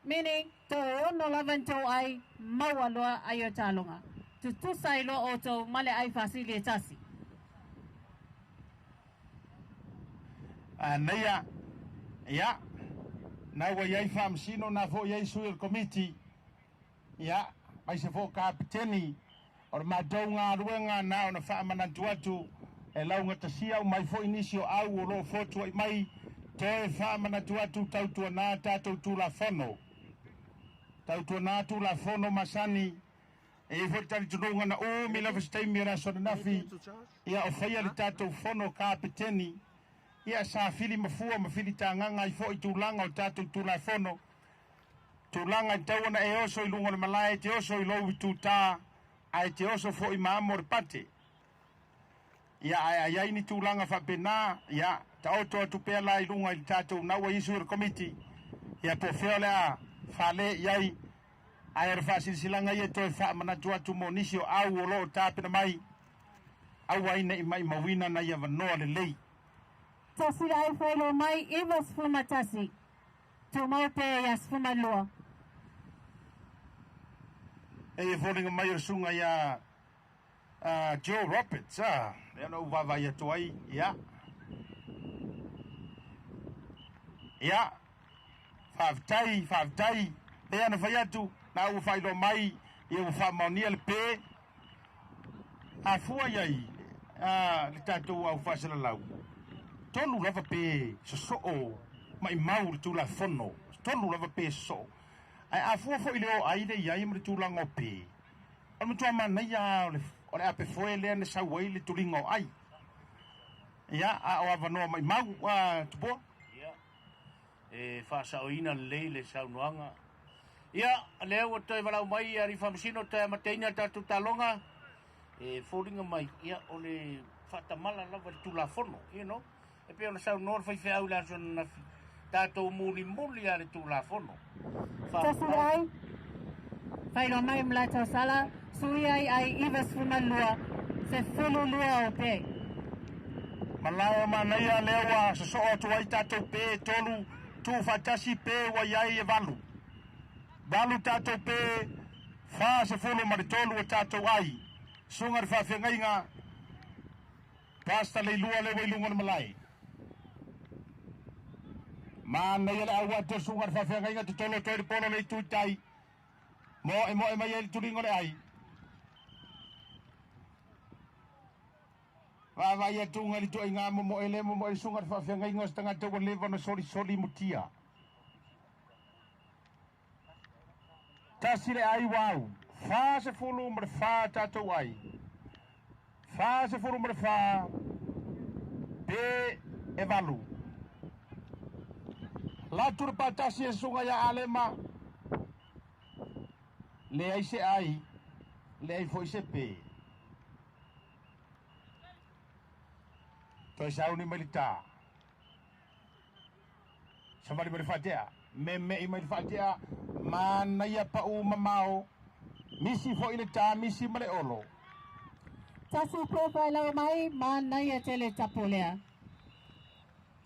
Meaning, toe ono lava ni tou ai, maua loa ai o taaloga. Tutusa ai loa outou ma le ai faasili e tasi. Anaia, ia, na ua i ai faamasino, na foi i ai sui o le komiti, ia, aemaise foi o kapeteni o le matou galuega na ona faamanatu atu e laugatasia uma ai foi nisi o au o lo o fotuai mai toe faamanatu atu tautuana tatou Tulafono. Tautuana Tulafono masani e i ai foi le talitonuga na umi lava se taimi o le aso ananafi ia o faia le tatou fono kapeteni ia sa fili mafua ma fili tagaga ai foi tulaga o tatou Tulafono. Tulaga e tatau ona e oso i luga o le malae, e te oso i lou itutā, ae te oso foi ma amo le pate. Ia, ae a i ai ni tulaga faapena, ia, taoto atu pea la i luga i le tatou naua issue o le Komiti, ia, po o fea o le a fale i ai, ae o le faasilasilaga ia e toe faamanatu atu mo nisi o au o lo o tapena mai, aua ai ne i maimauina nai avanoa lelei. Tasi le ai faailoa mai 91. Tumau pea ia 12. E foliga mai o le susuga ia Joe Roberts, lea na ou vaavaai atu ai, ia. Ia, faafetai, faafetai. Pei ona fai atu, na ua faailoa mai, ia ua faamaonia le pe. A fua i ai le tatou au faasalalau, tolu lava pe sosoo maimau le Tulafono, tolu lava pe sosoo. Ae a fua foi i le o ai lea i ai ma le tulaga o pe, o le matua manaia lava o le apefoe lea na sau ai le tuliga o ai. Ia, a o avanoa maimau, Tupua? Ia, e faasaoina lelei le saunoaga. Ia, lea ua toe valaau mai alii faamasino toe amataina le tatou taaloga. E foliga mai, ia, o le faatamala lava i le Tulafono, you know. E pei ona saunoa le faifeau i le aso ananafi, tatou mulimuli lava i le Tulafono. Tasi le ai, faailoa mai ma latou sala, suia ai ai 92, 12 o pe. Malae o manaia lea ua sosoo atu ai tatou pe e tolu tuu faatasi pe ua i ai e valu. Valu tatou pe 43 o tatou ai. Susuga i le Faafeagaiga, Pastor Leilua lea ua i luga o le malae. Manaia le au atu o le Susuga i le Faafeagaiga totolo atu ai le polo le itu i tai. Moemoe mai ai le tuliga o le ai. Vaavaai atu i le ituaiga momoe lea momoe le Susuga i le Faafeagaiga o se tagata ua leva ona solisoli mutia. Tasi le ai ua au. 44 tatou ai. 44 pe e valu. Latu le patasi e Susuga ia Alema. Leai se ai, leai foi se pe. Toe sauni mai le ta. Savali mai le faatea. Meme'i mai le faatea. Manaia pau mamao. Misi foi le ta, misi ma le olo. Tasi pe faailoa mai, manaia tele tapu lea.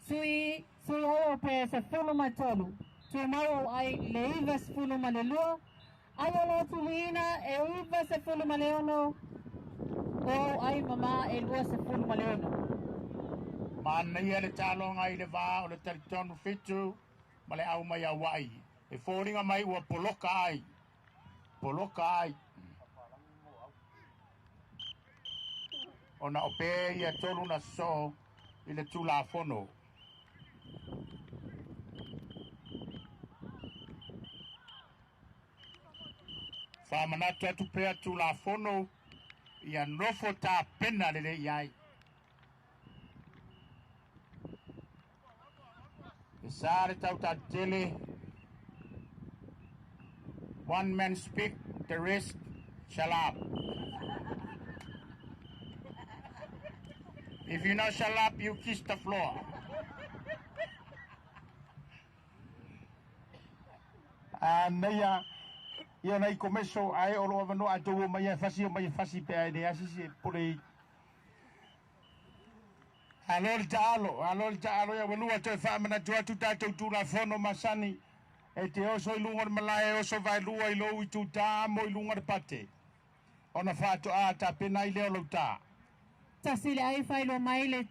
Sui, sui ai o pe 13. Tumau au ai le 92. Ai o lo tuliina e 96. O ai mama e 26. Manaia le taaloga i le vā o le talitonu 7 ma le au mai Auai. E foliga mai ua poloka ai. Poloka ai. Ona o pē ia tolu na sosoo i le Tulafono. Faamanatu atu pea Tulafono ia nofo tapena lelei ai. E sa le tautatele. One man speak, the rest shall up. If you not shall up, you kiss the floor. A neia ia nai komeso ae o lo avanoa a tou o mai e fasi o mai e fasi pe a e le asisi e pole i. Alo le taalo, alo le taalo ia ua lua toe faamanatu atu tatou Tulafono masani e te oso i luga o le malae e oso vaelua i lou itutā mo i luga o le pate. Ona faatoa tapena ai lea o lau tā. Tasi le ai faailoa mai le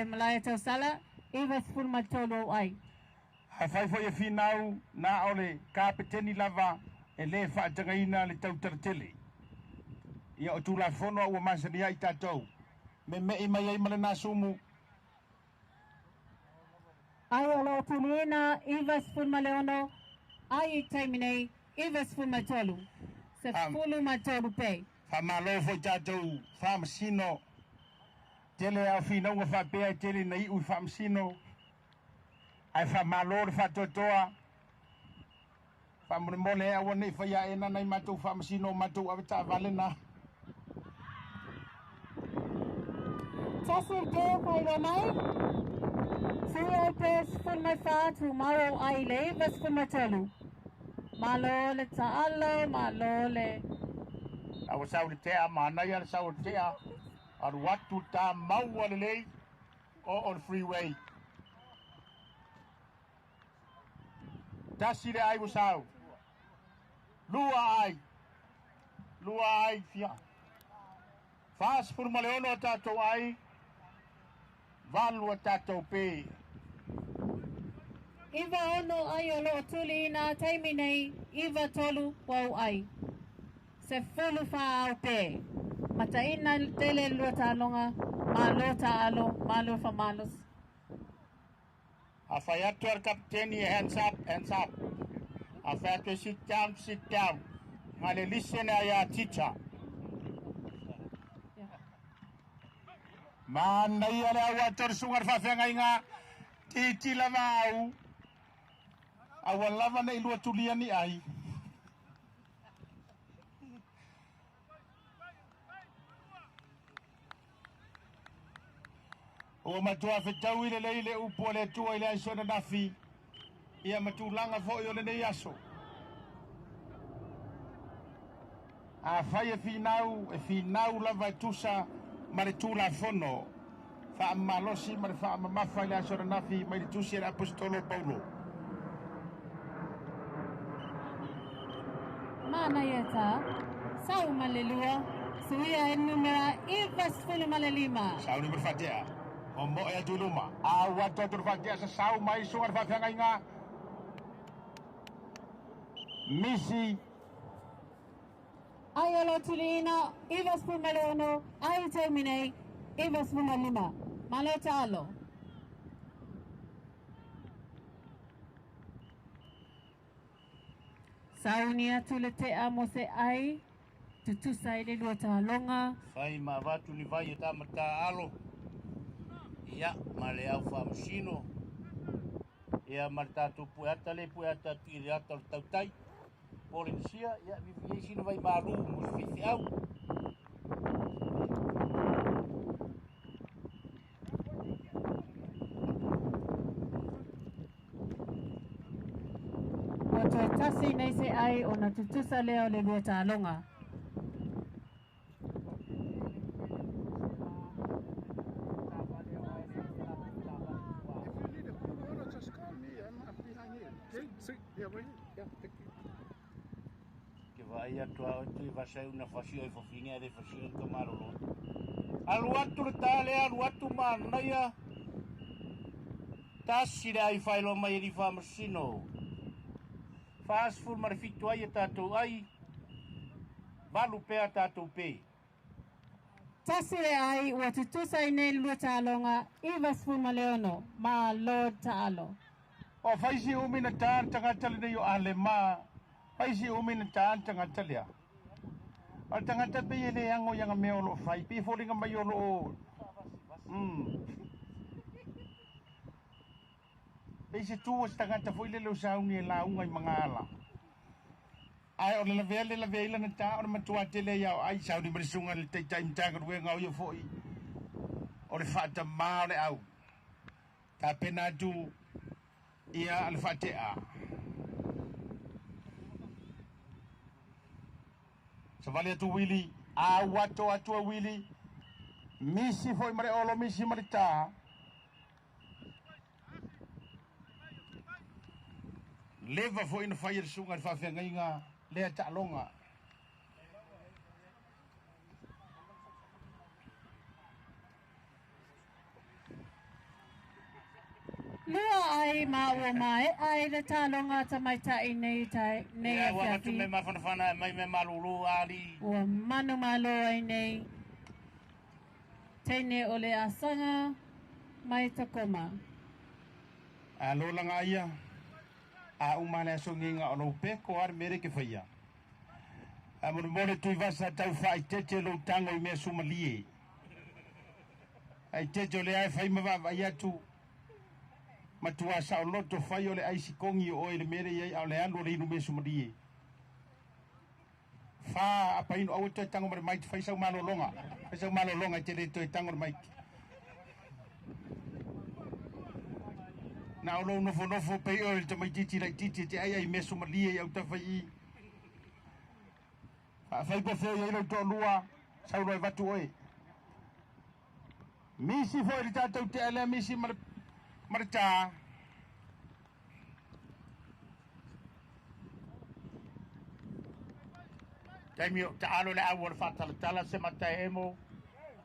malae tausala 93 ou ai. Afai foi e finau na o le kapeteni lava e lē faatagaina le tautalatele. Ia o Tulafono a ua masani ai tatou. Meme'i mai ai ma lenā sumu. Ai o lo o tuliina 96 ai i taimi nei 93. 13 pei. Faamalo foi tatou faamasino. Tele a o finauga faapea e tele ina iu i faamasino. Ae faamalo le faatoatoa. Faamolemole aua nei faia e nana i matou faamasino o matou ave taavale na. Tasi le pe faailoa mai. Sui ai pe 14 tumau au ai le 93. Malo le taalo, malo le. A ua sau le tea, manaia le sau o le tea. Alu atu le tā maua lelei o o le freeway. Tasi le ai ua sau. Lua ai. Lua ai fia. 46 a tatou ai. 8 a tatou pē. 96 ai o loo tuliina taimi nei 93 wau ai. 14 au pē. Mataina tele lua taaloga, malo taalo, malo famalos. A fai atu a le kapiteni e hands up, hands up. A fai atu e sit down, sit down. Ma le listen ai a teacher. Manaia le au atoa le susuga le faafeagaiga, titi lava au, aua lava nei lua tulia ni ai. Ua matua fetaui lelei le upu a le Atua i le aso ananafi, ia ma tulaga foi o lenei aso. Afai e finau, e finau lava e tusa ma le Tulafono faamamalosi ma le faamamafa i le aso ananafi mai le tusi a le Aposetolo o Paulo. Manaia ta, sau ma le lua, suia e numera 95. Sau numera faatea, momoe atu i luma. A ua atu atu le faatea sa sau mai suga le faafeagaiga. Misi. Ai o lo tuliina 96, ai i taimi nei 95. Malo taalo. Sauni atu le tea mo se ai, tutusa i le lua taaloga. Fai ma avatu ni vai e tamata alo, ia, ma le au faamasino, ia, ma le tatou pueata le pueata atu i le ata o le tautai, Polenisia, ia, vivi ai sina vai malu mo se faifeau. Ua toe tasi nei se ai ona tutusa lea o le lua taaloga. If you need a cooler, just call me. I'm behind here. Okay? Ke vaai atu a oe Tuivasa i una fasio e fafine ae le fasio i ka malolo. Alu atu le ta lea alu atu manaia tasi le ai faailoa mai e alii faamasino. 47 ai e tatou ai, valu pea tatou pe. Tasi le ai ua tutusa i nei lua taaloga 96 ma Lord Taalo. O fai si umi na tā le tagata lenei o Alema, fai si umi na tā le tagata lea. O le tagata pei e le ago i ana mea o lo o fai, pei e foliga mai o lo o Pei se tu o se tagata foi lele o sauni e lauga i magaala. Ae o le lavea le lavea i lana tā o le matua tele ai a o ai sauni ma le susuga i le Taitai Matagaluega o ia foi o le faatamā o le au tapena atu ia le faatea. Savali atu Wili, a ua ato atu a Wili, misi foi ma le olo misi ma le tā. Leva foi na fai e le susuga i le faafeagaiga lea taaloga. Lua ai ma ua mae'a ai le taaloga a tamaitai nei tai nei Ia ua avatu afiafi. me mafanafana e mai me malulu ali. Ua manumalo ai nei teine o le asaga mai Tacoma. A lo laga ia, a uma le aso ngega o lou peko a le mere ke faia. A molemole Tuivasa tau faaitete lou tago i mea sumalie. Aitete o lea e fai ma vaavaai atu, matua saoloto fai o le ai sikogi o oe i le mea lea e i ai a o le alu o le inu mea sumalie. Fa apaino aua e toe tago ma le mic fai sau malologa fai sau malologa e te le toe tago le mic. Na o lou nofonofo pei oe o le tamaitiiti laitiiti e te aiai i mea sumalie i autafa i i. Faafai po fea i ai lou toalua, sau loa e vatu oe. Misi foi le tatou tea lea misi ma le, ma le tā. Taimi o taalo le au o le faatalatala se mata e emo.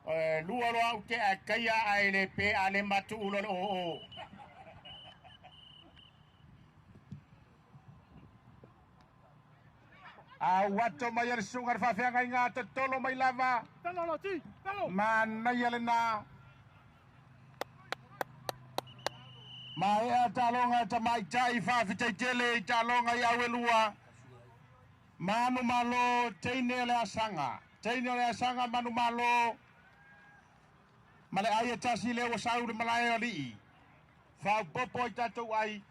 E, lua loa au tea e kaia ae le pe a le matu ulo le oo. A ua ato mai e le susuga i le faafeagaiga a totolo mai lava. Manaia lena. Maea taaloga tamaitai faafetai tele i taaloga i Auelua. Manu malo teine o le asaga. Teine o le asaga manu malo. Ma le ai e tasi lea ua sau le malae o alii. Faaopoopo ai tatou ai.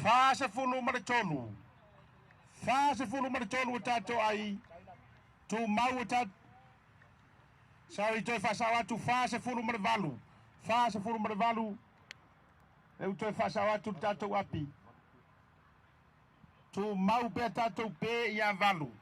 43. 43 o tatou ai. Tumau o tatou. Sorry, toe faasao atu 48. 48. Lea ua toe faasao atu le tatou api. Tumau pea tatou pe ia valu.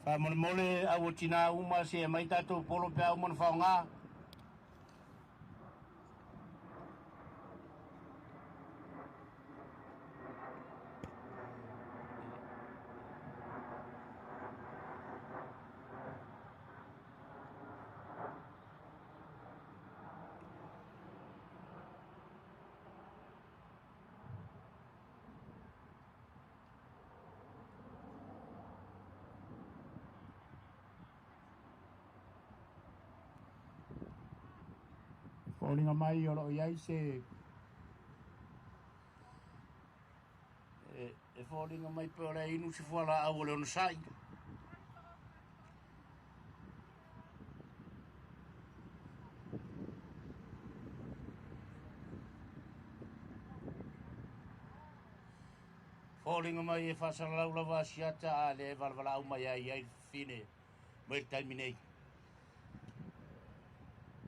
Faamolemole au o tinā uma se aumai tatou polo pe a uma ona faaaoga. Foliga mai o lo o i ai se E foliga mai pei o le inu se fualaau o le onosai. Foliga mai e faasalalau lava Asiata a lea e valavalau mai ai ai le fafine mai le taimi nei.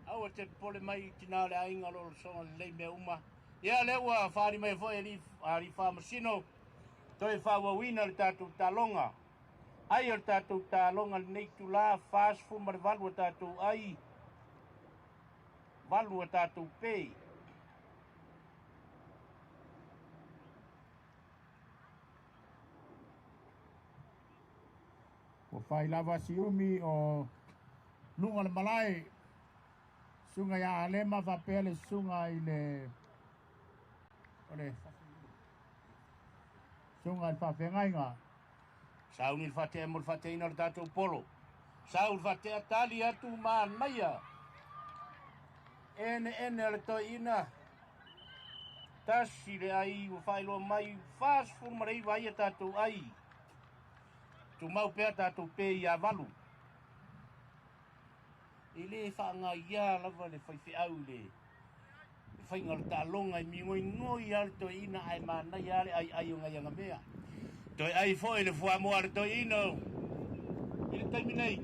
Aua te popole mai tina o le aiga o lo o soga lelei mea uma. Ia lea ua faaali mai foi alii, alii faamasino toe faaauauina le tatou taloga. Ai o le tatou taloga lenei itulā, 48 a tatou ai, 8 a tatou pe. Ua fai lava si umi o luga o le malae, susuga ia Alema faapea le susuga i le o le susuga i le faafeagaiga. Sauni le faatea mo le faateaina o le tatou polo. Sau le faatea tali atu manaia. Ene ene o le toeaina. Tasi le ai ua faailoa mai 49 ai a tatou ai. Tumau pea tatou pe ia 8. E le faagaia lava le faifeau i le faiga o le taaloga e migoigoi lava le toeaina ae manaia lava le aiai o ngai mea. Toe ai foi le fuamoa a le toeaina i le taimi nei.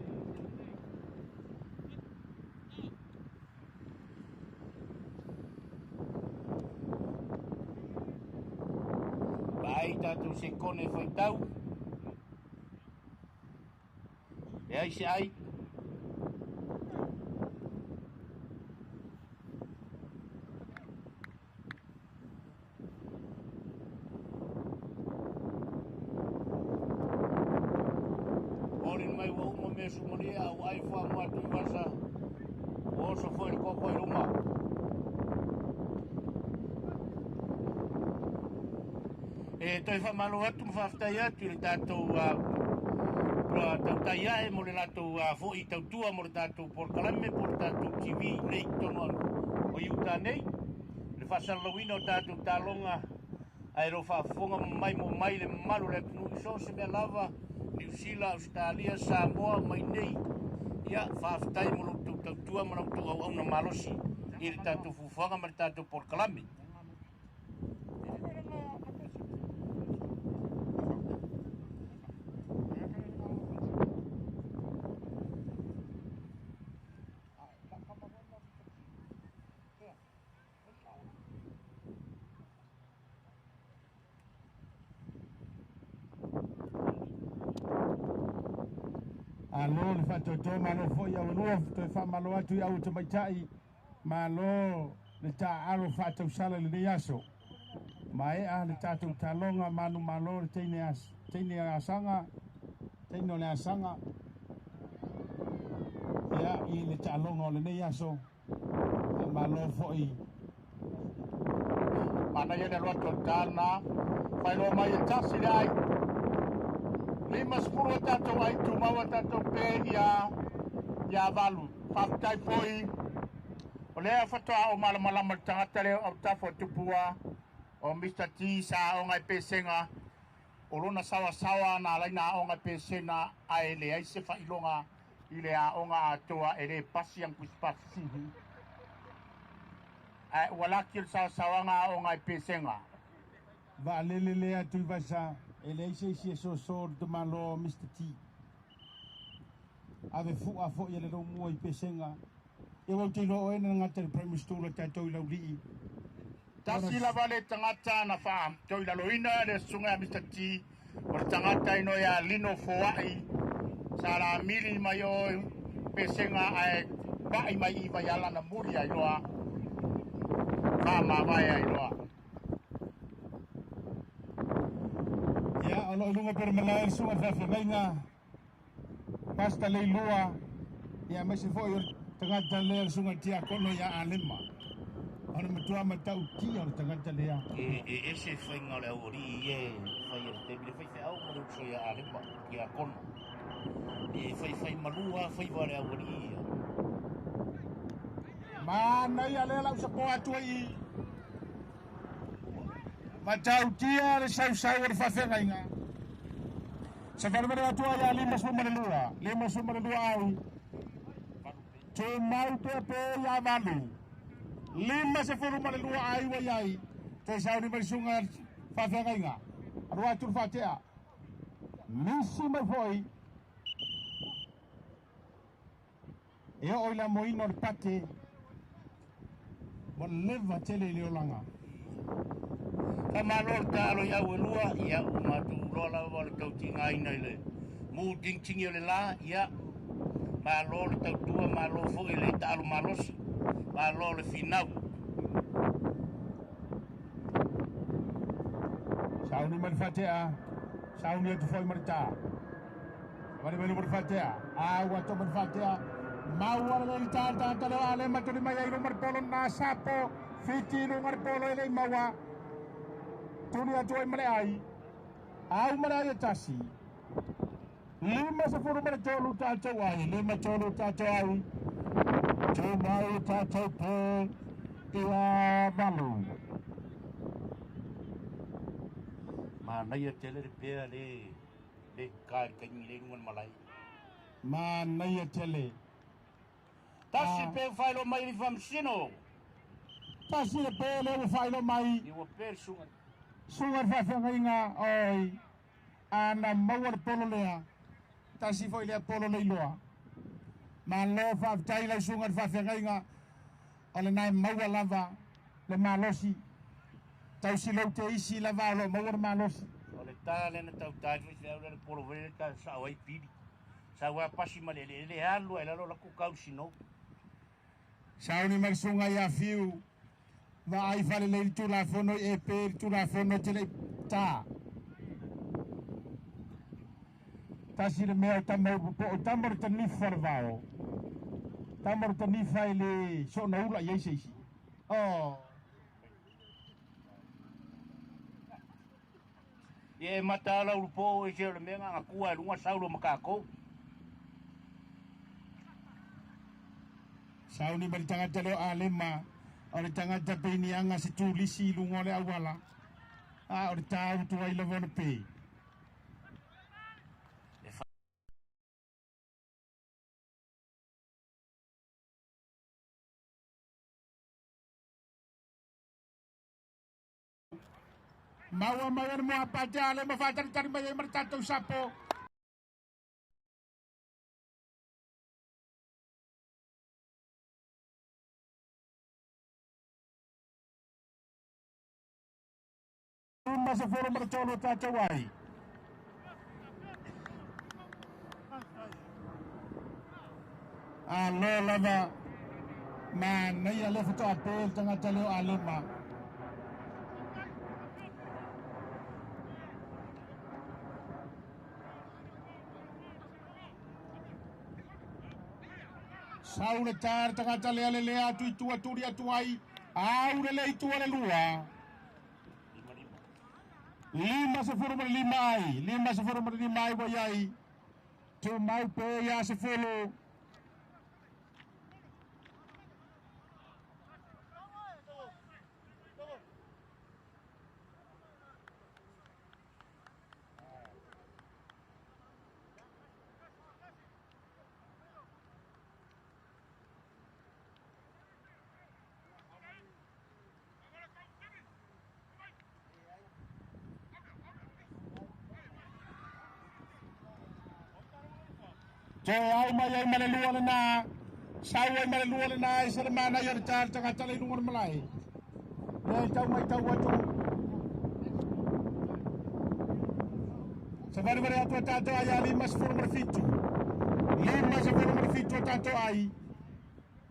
Vaai tatou se kone faitau. E ai se ai. Olin mai ua uma mea sumalia au ai fuamoa Tuivasa. Ua oso foi le koko i luma. E toe faamalo atu ma faafetai atu i le tatou tautai ae mo le latou foi tautua mo le tatou polokalame po le tatou TV nei totonu o Utah nei. Le faasalalauina o tatou taloga ae lo faafofoga mai mo mai le mamalu o le atunuu i so o se mea lava, Niu Sila, Australia, Samoa mai nei. Ia, faafetai mo lo outou tautua ma la outou auauna malosi i le tatou fuafuaga ma le tatou polokalame. Alo le faatoatoa malo foi au lua toe faamalo atu i au tamaitai malo le taalo faatausala i lenei aso. Maea le tatou taloga manu malo le teine as, teine asaga, teine o le asaga. Ia i le taaloga o lenei aso, malo foi. Manaia le alu atu o le tala failoa mai e tasi le ai. 50 o tatou ai tumau a tatou pe ia 8. Faafetai foi. O lea faatoa o malamalama le tagata lea o autafa o Tupua o Mr. T sa aoga i pesega o lona sawasawa na alaina aoga i pesega ae leai se faailoga i le aoga atoa e le pasi ana tusipasi. Ae ua laki le sawasawaga aoga i pesega. Vaalele lea Tuivasa, e leai se isi e soso le tamalo Mr. T. Ave fua foi e le lomua i pesega. Ia wau te iloa oe na gata i le primary school a tatou i Laulii. Tasi lava le tagata na faatoilaloina le susuga ia Mr. T o le tagata ino ia Lino Foai sa lamili mai o pesega ae pai mai i Vaiala na muli ai loa faamavae ai loa. Ia, o loo i luga pere malae le susuga i le faafeagaiga Pastor Leilua, ia aemaise foi o le tagata lea le susuga i le tiakono ia Alema. O le matua matautia o le tagata lea. E ese faiga o le aualii ia e fai e le taimi le faifeau ma le uso ia Alema tiakono. E faifai malua faiva o le aualii ia. Manaia lea lau sapoa atu ai i. Matautia le sausau o le faafeagaiga. Savalivali atu ai ia 52, 52 ai. Tumau pea pe ia 8. 52 ai ua iai. Toe sauni mai le susuga faafeagaiga. Alu atu le faatea. Misi mai foi. E oo i le amoina o le pate. Ua leva tele i le olaga. Faamalo le taalo i au e lua, ia ua matou iloa lava o le tautigaina i le Mu tingtingi o le la, ia, malo le tautua, malo foi le taalo malosi, malo le finau. Sauni ma le faatea, sauni atu foi ma le tā. Vale vale ma le faatea, a ua to ma le faatea. Maua le le tā tā tā le ale ma tuli mai ai luga le polo na sapo, fiti luga le polo e le maua. Tuli atu ai ma le ai, au ma le ai e tasi. 53 tātou ai, 53 tātou ai. Tū mai tātou pē ia malu. Manaia tele le pea le le ka le kaingi le lunga le malai. Manaia tele. Tasi pe whailo mai li whamsino. Tasi le pē le ua whailo mai. I ua pe le sunga. Sunga le whawhengainga, oi. Ana maua le polo lea. Tasi foi lea polo le iloa. Malo whaaftai lau sunga le whawhengainga. O le nai maua lava le malosi. Tausi lau te isi lava o lo maua le malosi. O le tā le na tau tā fai whiau le polo vele ta sa ai pili. Sa wa pasi ma le le le alu ai lalo la ku kau sino. Sauni mai sunga ia fiu. Va ai fale le tulafono e pe le tulafono te le tā. Tasi le mea o tama po o tama o tanifa le vao. Tama o tanifa i le sona ula i eise isi. Oh. Ia e mata ulu po e se o le mea ngā kua e lunga saulo makako. Sauni ma le tagata leo alema. O le tagata peinianga se tulisi i luga o le auala. A o le tāutu ai lava o le pē. Maua mai ana mua pate ale ma whātari mai ai ma le tātou sapo. Ma se foro ma le tolu tātou ai. A lo lava ma nei a le whatoa pē le tangata leo alema. Sau le tā le tangata lea le lea atu i tua turi atu ai. Au le le i tua le lua. 55 ai. 55 ai wa iai. Tū mau pē ia se folo. Te au mai ai ma le lua le nā. Sau ai ma le lua le nā e se le mana i o le tā le tagata le lunga le malae. Le tau mai tau atu. Sa vare vare atu a tātou ai a 57. 57 a tātou ai.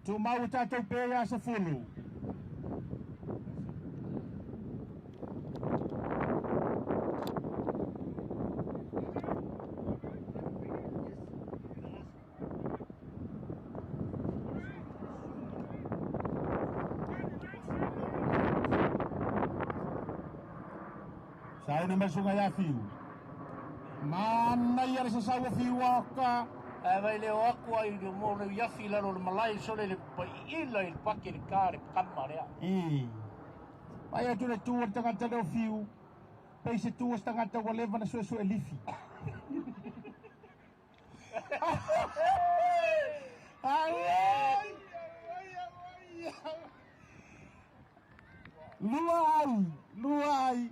Tū mau o tātou pē ia se fulu. Sauni mai sunga ia fiu. Mana ia le sasau o fiu aka. A vai leo aku ai le mo le iafi lalo le malai sole le ila i le pake le ka le kama lea. Vai atu le tua le tagata leo fiu. Pei se tua se tagata ua leva na suesue e lifi. Lua ai, lua ai.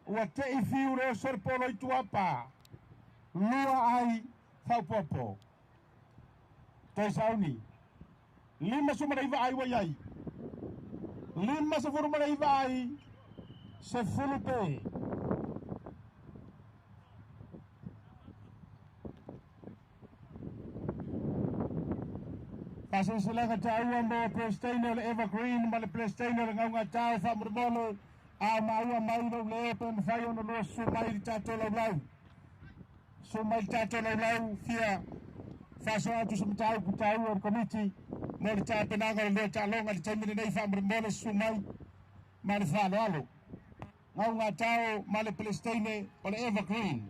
Ua te i fiu leo sore polo i tuapa. Lua ai whaupopo. Toi sauni. 59 ai wa iai. 59 ai. Se fulu pe. Faasilasilaga taua mo Peresetene o le Evergreen ma le Peresetene o le Gaugatao faamolemole a maua mai lou leo pe mafai ona lua susu mai i le tatou laulau. Susu mai i le tatou laulau fia faasoa atu se mataupu taua o le Komiti mo le tapenaga o le lua taaloga i le taimi lenei faamolemole susu mai ma le faaaloalo. Gaugatao ma le Peresetene o le Evergreen.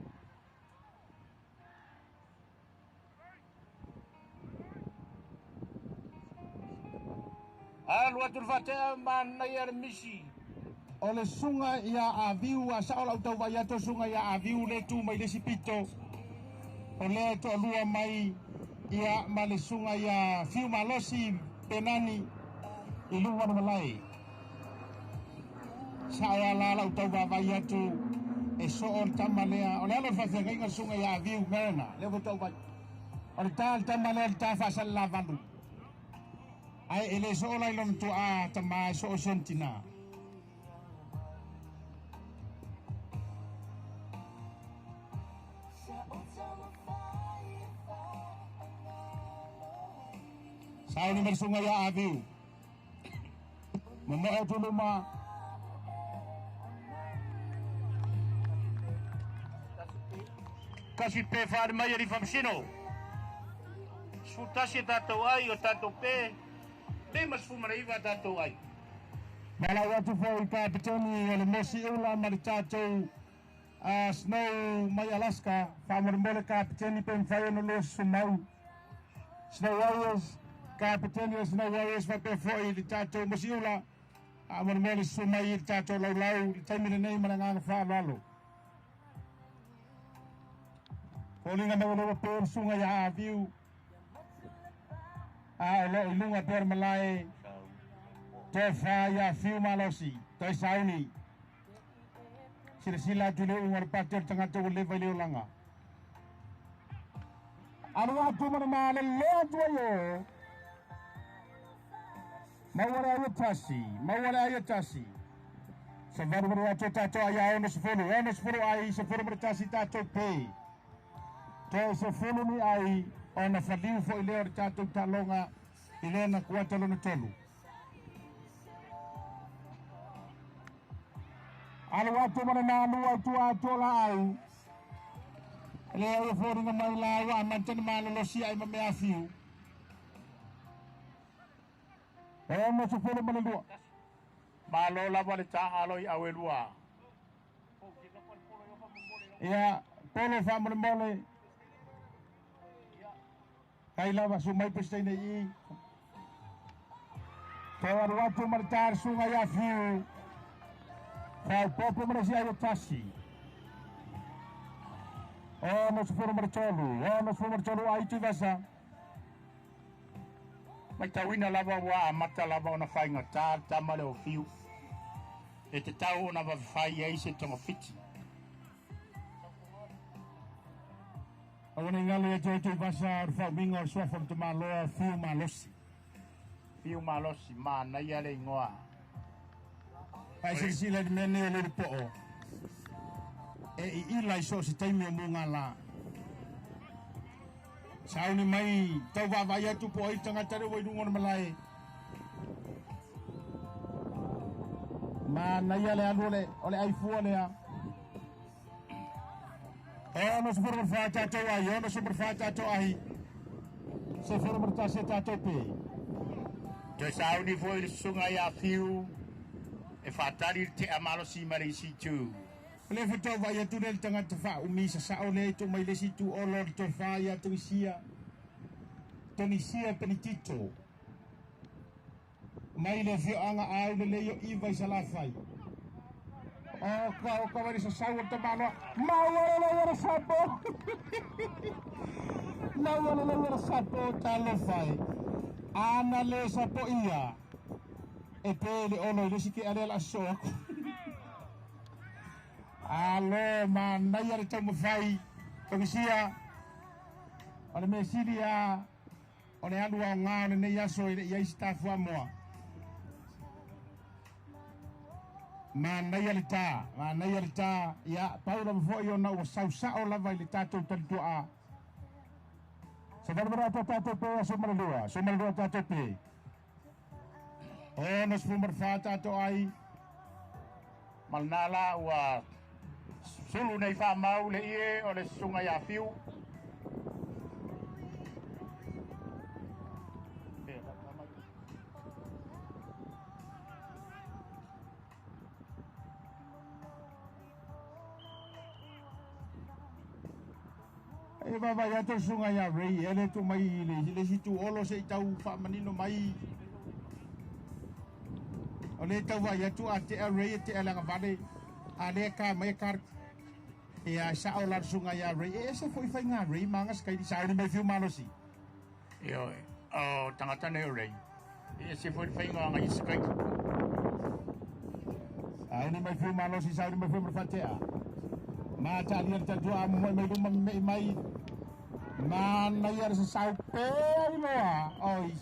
Alu atu le faatea manaia le misi. O le susuga ia Aviu a sao lau tau vaai atu o le susuga ia Aviu lea e tu mai le isi pito o lea e toalua mai ia ma le susuga ia Fiu Malosi Penani i luga o le malae. Sao ala lau tau vaavaai atu e soo le tama lea o le alo o le faafeagaiga le susuga ia Aviu Mariner lea ua tau vaai o le ta le tama lea le ta faasalelavalu ae e le soo la i lona tuaa tama e soo i sona tinā. Sauni mai le susuga ia Aviu. Momoe atu luma. Kasi pe whaare mai ari whamasino. 11 e tātou ai o tātou pe, 59 a tātou ai. Malau atu foi i Kapeteni o le Mosi Ula ma le tatou Snow mai Alaska. Faamolemole Kapeteni pe mafai ona lua susu mau. Snow Warriors, Kapeteni o Snow Warriors faapea foi i le tatou Mosi Ula. Faamolemole susu mai i le tatou laulau i le taimi lenei ma le agaga faaaloalo. Foliga mai o lea ua pe le susuga ia Aviu. A o loo i luga pea o le malae tofa ia Fiu Malosi, toe sauni. Silasila atu i le uga o le pate o le tagata ua leva i le olaga. Alu atu ma le malele atu ai o. Maua le ai e tasi, maua le ai e tasi. Savaluvalu atu o tatou ai a 60, 60 ai, 11 tatou pe. Toe 10 ni ai ona faliu foi lea o le tatou taaloga i lona kuata lona tolu. Alu atu ma le nalua i tua atu o laau. E leai e foliga mai la ua amata ona malolosi ai ma mea fiu. 62. Malo lava le taaalo i Auelua. Ia, polo faamolemole. Kai lava su mai Peresetene i i. Toe alu atu ma le ta le susuga ia Fiu. Faaopoopo ma le isi ai o tasi. 63, 63 ai Tuivasa. Matauina lava ua amata lava ona faigata le tama lea o Fiu e tatau ona vavefai ai se togafiti. Aua ne i galo ia te oe Tuivasa o le faaumiga o le suafa o le tamaloa o Fiu Malosi. Fiu Malosi, manaia le igoa. Ae silasila i le mea nei o le ulupoo e iila i so o se taimi o mugala. Sauni mai tau vaavaai atu po o ai le tagata lea ua i luga o le malae. Manaia le alu o le, o le aifua lea. 64 tatou ai, 64 tatou ai. 11 tatou pe. Toe sauni foi le susuga ia Fiu e faatali le tea malosi mai le isi itu. O lea foi tau vaai atu lea le tagata faaumi sasao lea e tuu mai le isi itu olo le tofa ia Tunisia Tunisia Penitito mai le afioaga Aulelei o Iva i Salafai. O ka o ka wari sasau o le tamaloa. Maua le lau o le sapo. Maua le lau o le sapo talofa e. Ana le sapo ia. E pe le olo i le isi ke alea la aso aku. Alo, manaia le taumafai. Tongisia, o le mea sili a o le alu aoga o lenei aso e le i ai se tafuamoa. Manaia le ta, manaia le ta, ia, pau lava foi ona ua sau sao lava i le tatou talituaa. Se valu ma le atoa tatou pe ia 12. 12 tatou pe. 64 tatou ai. Malna la ua sulu nei wha le ie o le sunga ia fiu. E vava ia atu sunga ia Ray, ele tu mai le si tu olo se i tau wha mai. O le tau vai atu a te a Ray te a langa vale. A le ka mai ka e a sa o la sunga ia Ray. E se foi fai ngā Ray manga skai di sa ni mai fiu malosi. E o, o tangata nei o Ray. E se foi fai ngā ngai skai. A ni mai fiu malosi sa ni mai fiu marfatea. Ma ta li ta tua mo mai luma mai mai. Ma na ia se sau pe loa. Oi.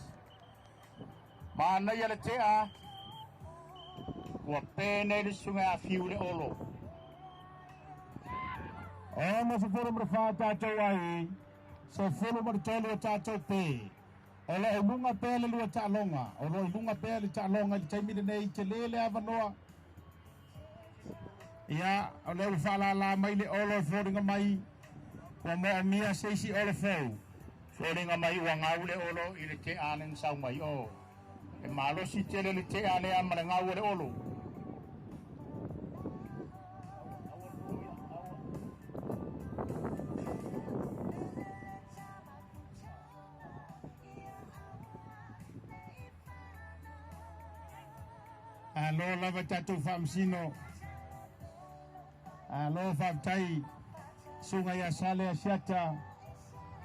Ma na ia le tea. Ua pene le sunga a fiu le olo. O no se folo mra tātou ai. Se folo mra tolu tātou pe. O lo lunga pe le lua ta'alonga. O lo lunga pe le ta'alonga le taimi nei te lele avanoa. Ia, o le whalala mai le olo fōringa mai. Ua moa mia seisi olo fau. Fōringa mai ua ngau le olo i le te alen sau mai o. E malosi tele le te ale a ma le ngau le olo. Alo lava tātou whamsino. Alo whamtai. Sunga ia sale a siata.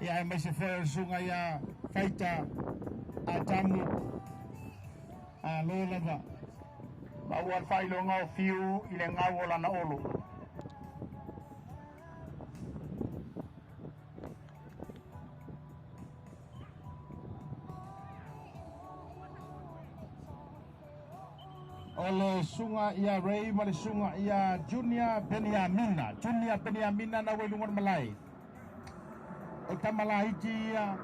Ia e mai se whae sunga ia faita. A tamu. Alo lava. Ma ua whailonga o fiu i le ngau o lana olo. O le sunga ia Ray ma le sunga ia Junior Beniamina. Junior Beniamina na wei lunga malai. O tamala iti ia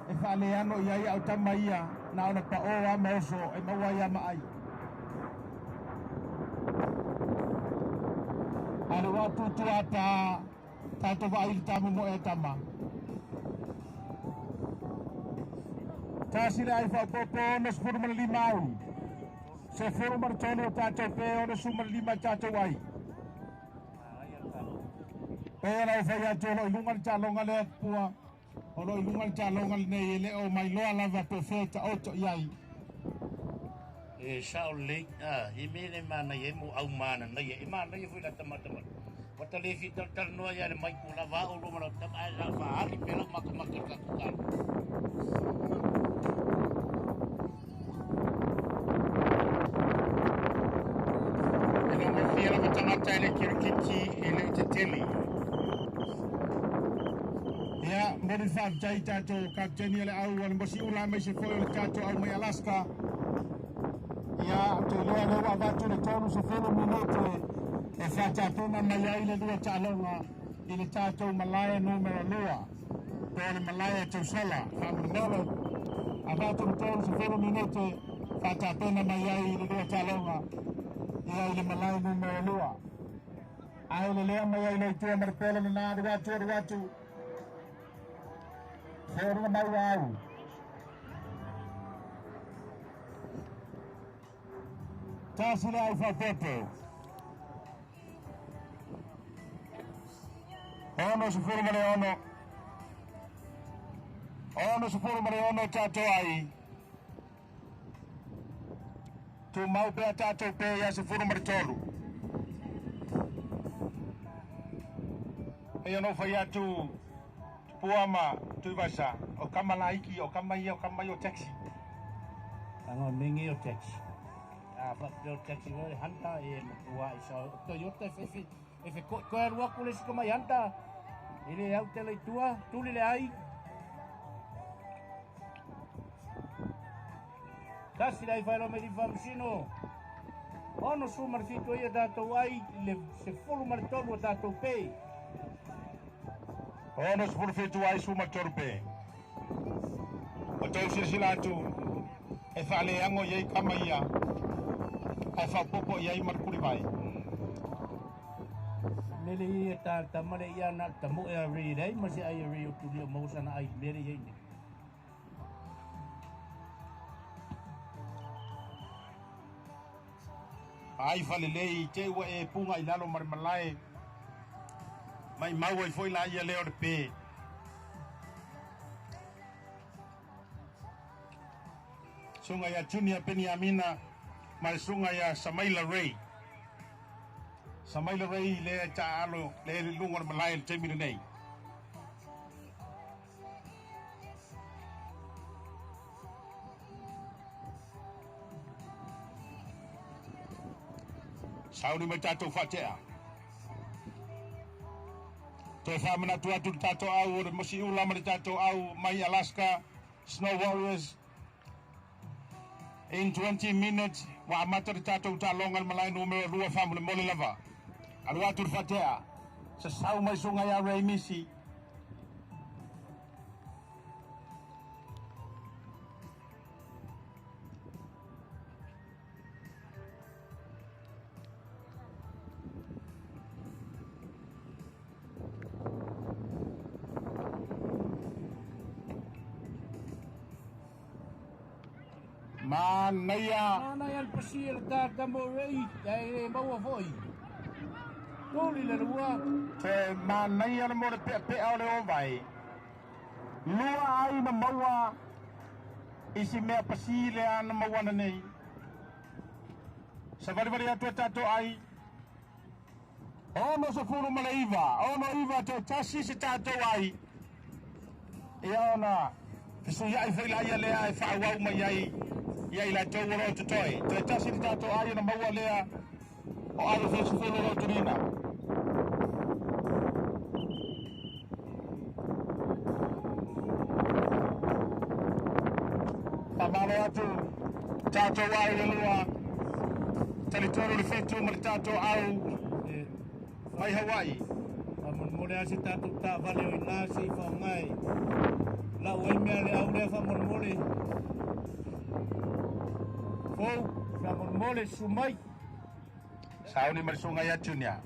e whaale ano ia ia o tama ia na ona pa o a maoso e maua ia maai. Ale wa tutu ata tātou wa ili tamu mo e tama. Tasi le ai whapopo no sefuru ma le lima au. Se furu ma le tolu o tātou pe o le suma le lima tātou ai. Pe la o whai atu o lo i lunga le tālonga le pua. O lo i lunga le tālonga le nei e le o mai loa lava pe wheta oto iai. E sao le, i me le mana e mo au mana nei e mana e foi la tama tama. Wata le fi tal tal noa ia le mai ku la va o lo mala tama ai la fa ali pe la maka maka ka ku ka. E lo me fia la tangata e le kirikiti e le te tele. Ia, mori whātai tātou kapteni le au o le mosi ula mai se foi o le tātou au mai Alaska. Ia, te loa leo a vatu le tolu se felo minute e whātāpuna mai ai le lua tālonga i le tātou Malaya numero 2. Po le Malaya tausala, whaamurmolo. A vatu le tolu se felo minute whātāpuna mai ai le lua tālonga ia i le Malaya numero 2. Ai le lea mai ai le tua marpele le nā atu atu atu. Whiorunga mai au. Tasi le au whapopo. Ono se furu mare ono. Ono se furu mare ono tātou ai. Tu mau pea tātou pe ia se furu mare tolu. E ono whai atu puama tuivasa o kama laiki o kama ia o kama ia o taxi. Anga mingi o taxi. A fa o taxi o Honda e matua i sa Toyota e e fe ko ko rua ku le siko mai Honda. Ile au te le tua tuli le ai. Tasi lai fai lo me di famsino. Ono su marfito ia tātou ai le se fulu mar tolu o tātou pe. Ono se fulu fitu ai su mar tolu pe. Tou silasila atu e faaleago i ai kama ia ae faaopoopo i ai ma le kulivai. Mele ia ta tamale ia na tamu e a rei lei ma se ai a rei o tuli o mausana ai mele ia nei. Ai falelei te ua e punga i lalo ma le malae mai mau ai foi la ia lea o le pe. Suga ia Junior Peniamina ma le suga ia Samaila Ray. Samaila Ray lea e taaalo lea i luga o le malae i le taimi lenei. Sauni mai tatou faatea. Toe faamanatu atu le tatou au o le Mosiula ma le tatou au mai Alaska Snow Warriors. In 20 minutes ua amata le tatou taaloga i le malae numera 2 faamolemole lava. Alu atu le faatea. Sasau mai suga ia Ray Misi. Manaia. Manaia le pasi e le tatamo rei, e le maua foi. Toli le lua. Te manaia le mo le peapea o le ovai. Lua ai na maua i si mea pasi lea na maua nei. Savalivali atu e tatou ai. 69, 69 toe tasi se tatou ai. Ia ona fesuiai foi laia lea e faaauau mai ai ia i latou o lo o totoe. Toe tasi le tatou ai ona maua lea o ave foi sefulu o lo o tulina. Faamalo atu tatou ai e lua. Talitonu le 7 ma le tatou au mai Hawaii. Faamolemole a se tatou taavale o ina se i faaaoga e lau ai mea le au lea faamolemole. Fou, faamolemole sumai. Sauni mai suga ia Junior.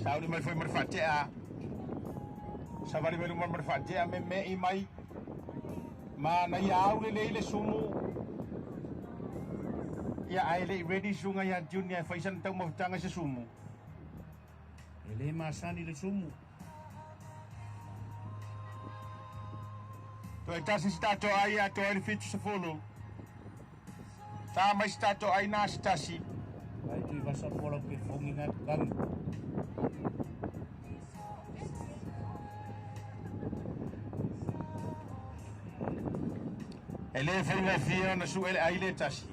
Sauni mai foi ma le faatea. Savali mai luma ma le faatea me me i mai. Manaia au lelei le sumu. Ia ae le i ready suga ia Junior e fai sana taumafataga se sumu. E le masani le sumu. Toe tasi se tatou ai atoa ai le 70. Tā mai se tatou ai na se tasi. Ai tui vasa pola ke fongi ngā kangi. E le faigofie ona suʻe le ai le tasi.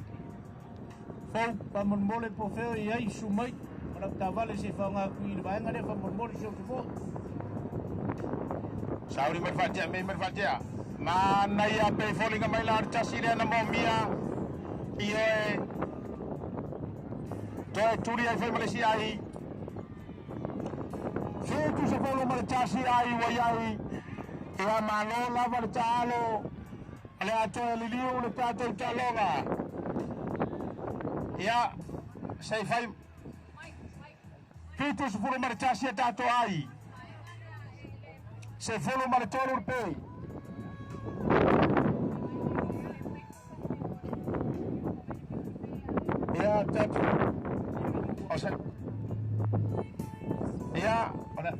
Fou, faamolemole po feo i ai sumai. Ma lau taavale se faaaoga atu i le vaega lea faamolemole si o se foʻi. Sauni mai le faatea mei mai le faatea. Manaia pe foliga mai la o le tasi lea na moomia. Ioe. Toe tuli ai foi ma le isi ai. 70 ma le tasi ai ua i ai. Ia malo lava le taalo. O le a toe liliu le tatou taaloga. Ia, se i fai 71 ma le tasi a tatou ai. 13 le pe. Ia, tatou. O se... Ia, o le...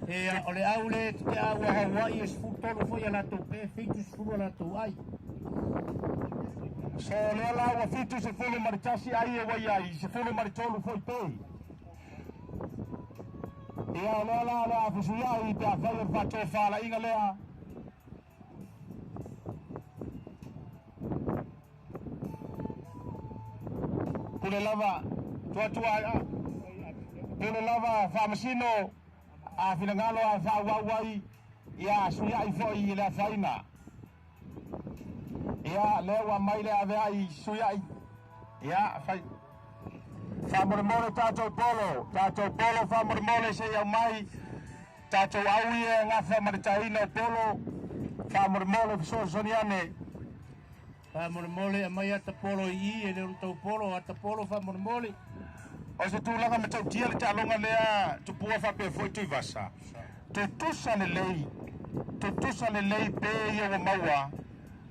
Ia, o le au le te au a Hawaii e 13 foi a latou pe, 70 a latou ai. So lea la ua 71 ma le tasi ai e ua i ai, 13 foi pe. Ia, o lea la o le a fesuiai pe afai o le faatofalaiga lea. Pule lava, tuatua, pule lava faamasino a finagalo a faaauau ai, ia suiai foi i le afaina. Ia, lea ua mai le aveai suiai. Ia, fai. Faamolemole tatou polo, tatou polo faamolemole se i aumai. Tatou au ia e gafa ma le taina o polo, faamolemole fesoasoani ane. Faamolemole aumai ata polo i i e le o le tau polo ata polo faamolemole. O se tulaga matautia le taaloga lea tupua faapea foi Tuivasa. Tutusa lelei, tutusa lelei pe ia ua maua,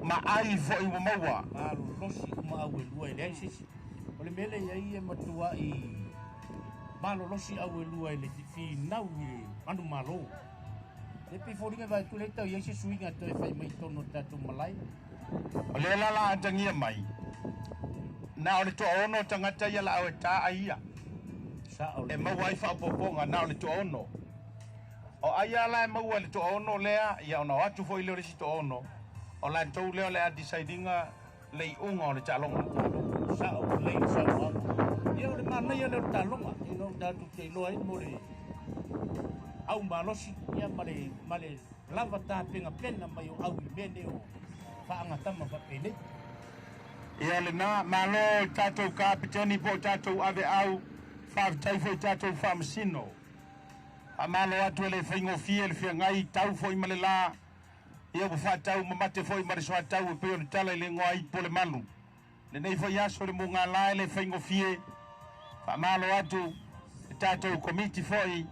ma ai foi ua maua. Malolosi uma au e lua e leai se isi. O le mea lea e i ai e matuai malolosi au e lua i le finau i le manumalo. E pei foliga e vaai atu lea e tau i ai se suiga toe fai mai i totonu o le tatou malae. O lea la la atagia mai, na o le toaono tagata ia laau e ta ai ia. Sao E lelei. maua ai faaopoopoga na o le toaono. O ai lava la e maua i le toaono lea, ia ona o atu foi lea o le isi toaono, o latou lea o le a decide ina le iuga o le taaloga. Sao lelei le saunoaga. Ia o le manaia lea o le taaloga, ina ua tatou te iloa ai mo le au malosi ia ma le ma le lava tapenapena mai o au i mea nei o faagatama faapenei. Ia lena, malo i tatou kapeteni po o tatou aveau, faafetai foi i tatou faamasino. Faamalo atu e le faigofie le feagai tau foi ma le la, ia ua faatau mamate foi ma le soatau e pei o le tala i le igoa ai po le malu. Lenei foi aso le mugala e le faigofie, faamalo atu i tatou komiti foi,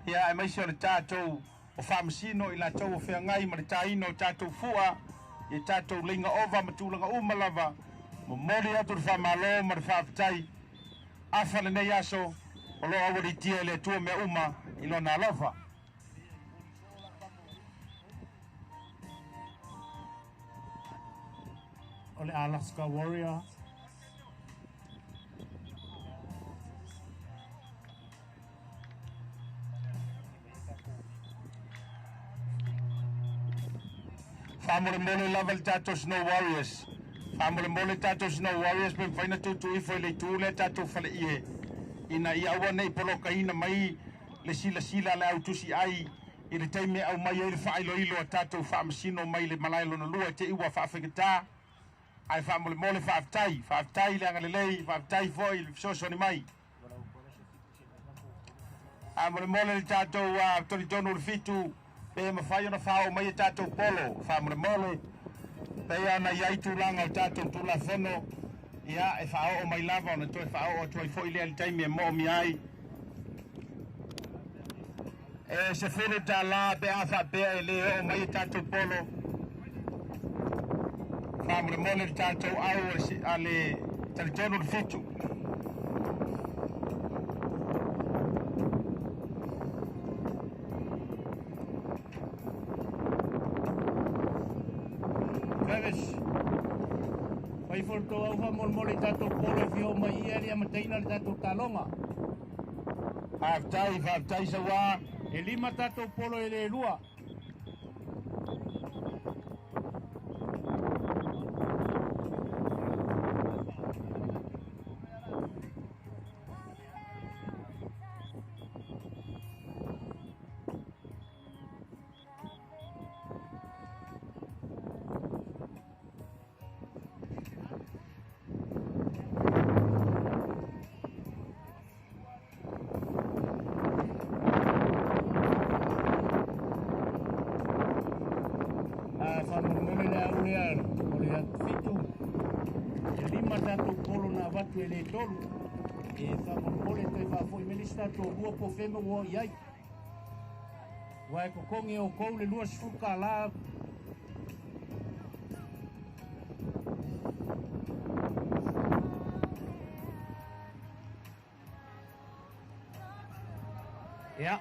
ia aemaise o le tatou o faamasino i latou o feagai ma le taina o tatou fua, i tatou leiga ova ma tulaga uma lava, momoli atu le faamalo ma le faafetai. Afa lenei aso, o lo o aualiitia e le Atua mea uma i Lona alofa. O le Alaska Warrior. Faamolemole lava le tatou Snow Warriors. Faamolemole le tatou Snow Warriors pe mafai ona tuutuu ifo i le itu lea tatou faleie ina ia aua ne i polokaina mai le silasila a le au tusiai i le taimi e aumai ai le faailoilo a tatou faamasino mai le malae lona lua i te i ua faafaigata. Ae faamolemole faafetai, faafetai le agalelei, faafetai foi i le fesoasoani mai. Faamolemole le tatou tolitonu le fitu pe mafai ona faaoo mai e tatou polo. Faamolemole pei ona i ai tulaga o tatou Tulafono, ia e faaoo mai lava ona toe faaoo atu ai foi lea i le taimi e moomia ai. E $10 pe a faapea e le oo mai e tatou polo. Faamolemole le tatou au a le talitonu le fitu. Travis, fai foi le tou au faamolemole i tatou polo e fia oo mai i e le amataina le tatou taaloga. Faafetai, faafetai Sauā. E lima tatou polo e le lua. A faamolemole le au lea o le fitu. E lima tatou polo na avatu e le tolu. E faamolemole toe faafoi mai le isi tatou lua po o fea mea ua oo i ai. Ua e totogi e outou le $20. Ia,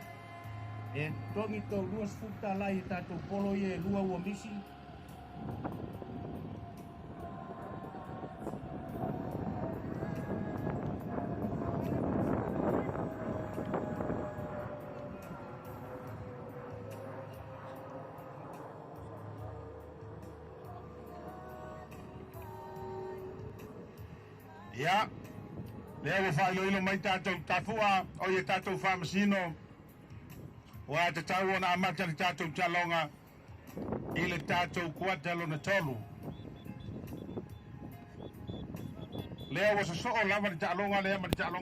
e totogi tou $20 i tatou polo ia e lua ua misi. Ia, lea ua faailoilo mai tatou tafua o ia tatou faamasino, ua tatau ona amata le tatou taloga i le tatou kuata lona tolu. Lea ua sosoo lava le taaloga lea ma le taaloga.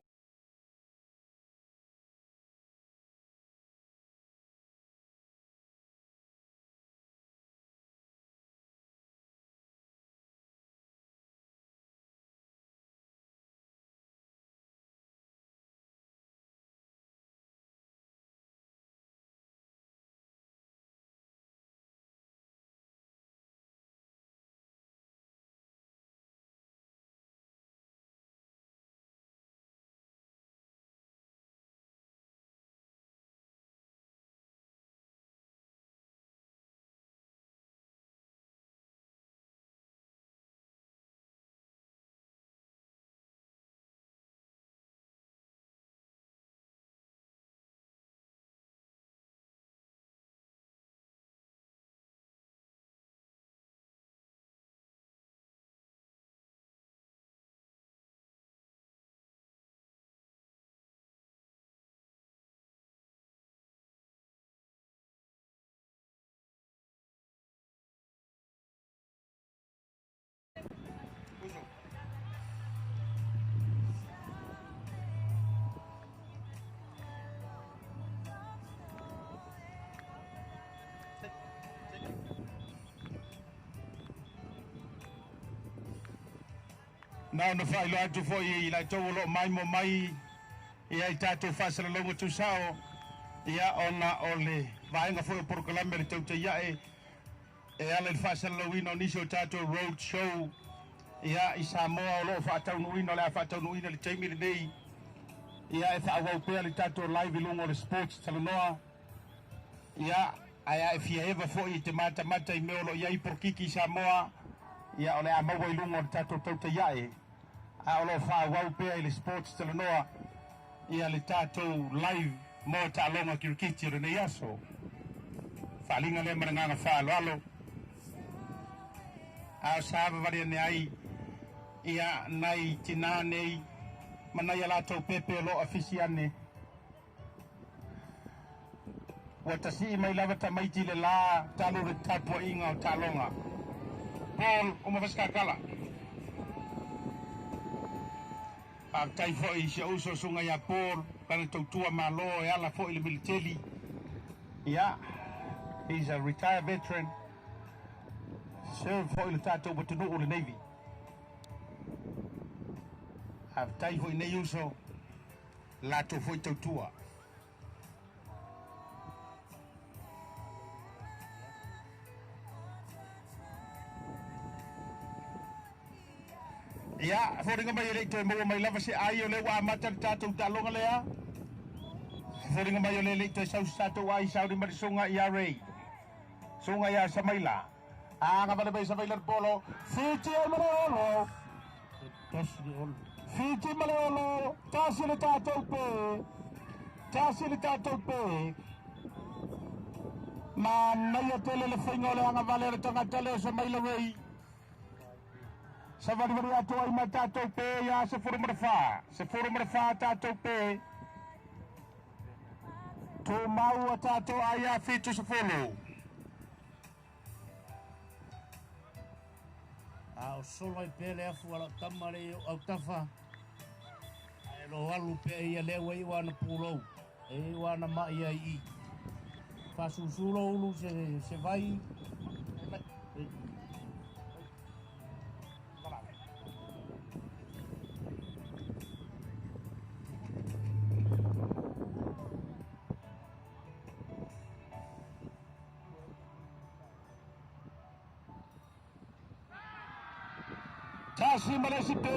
Na ona faailoa atu foi i latou o loo maimoa mai ia i tatou faasalalauga tusao ia ona o le vaega foi o polokalame le tautaiae e ala i le faasalalauina o nisi o tatou road show ia i Samoa o loo faataunuuina o le a faataunuuina le taimi lenei ia e faaauau pea le tatou live i luga o le Sports Talanoa ia ae a e fia eva foi i te matamata i mea o lo o i ai polokiki i Samoa ia o le a maua i luga o le tatou tautaiae a o loo faaauau pea i le Sports Talanoa ia le tatou live mo taaloga kirikiti o lenei aso. Faaliga lea ma le agaga faaaloalo. A o sa avavali ane ai ia nai tinā nei ma nai a latou pepe o loo afisi ane. Ua tasii mai lava tamaiti le la talu le tapuaiga o taaloga. Paul uma fasikakala. Faafetai foi i si ou uso susuga ia Paul lana tautua malo e ala foi i le militeli. Ia, he's a retired veteran. Serve foi le tatou atunuu le Navy. Faafetai foi nei uso latou foi tautua. Ia, foliga mai e le i toe maua mai lava se ai o lea ua amata le tatou taaloga lea. Foliga mai o lea e le i toe sau se tatou ai sauni ma le susuga ia Ray. Susuga ia Samaila. Agavale mai Samaila le polo. Fiti ai ma le olo. Tasi le olo. Fiti ma le olo. Tasi le tatou pe. Tasi le tatou pe. Manaia tele le faiga o le agavale o le tagata lea o Samaila Ray. Savalivali atu ai ma tatou pe ia 14. 14 tatou pe. Tumau a tatou ai a 70. A o solo ai pea le afu ala o tama le i o autafa. Ae lo alu pea ia lea ua iu ana pulou. E iu ana mai ai i. Fasusulo ulu se vai. Tasi ma le isi pe.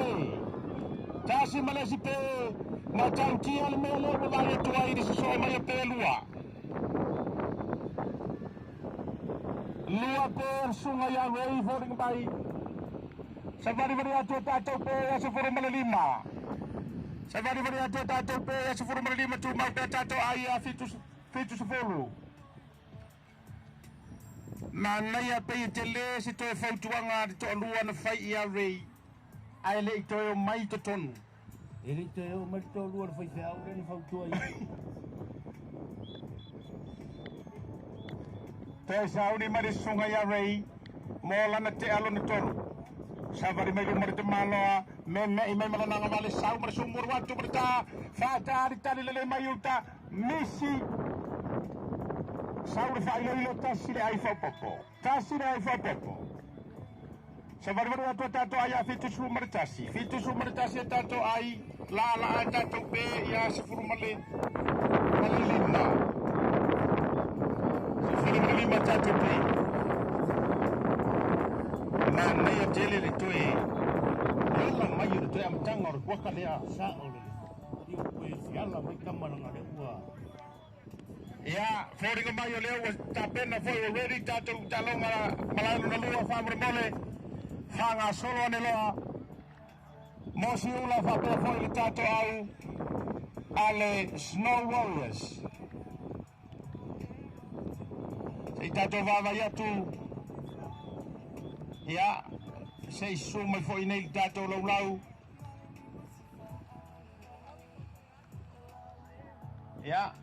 Tasi ma le isi pe. Matautia le mea lea ua vale atu ai i le sosoo mai o pe lua. Lua pe o le susuga ia Ray foliga mai. Savalivali atu o tatou pe ia 15. Savalivali atu o tatou pe ia 15 tumau pea tatou ai ia 70. Manaia pei e tele se toe fautuaga a le toalua na fai ia Ray ae le i toe omai i totonu. E le i toe oo mai le toalua le faifeau lea na fautua i ai. Toe sauni mai le susuga ia Ray mo lana tea lona tolu. Savali mai luma le tamaloa, meme'i mai ma lana agavale sau ma le sumuru atu ma le ta, faatalitali lelei mai uta, misi. Sau le faailoilo tasi le ai faaopoopo. Tasi le ai faaopoopo. Savalivali atu a tatou ai ia 71. 71 a tatou ai, laalaa a tatou pe ia 15. 15 tatou pe. Manaia tele le toe ala mai o le toe amataga o le kuaka lea. Sao lele. Iu koe fiala mai tama langa le ua. Ia, foliga mai o lea ua tapena foi ua ready tatou taaloga malae lona lua faamolemole faagasolo ane loa mo Siula faapea foi le tatou au a le Snow Warriors. Se i tatou vaavaai atu ia se i susu mai foi nei le tatou laulau. Ia.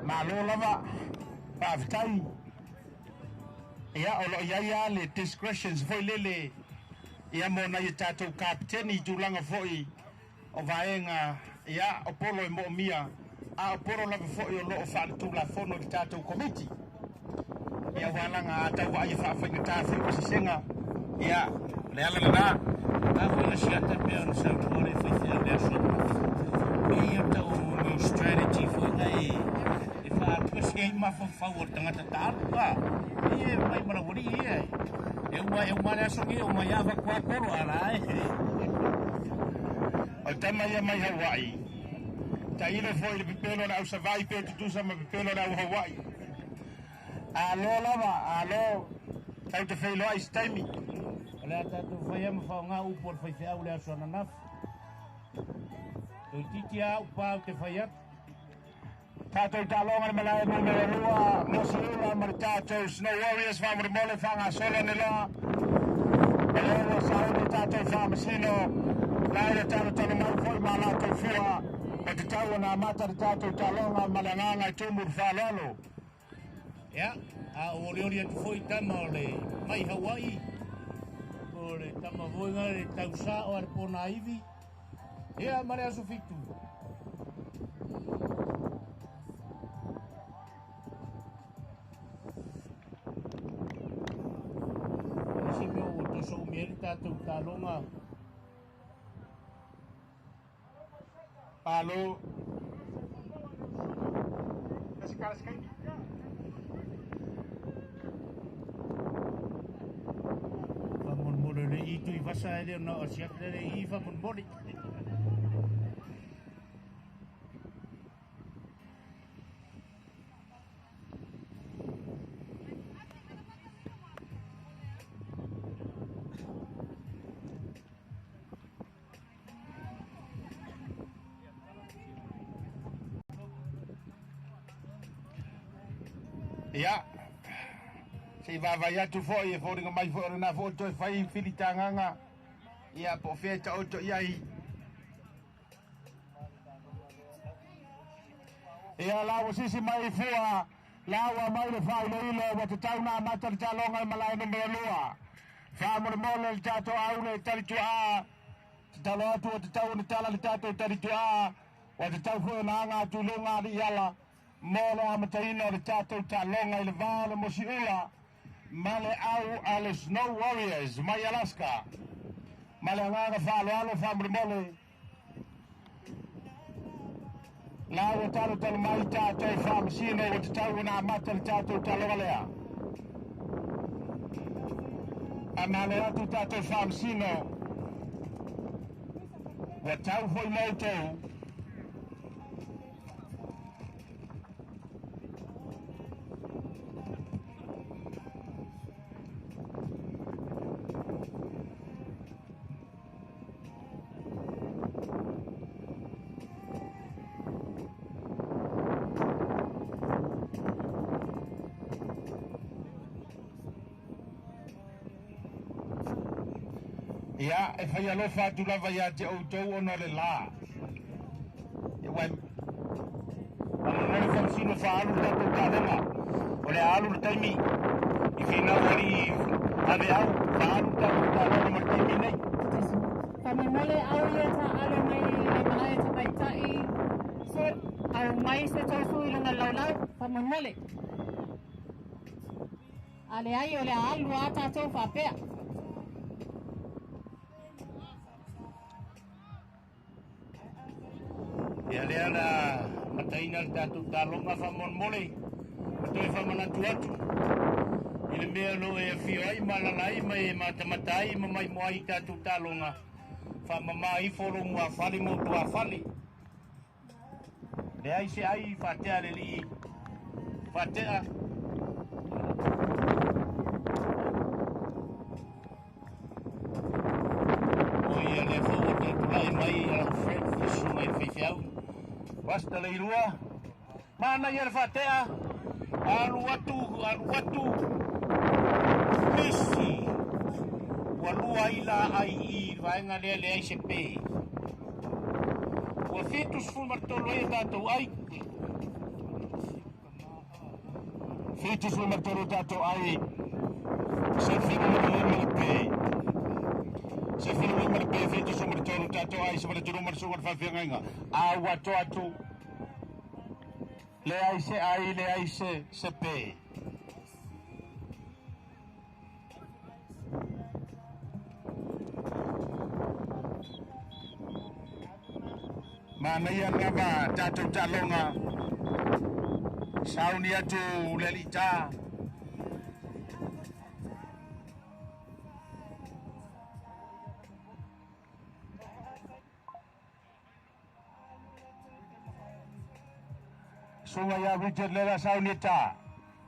Malo lava, faafetai. Ia, o loo i ai lava le discretions foi lele ia mo nai o tatou kapeteni i tulaga foi o vaega ia o polo e moomia, a o polo lava foi o loo faaletulafono i le tatou Komiti. Ia ua laga a tau vaai e faafaigata foi ma sesega, ia o le ala lena. A foi na siata pea ona saunoa le faifeau le aso ananafi. Pei ia tau o strategy foi na e faaaluese ai mafaufau o le tagata taalu a. Ia e mai malaualii ia. E uma e uma le aso nei, uma ia avatu a polo ala e. O le tama ia mai Hawaii. Tailo foi le pepelo o le au Savaii pe tutusa ma pepelo o le au Hawaii. Alo lava, alo, tau te feiloai se taimi. O le a tatou faia ma faaaoga upu o le faifeau le aso ananafi. Toeitiiti lava au pa ou te fai atu. Tatou taaloga le malae numera 2, Mosiula ma le tatou Snow Warriors faamolemole faagasolo ane loa. O lea ua sauni tatou faamasino, la le talotalo mai foi ma latou fua, o te tau ona amata le tatou taaloga ma le agaga e tumu le faaaloalo. Ia, a o olioli atu foi tama o le mai Hawaii, o le tama foi nga le tausa o ale pona ivi. Ia, ma le aso 7. Isi mea ua toso umi ai le tatou taaloga. Malo. Faamolemole le i tui vasa e le ona o siaki le i faamolemole. Ia, se i vaavaai atu foi e foliga mai foi o lena foi toe fai filitagaga, ia po o fea e taoto i ai. Ia, la ua sisi mai i fua, la ua mai le faailoilo ua tatau na amata le taaloga i malae numera 2. Faamolemole le tatou au le talituaa, tatalo atu ua tatau ona tala le tatou talituaa, ua tatau foi ona aga atu i luga alii ala mo le amataina o le tatou taaloga i le va o le Mosiula ma le au a le Snow Warriors mai Alaska. Ma le agaga faaaloalo faamolemole. La ua talotalo mai tatou faamasino ua tatau ona amata le tatou taaloga lea. Faamalo atu tatou faamasino, ua tau foi ma outou. Ia, e fai alofa atu lava ia te outou ona o le la. Ia ua Faamolemole faamasino faaalu le tatou taaloga. O le a alu le taimi i finau alii aveau, faaalu le tatou taaloga ma le taimi nei. Faamolemole au ia taalo mai le malae tamaitai. So, au mai se tausu i luga laulau. Faamolemole. A leai o le a alu a tatou faapea. Ia lea la mataina le tatou taaloga faamolemole. Ma toe faamanatu atu i le mea o lo o e afio ai ma alaala ai ma e matamata ai ma maimoa ai i tatou taaloga. Faamama ifo lou muafale ma ou tuafale. Leai se ai faatea le alii faatea. O ia lea foi ua toe tulai mai lau friend le susuga i le faifeau. Rasta Leilua. Manaia le faatea. Alu atu, alu atu. Misi. Ua lua ai la ai i le vaega lea leai se pe. Ua 73 ai a tatou ai. 73 tātou ai. 15 le pe. 15 le pe, 73 tātou ai. Se wale turu mara sunga whawhiangainga. A ua to atu. Le ai se ai, le ai se pe. Manaia lava tātou tālonga. Sauni atu le lita. Sunga ia Richard lela sauni ta.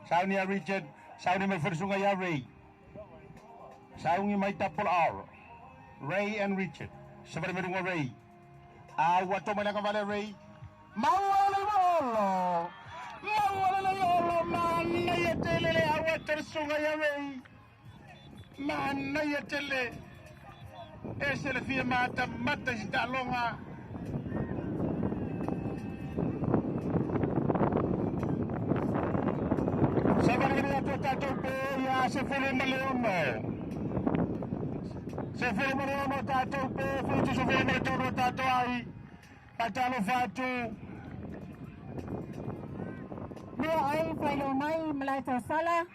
Sauni ia Richard, sauni mai fere sunga ia Ray. Sauni mai tapol R. Ray and Richard. Sabari merunga Ray. A ua toma langa vale Ray. Maua le olo. Maua le olo mana ia tele le awa tere sunga ia Ray. Mana ia tele. Ese le fia mata mata si talonga. Sabari ia to tatou pe ia se fulu maleono. Se fulu maleono tatou pe futu se fulu maleono tatou ai. Patalo fatu. Lua ai whailo mai malai tausala.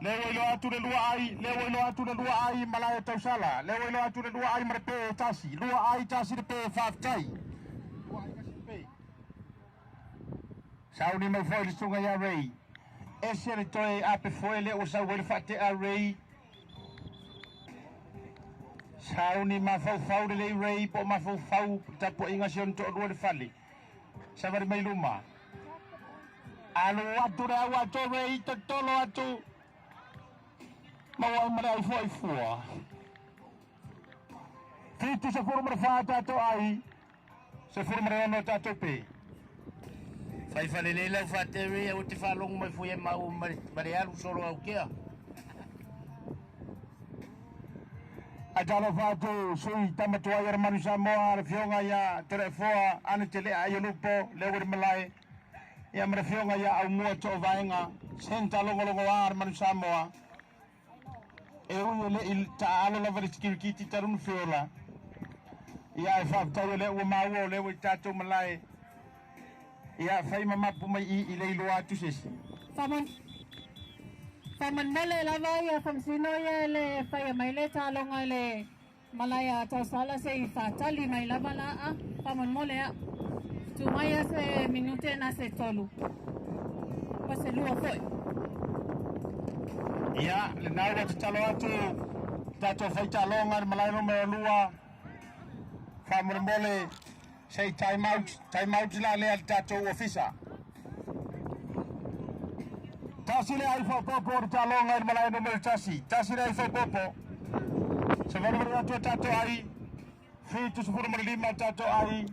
Lewa ilo atu le lua ai, lewa ilo atu le lua ai malai tausala. Lewa ilo atu le lua ai mare pe tasi. Lua ai tasi le pe whaftai. Lua ai tasi le pe. Sauni mai foi le sunga ia Ray. Ese le toe ape foi le o sau le whate a Ray. Sauni mafaufau le lei Ray po mafaufau tapo inga sion to lua le fale. Savari mai luma. Alu atu le au atu Ray totolo atu. Maua mara ai foi fua. Fitu se furu mara wha tātou ai. Se furu mara ono tātou pe. Fai whalele lau whatere au te whalongo mai fui e mau mare alu solo au kea. Atalo whātu sui tamatua i manu Samoa le fionga ia Terefoa ane te lea ai lupo le uri malai ia mare fionga ia au mua tō vaenga senta longo longo a manu Samoa e ui le i ta alo lava le sikirikiti tarunu fiola ia e whāwtau le ua maua le ua tātou malai ia whai mamapu mai i le iloa atu sesi. Whamanmole lava ia whamsino ia le whaia mai le tālonga le malaya tausala se i whatali mai lava laa. Whamanmole a. Tu mai a se minute na se tolu. Pa se lua foi. Ia, le nau te talo atu, tātou whai tālonga le malaya no mea lua. Whamanmole se time out la lea le tātou ofisa. Tasi le ai whapopo o te talonga i le malae no mea tasi. Tasi le ai whapopo. Se varu atu tātou ai. 75 tātou ai.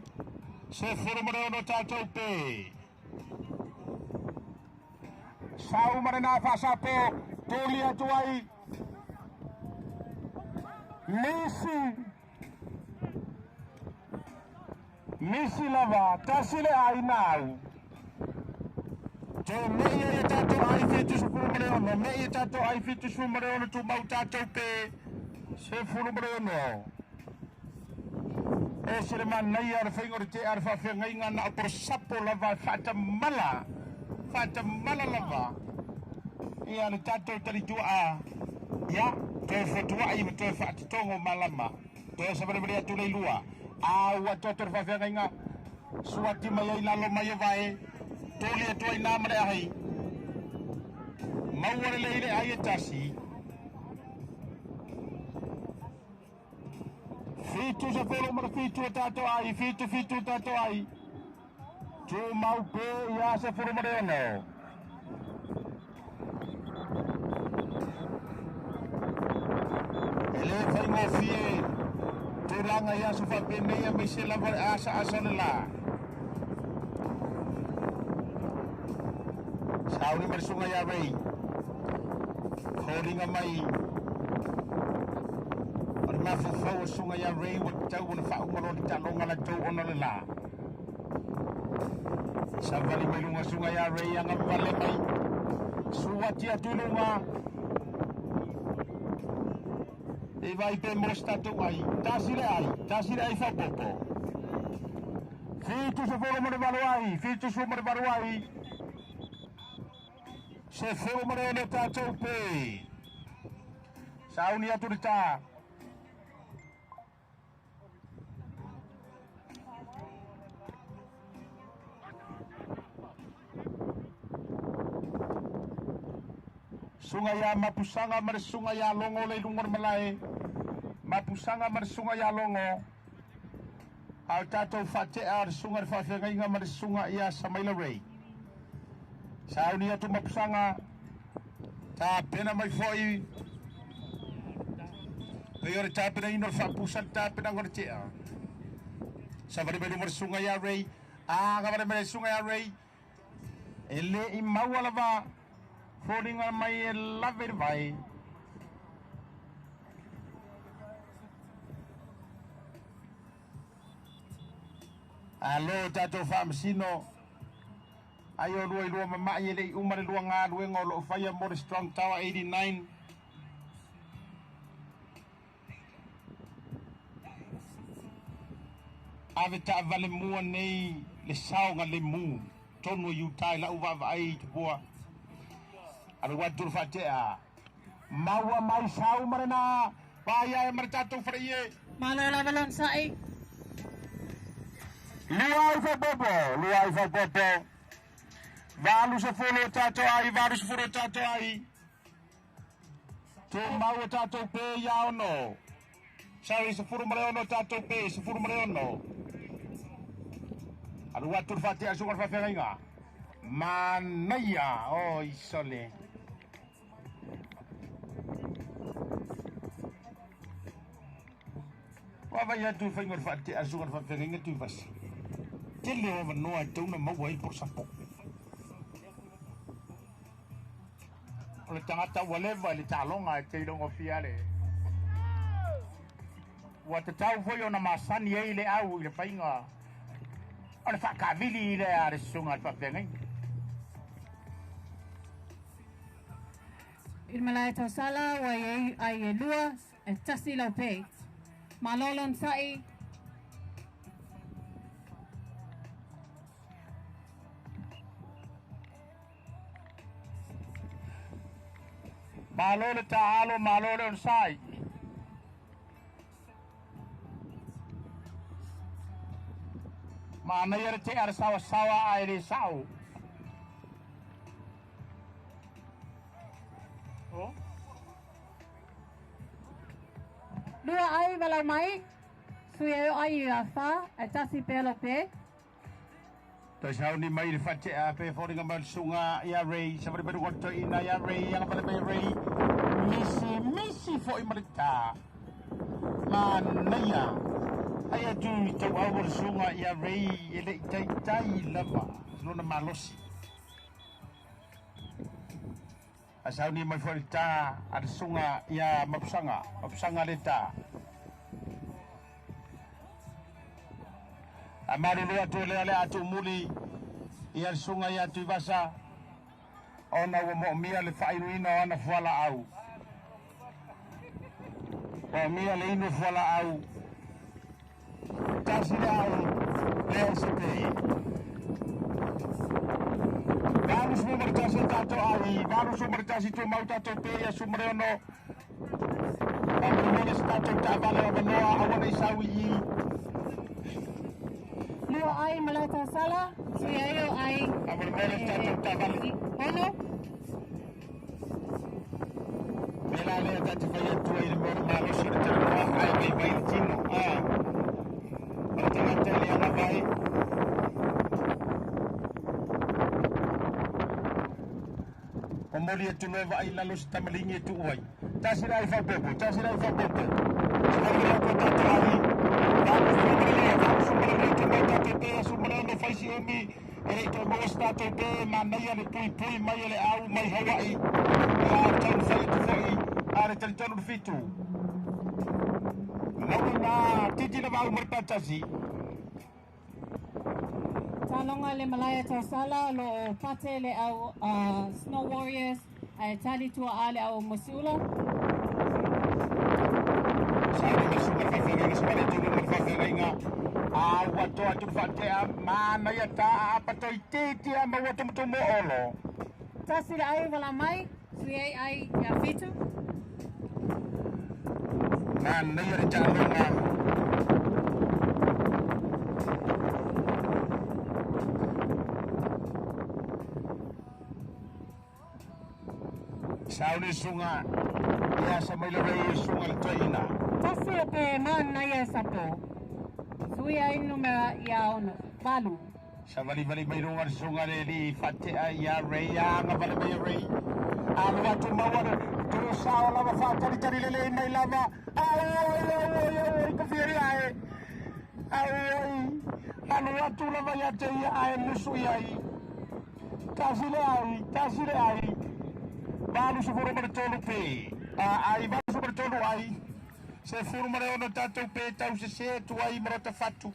Se 16 tātou pe. Sau marena whasapo. Toli atu ai. Misi. Misi lava. Tasi le ai nau. Te mei e tātou ai 76, mei e tātou ai 76 tu mau tātou pe se 16. E se le manai a le whainga te a le whawhengainga na aporo sapo lava whatamala, whatamala lava. Ia le tātou taritua a, ia, toe whatua ai ma toe whaatitongo malama, toe sabarabari atu lei lua. A ua tātou le whawhengainga, suati mai ai lalo mai o vae, toli atu ai nā mare ahi. Maua le leile ai e tasi. Fitu se folo mara fitu e tātou ai, fitu fitu tātou ai. Tu mau pe ia se folo mare ono. E le whai ngō fie, tūranga ia se whapenei mai se lava asa asa le la. Sauni mara sunga ia Ray. Horinga mai. O le mafufau o sunga ia Ray wa tau ona whaumalo le talonga la tau ona le la. Savali mai luga suga ia Ray agavale mai. Suati atu i luga. E vai pe mo se tatou ai. Tasi le ai, tasi le ai faaopoopo. 78 ai, 78 ai. 16 tatou pe. Sauni atu le tā. Suga ia Mapusaga ma le suga ia Logo le i luga o le malae. Mapusaga ma le suga ia Logo. A o tatou faatea o le suga i le faafeagaiga ma le suga ia Samaila Ray. Sauni atu Mapusaga. Tapena mai foi. Pei o le tapenaina o le faapusa le tapenaga o le tea. Savali mai luma le suga ia Ray. Agavale mai le suga ia Ray. E le i maua lava foliga mai e lave i le vai. Alo tatou faamasino, ai o lua i lua mama'i e le i uma le lua galuega o lo o faia mo le Strong Tower 89. Ave taavale mua nei le saogalemu tonu i uta i lau vaavaai i tupua. Alu atu le faatea. Maua mai sau ma lena vaai ae ma le tatou faleie. Malo lava lona sa'i. Lua ai faaopoopo, lua ai faaopoopo. 80 o tatou ai, 80 o tatou ai. Tumau o tatou pe ia ono. Sorry, 16 tatou pe, 16. Alu atu le faatea suga le faafeagaiga. Manaia, oi sole. Vaavaai atu i faiga o le faatea suga le faafeagaiga Tuivasa. Tele o avanoa e tatau ona maua ai le polosapo. O le tagata ua leva i le taaloga e te ilogofia le ua tatau foi ona masani ai le au i le faiga o le faakavili lea a le susuga i le faafeagaiga. I le malae tausala ua i ai ai e lua e tasi lau pe. Malo lona sa'i. Malo le taalo, malo le onosai. Manaia le tea le sawasawa ae le sa'o. Lua ai walau mai, sui ai o ai i a wha, e tasi pea lau pe. Toe sauni mai le faatea pe foliga mai le susuga ia Ray savali mai luga o le toeaina ia Ray agavale mai Ray misi misi foi ma le ta manaia ai atu i tauau o le susuga ia Ray e le i taitai lava lona malosi. A sauni mai foi le ta a le susuga ia Mapusaga, Mapusaga le ta. A malulu atu e lea le a tuumuli ia le susuga ia Tuivasa ona ua moomia le faainuina o ana fualaau. Moomia le inu fualaau. Tasi le au, leai se pe. 81 tatou ai, 81 tumau tatou pe ia 16. Faamolemole se tatou taavale o avanoa aua ne i sau i i. Lua ai malae tausala, sui ai o ai. Faamolemole se tatou taavale. Ono. Mea la lea ta te fai atu ai i le mea o le malosi o le talanoa ae vaivai le tino. A o le tagata e le agavai. Momoli atu loa e vaai i lalo se tamaligi e tuu ai. Tasi la i faaopoopo, tasi la i faaopoopo. Savali mai atu a tatou ai. 82, 82 tumau tatou pe, 16 fai si umi e le i toe maua se tatou pe, manaia le puipui mai o le au mai Hawaii. Ia a o le taumafai atu foi a le talitonu le fitu. Maua ina titi le vau ma le patasi. Taaloga le malae a Tausala o lo o pate le au Snow Warriors ae tali tuaa le au Mosiula. Sauni mai suga le faafeagaiga sa vale tonu ma le faafeagaiga. A ua toa atu le faatea manaia ta aapa toitiiti a maua tumutumu o Olo. Tasi le ai vala mai, sui ai ai ia 7. Manaia le taaloga. Sauni suga ia sa mai le rei suga le toeina. Tasi o pe manaia sapo. Sui ai numera ia 6, 8. Sa vali vali mai luga le suga le li faatea ia rei aga vale mai rei. Alu atu maua le tu sao lava faatalitali lelei mai lava. Au ai au ai au ai ka ae. Au ai. Alu atu lava ia te ia ae musu iai. Tasi le ai, tasi le ai. 83 pe. Ai 83 ai. 16 tatou pe tau se se tu ai marota fatu.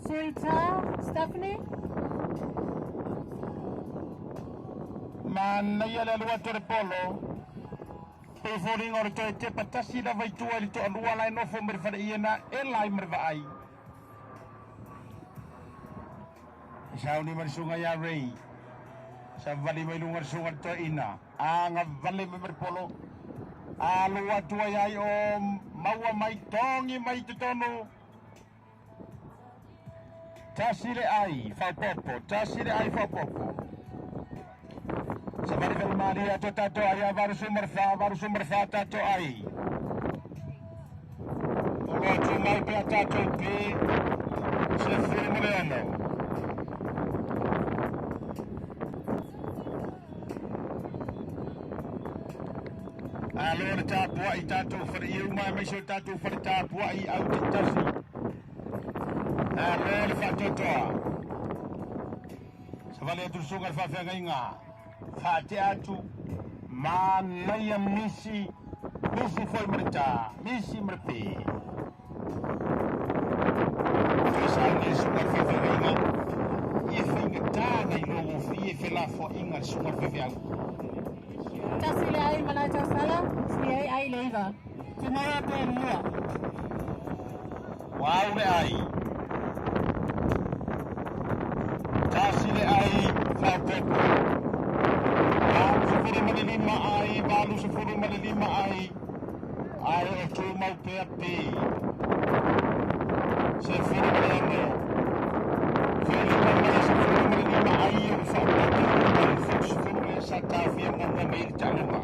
Suita, Stephanie. Manaia le alu atu o le polo. Pe foliga o le toe tepa tasi lava i tua i le toalua la e nofo ma le faleia e lai ma le vaai. Sauni mai le suga ia Ray. Sa vali mai luga le suga le toeina. Aga vale mai ma le polo. Alu atu ai ai o maua mai tongi mai totonu. Tasi le ai faaopoopo, tasi le ai faaopoopo. Sa vali vali malie atu tatou ai a 84, 84 tatou ai. O lo atu mai pea tatou pe 16. Alo le tapuai tatou fale mai mai so tatou fale tapuai au te tasi. Alo le faatoatoa. Sa vale atu le suga le faafeagaiga. Faatea atu manaia misi. Misi foi ma le tā, misi ma le pe. Toe sauni le suga le faafeagaiga. Ia faigata na iloa gofie felafoaiga le suga le faifeau. Tasi le ai malae Tausala, sui ai ai le 9. Tumaya pe 2. Uau le ai. Tasi le ai faaopoopo. 85 ai, 85 ai. Ai o tumau pea pe. 16. Felima mai 15 ai o faaopoopo. 70 le sa taofia muamua mai le taaloga.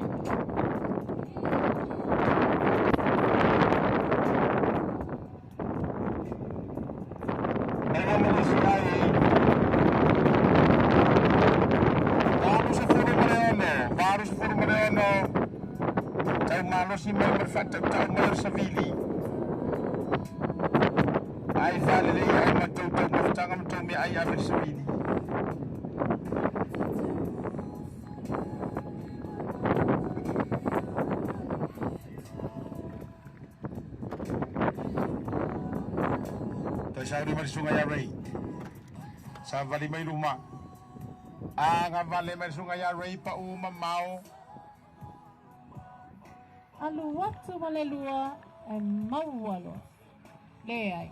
Maua ma le isi ai. 86, 86. Tau malosi mai ma le faatautau mai o le savili. Ai faalelei ai ma tou taumafataga ma tou meaai ave le savili. Toe sauni mai le suga ia Ray. Sa vali mai luma. Aga vale mai le suga ia Ray pa u mamao. Alu atu ma le 2 e maua loa. Le ai.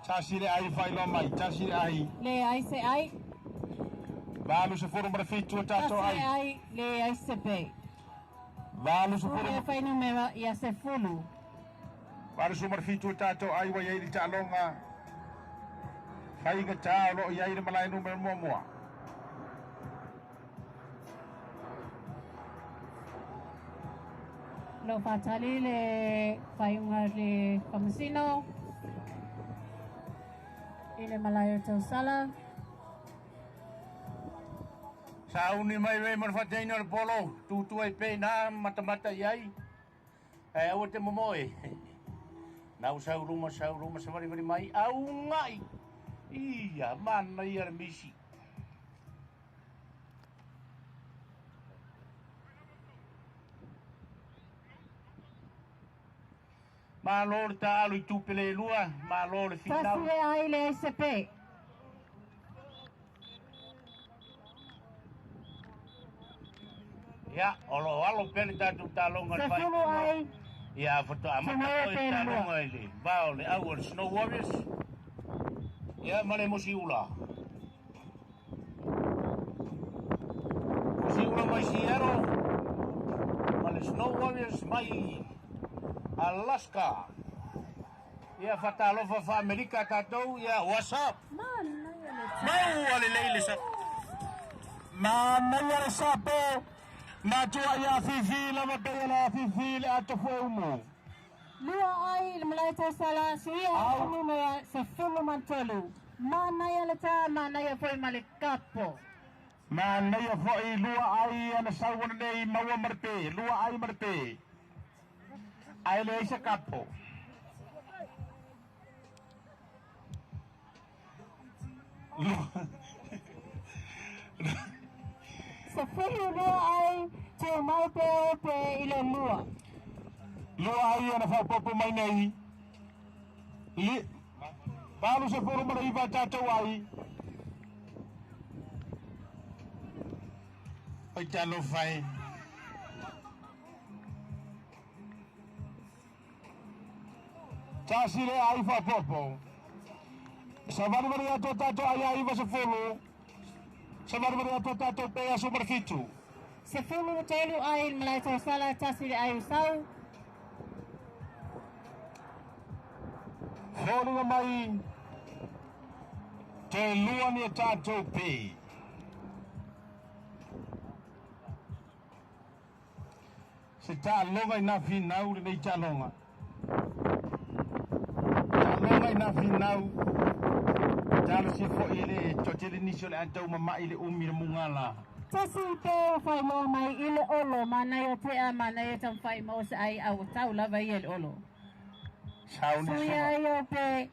Tasi le ai whailoa mai, tasi le ai. Le ai se ai. 87 tatou Tasi le ai. ai, le ai se pe. 80. Le whai numera ia se fulu. 87 tatou ai wa iai le taaloga. Faigata o loo iai le malae numera muamua. Lo whātali le whaiunga le whamasino. I le malae o Tausala. Sauni mai rei ma le faateina o le polo. Tutu ai pe nā matamata iai. E aua te momoe. Nau sau luma, sa vali mai. Au ngai. Ia, mana ia le misi. Malo le taalo i tupe le lua, malo le Tasi finau. le ai le ai se pe. Ia, o lo alo pea le tatou taloga le Sefulu ai. Ia, faatoa amata Tumaua foi pe le le lua. taloga i le va o le au o le Snow Warriors. Ia, ma le Musiula. Musiula mai Seattle, ma le Snow Warriors mai Alaska. Ia, fatalofa fa-Amerika tatou, ia, what's up? Maua lelei le sa. Manaia le sapo, na tua ia fifi lava pe ia fifi le ato fue umu. Lua ai le malae tausala, suia Au. numera 13. Manaia le tā, manaia foi ma le kapo. Manaia foi lua ai ana sau nei maua marpe, lua ai marpe. Ai le isa kapo. 12 ai, te mau pe o pe i le lua. Lua ai ana whaupopo mai nei. Li, 89 tātou ai. Oi talofa e. Tasi le ai whaupopo. Savari ato tātou ai ai 90. Savari ato tātou pe aso marfitu. 13 ai le malae tausala, tasi le ai usau. Hōringa mai te lua ni a tātou pe. Se tāloga i nā whinau le nei tāloga. Tāloga i nā whinau. Tālo si fo i le totele nisi o le antau mamai le umi le mungala. Tasi pe o whai moa mai i le olo, manaia tea, manaia tam whai moa se ai au tau lava i le olo. Sauni Suia sunga. ai o pe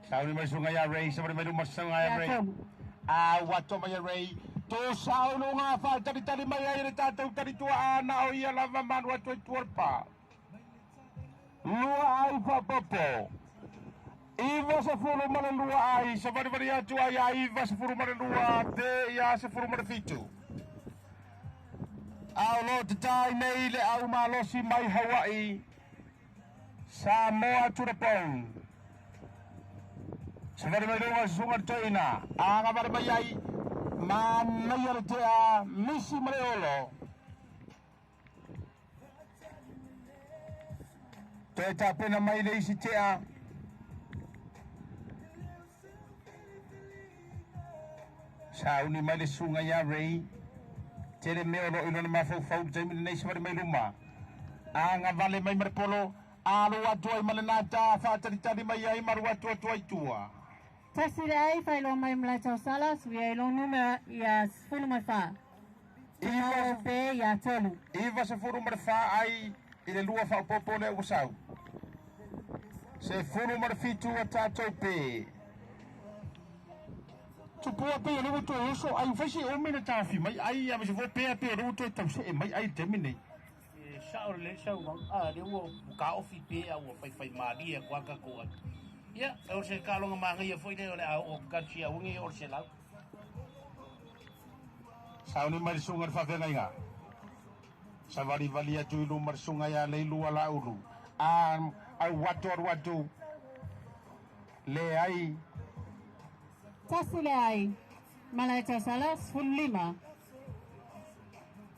Sauni mai sunga ia Ray, sauni mai luma sunga ia ia Ray. tolu. A wato mai ia Ray. Tō sauno ngā wha tari tari mai ai le tātou tari tua ana o ia lava manu atu i tuarpa. Lua ai whapopo. 92 ai, sa vari atu ai ai 92 te ia 17. Au lo te tai nei le au malosi mai Hawaii. Samoa to the bone. Sa vari mai runga sunga toina. Anga vari mai ai. Manaia le tea misi mare olo. Toe tapena mai le isi tea. Sauni mai le sunga ia Ray. Tere mea o lo ilo na mafaufau taimi lenei sa vari mai luma. Aga vale mai marepolo. Alo atu ai ma le nata faatalitali mai ai maru atu atu ai tua. Tasi le ai whai loa mai malae tausala, suia i lo numera ia 14. Te pe ia tolu. 94 ai i le lua faaopoopo lea ua sau. 17 a tātou pe. Tupua pe o le ua toe oso ai faisi o mena tāfi mai ai a mese fo pea pe o le ua toe tause e mai ai te mine. E sao le sau a le ua ka ofi pe a ua fai fai malia kwa ka ko. Ia, o se kalonga mangaia foi le o le au o kachi a ungi o se lau. Sauni mai le sunga le faafeagaiga. Savalivali atu i luma le suga ia leilua laulu. A au atu alu atu. Le ai. Tasi le ai, malae tausala, 15.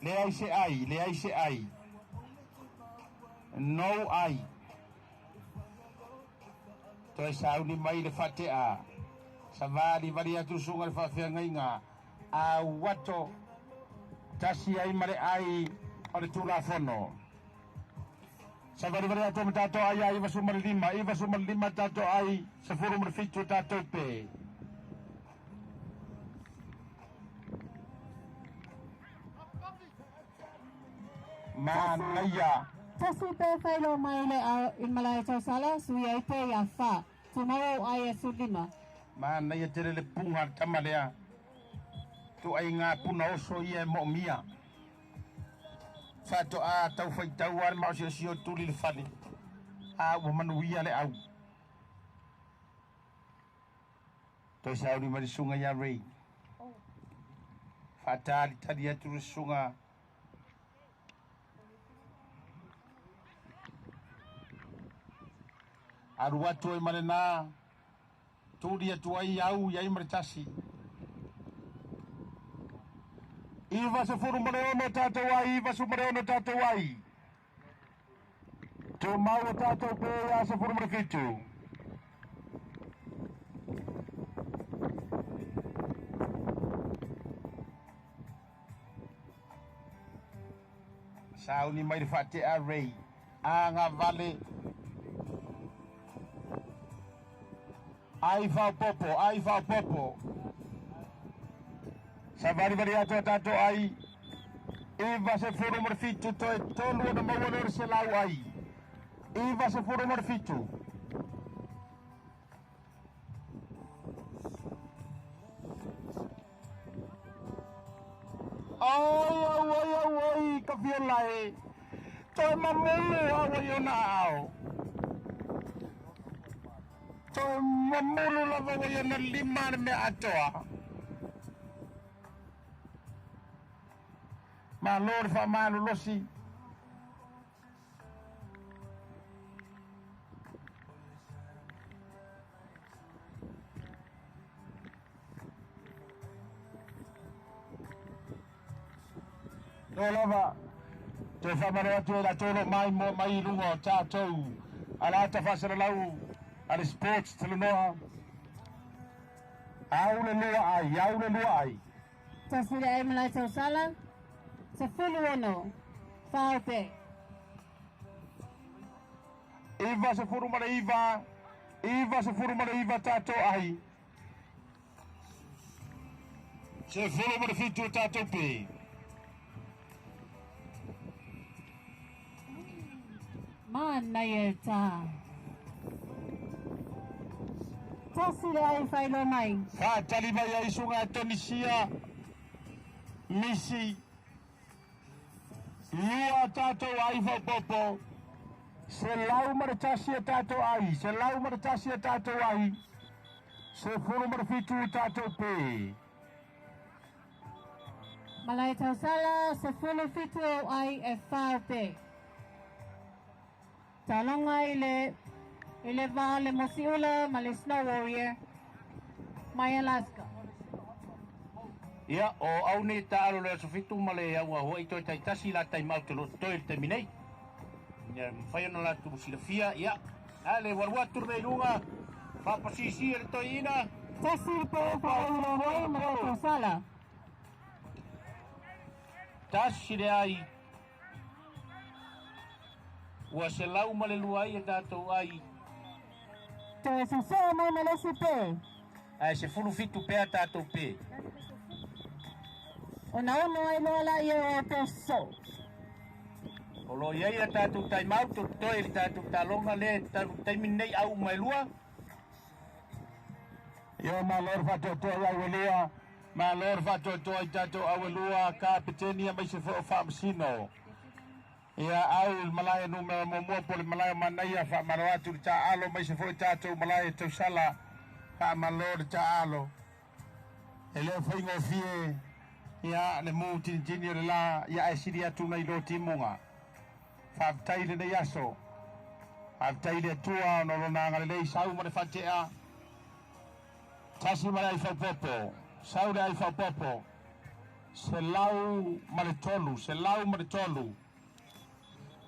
Le ai se ai, le ai se ai. No ai. Toe sauni mai le fatea. Savalivali atu suga le faafeagaiga. A wato tasi ai ma le ai o le tulafono. Savalivali atu ma tātou ai ai 95, 95 tātou ai, 17 tātou pe. Manaia. Tasi pe whai loa mai le au i malae tausala, suia i pe ia wha. Tumau ai e 15. Manaia tele le punga le tama lea. Tu ai ngā puna oso ia e mo mia. Faatoa tau faitau a le maosiosio tuli le fale. A ua manuia le au. Toe sauni ma le susuga ia Ray. Faatalitali atu le susuga alu atu ai ma lena tuli atu ai au i ai ma le tasi. 96 tatou ai, 96 tatou ai. Tumau o tatou pe ia 17. Sauni mai le faatea Ray. Aga vale. Ai faapopo, ai faapopo. Savari vari atu a tatou ai. 97 toe tolu ona maua lea o le selau ai. 97. Ai, au, ai, au, ai, ka fia lae. Toe mamulu au ai ona ao. Toe mamulu lava ai ona lima le mea atoa. Malo le faamalolosi. No lava, toe faamalo atu e latou o lo o maimoa mai i luga o tatou alata faasalalau a le Sports Talanoa. Au le lua ai, au le lua ai. Tasi le ai malai tausala, 16, whaope. 99, 99 tatou ai. 17 tatou pe. Mānaia e tā. Tasi le ai whailoa mai. Faatali mai ai suga Tunisia. Misi. Lua tatou ai faaopoopo. 101 a tatou ai. 101 a tatou ai. 17 tatou pe. Malae tausala, 17 o ai e whaope. Talonga i le i le vā le Mosiula ma le Snow Warrior mai Alaska. Ia, o au nei taalo le aso 7 ma le au a hoi toe taitasi la taimau te loto toe le taimi nei. Ia, mawhai ona latou silafia, ia, a le waru atu le meiluga, whapasisi e le toeina. Tasi le pe whaeura hoi ma le tausala. Tasi le ai. Ua 102 ai e tatou ai. Toe sosoo mai ma le isi pe. Ae 17 pea tatou pe. Ona ono ai loa laia o outou sosoo. O lo o i ai a tatou taimau totoe i le tatou taloga lea e taimi lenei au uma e lua. Ia malo le faatoatoa i au e lua, malo le faatoatoa i tatou au e lua, kapeteni aemaise foi o faamasino. Ia au i le malae numera muamua po o le malae o Manaia, faamalo atu i le taaalo aemaise foi tatou malae e tausala, faamalo le taaalo. E le o faigofie ia le mu tinitini o le la, ia ae sili atu nai lo timuga. Faafetai i lenei aso. Faafetai i le Atua ona o Lona agalelei sau ma le faatea. Tasi ma le ai faaopoopo, sau le ai faaopoopo, 103, 103.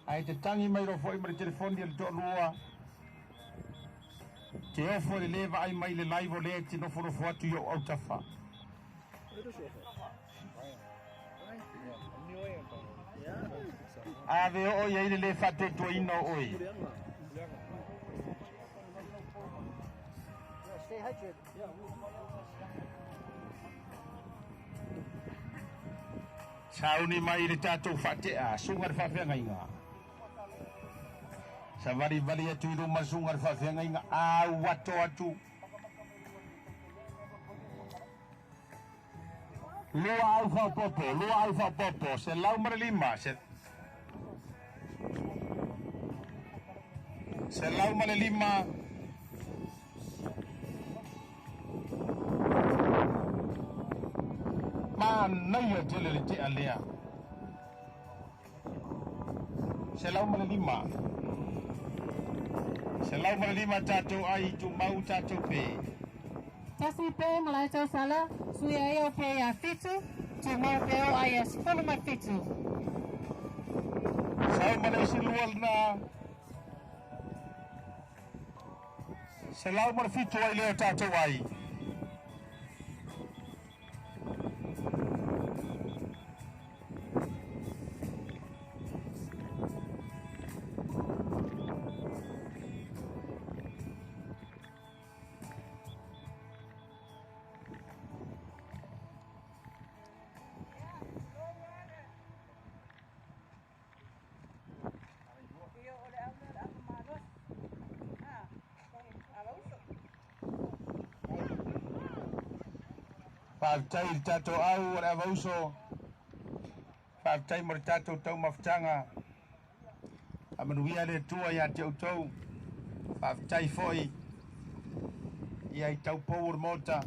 Ae te tagi mai loa foi ma le telefoni a le toalua, te ofo i le le vaai mai i le live o lea e te nofonofo atu i ou autafa. Ave oo i ai le le faatuatuaina o oe. Sauni mai i le tatou faatea, suga le faafeagaiga. Savalivali atu i luma suga le faafeagaiga, au ato atu. Lua au faaopoopo, lua au faaopoopo, 105, se... 105. Manaia tele le tea lea. 105. 105 tātou ai tumau tātou pe. Tasi pe malaito sala, sui ai o pe a 7, tumau pe o ai a 17. Sau ma le isi lua lena. 107 ai lea tātou ai. Faafetai i le tatou au o le avauso. Faafetai mo le tatou taumafataga. Faamanuia le Atua ia te outou. Faafetai foi ia i taupou o le Maota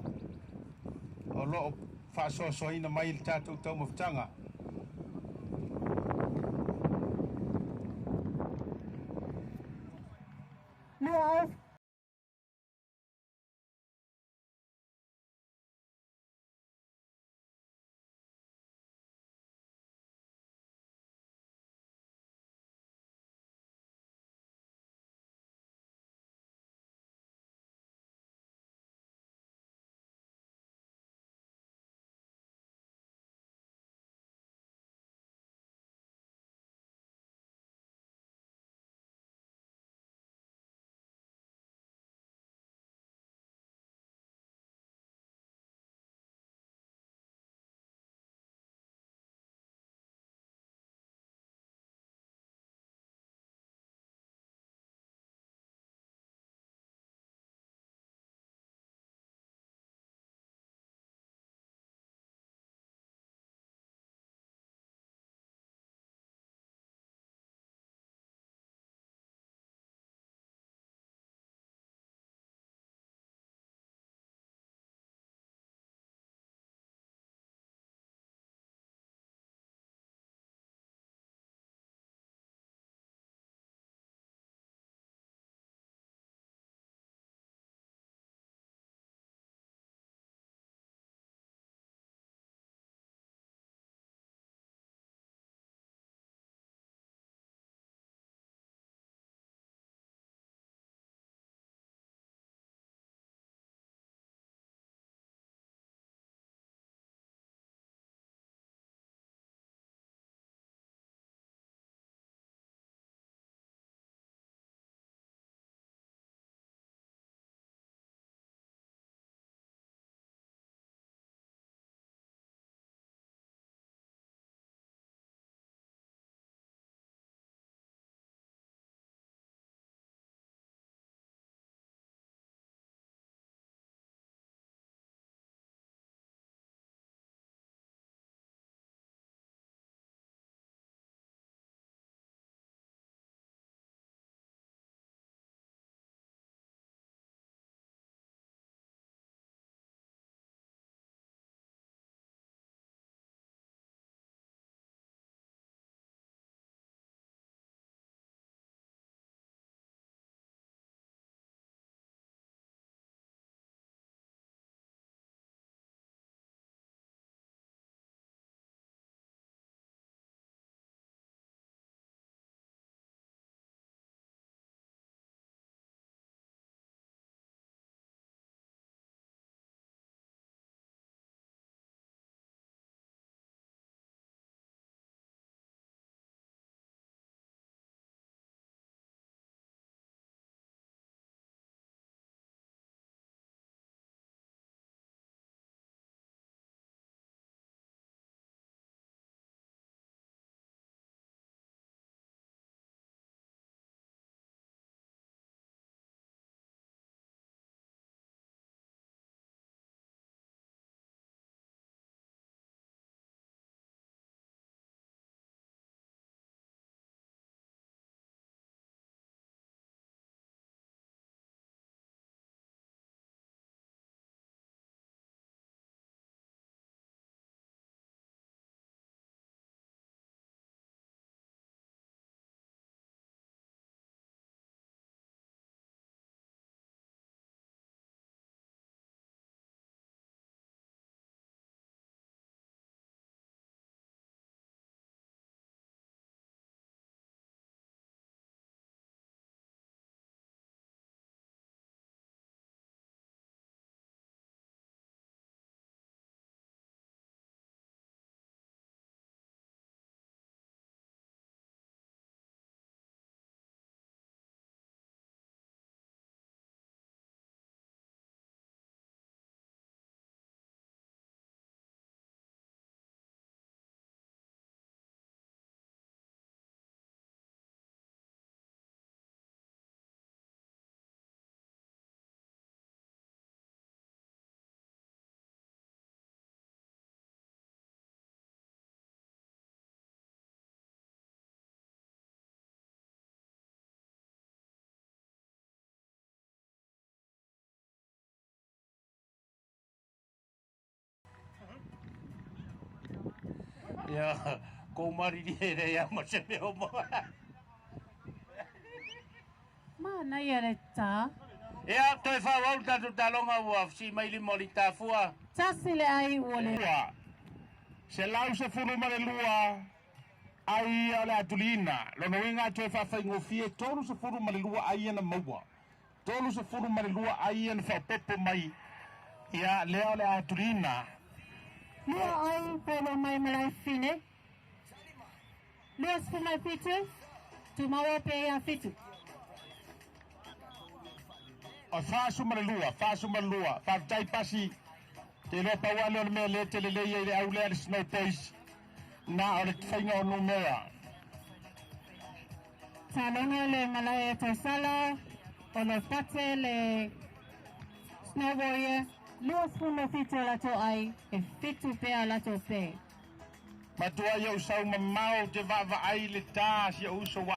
o loo faasoasoaina mai le tatou taumafataga. Lua au. Ia, kou marilie le ia ma se mea o mo. Manaia le tā. Ia, toe faaauau le tatou taaloga ua fesii mai lima o Litafua. 1 le ai ua le. 112 ai o le atuliina. Lona uiga toe faafaigofie 32 ai na maua. 32 ai na faaopoopo mai. Ia lea o le atuliina. 2 ai polo mai Malaefine. 27, tumaua pe ia 7. O 42, 42, faafetai pasi. Te iloa pau lava lea o le mea lea e te lelei ai i le au lea le Snow Boys. Na o le faiga o numera. Taloga le malae tausala, o lo pate le Snow Warrior, 27 latou ai, e 7 pea latou pe. Matua ia usau mamao te vaavaai le tā si ou uso.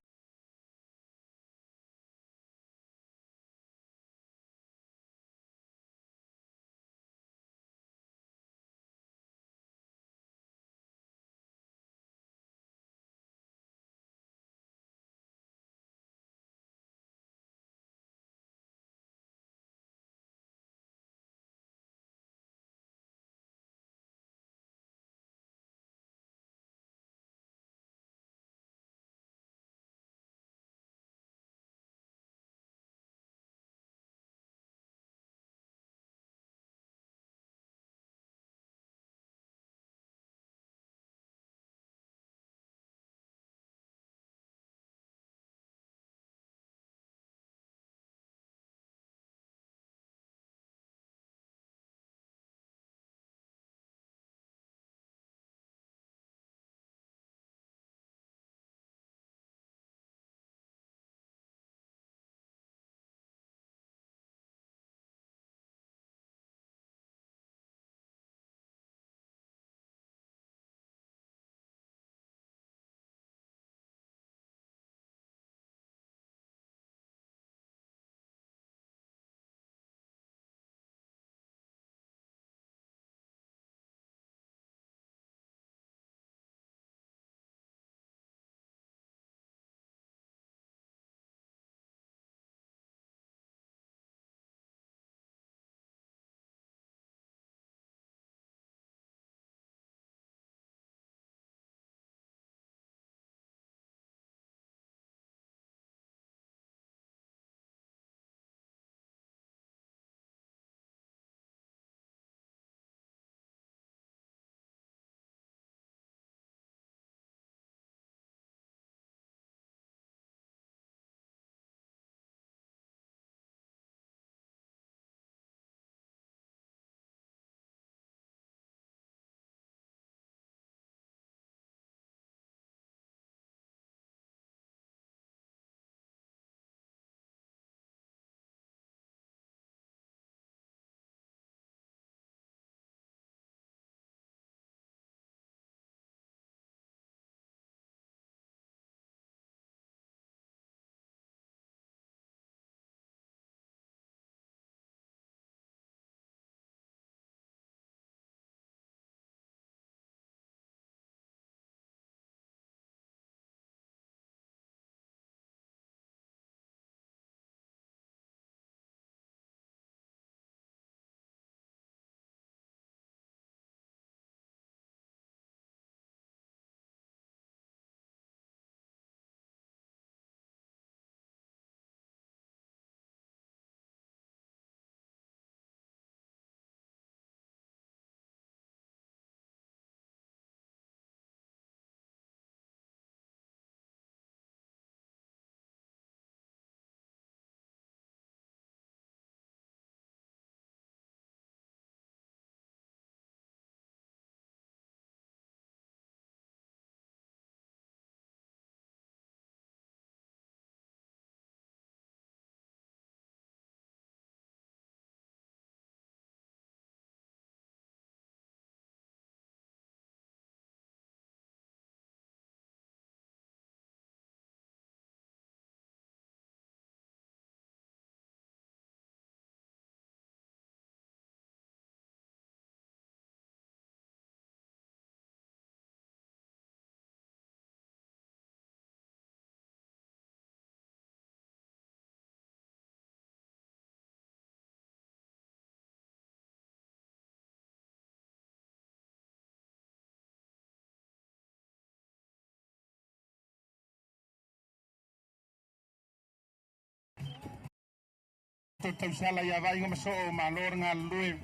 Tausala ia vaiga ma soo malo le galulue.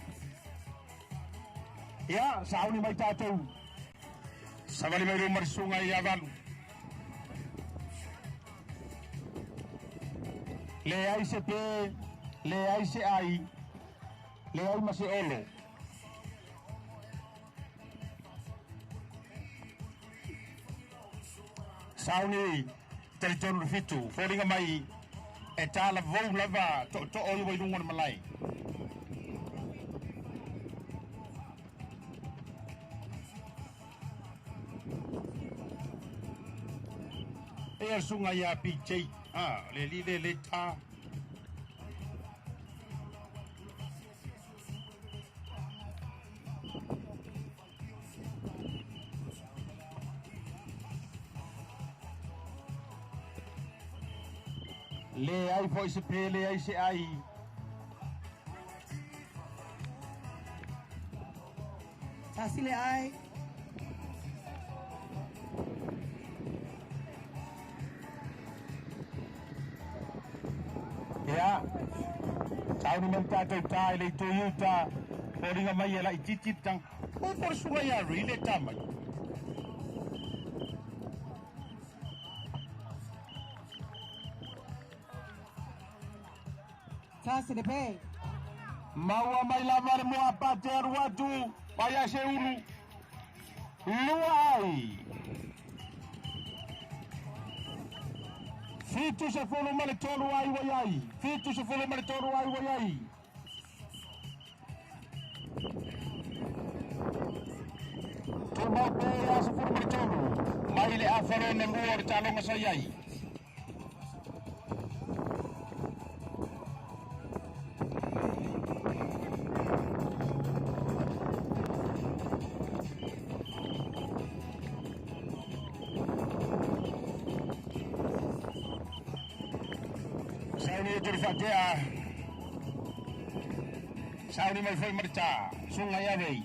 Ia, sauni mai tatou. Savali mai luma le susuga ia Valu. Leai se pe, leai se ai, leai ma se olo. Sauni talitonu le 7, foliga mai e talavou lava tootoo i wailuga o le malae. E le susuga ia PJ, le alii lea le ta. Leai foi se pe, leai se ai. Tasi le ai. Ia, sauni mai tatou ta i le itu i uta, foliga mai e laitiiti le taga. O po le susuga ia Ri le ta mai. Tasi le pe. Maua mai lava le moa te alu atu, mai a se ulu. Lua ai. 73 ai wai ai. 73 ai wai ai. Tumau pe a 13. Mai le afaro na lua o le taloga sa i ai. Sauni e turi whatea. Sauni mai whai marita. Sunga ia wei.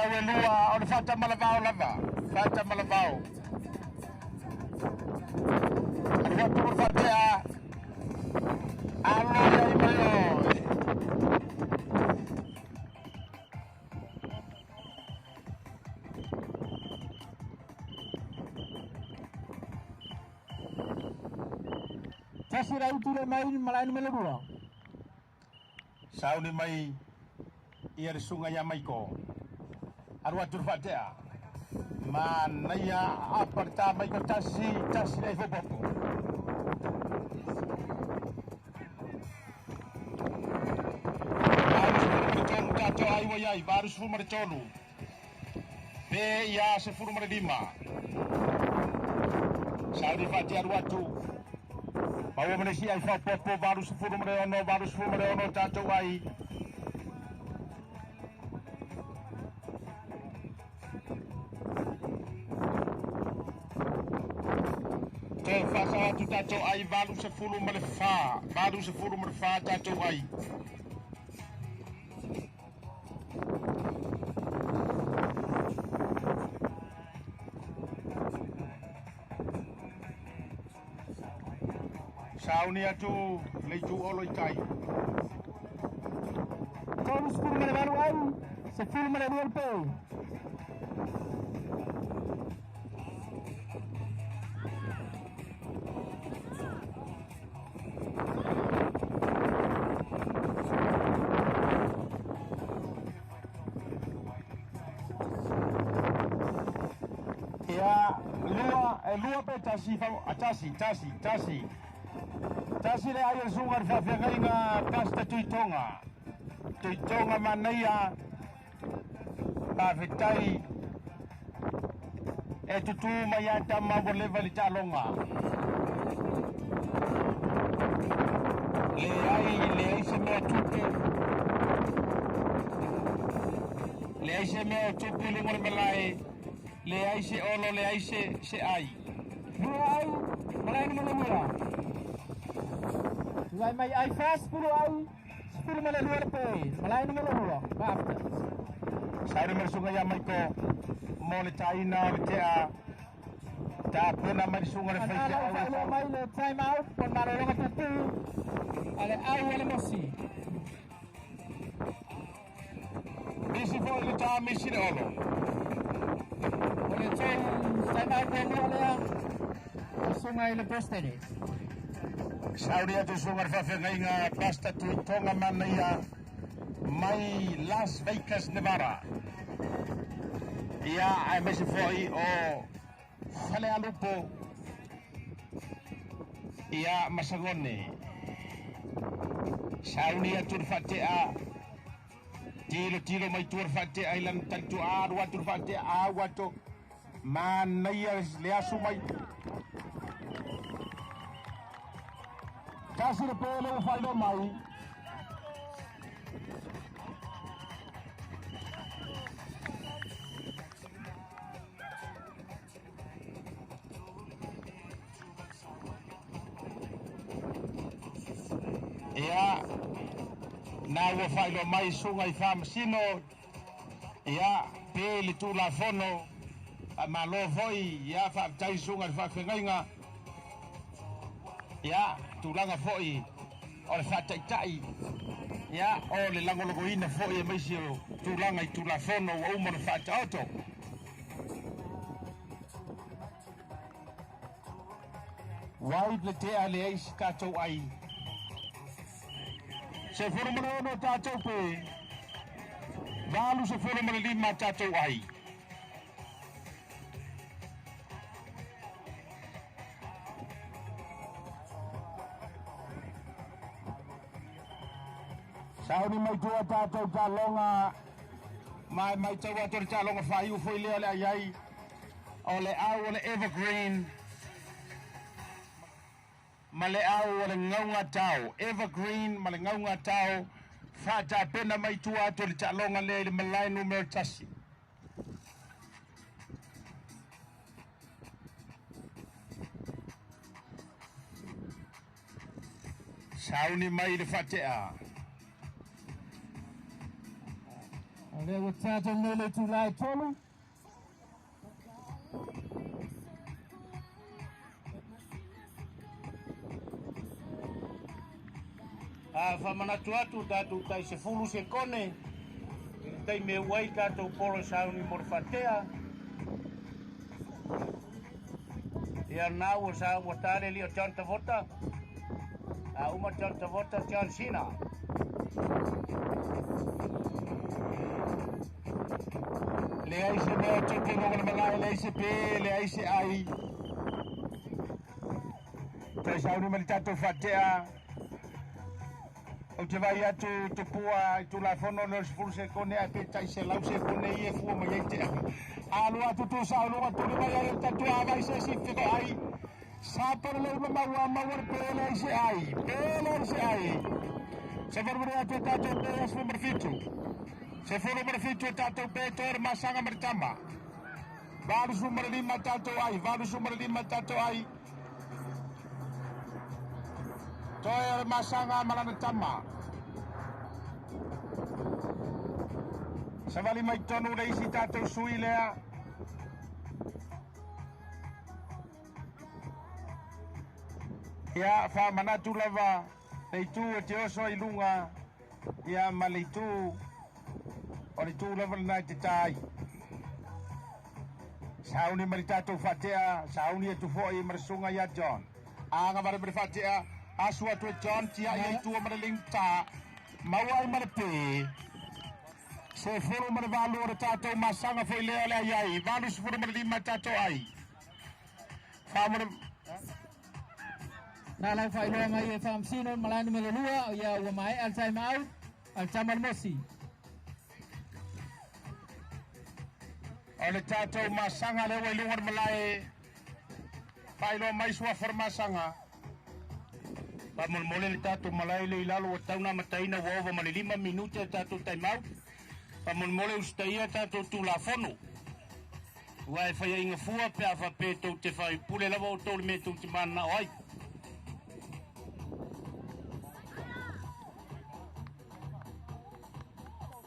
Lua o le faatamalavao lava, faatamalavao. Alu atu le faatea, alo ia i mai oe. Tasi rau tule mai malae numera 2. Sauni mai ia le suga ia Maiko. Alu atu le faatea. Manaia apa le tā Maiko tasi, tasi le fopopo. 83 tātou ai wa iai, 83. Pe ia 15. Sauni faatea alu atu. Maua manesi ai faapopo 86, 86 tātou ai. Te whasa atu tātou ai 84, 84 tātou ai. Sauni atu le itu olo i tai. 38 ai, 12 pe. Ia, lua, e lua pe tasi, tasi, tasi, tasi. Tasi le ai o le suga le faafeagaiga Pastor Tuitonga. Tuitonga manaia, faafetai e tutū mai a tama ua leva i le taaloga. Leai, leai se mea tupu. Leai se mea o tupu i luga o le malae. Leai se olo, leai se ai. Lua ai, malae numera 2. Tulai mai ai fast 10 ai, 12 le pe. Malae numera 2. Bafta. Sauni mai le suga ia Maiko. Mo le taina o le tea. Tā pena mai le suga le Ana whaite. lau whaeloa mai le time out. Po malologa pupu. Ale au ale mosi. Misi foi le tā, misi le olo. O le time out muamua lea. O suga i le President. Sauni atu suga le faafeagaiga Pastor Tuitonga manaia mai Las Vegas, Nevada. Ia, aemaise foi o Falealupo. Ia, Masagone. Sauni atu le faatea. Tilo tilo mai tua le faatea i lana talitua alu atu le faatea au atu. Manaia le asu mai. Tasi le pele ua faailoa mai. Ia, na ua faailoa mai suga i faamasino. Ia, pe le tulafono. Malo foi, ia faafetai suga i le faafeagaiga. Ia, tulaga foi o le faataitai. Ia, o le lagolagoina foi e maisi o tulaga i tulafono ua uma le faataoto. Wide le tea leai se tātou ai. 16 tātou pe. 85 tātou ai. Sauni mai tua tātou tālonga. Mai mai tau atu le tālonga whaiu foi lea le ai ai. O le au o le evergreen. Ma le au o le ngaunga tau. Evergreen ma le ngaunga tau. Whātāpena mai tua atu le tālonga lea i le malae numera 1. Sauni mai le whaatea. O lea ua tatou nei le itulā e 3. A whamanatu atu tātou tai se fulu se kone, i le taimi e ua ai tātou polo sauni mo le whatea. Ia nā ua sa ua tāle li o John Tavota, a uma John Tavota, John Cena. Le ai se mea tupu no ngana malae, le ai se pe, le ai se ai. Tai sauni ma le tātou whatea. O te vai atu tupua i tulafono le sefulu sekone ae pe tai selau sekone i e fua mai ai te alo atu tu sa alo atu le mai ai o tatu a vai se si fiko ai. Sa pere le uma maua maua le pele ai se ai. Pele ai se ai. Se varu atu tātou pe as fulu 7. Se fulu 7 tātou pe tore masanga maritama. 85 tātou ai. 85 tātou ai. Toe o le masanga malana tama. Savali mai tonu le isi tātou sui lea. Ia whamanatu lava le itu e te oso i lunga. Ia ma le itu o le itu lava le nai te tai. Sauni mari tātou whatea, sauni e tufoi mari sunga ia John. Anga mari mari whatea, asu atu e John tia ia itua mari lingta. Maua i mari pe. Se furu mari valu o le tātou masanga foi lea lea iai. 85 tātou ai. Whamura... Na lau whailoa mai e whamsino malani me le lua, ia ua mai al time out, al tamal mosi. O le tātou masanga le ua i lunga malae. Whailoa mai sua formasanga. Whamolmole le tātou malae le ilalo wa tauna mataina ua ova ma le 5 minute le tātou time out. Whamolmole ustaia tātou tulafono. Ua e whaia inga fua pe a whape tau te whai pule lava o tau le me tau te mana o ai.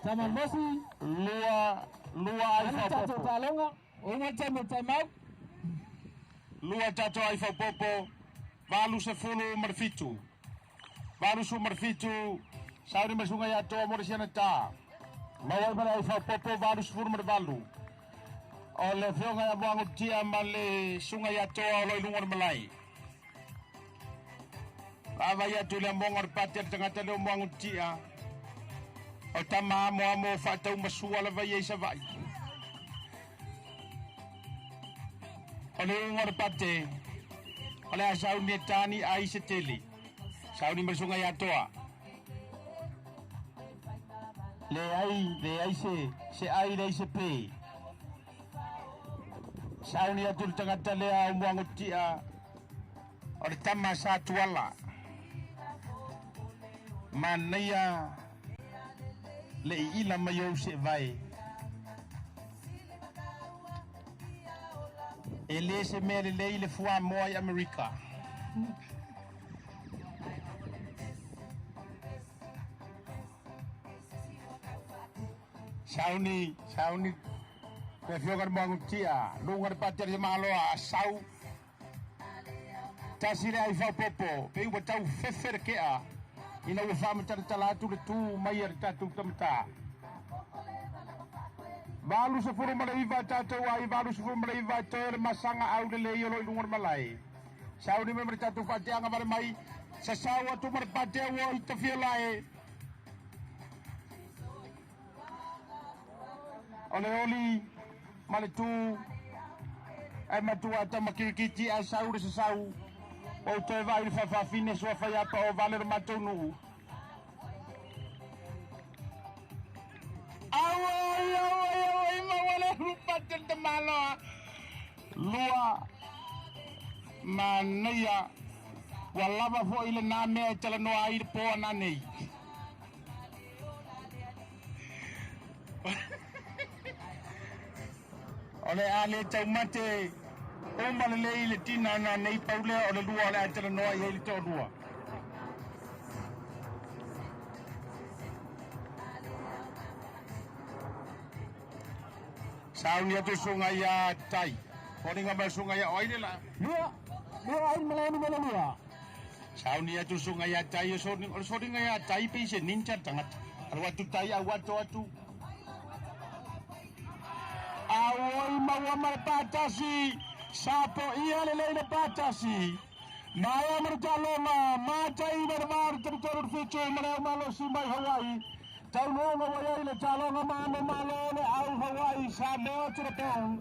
Tamal mosi. Lua ai whaupopo. Tātou o time time out. Lua tātou ai whaupopo. 87. 87. Sauri masunga ia toa mo le siana tā. Mauai mara ai whaupopo 88. O le whionga ia moango tia ma le sunga ia toa o loi lunga o malai. Ava ia tu le monga o le pate le tangata leo moango tia. O tama amo amo whaatau masua lava ia i savai. O le unga o le pate. O le a sauni e tāni ai se tele. Sauni masunga ia toa. Le ai se ai le se pe. Sauni atu le tangata lea o moango tia. O le tama sa tuala. Manaia le ila mai au se vai. E le se mea le lei le fua moa i Amerika. Sauni, pe fioga moango tia, lunga le patere se mahaloa, a sau. Tasi le ai whaupopo, pe ua tau whewhere kea. Ina ua whamatara atu le tū mai a le tātou tamata. 89 tātou ai, 89 toe le masanga au le lei o loi lunga malai. Sauni me mare tātou whateanga ware mai, sa sau atu mare patea ua i tawhia lae. O le oli, ma le tū, ai matua tamakirikiti ai sau le sasau. O toe vai le whawhawhine sua whaiapa o vale le mātou nuu. Awai, awai, awai, mawale rupate te maloa. Lua, manaia, ua lava fo i le nā mea e tala noa ai le pōa nā nei. O le a le taumate, o malele i le tina nā nei paulea o le lua o le a tala noa i le tō lua. Sauni atu sunga ia tai. Foninga mai sunga ia oi le la. Lua, lua ai malae numera lua. Sauni atu sunga ia tai o soninga ia tai pe se ninja tangata. Alu atu tai au atu atu. Awoi maua mara patasi. Sapo ia le leile patasi. Maia marutaloma, matai marmar territory fitu marau malosi mai Hawaii. Taunonga wai le talonga mano malo le au Hawaii Samoa to the bone.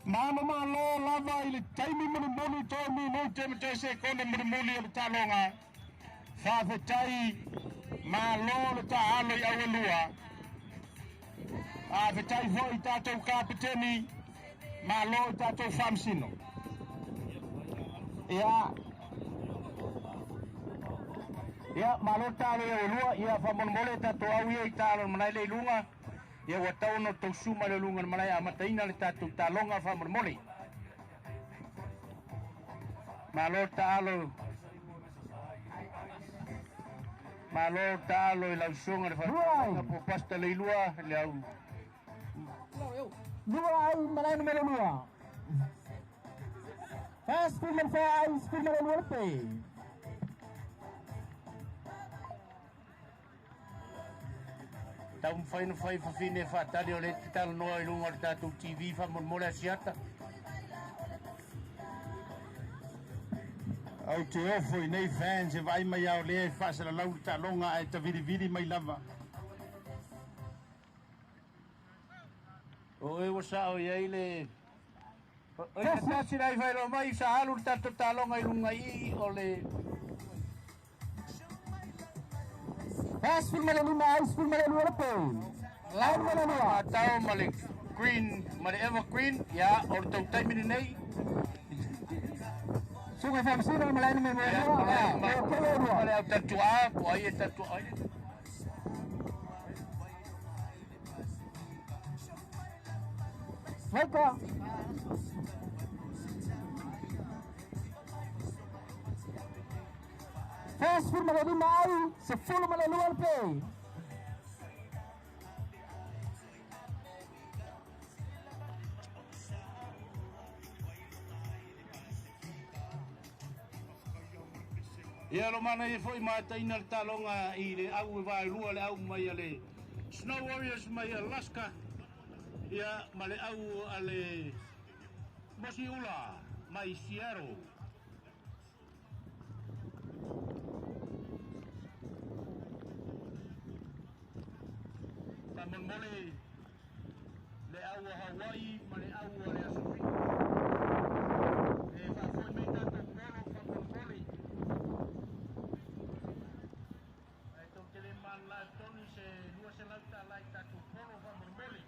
Mano malo lava i le taimi mulimuli tomi no te mte kone mulimuli o le talonga. Fa'afetai malo le ta'alo i auelua. Fa'afetai fo'i tatou kapeteni, malo i tatou faamasino. Ia ia malo talo ia lua ia faamolemole tatou au ia i talo manai le iluga ia ua tau ona tausuma le luga manai amataina le tatou taloga faamolemole. Malo taalo malo taalo i lausuga le faafetaga po pasta le ilua le au Lua ai malae numera lua. Fast Freeman fa ai Freeman lua pe. Tau mawhai na whai whawhine whaatari o le te talanoa i lunga o le tātou TV whamolemole asiata. Au te ofo i nei fans e vai mai au lea e faasalalau le taaloga ae tavilivili mai lava. O e ua sao i ai le o le tasi lai whailo mai sa alu le tātou taaloga i lunga i o le Fast Freeman lima ai Freeman lua pe. Line numera lua. Tau ma le green ma le evergreen ia o le tau taimi nei. Suga faamasino malae numera lua. Ma le au tatuā po ai e tatuā ai. Weka. Fast Freeman lima ai sefulu malae lua pe. Ia lo mana e foi mataina le taloga i le au e vaelua le au mai a le Snow Warriors mai Alaska ia ma le au a le Mosiula mai Seattle. Faamolemole le au a Hawaii ma le au a le Asufii. E faafoi mai tatou polo faamolemole. Ae tou te le malala tonu se 200 tala i tatou polo faamolemole.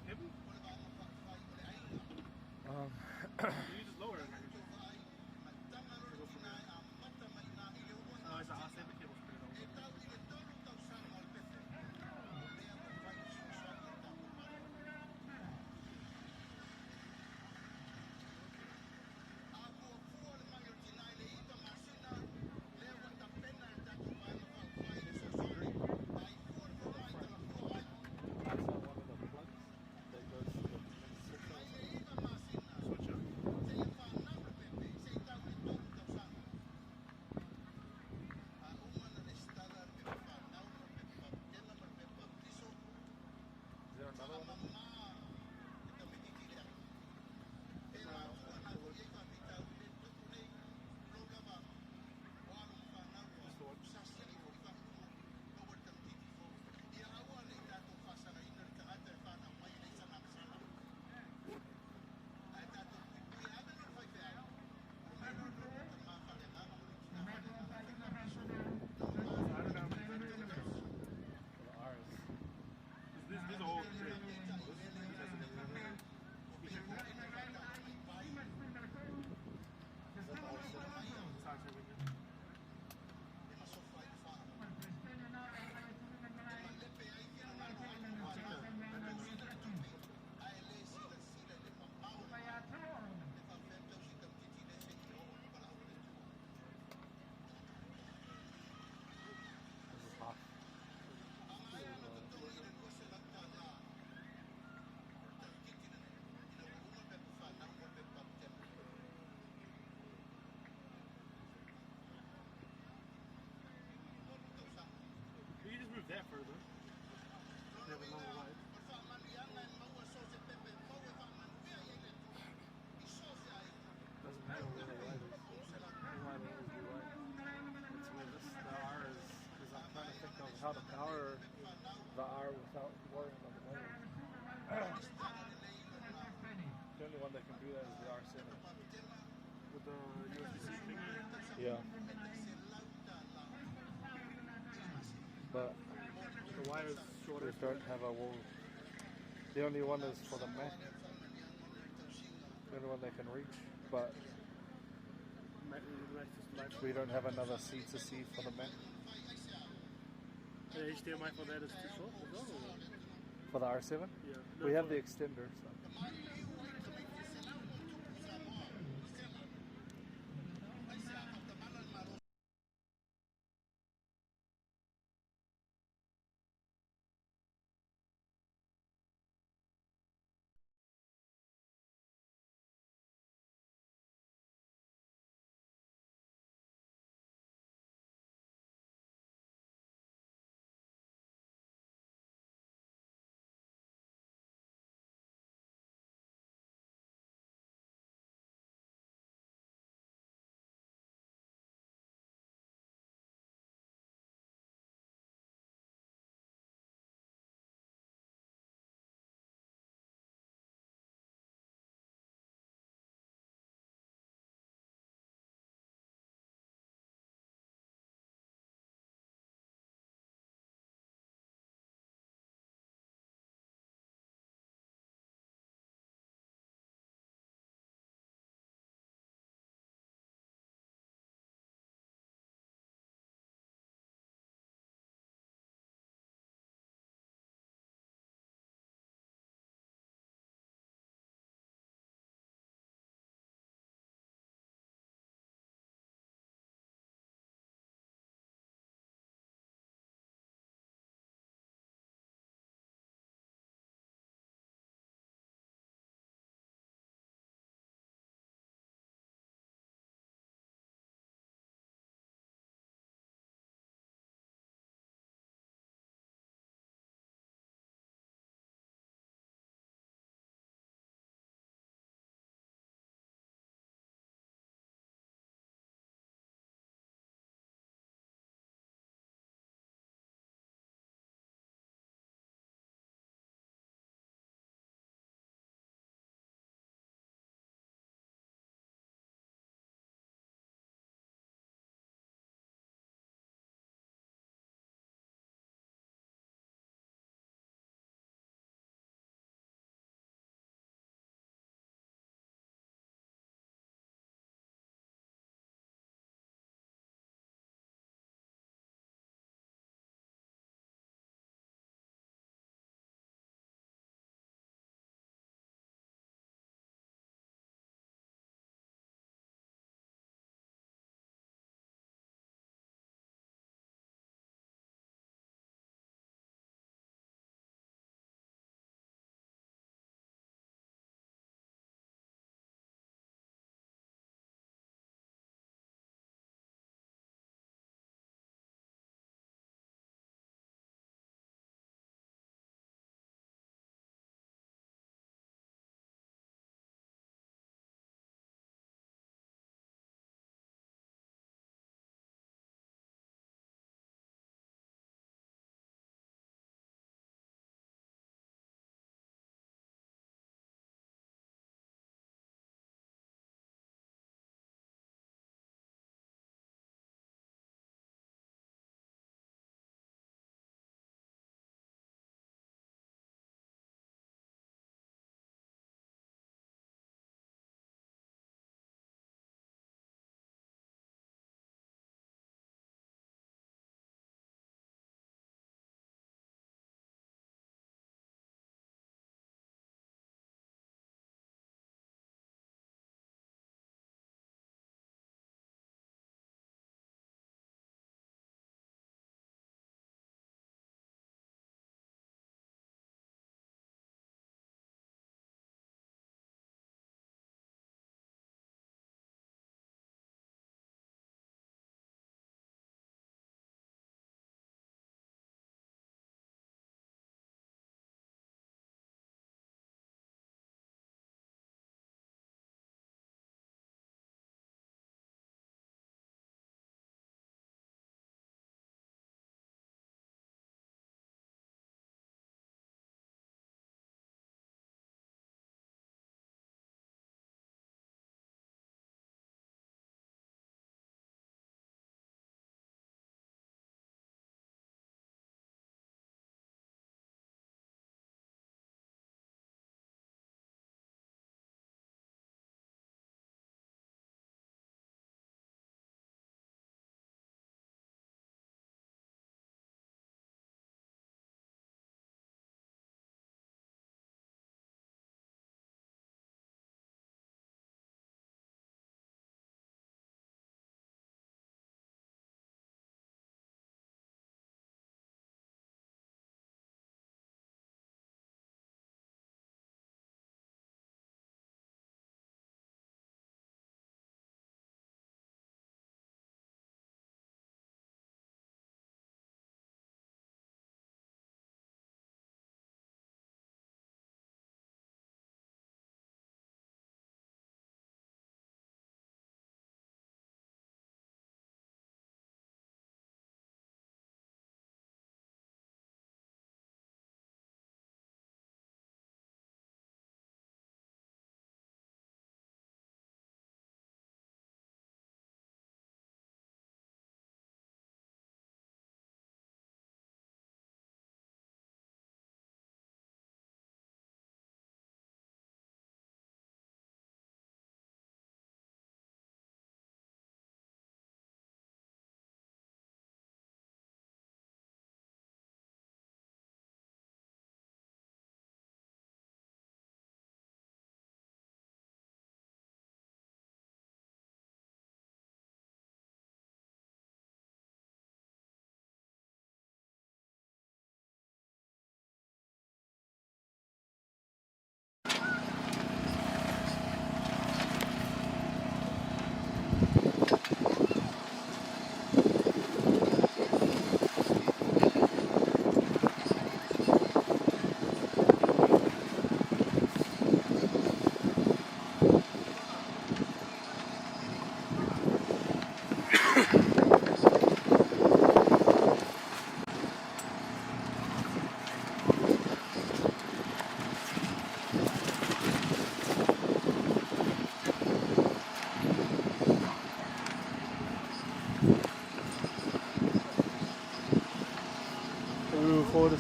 cable? You just lower it. Go from there. Otherwise, the R7 cable's pretty long. That's not one of the plugs that goes to the switcher or something. Switcher. Is there another one? Just the one. I don't know how many batteries it has. For the R is These are all dead. This has an battery. You check that? Is that the R7? It's R7, yeah. Check the battery. This is half. This is You can just move that further. You have a longer light. Doesn't matter where the light is. The light will always be light. It's where this the R is, because I'm trying to think of how to power the R without worrying about the battery. The only one that can do that is the R7. With the USB-C thingy. Yeah. But The wire's shorter. we don't have a wall. The only one is for the Mac. The only one that can reach. But we don't have another C to C for the Mac. The HDMI for that is too short as well? Or? For the R7? Yeah. We have the extender, so.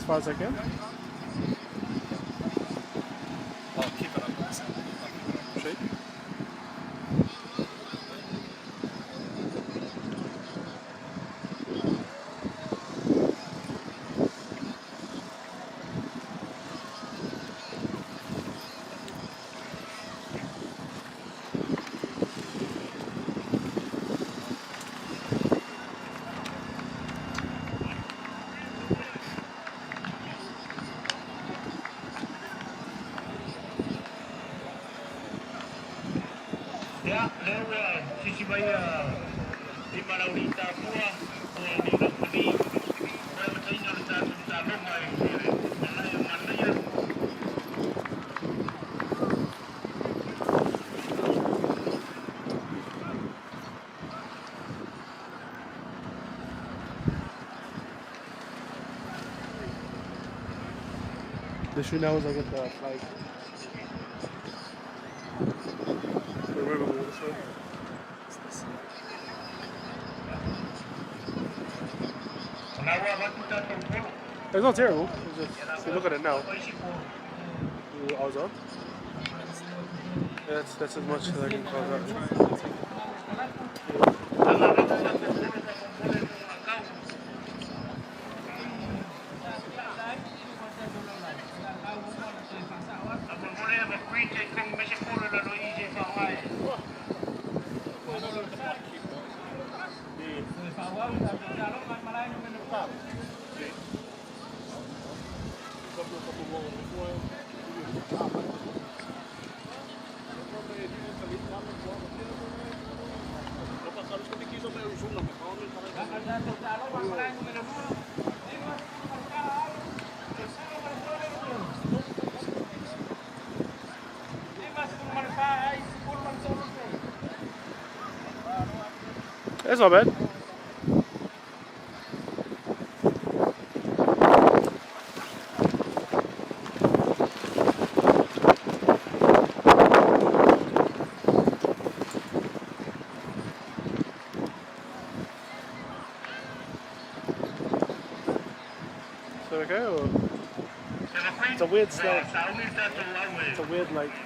far as I can. I'll keep it up. I'll keep it up. Shape. Ia, lea ua sisi mai i Malauri Tapua o le Rapani, o le mataina o le tatou taloga i le malae o Manaia. The issue now is I get the flag. Remember we this way. It's this side. O nā ua watu tātou polo. It's not terrible. It's just, if you look at it now, O isi po. I was up. Yeah, that's as much as I can call that. Anga watu tātou polo tātou polo e kau. A mo mole ma kui te kong me se polo la lo i se whaai. That's not bad. Is that okay? Or? It's a weird smell. It's a weird like.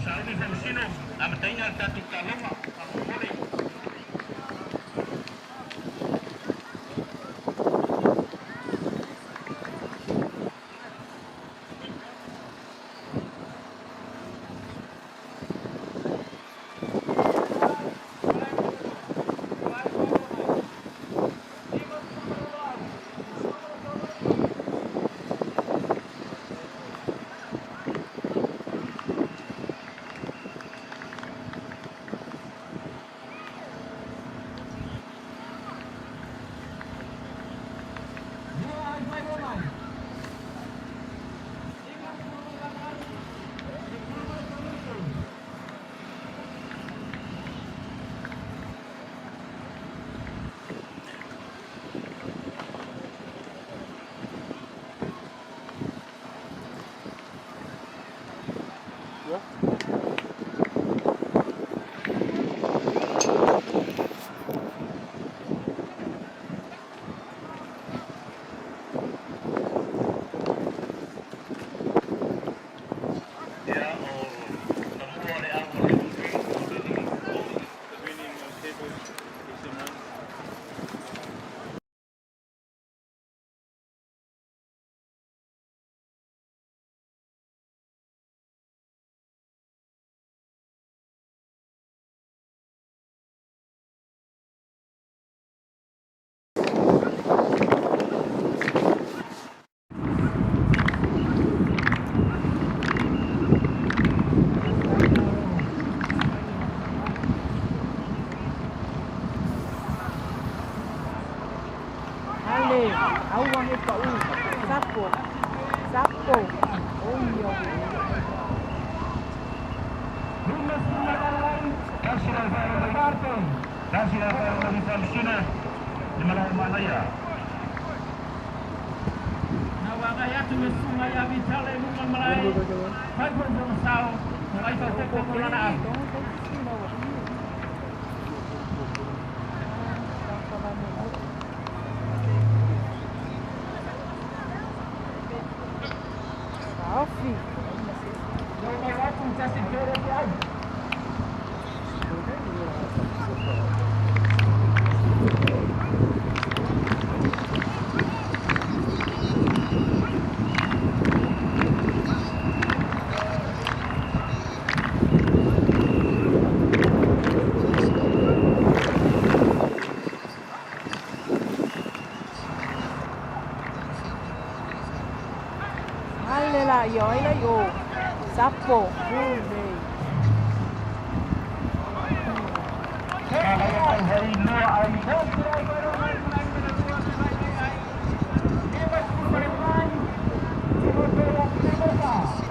Sauni whamsino, a mataina tātou taloga, a mo Ale la io, ai la io. Sapo. Nei.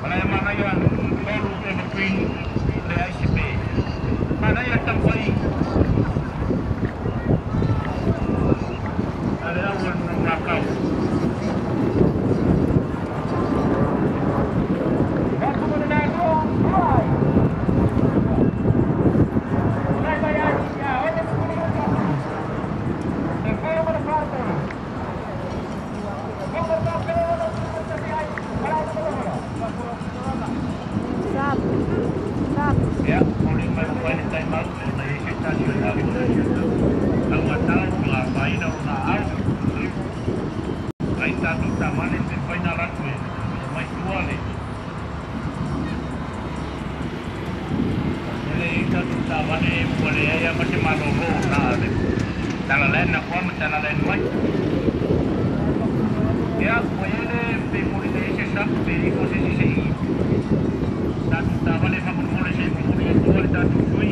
Malaya manaia tolu evergreen le ICP. Manaia tamfai. Ale au ngakau. Sapo. Sapo. Ia, o le mai mai le tai mau na i se tasi o le au atau la faina o na au. Ai tātou tāmane te whaina ratu e, mai tua le. Ele i tātou tāmane ua le ea ma te malolo na le. Tala len na kwa ma tala len mai. Ia, ua ele pe mori te ese sa, pe i ko se se i. Tātou tāmane whakamore se mori e tua le tātou sui.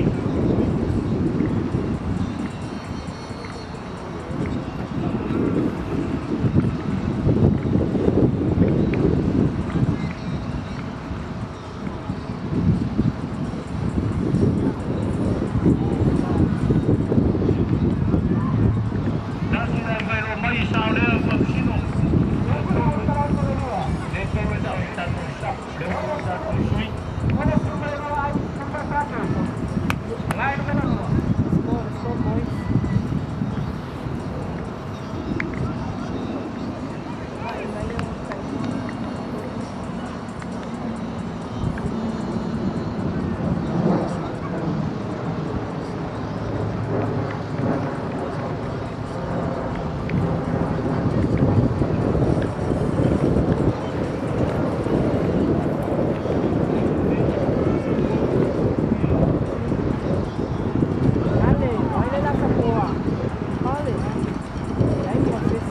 Tātou rā whairo mai i sao lea whakusino. Le tolu e tau tātou sa, le o tātou sui. Let's go, let's go, boys. Ai, mai o tai. Ale, ale la sapoa. Ale. Ai process.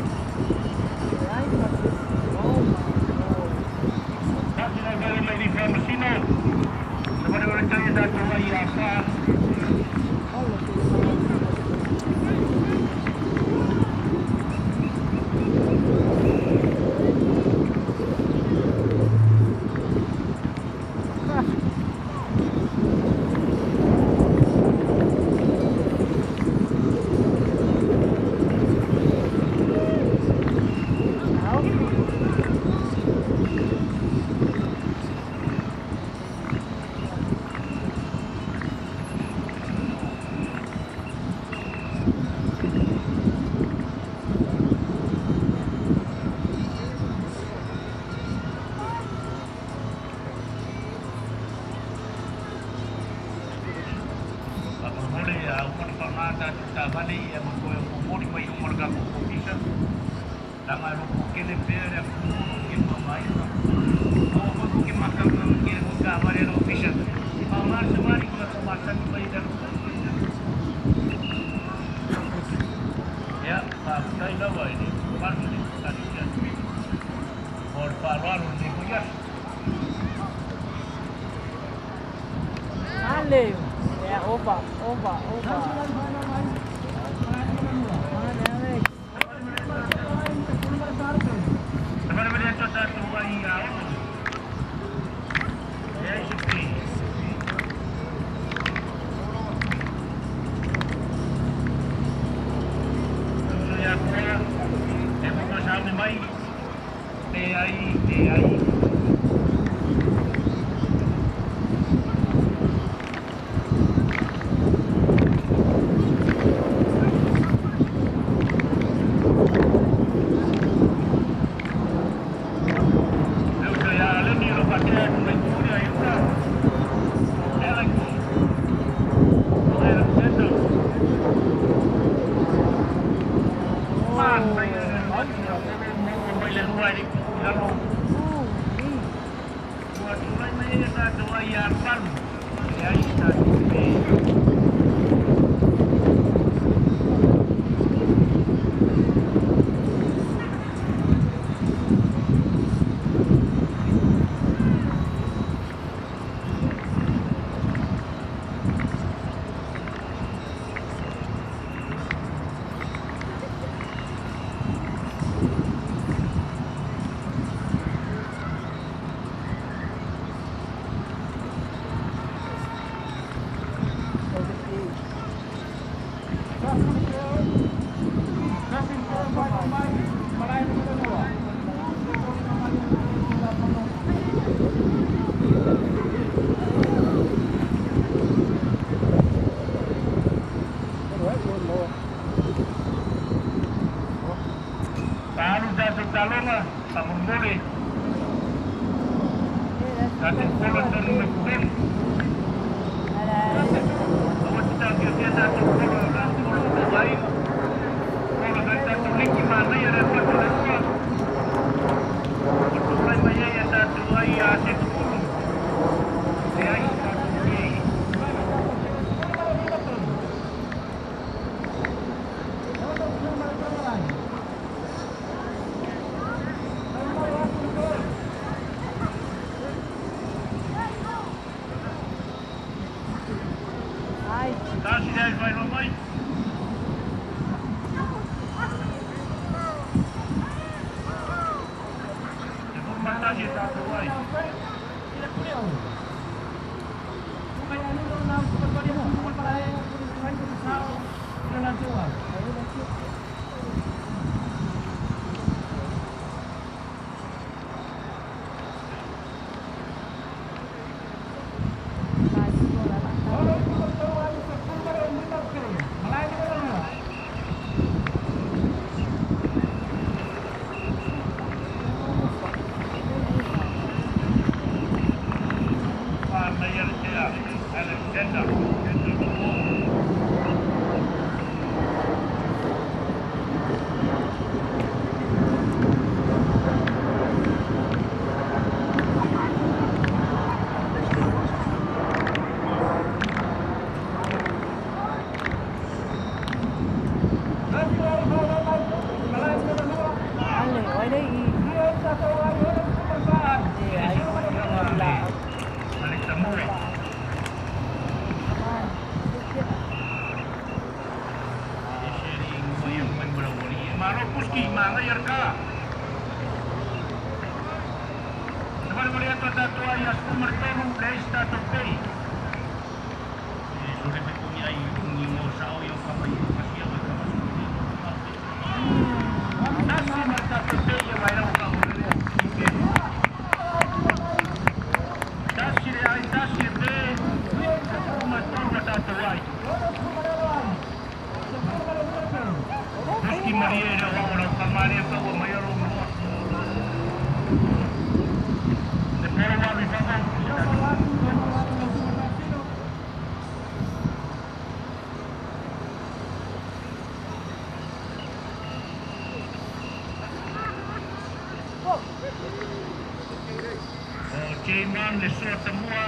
Ai process. Oh my God. Tātou rā whairo mai i whamasino. Sa whare ore tai e tātou ai a wha. All of this. Whakamore a umana whangā tātou tāmane i a matoe o mori mai umana ka kōkisa. Langa roko kele pēre a kūmono ke mamaina. O mako ke makanga ke o ka ware ro pisa. Ma marsa mari kua ko masani mai tanu. Ia, ma tai lawa i le maru le tani kia. O le whāroaro le ko ias. Ale. Yeah, over, over, over. Ale, Alex. Te whare whare atu tātou ai a ono. E ai se pī. Tuso ia koea, e moto saune mai, te ai, te ai. Tulai mai ai tatou ai ia alualu. Leai se tatou pe. Taalu tatou taloga, faamolemole. Tatou fola tonu me tonu. Aua te taofiofia tatou fola o la fola o tau aiga. Fola kai tatou liki manaia le atu le lua. O tulai mai ai a tatou ai a se tukulu. Leai se tatou pe. Tasi le ai whailoa mai. Te furu matasi e tatou ai. Whānei le tea, Alexander. Ale, oi le i. Alex Tamura. E seri ngoi au mai mura wali. E maro puski, maangai ar ka. Te wale wale atu a tātou ai a skumar tonu, le isi tātou pei. E sore me kungi ai ungi ngō sao i o kama i o kasia o kama suri. Nasi mar tātou pei e wairau ka ore i pe. Tasi le ai, tasi le pe, kuma tonu a tātou ai. Puski marie le wao lau kamare ka ua mai aro mua. Te poro walu i whakau. O J-Man le sua tamua.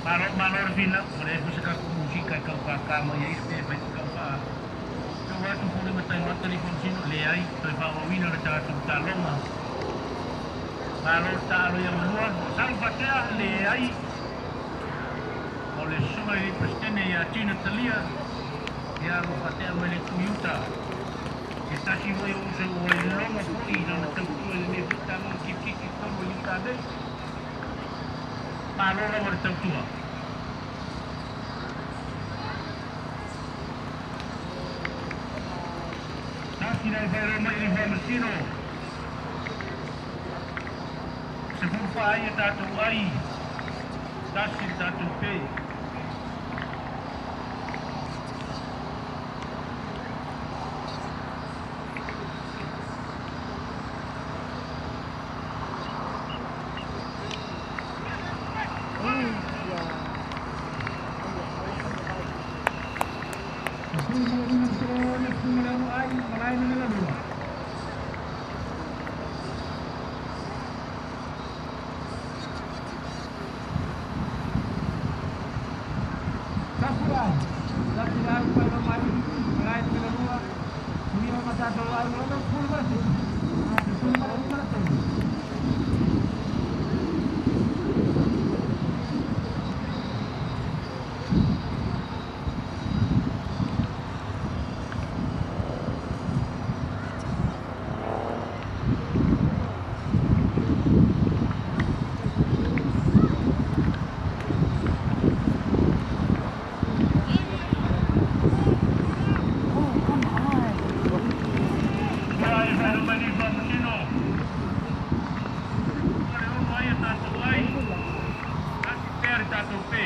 Malo malo le fina, o le fusa ka musika e kau whaka mai ai, pe whai kau wha. Tau atu fule matai mata li fonsino, le ai, toi whaawawina le tātou talonga. Malo taalo ia manua, salu whatea, le ai. O le sunga i le presidente ia Tina Talia, ia lo whatea mai le Tuyuta. Te tasi mai o usa o e longa foi, na tautua le mea whitanga o kiki tonu i uta nei. Malo rawa le tautua. Tasi nei whaero mai i whamasino. Se furfa ai e tātou ai. Tasi le tātou pe. Tatou ai 67, 15 ma le 3. Oh, come on. Lua ai whaero mai ni whamasino. O le ono ai e tātou ai. Tasi pēr i tātou pē.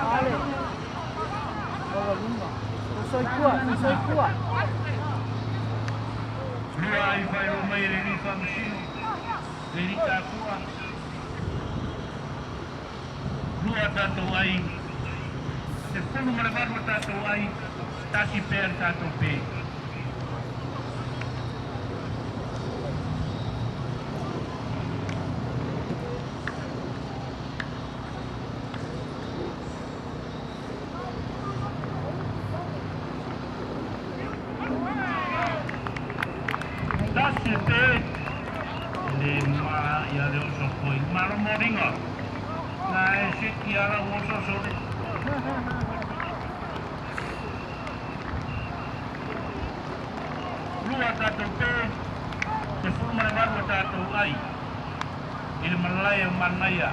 Ale. Soikua, soikua. Lua ai whaero mai le ni whamasino. Le ni tātua. Lua tātou ai. 18 tātou ai. Tasi pēr tātou pē. Tasi pē. Le ma ia le oso koi. Maro moringa. Nā e se ki ara oso sore. Lua tātou pē. 18 tātou ai. I le malaia o manaia.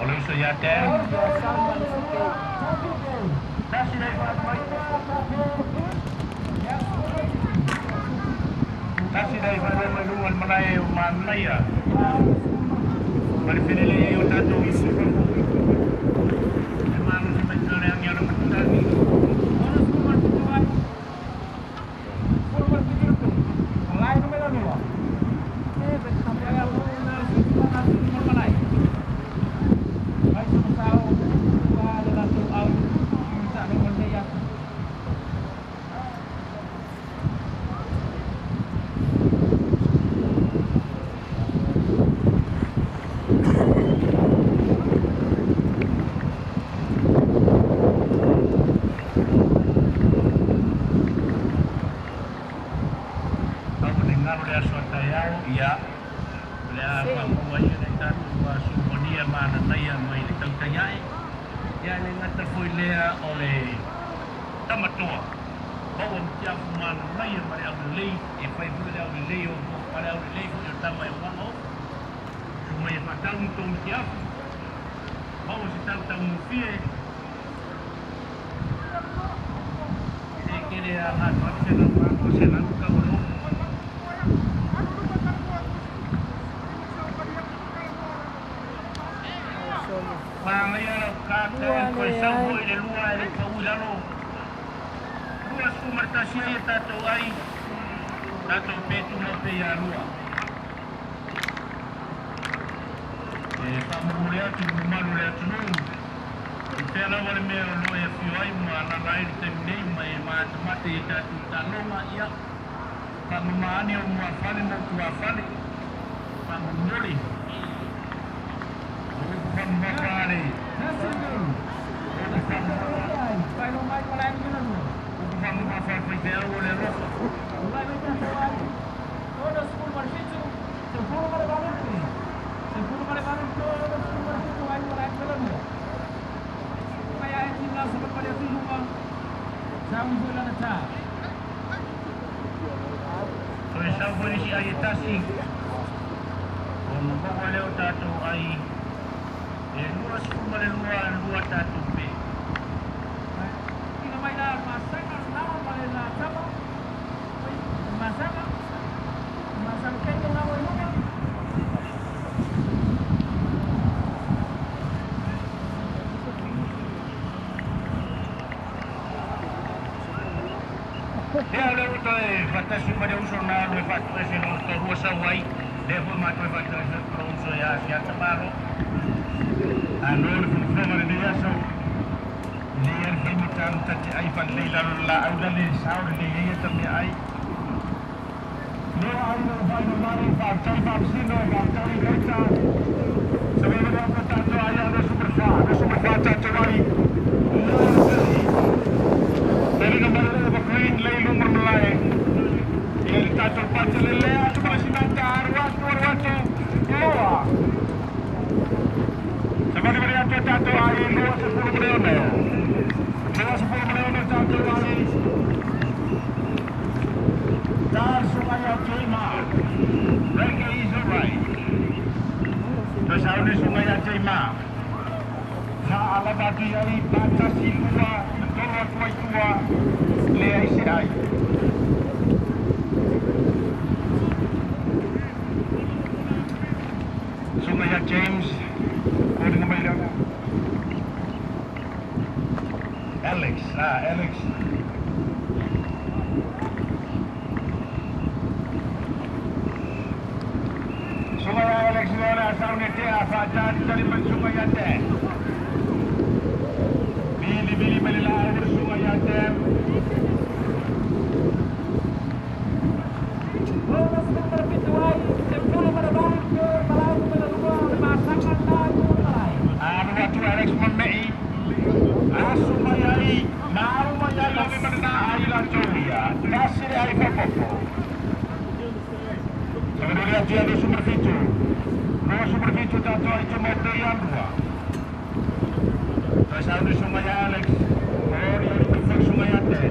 O le uso ia te. Tasi nei wha mai. Tasi nei wha mai lua le malaia o manaia. Ma le fenele e o tātou i sufafu. E manu se mai tōre angi o le matutagi. Au le ngalo le aso tai au ia le a whakamua i le tātou a sumonia mānanaia mai le tautai ai. Ia le ngata foi lea o le tamatoa. Pau am tia afu mānanaia ma le au lelei e whai hui le au lelei o ma le au lelei hui o tama e wanga o. Sumai e whatau ni tō mti afu. Pau se tau tau mufie. E kere a ngā tuatu se ngā ngā se ngā ka o no. Whangai ara ka te koe sau hoi le lua e le pau i lalo. Lua sumartasi ai e tātou ai. Tātou pētu mau pe ia lua. E whamuru le atu, malu le atu nuu. I pēr lawa le mea o loa e whio ai ma alala ai le taimi nei ma e mātamate i tātou talonga ia. Whamamaani o mua whale mo tua whale. Whamamuri. O uku whamamaka Uku whamamaka whai te au o le alofa. So e sau foi nisi ai e tasi. O mawawa leo tātou ai. E 22 lua tātou pe. Toe fatasi ma le uso na alu e faatoese lo tolua sau ai, lea foi matou e faatoese atu lou uso ia Asiata Malo. Alo le fonofonoga lenei aso, e lelei lava le faigata ona ta te ai faalelei i lalo o le laau la le sao lelei ai ata meaai. Lea ai ua faailoa mai, faafetai Faamasino, faafetai Laita. Se vaivai atu tatou ai a 24, 24 tatou ai. Lea le pei. Peliga mai le Evergreen, lei luma o le malae. Ia le tatou pati le lea atu ma le sinata, alu atu, alu atu, loa. Savalivali atu e tatou ai 26. 26 tatou ai. Dar sungai au Jema. Reggae is alright. Toe sauni sungai au Jema. Faalava atu i ai, patasi, lua, tolo atu ai tua, leai se ai. Sungai ia James, foliga mai lea. Alex, ah, Alex. Sungai ia Alex lea o le a sauni tea, faatalitali mai sungai ia te. Vili vili mai le laau le sungai ia te. Alu atu Alex ma mei. Asu mai ai, ma alu mai ai lave ma lena ai latou ia. Tasi le ai faaopoopo. Savalivali atu ia 27. 27 tatou ai tumau pea ia lua. Toe sauni sungai ia Alex. Ori ori mai foi sungai ia te.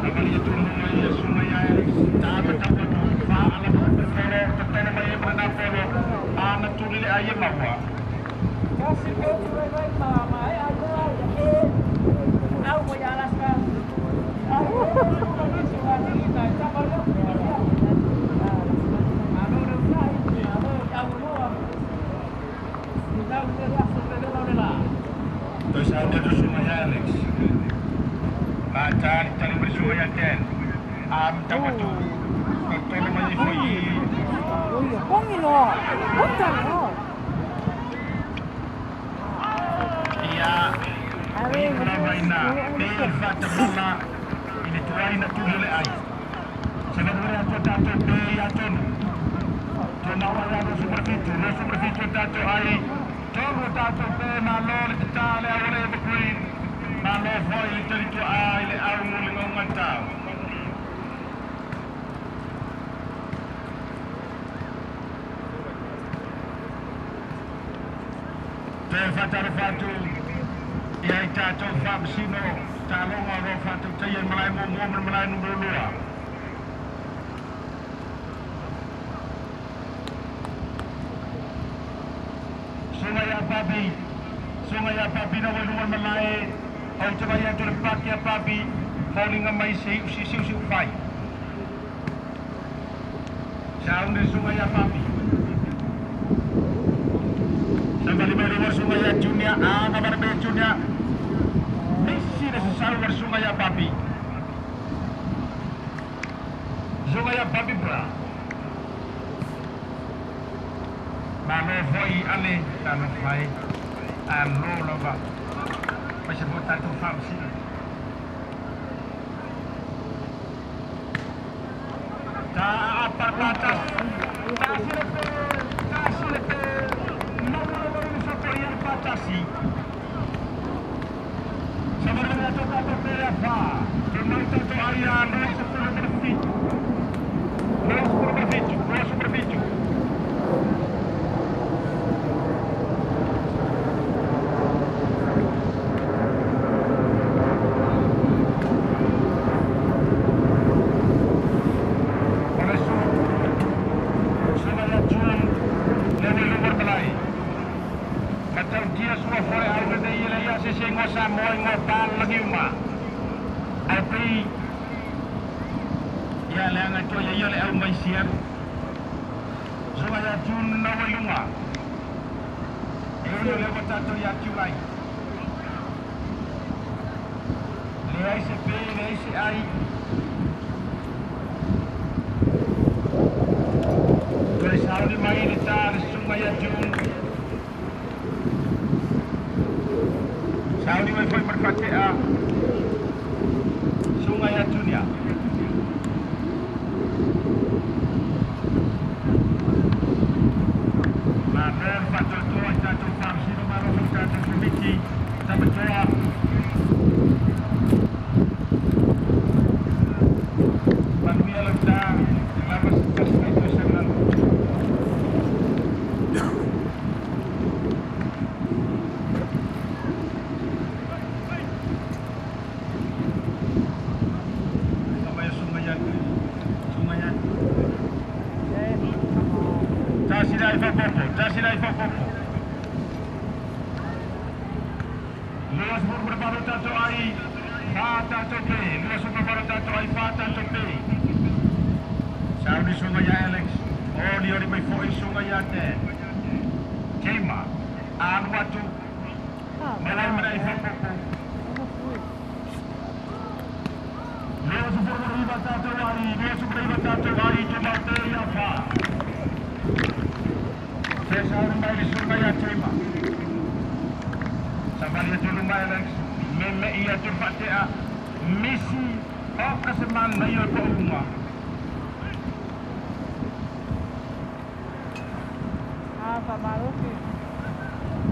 Savali atu luga ia sungai ia Alex. Ta matau atu faalapa folo tatalo mai ai ma lena folo. Ana tuli le ai e maua. Toe sauni atu sungai ia Alex. Faatalitali mai le sungai ia Ken. A matau atu tatalo mai ai foi i. Ia, o i lava ina pe faatamala i le tuai na tuli o le ai. Se valuvalu atu a tatou pe ia tonu. Tumau ai a 27, 27 o tatou ai, tolu o tatou pe malo le tatā le au o le Evergreen, malo foi le talituaa i le au o le gaugatao. Toe faatalofa atu i ai tatou faamasino taaloga o lo o faatautaia i malae muamua ma le malae numera lua. Susuga ia Papi, Susuga ia Papi na ua i luga o le malae, ou te vaai atu i le paki a Papi, foliga mai se iu siusiu fai. Sauni le susuga ia Papi. Savali mai lua susuga ia Junior, agavale mai e Junior. Misi le sasau a le susuga ia Papi. Susuga ia Papi Bra. Malo foi ale, talofa e. Alo lava. Aemaise foi tatou faamasino. Ta aapa le patasi. Tasi le pe, tasi le pe. Maua lava le sopoia le patasi. Savalivali atu tatou pe a fa. Tumau tatou ai a 27. 27, 27. O le susuga ia June lea ua i luma o le malae. Matautia sua fole au lenei e leai lava se isi e igoa Samoa igoa palagi uma. Ae pei ia leaga toe ia le au mai Seattle. Susuga ia June lena ua i luga. E ui o lea ua tatou ia July. Leai se pe, leai se ai. Toe sauni mai le tā le sunga ia June. Sauni mai foi mar fatea. Sunga ia Junia. Ma mea whatotoa i tātou whamsino maro i tātou kumiti. Tamatoa. Manuia lau tā. Lava se tasi mai toi saunalo. Mai sunga ia sunga ia. Tasi lai whapopo, tasi lai whapopo. Lua sefulu ma le valo tatou ai, fa tatou pe. 28 tatou ai, fa tatou pe. Sauni sunga ia Alex. Oli oli mai foi sunga ia te. Tema. Alu atu. Malai malai whapopo. 29 tatou ai, 29 tatou ai, te mau te ia fa. Se sauni mai le sunga ia Tema. Savali atu luma Alex. Me me ia tu whatea. Misi. O ka se man nei o ko unga. Ah, pa marofi.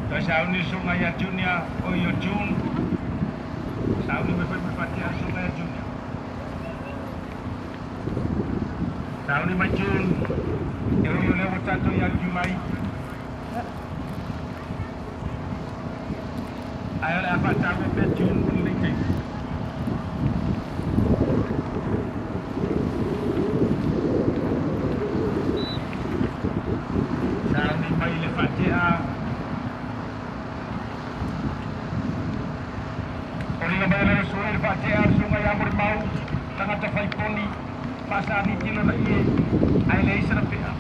Toi sauni sunga ia Junior o ia June. Sauni me foi whatea sunga ia Junior. Sauni mai June. E o leo tatou ia Jumai. Ai ole afa taua pe June mo le te. Sauni mai le whatea. Oringa mai le sui le whatea sunga ia muri mau. Tangata whai poni. Whasani tilo na ie. Ai le isa na pea.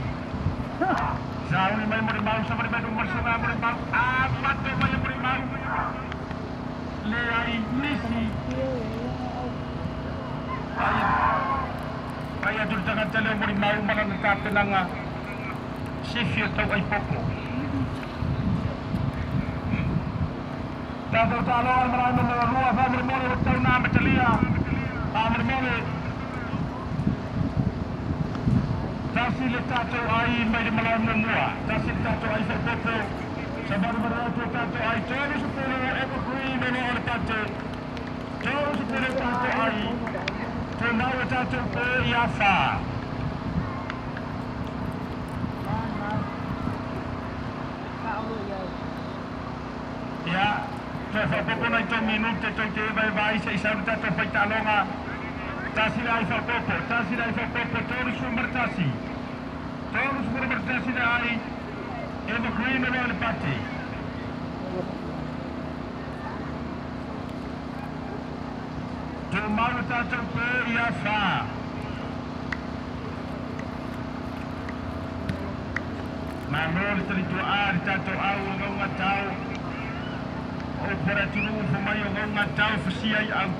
Sauni mai muri mau. Samari mai numar sunga muri mau. A mato mai muri mau. Le ai nisi. Ai. Ai atu tangata le muri mau mana na tapenanga. Sifi o tau ai popo. Tātou tāloa marae mo mo rua whamuri mole o tau nā metalia. Whamuri mole. Tasi le tātou ai mai le malae mua. Tasi le tātou ai whapopo. Sa maru maru atu o tātou ai. Tolu se pule o Evergreen o o le pate. Tolu se pule o tātou ai. Tō nau o tātou pe i a whā. Ia, toe whapopo nei tō minute toi te eva eva ai se i sauru tātou whaitalonga. Tasi le ai whapopo, tasi le ai whapopo, tolu sumar tasi. Tolu sumar tasi le ai, Evergreen o le pate. Tō mau tātou pe i a whā. Mā mō le tali tua a le tātou au o ngaunga tau. O pora tunu fo mai o ngaunga tau fasia i au.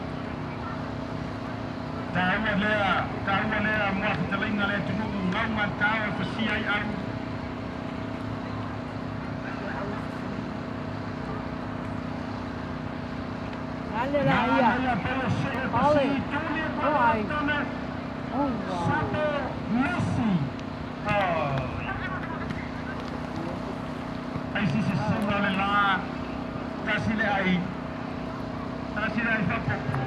Tāua lea, mua whatalinga lea tunu ngaunga tau fasia i au. Ale la ia. Ale. Oh ai. Oh wow. Sape Messi. Oh. Ai si se sunga le la. Tasi le ai. Tasi le ai whapopo.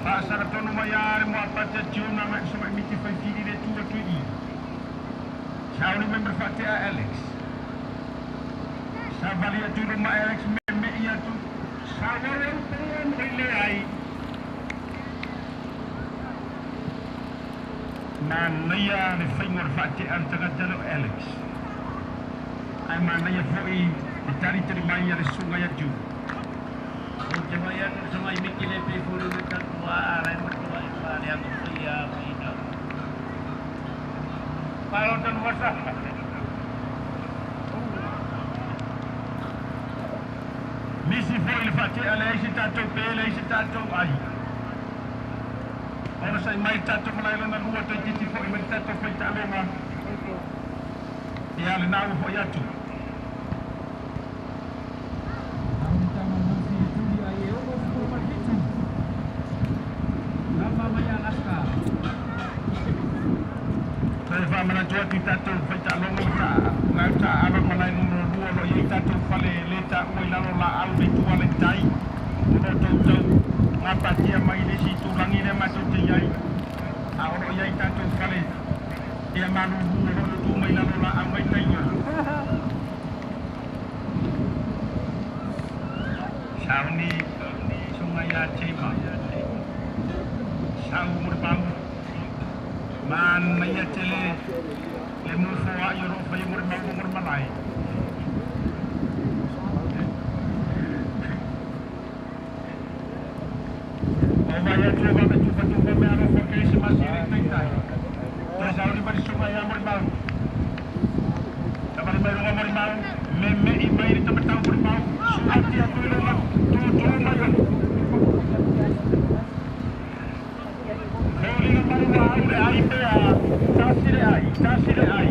Whaasara tonu mai a le mua pate June a mai so mai miti whai whiri le tua tui i. Sauni mai mar whatea Alex. Sa vali atu ruma Alex me me i atu. Sa ware upe le ai. Nā neia le whaingo le whatea le tangata leo Alex. Ai mā neia foi te tari tari mai a le sunga ia June. O te mai atu le sunga i miki le pe furu le tatua a rai matua i whare anga foi a mai nau. Palota no wasa. Nisi foi le faatea leai se tatou pe leai se tatou ai. Ona sai mai tatou malae lona lua toeitiiti fo'i mai le tatou faitaaloga. Ia lenā ua fo'i atu. Toe faamanatu atu i tatou faitaaloga ma ta gauta alo malae numera 2 o lo o iai tatou fale lē taua i lalo laau le itu ala i tai o lo o tautau gapatia mai le isi itulagi lea matou te iai a o lo o iai tatou fale ia malūlū o lo o tutū mai lalo laau mai tai o sauni suga iā Tema sau molimau manaia tele le mufoa'i o loo faia molimau ma molimalae. O vai atu o vave tufatufa mea alofa kerisimasi e le taitai. Toe sauni ma le suga iā molimau. Tamali mai luga molimau, meme'i mai le tamatau molimau, suati atu i luga, tūtū mai o. Foliga mai ua au le ai pea, tasi le ai, tasi le ai.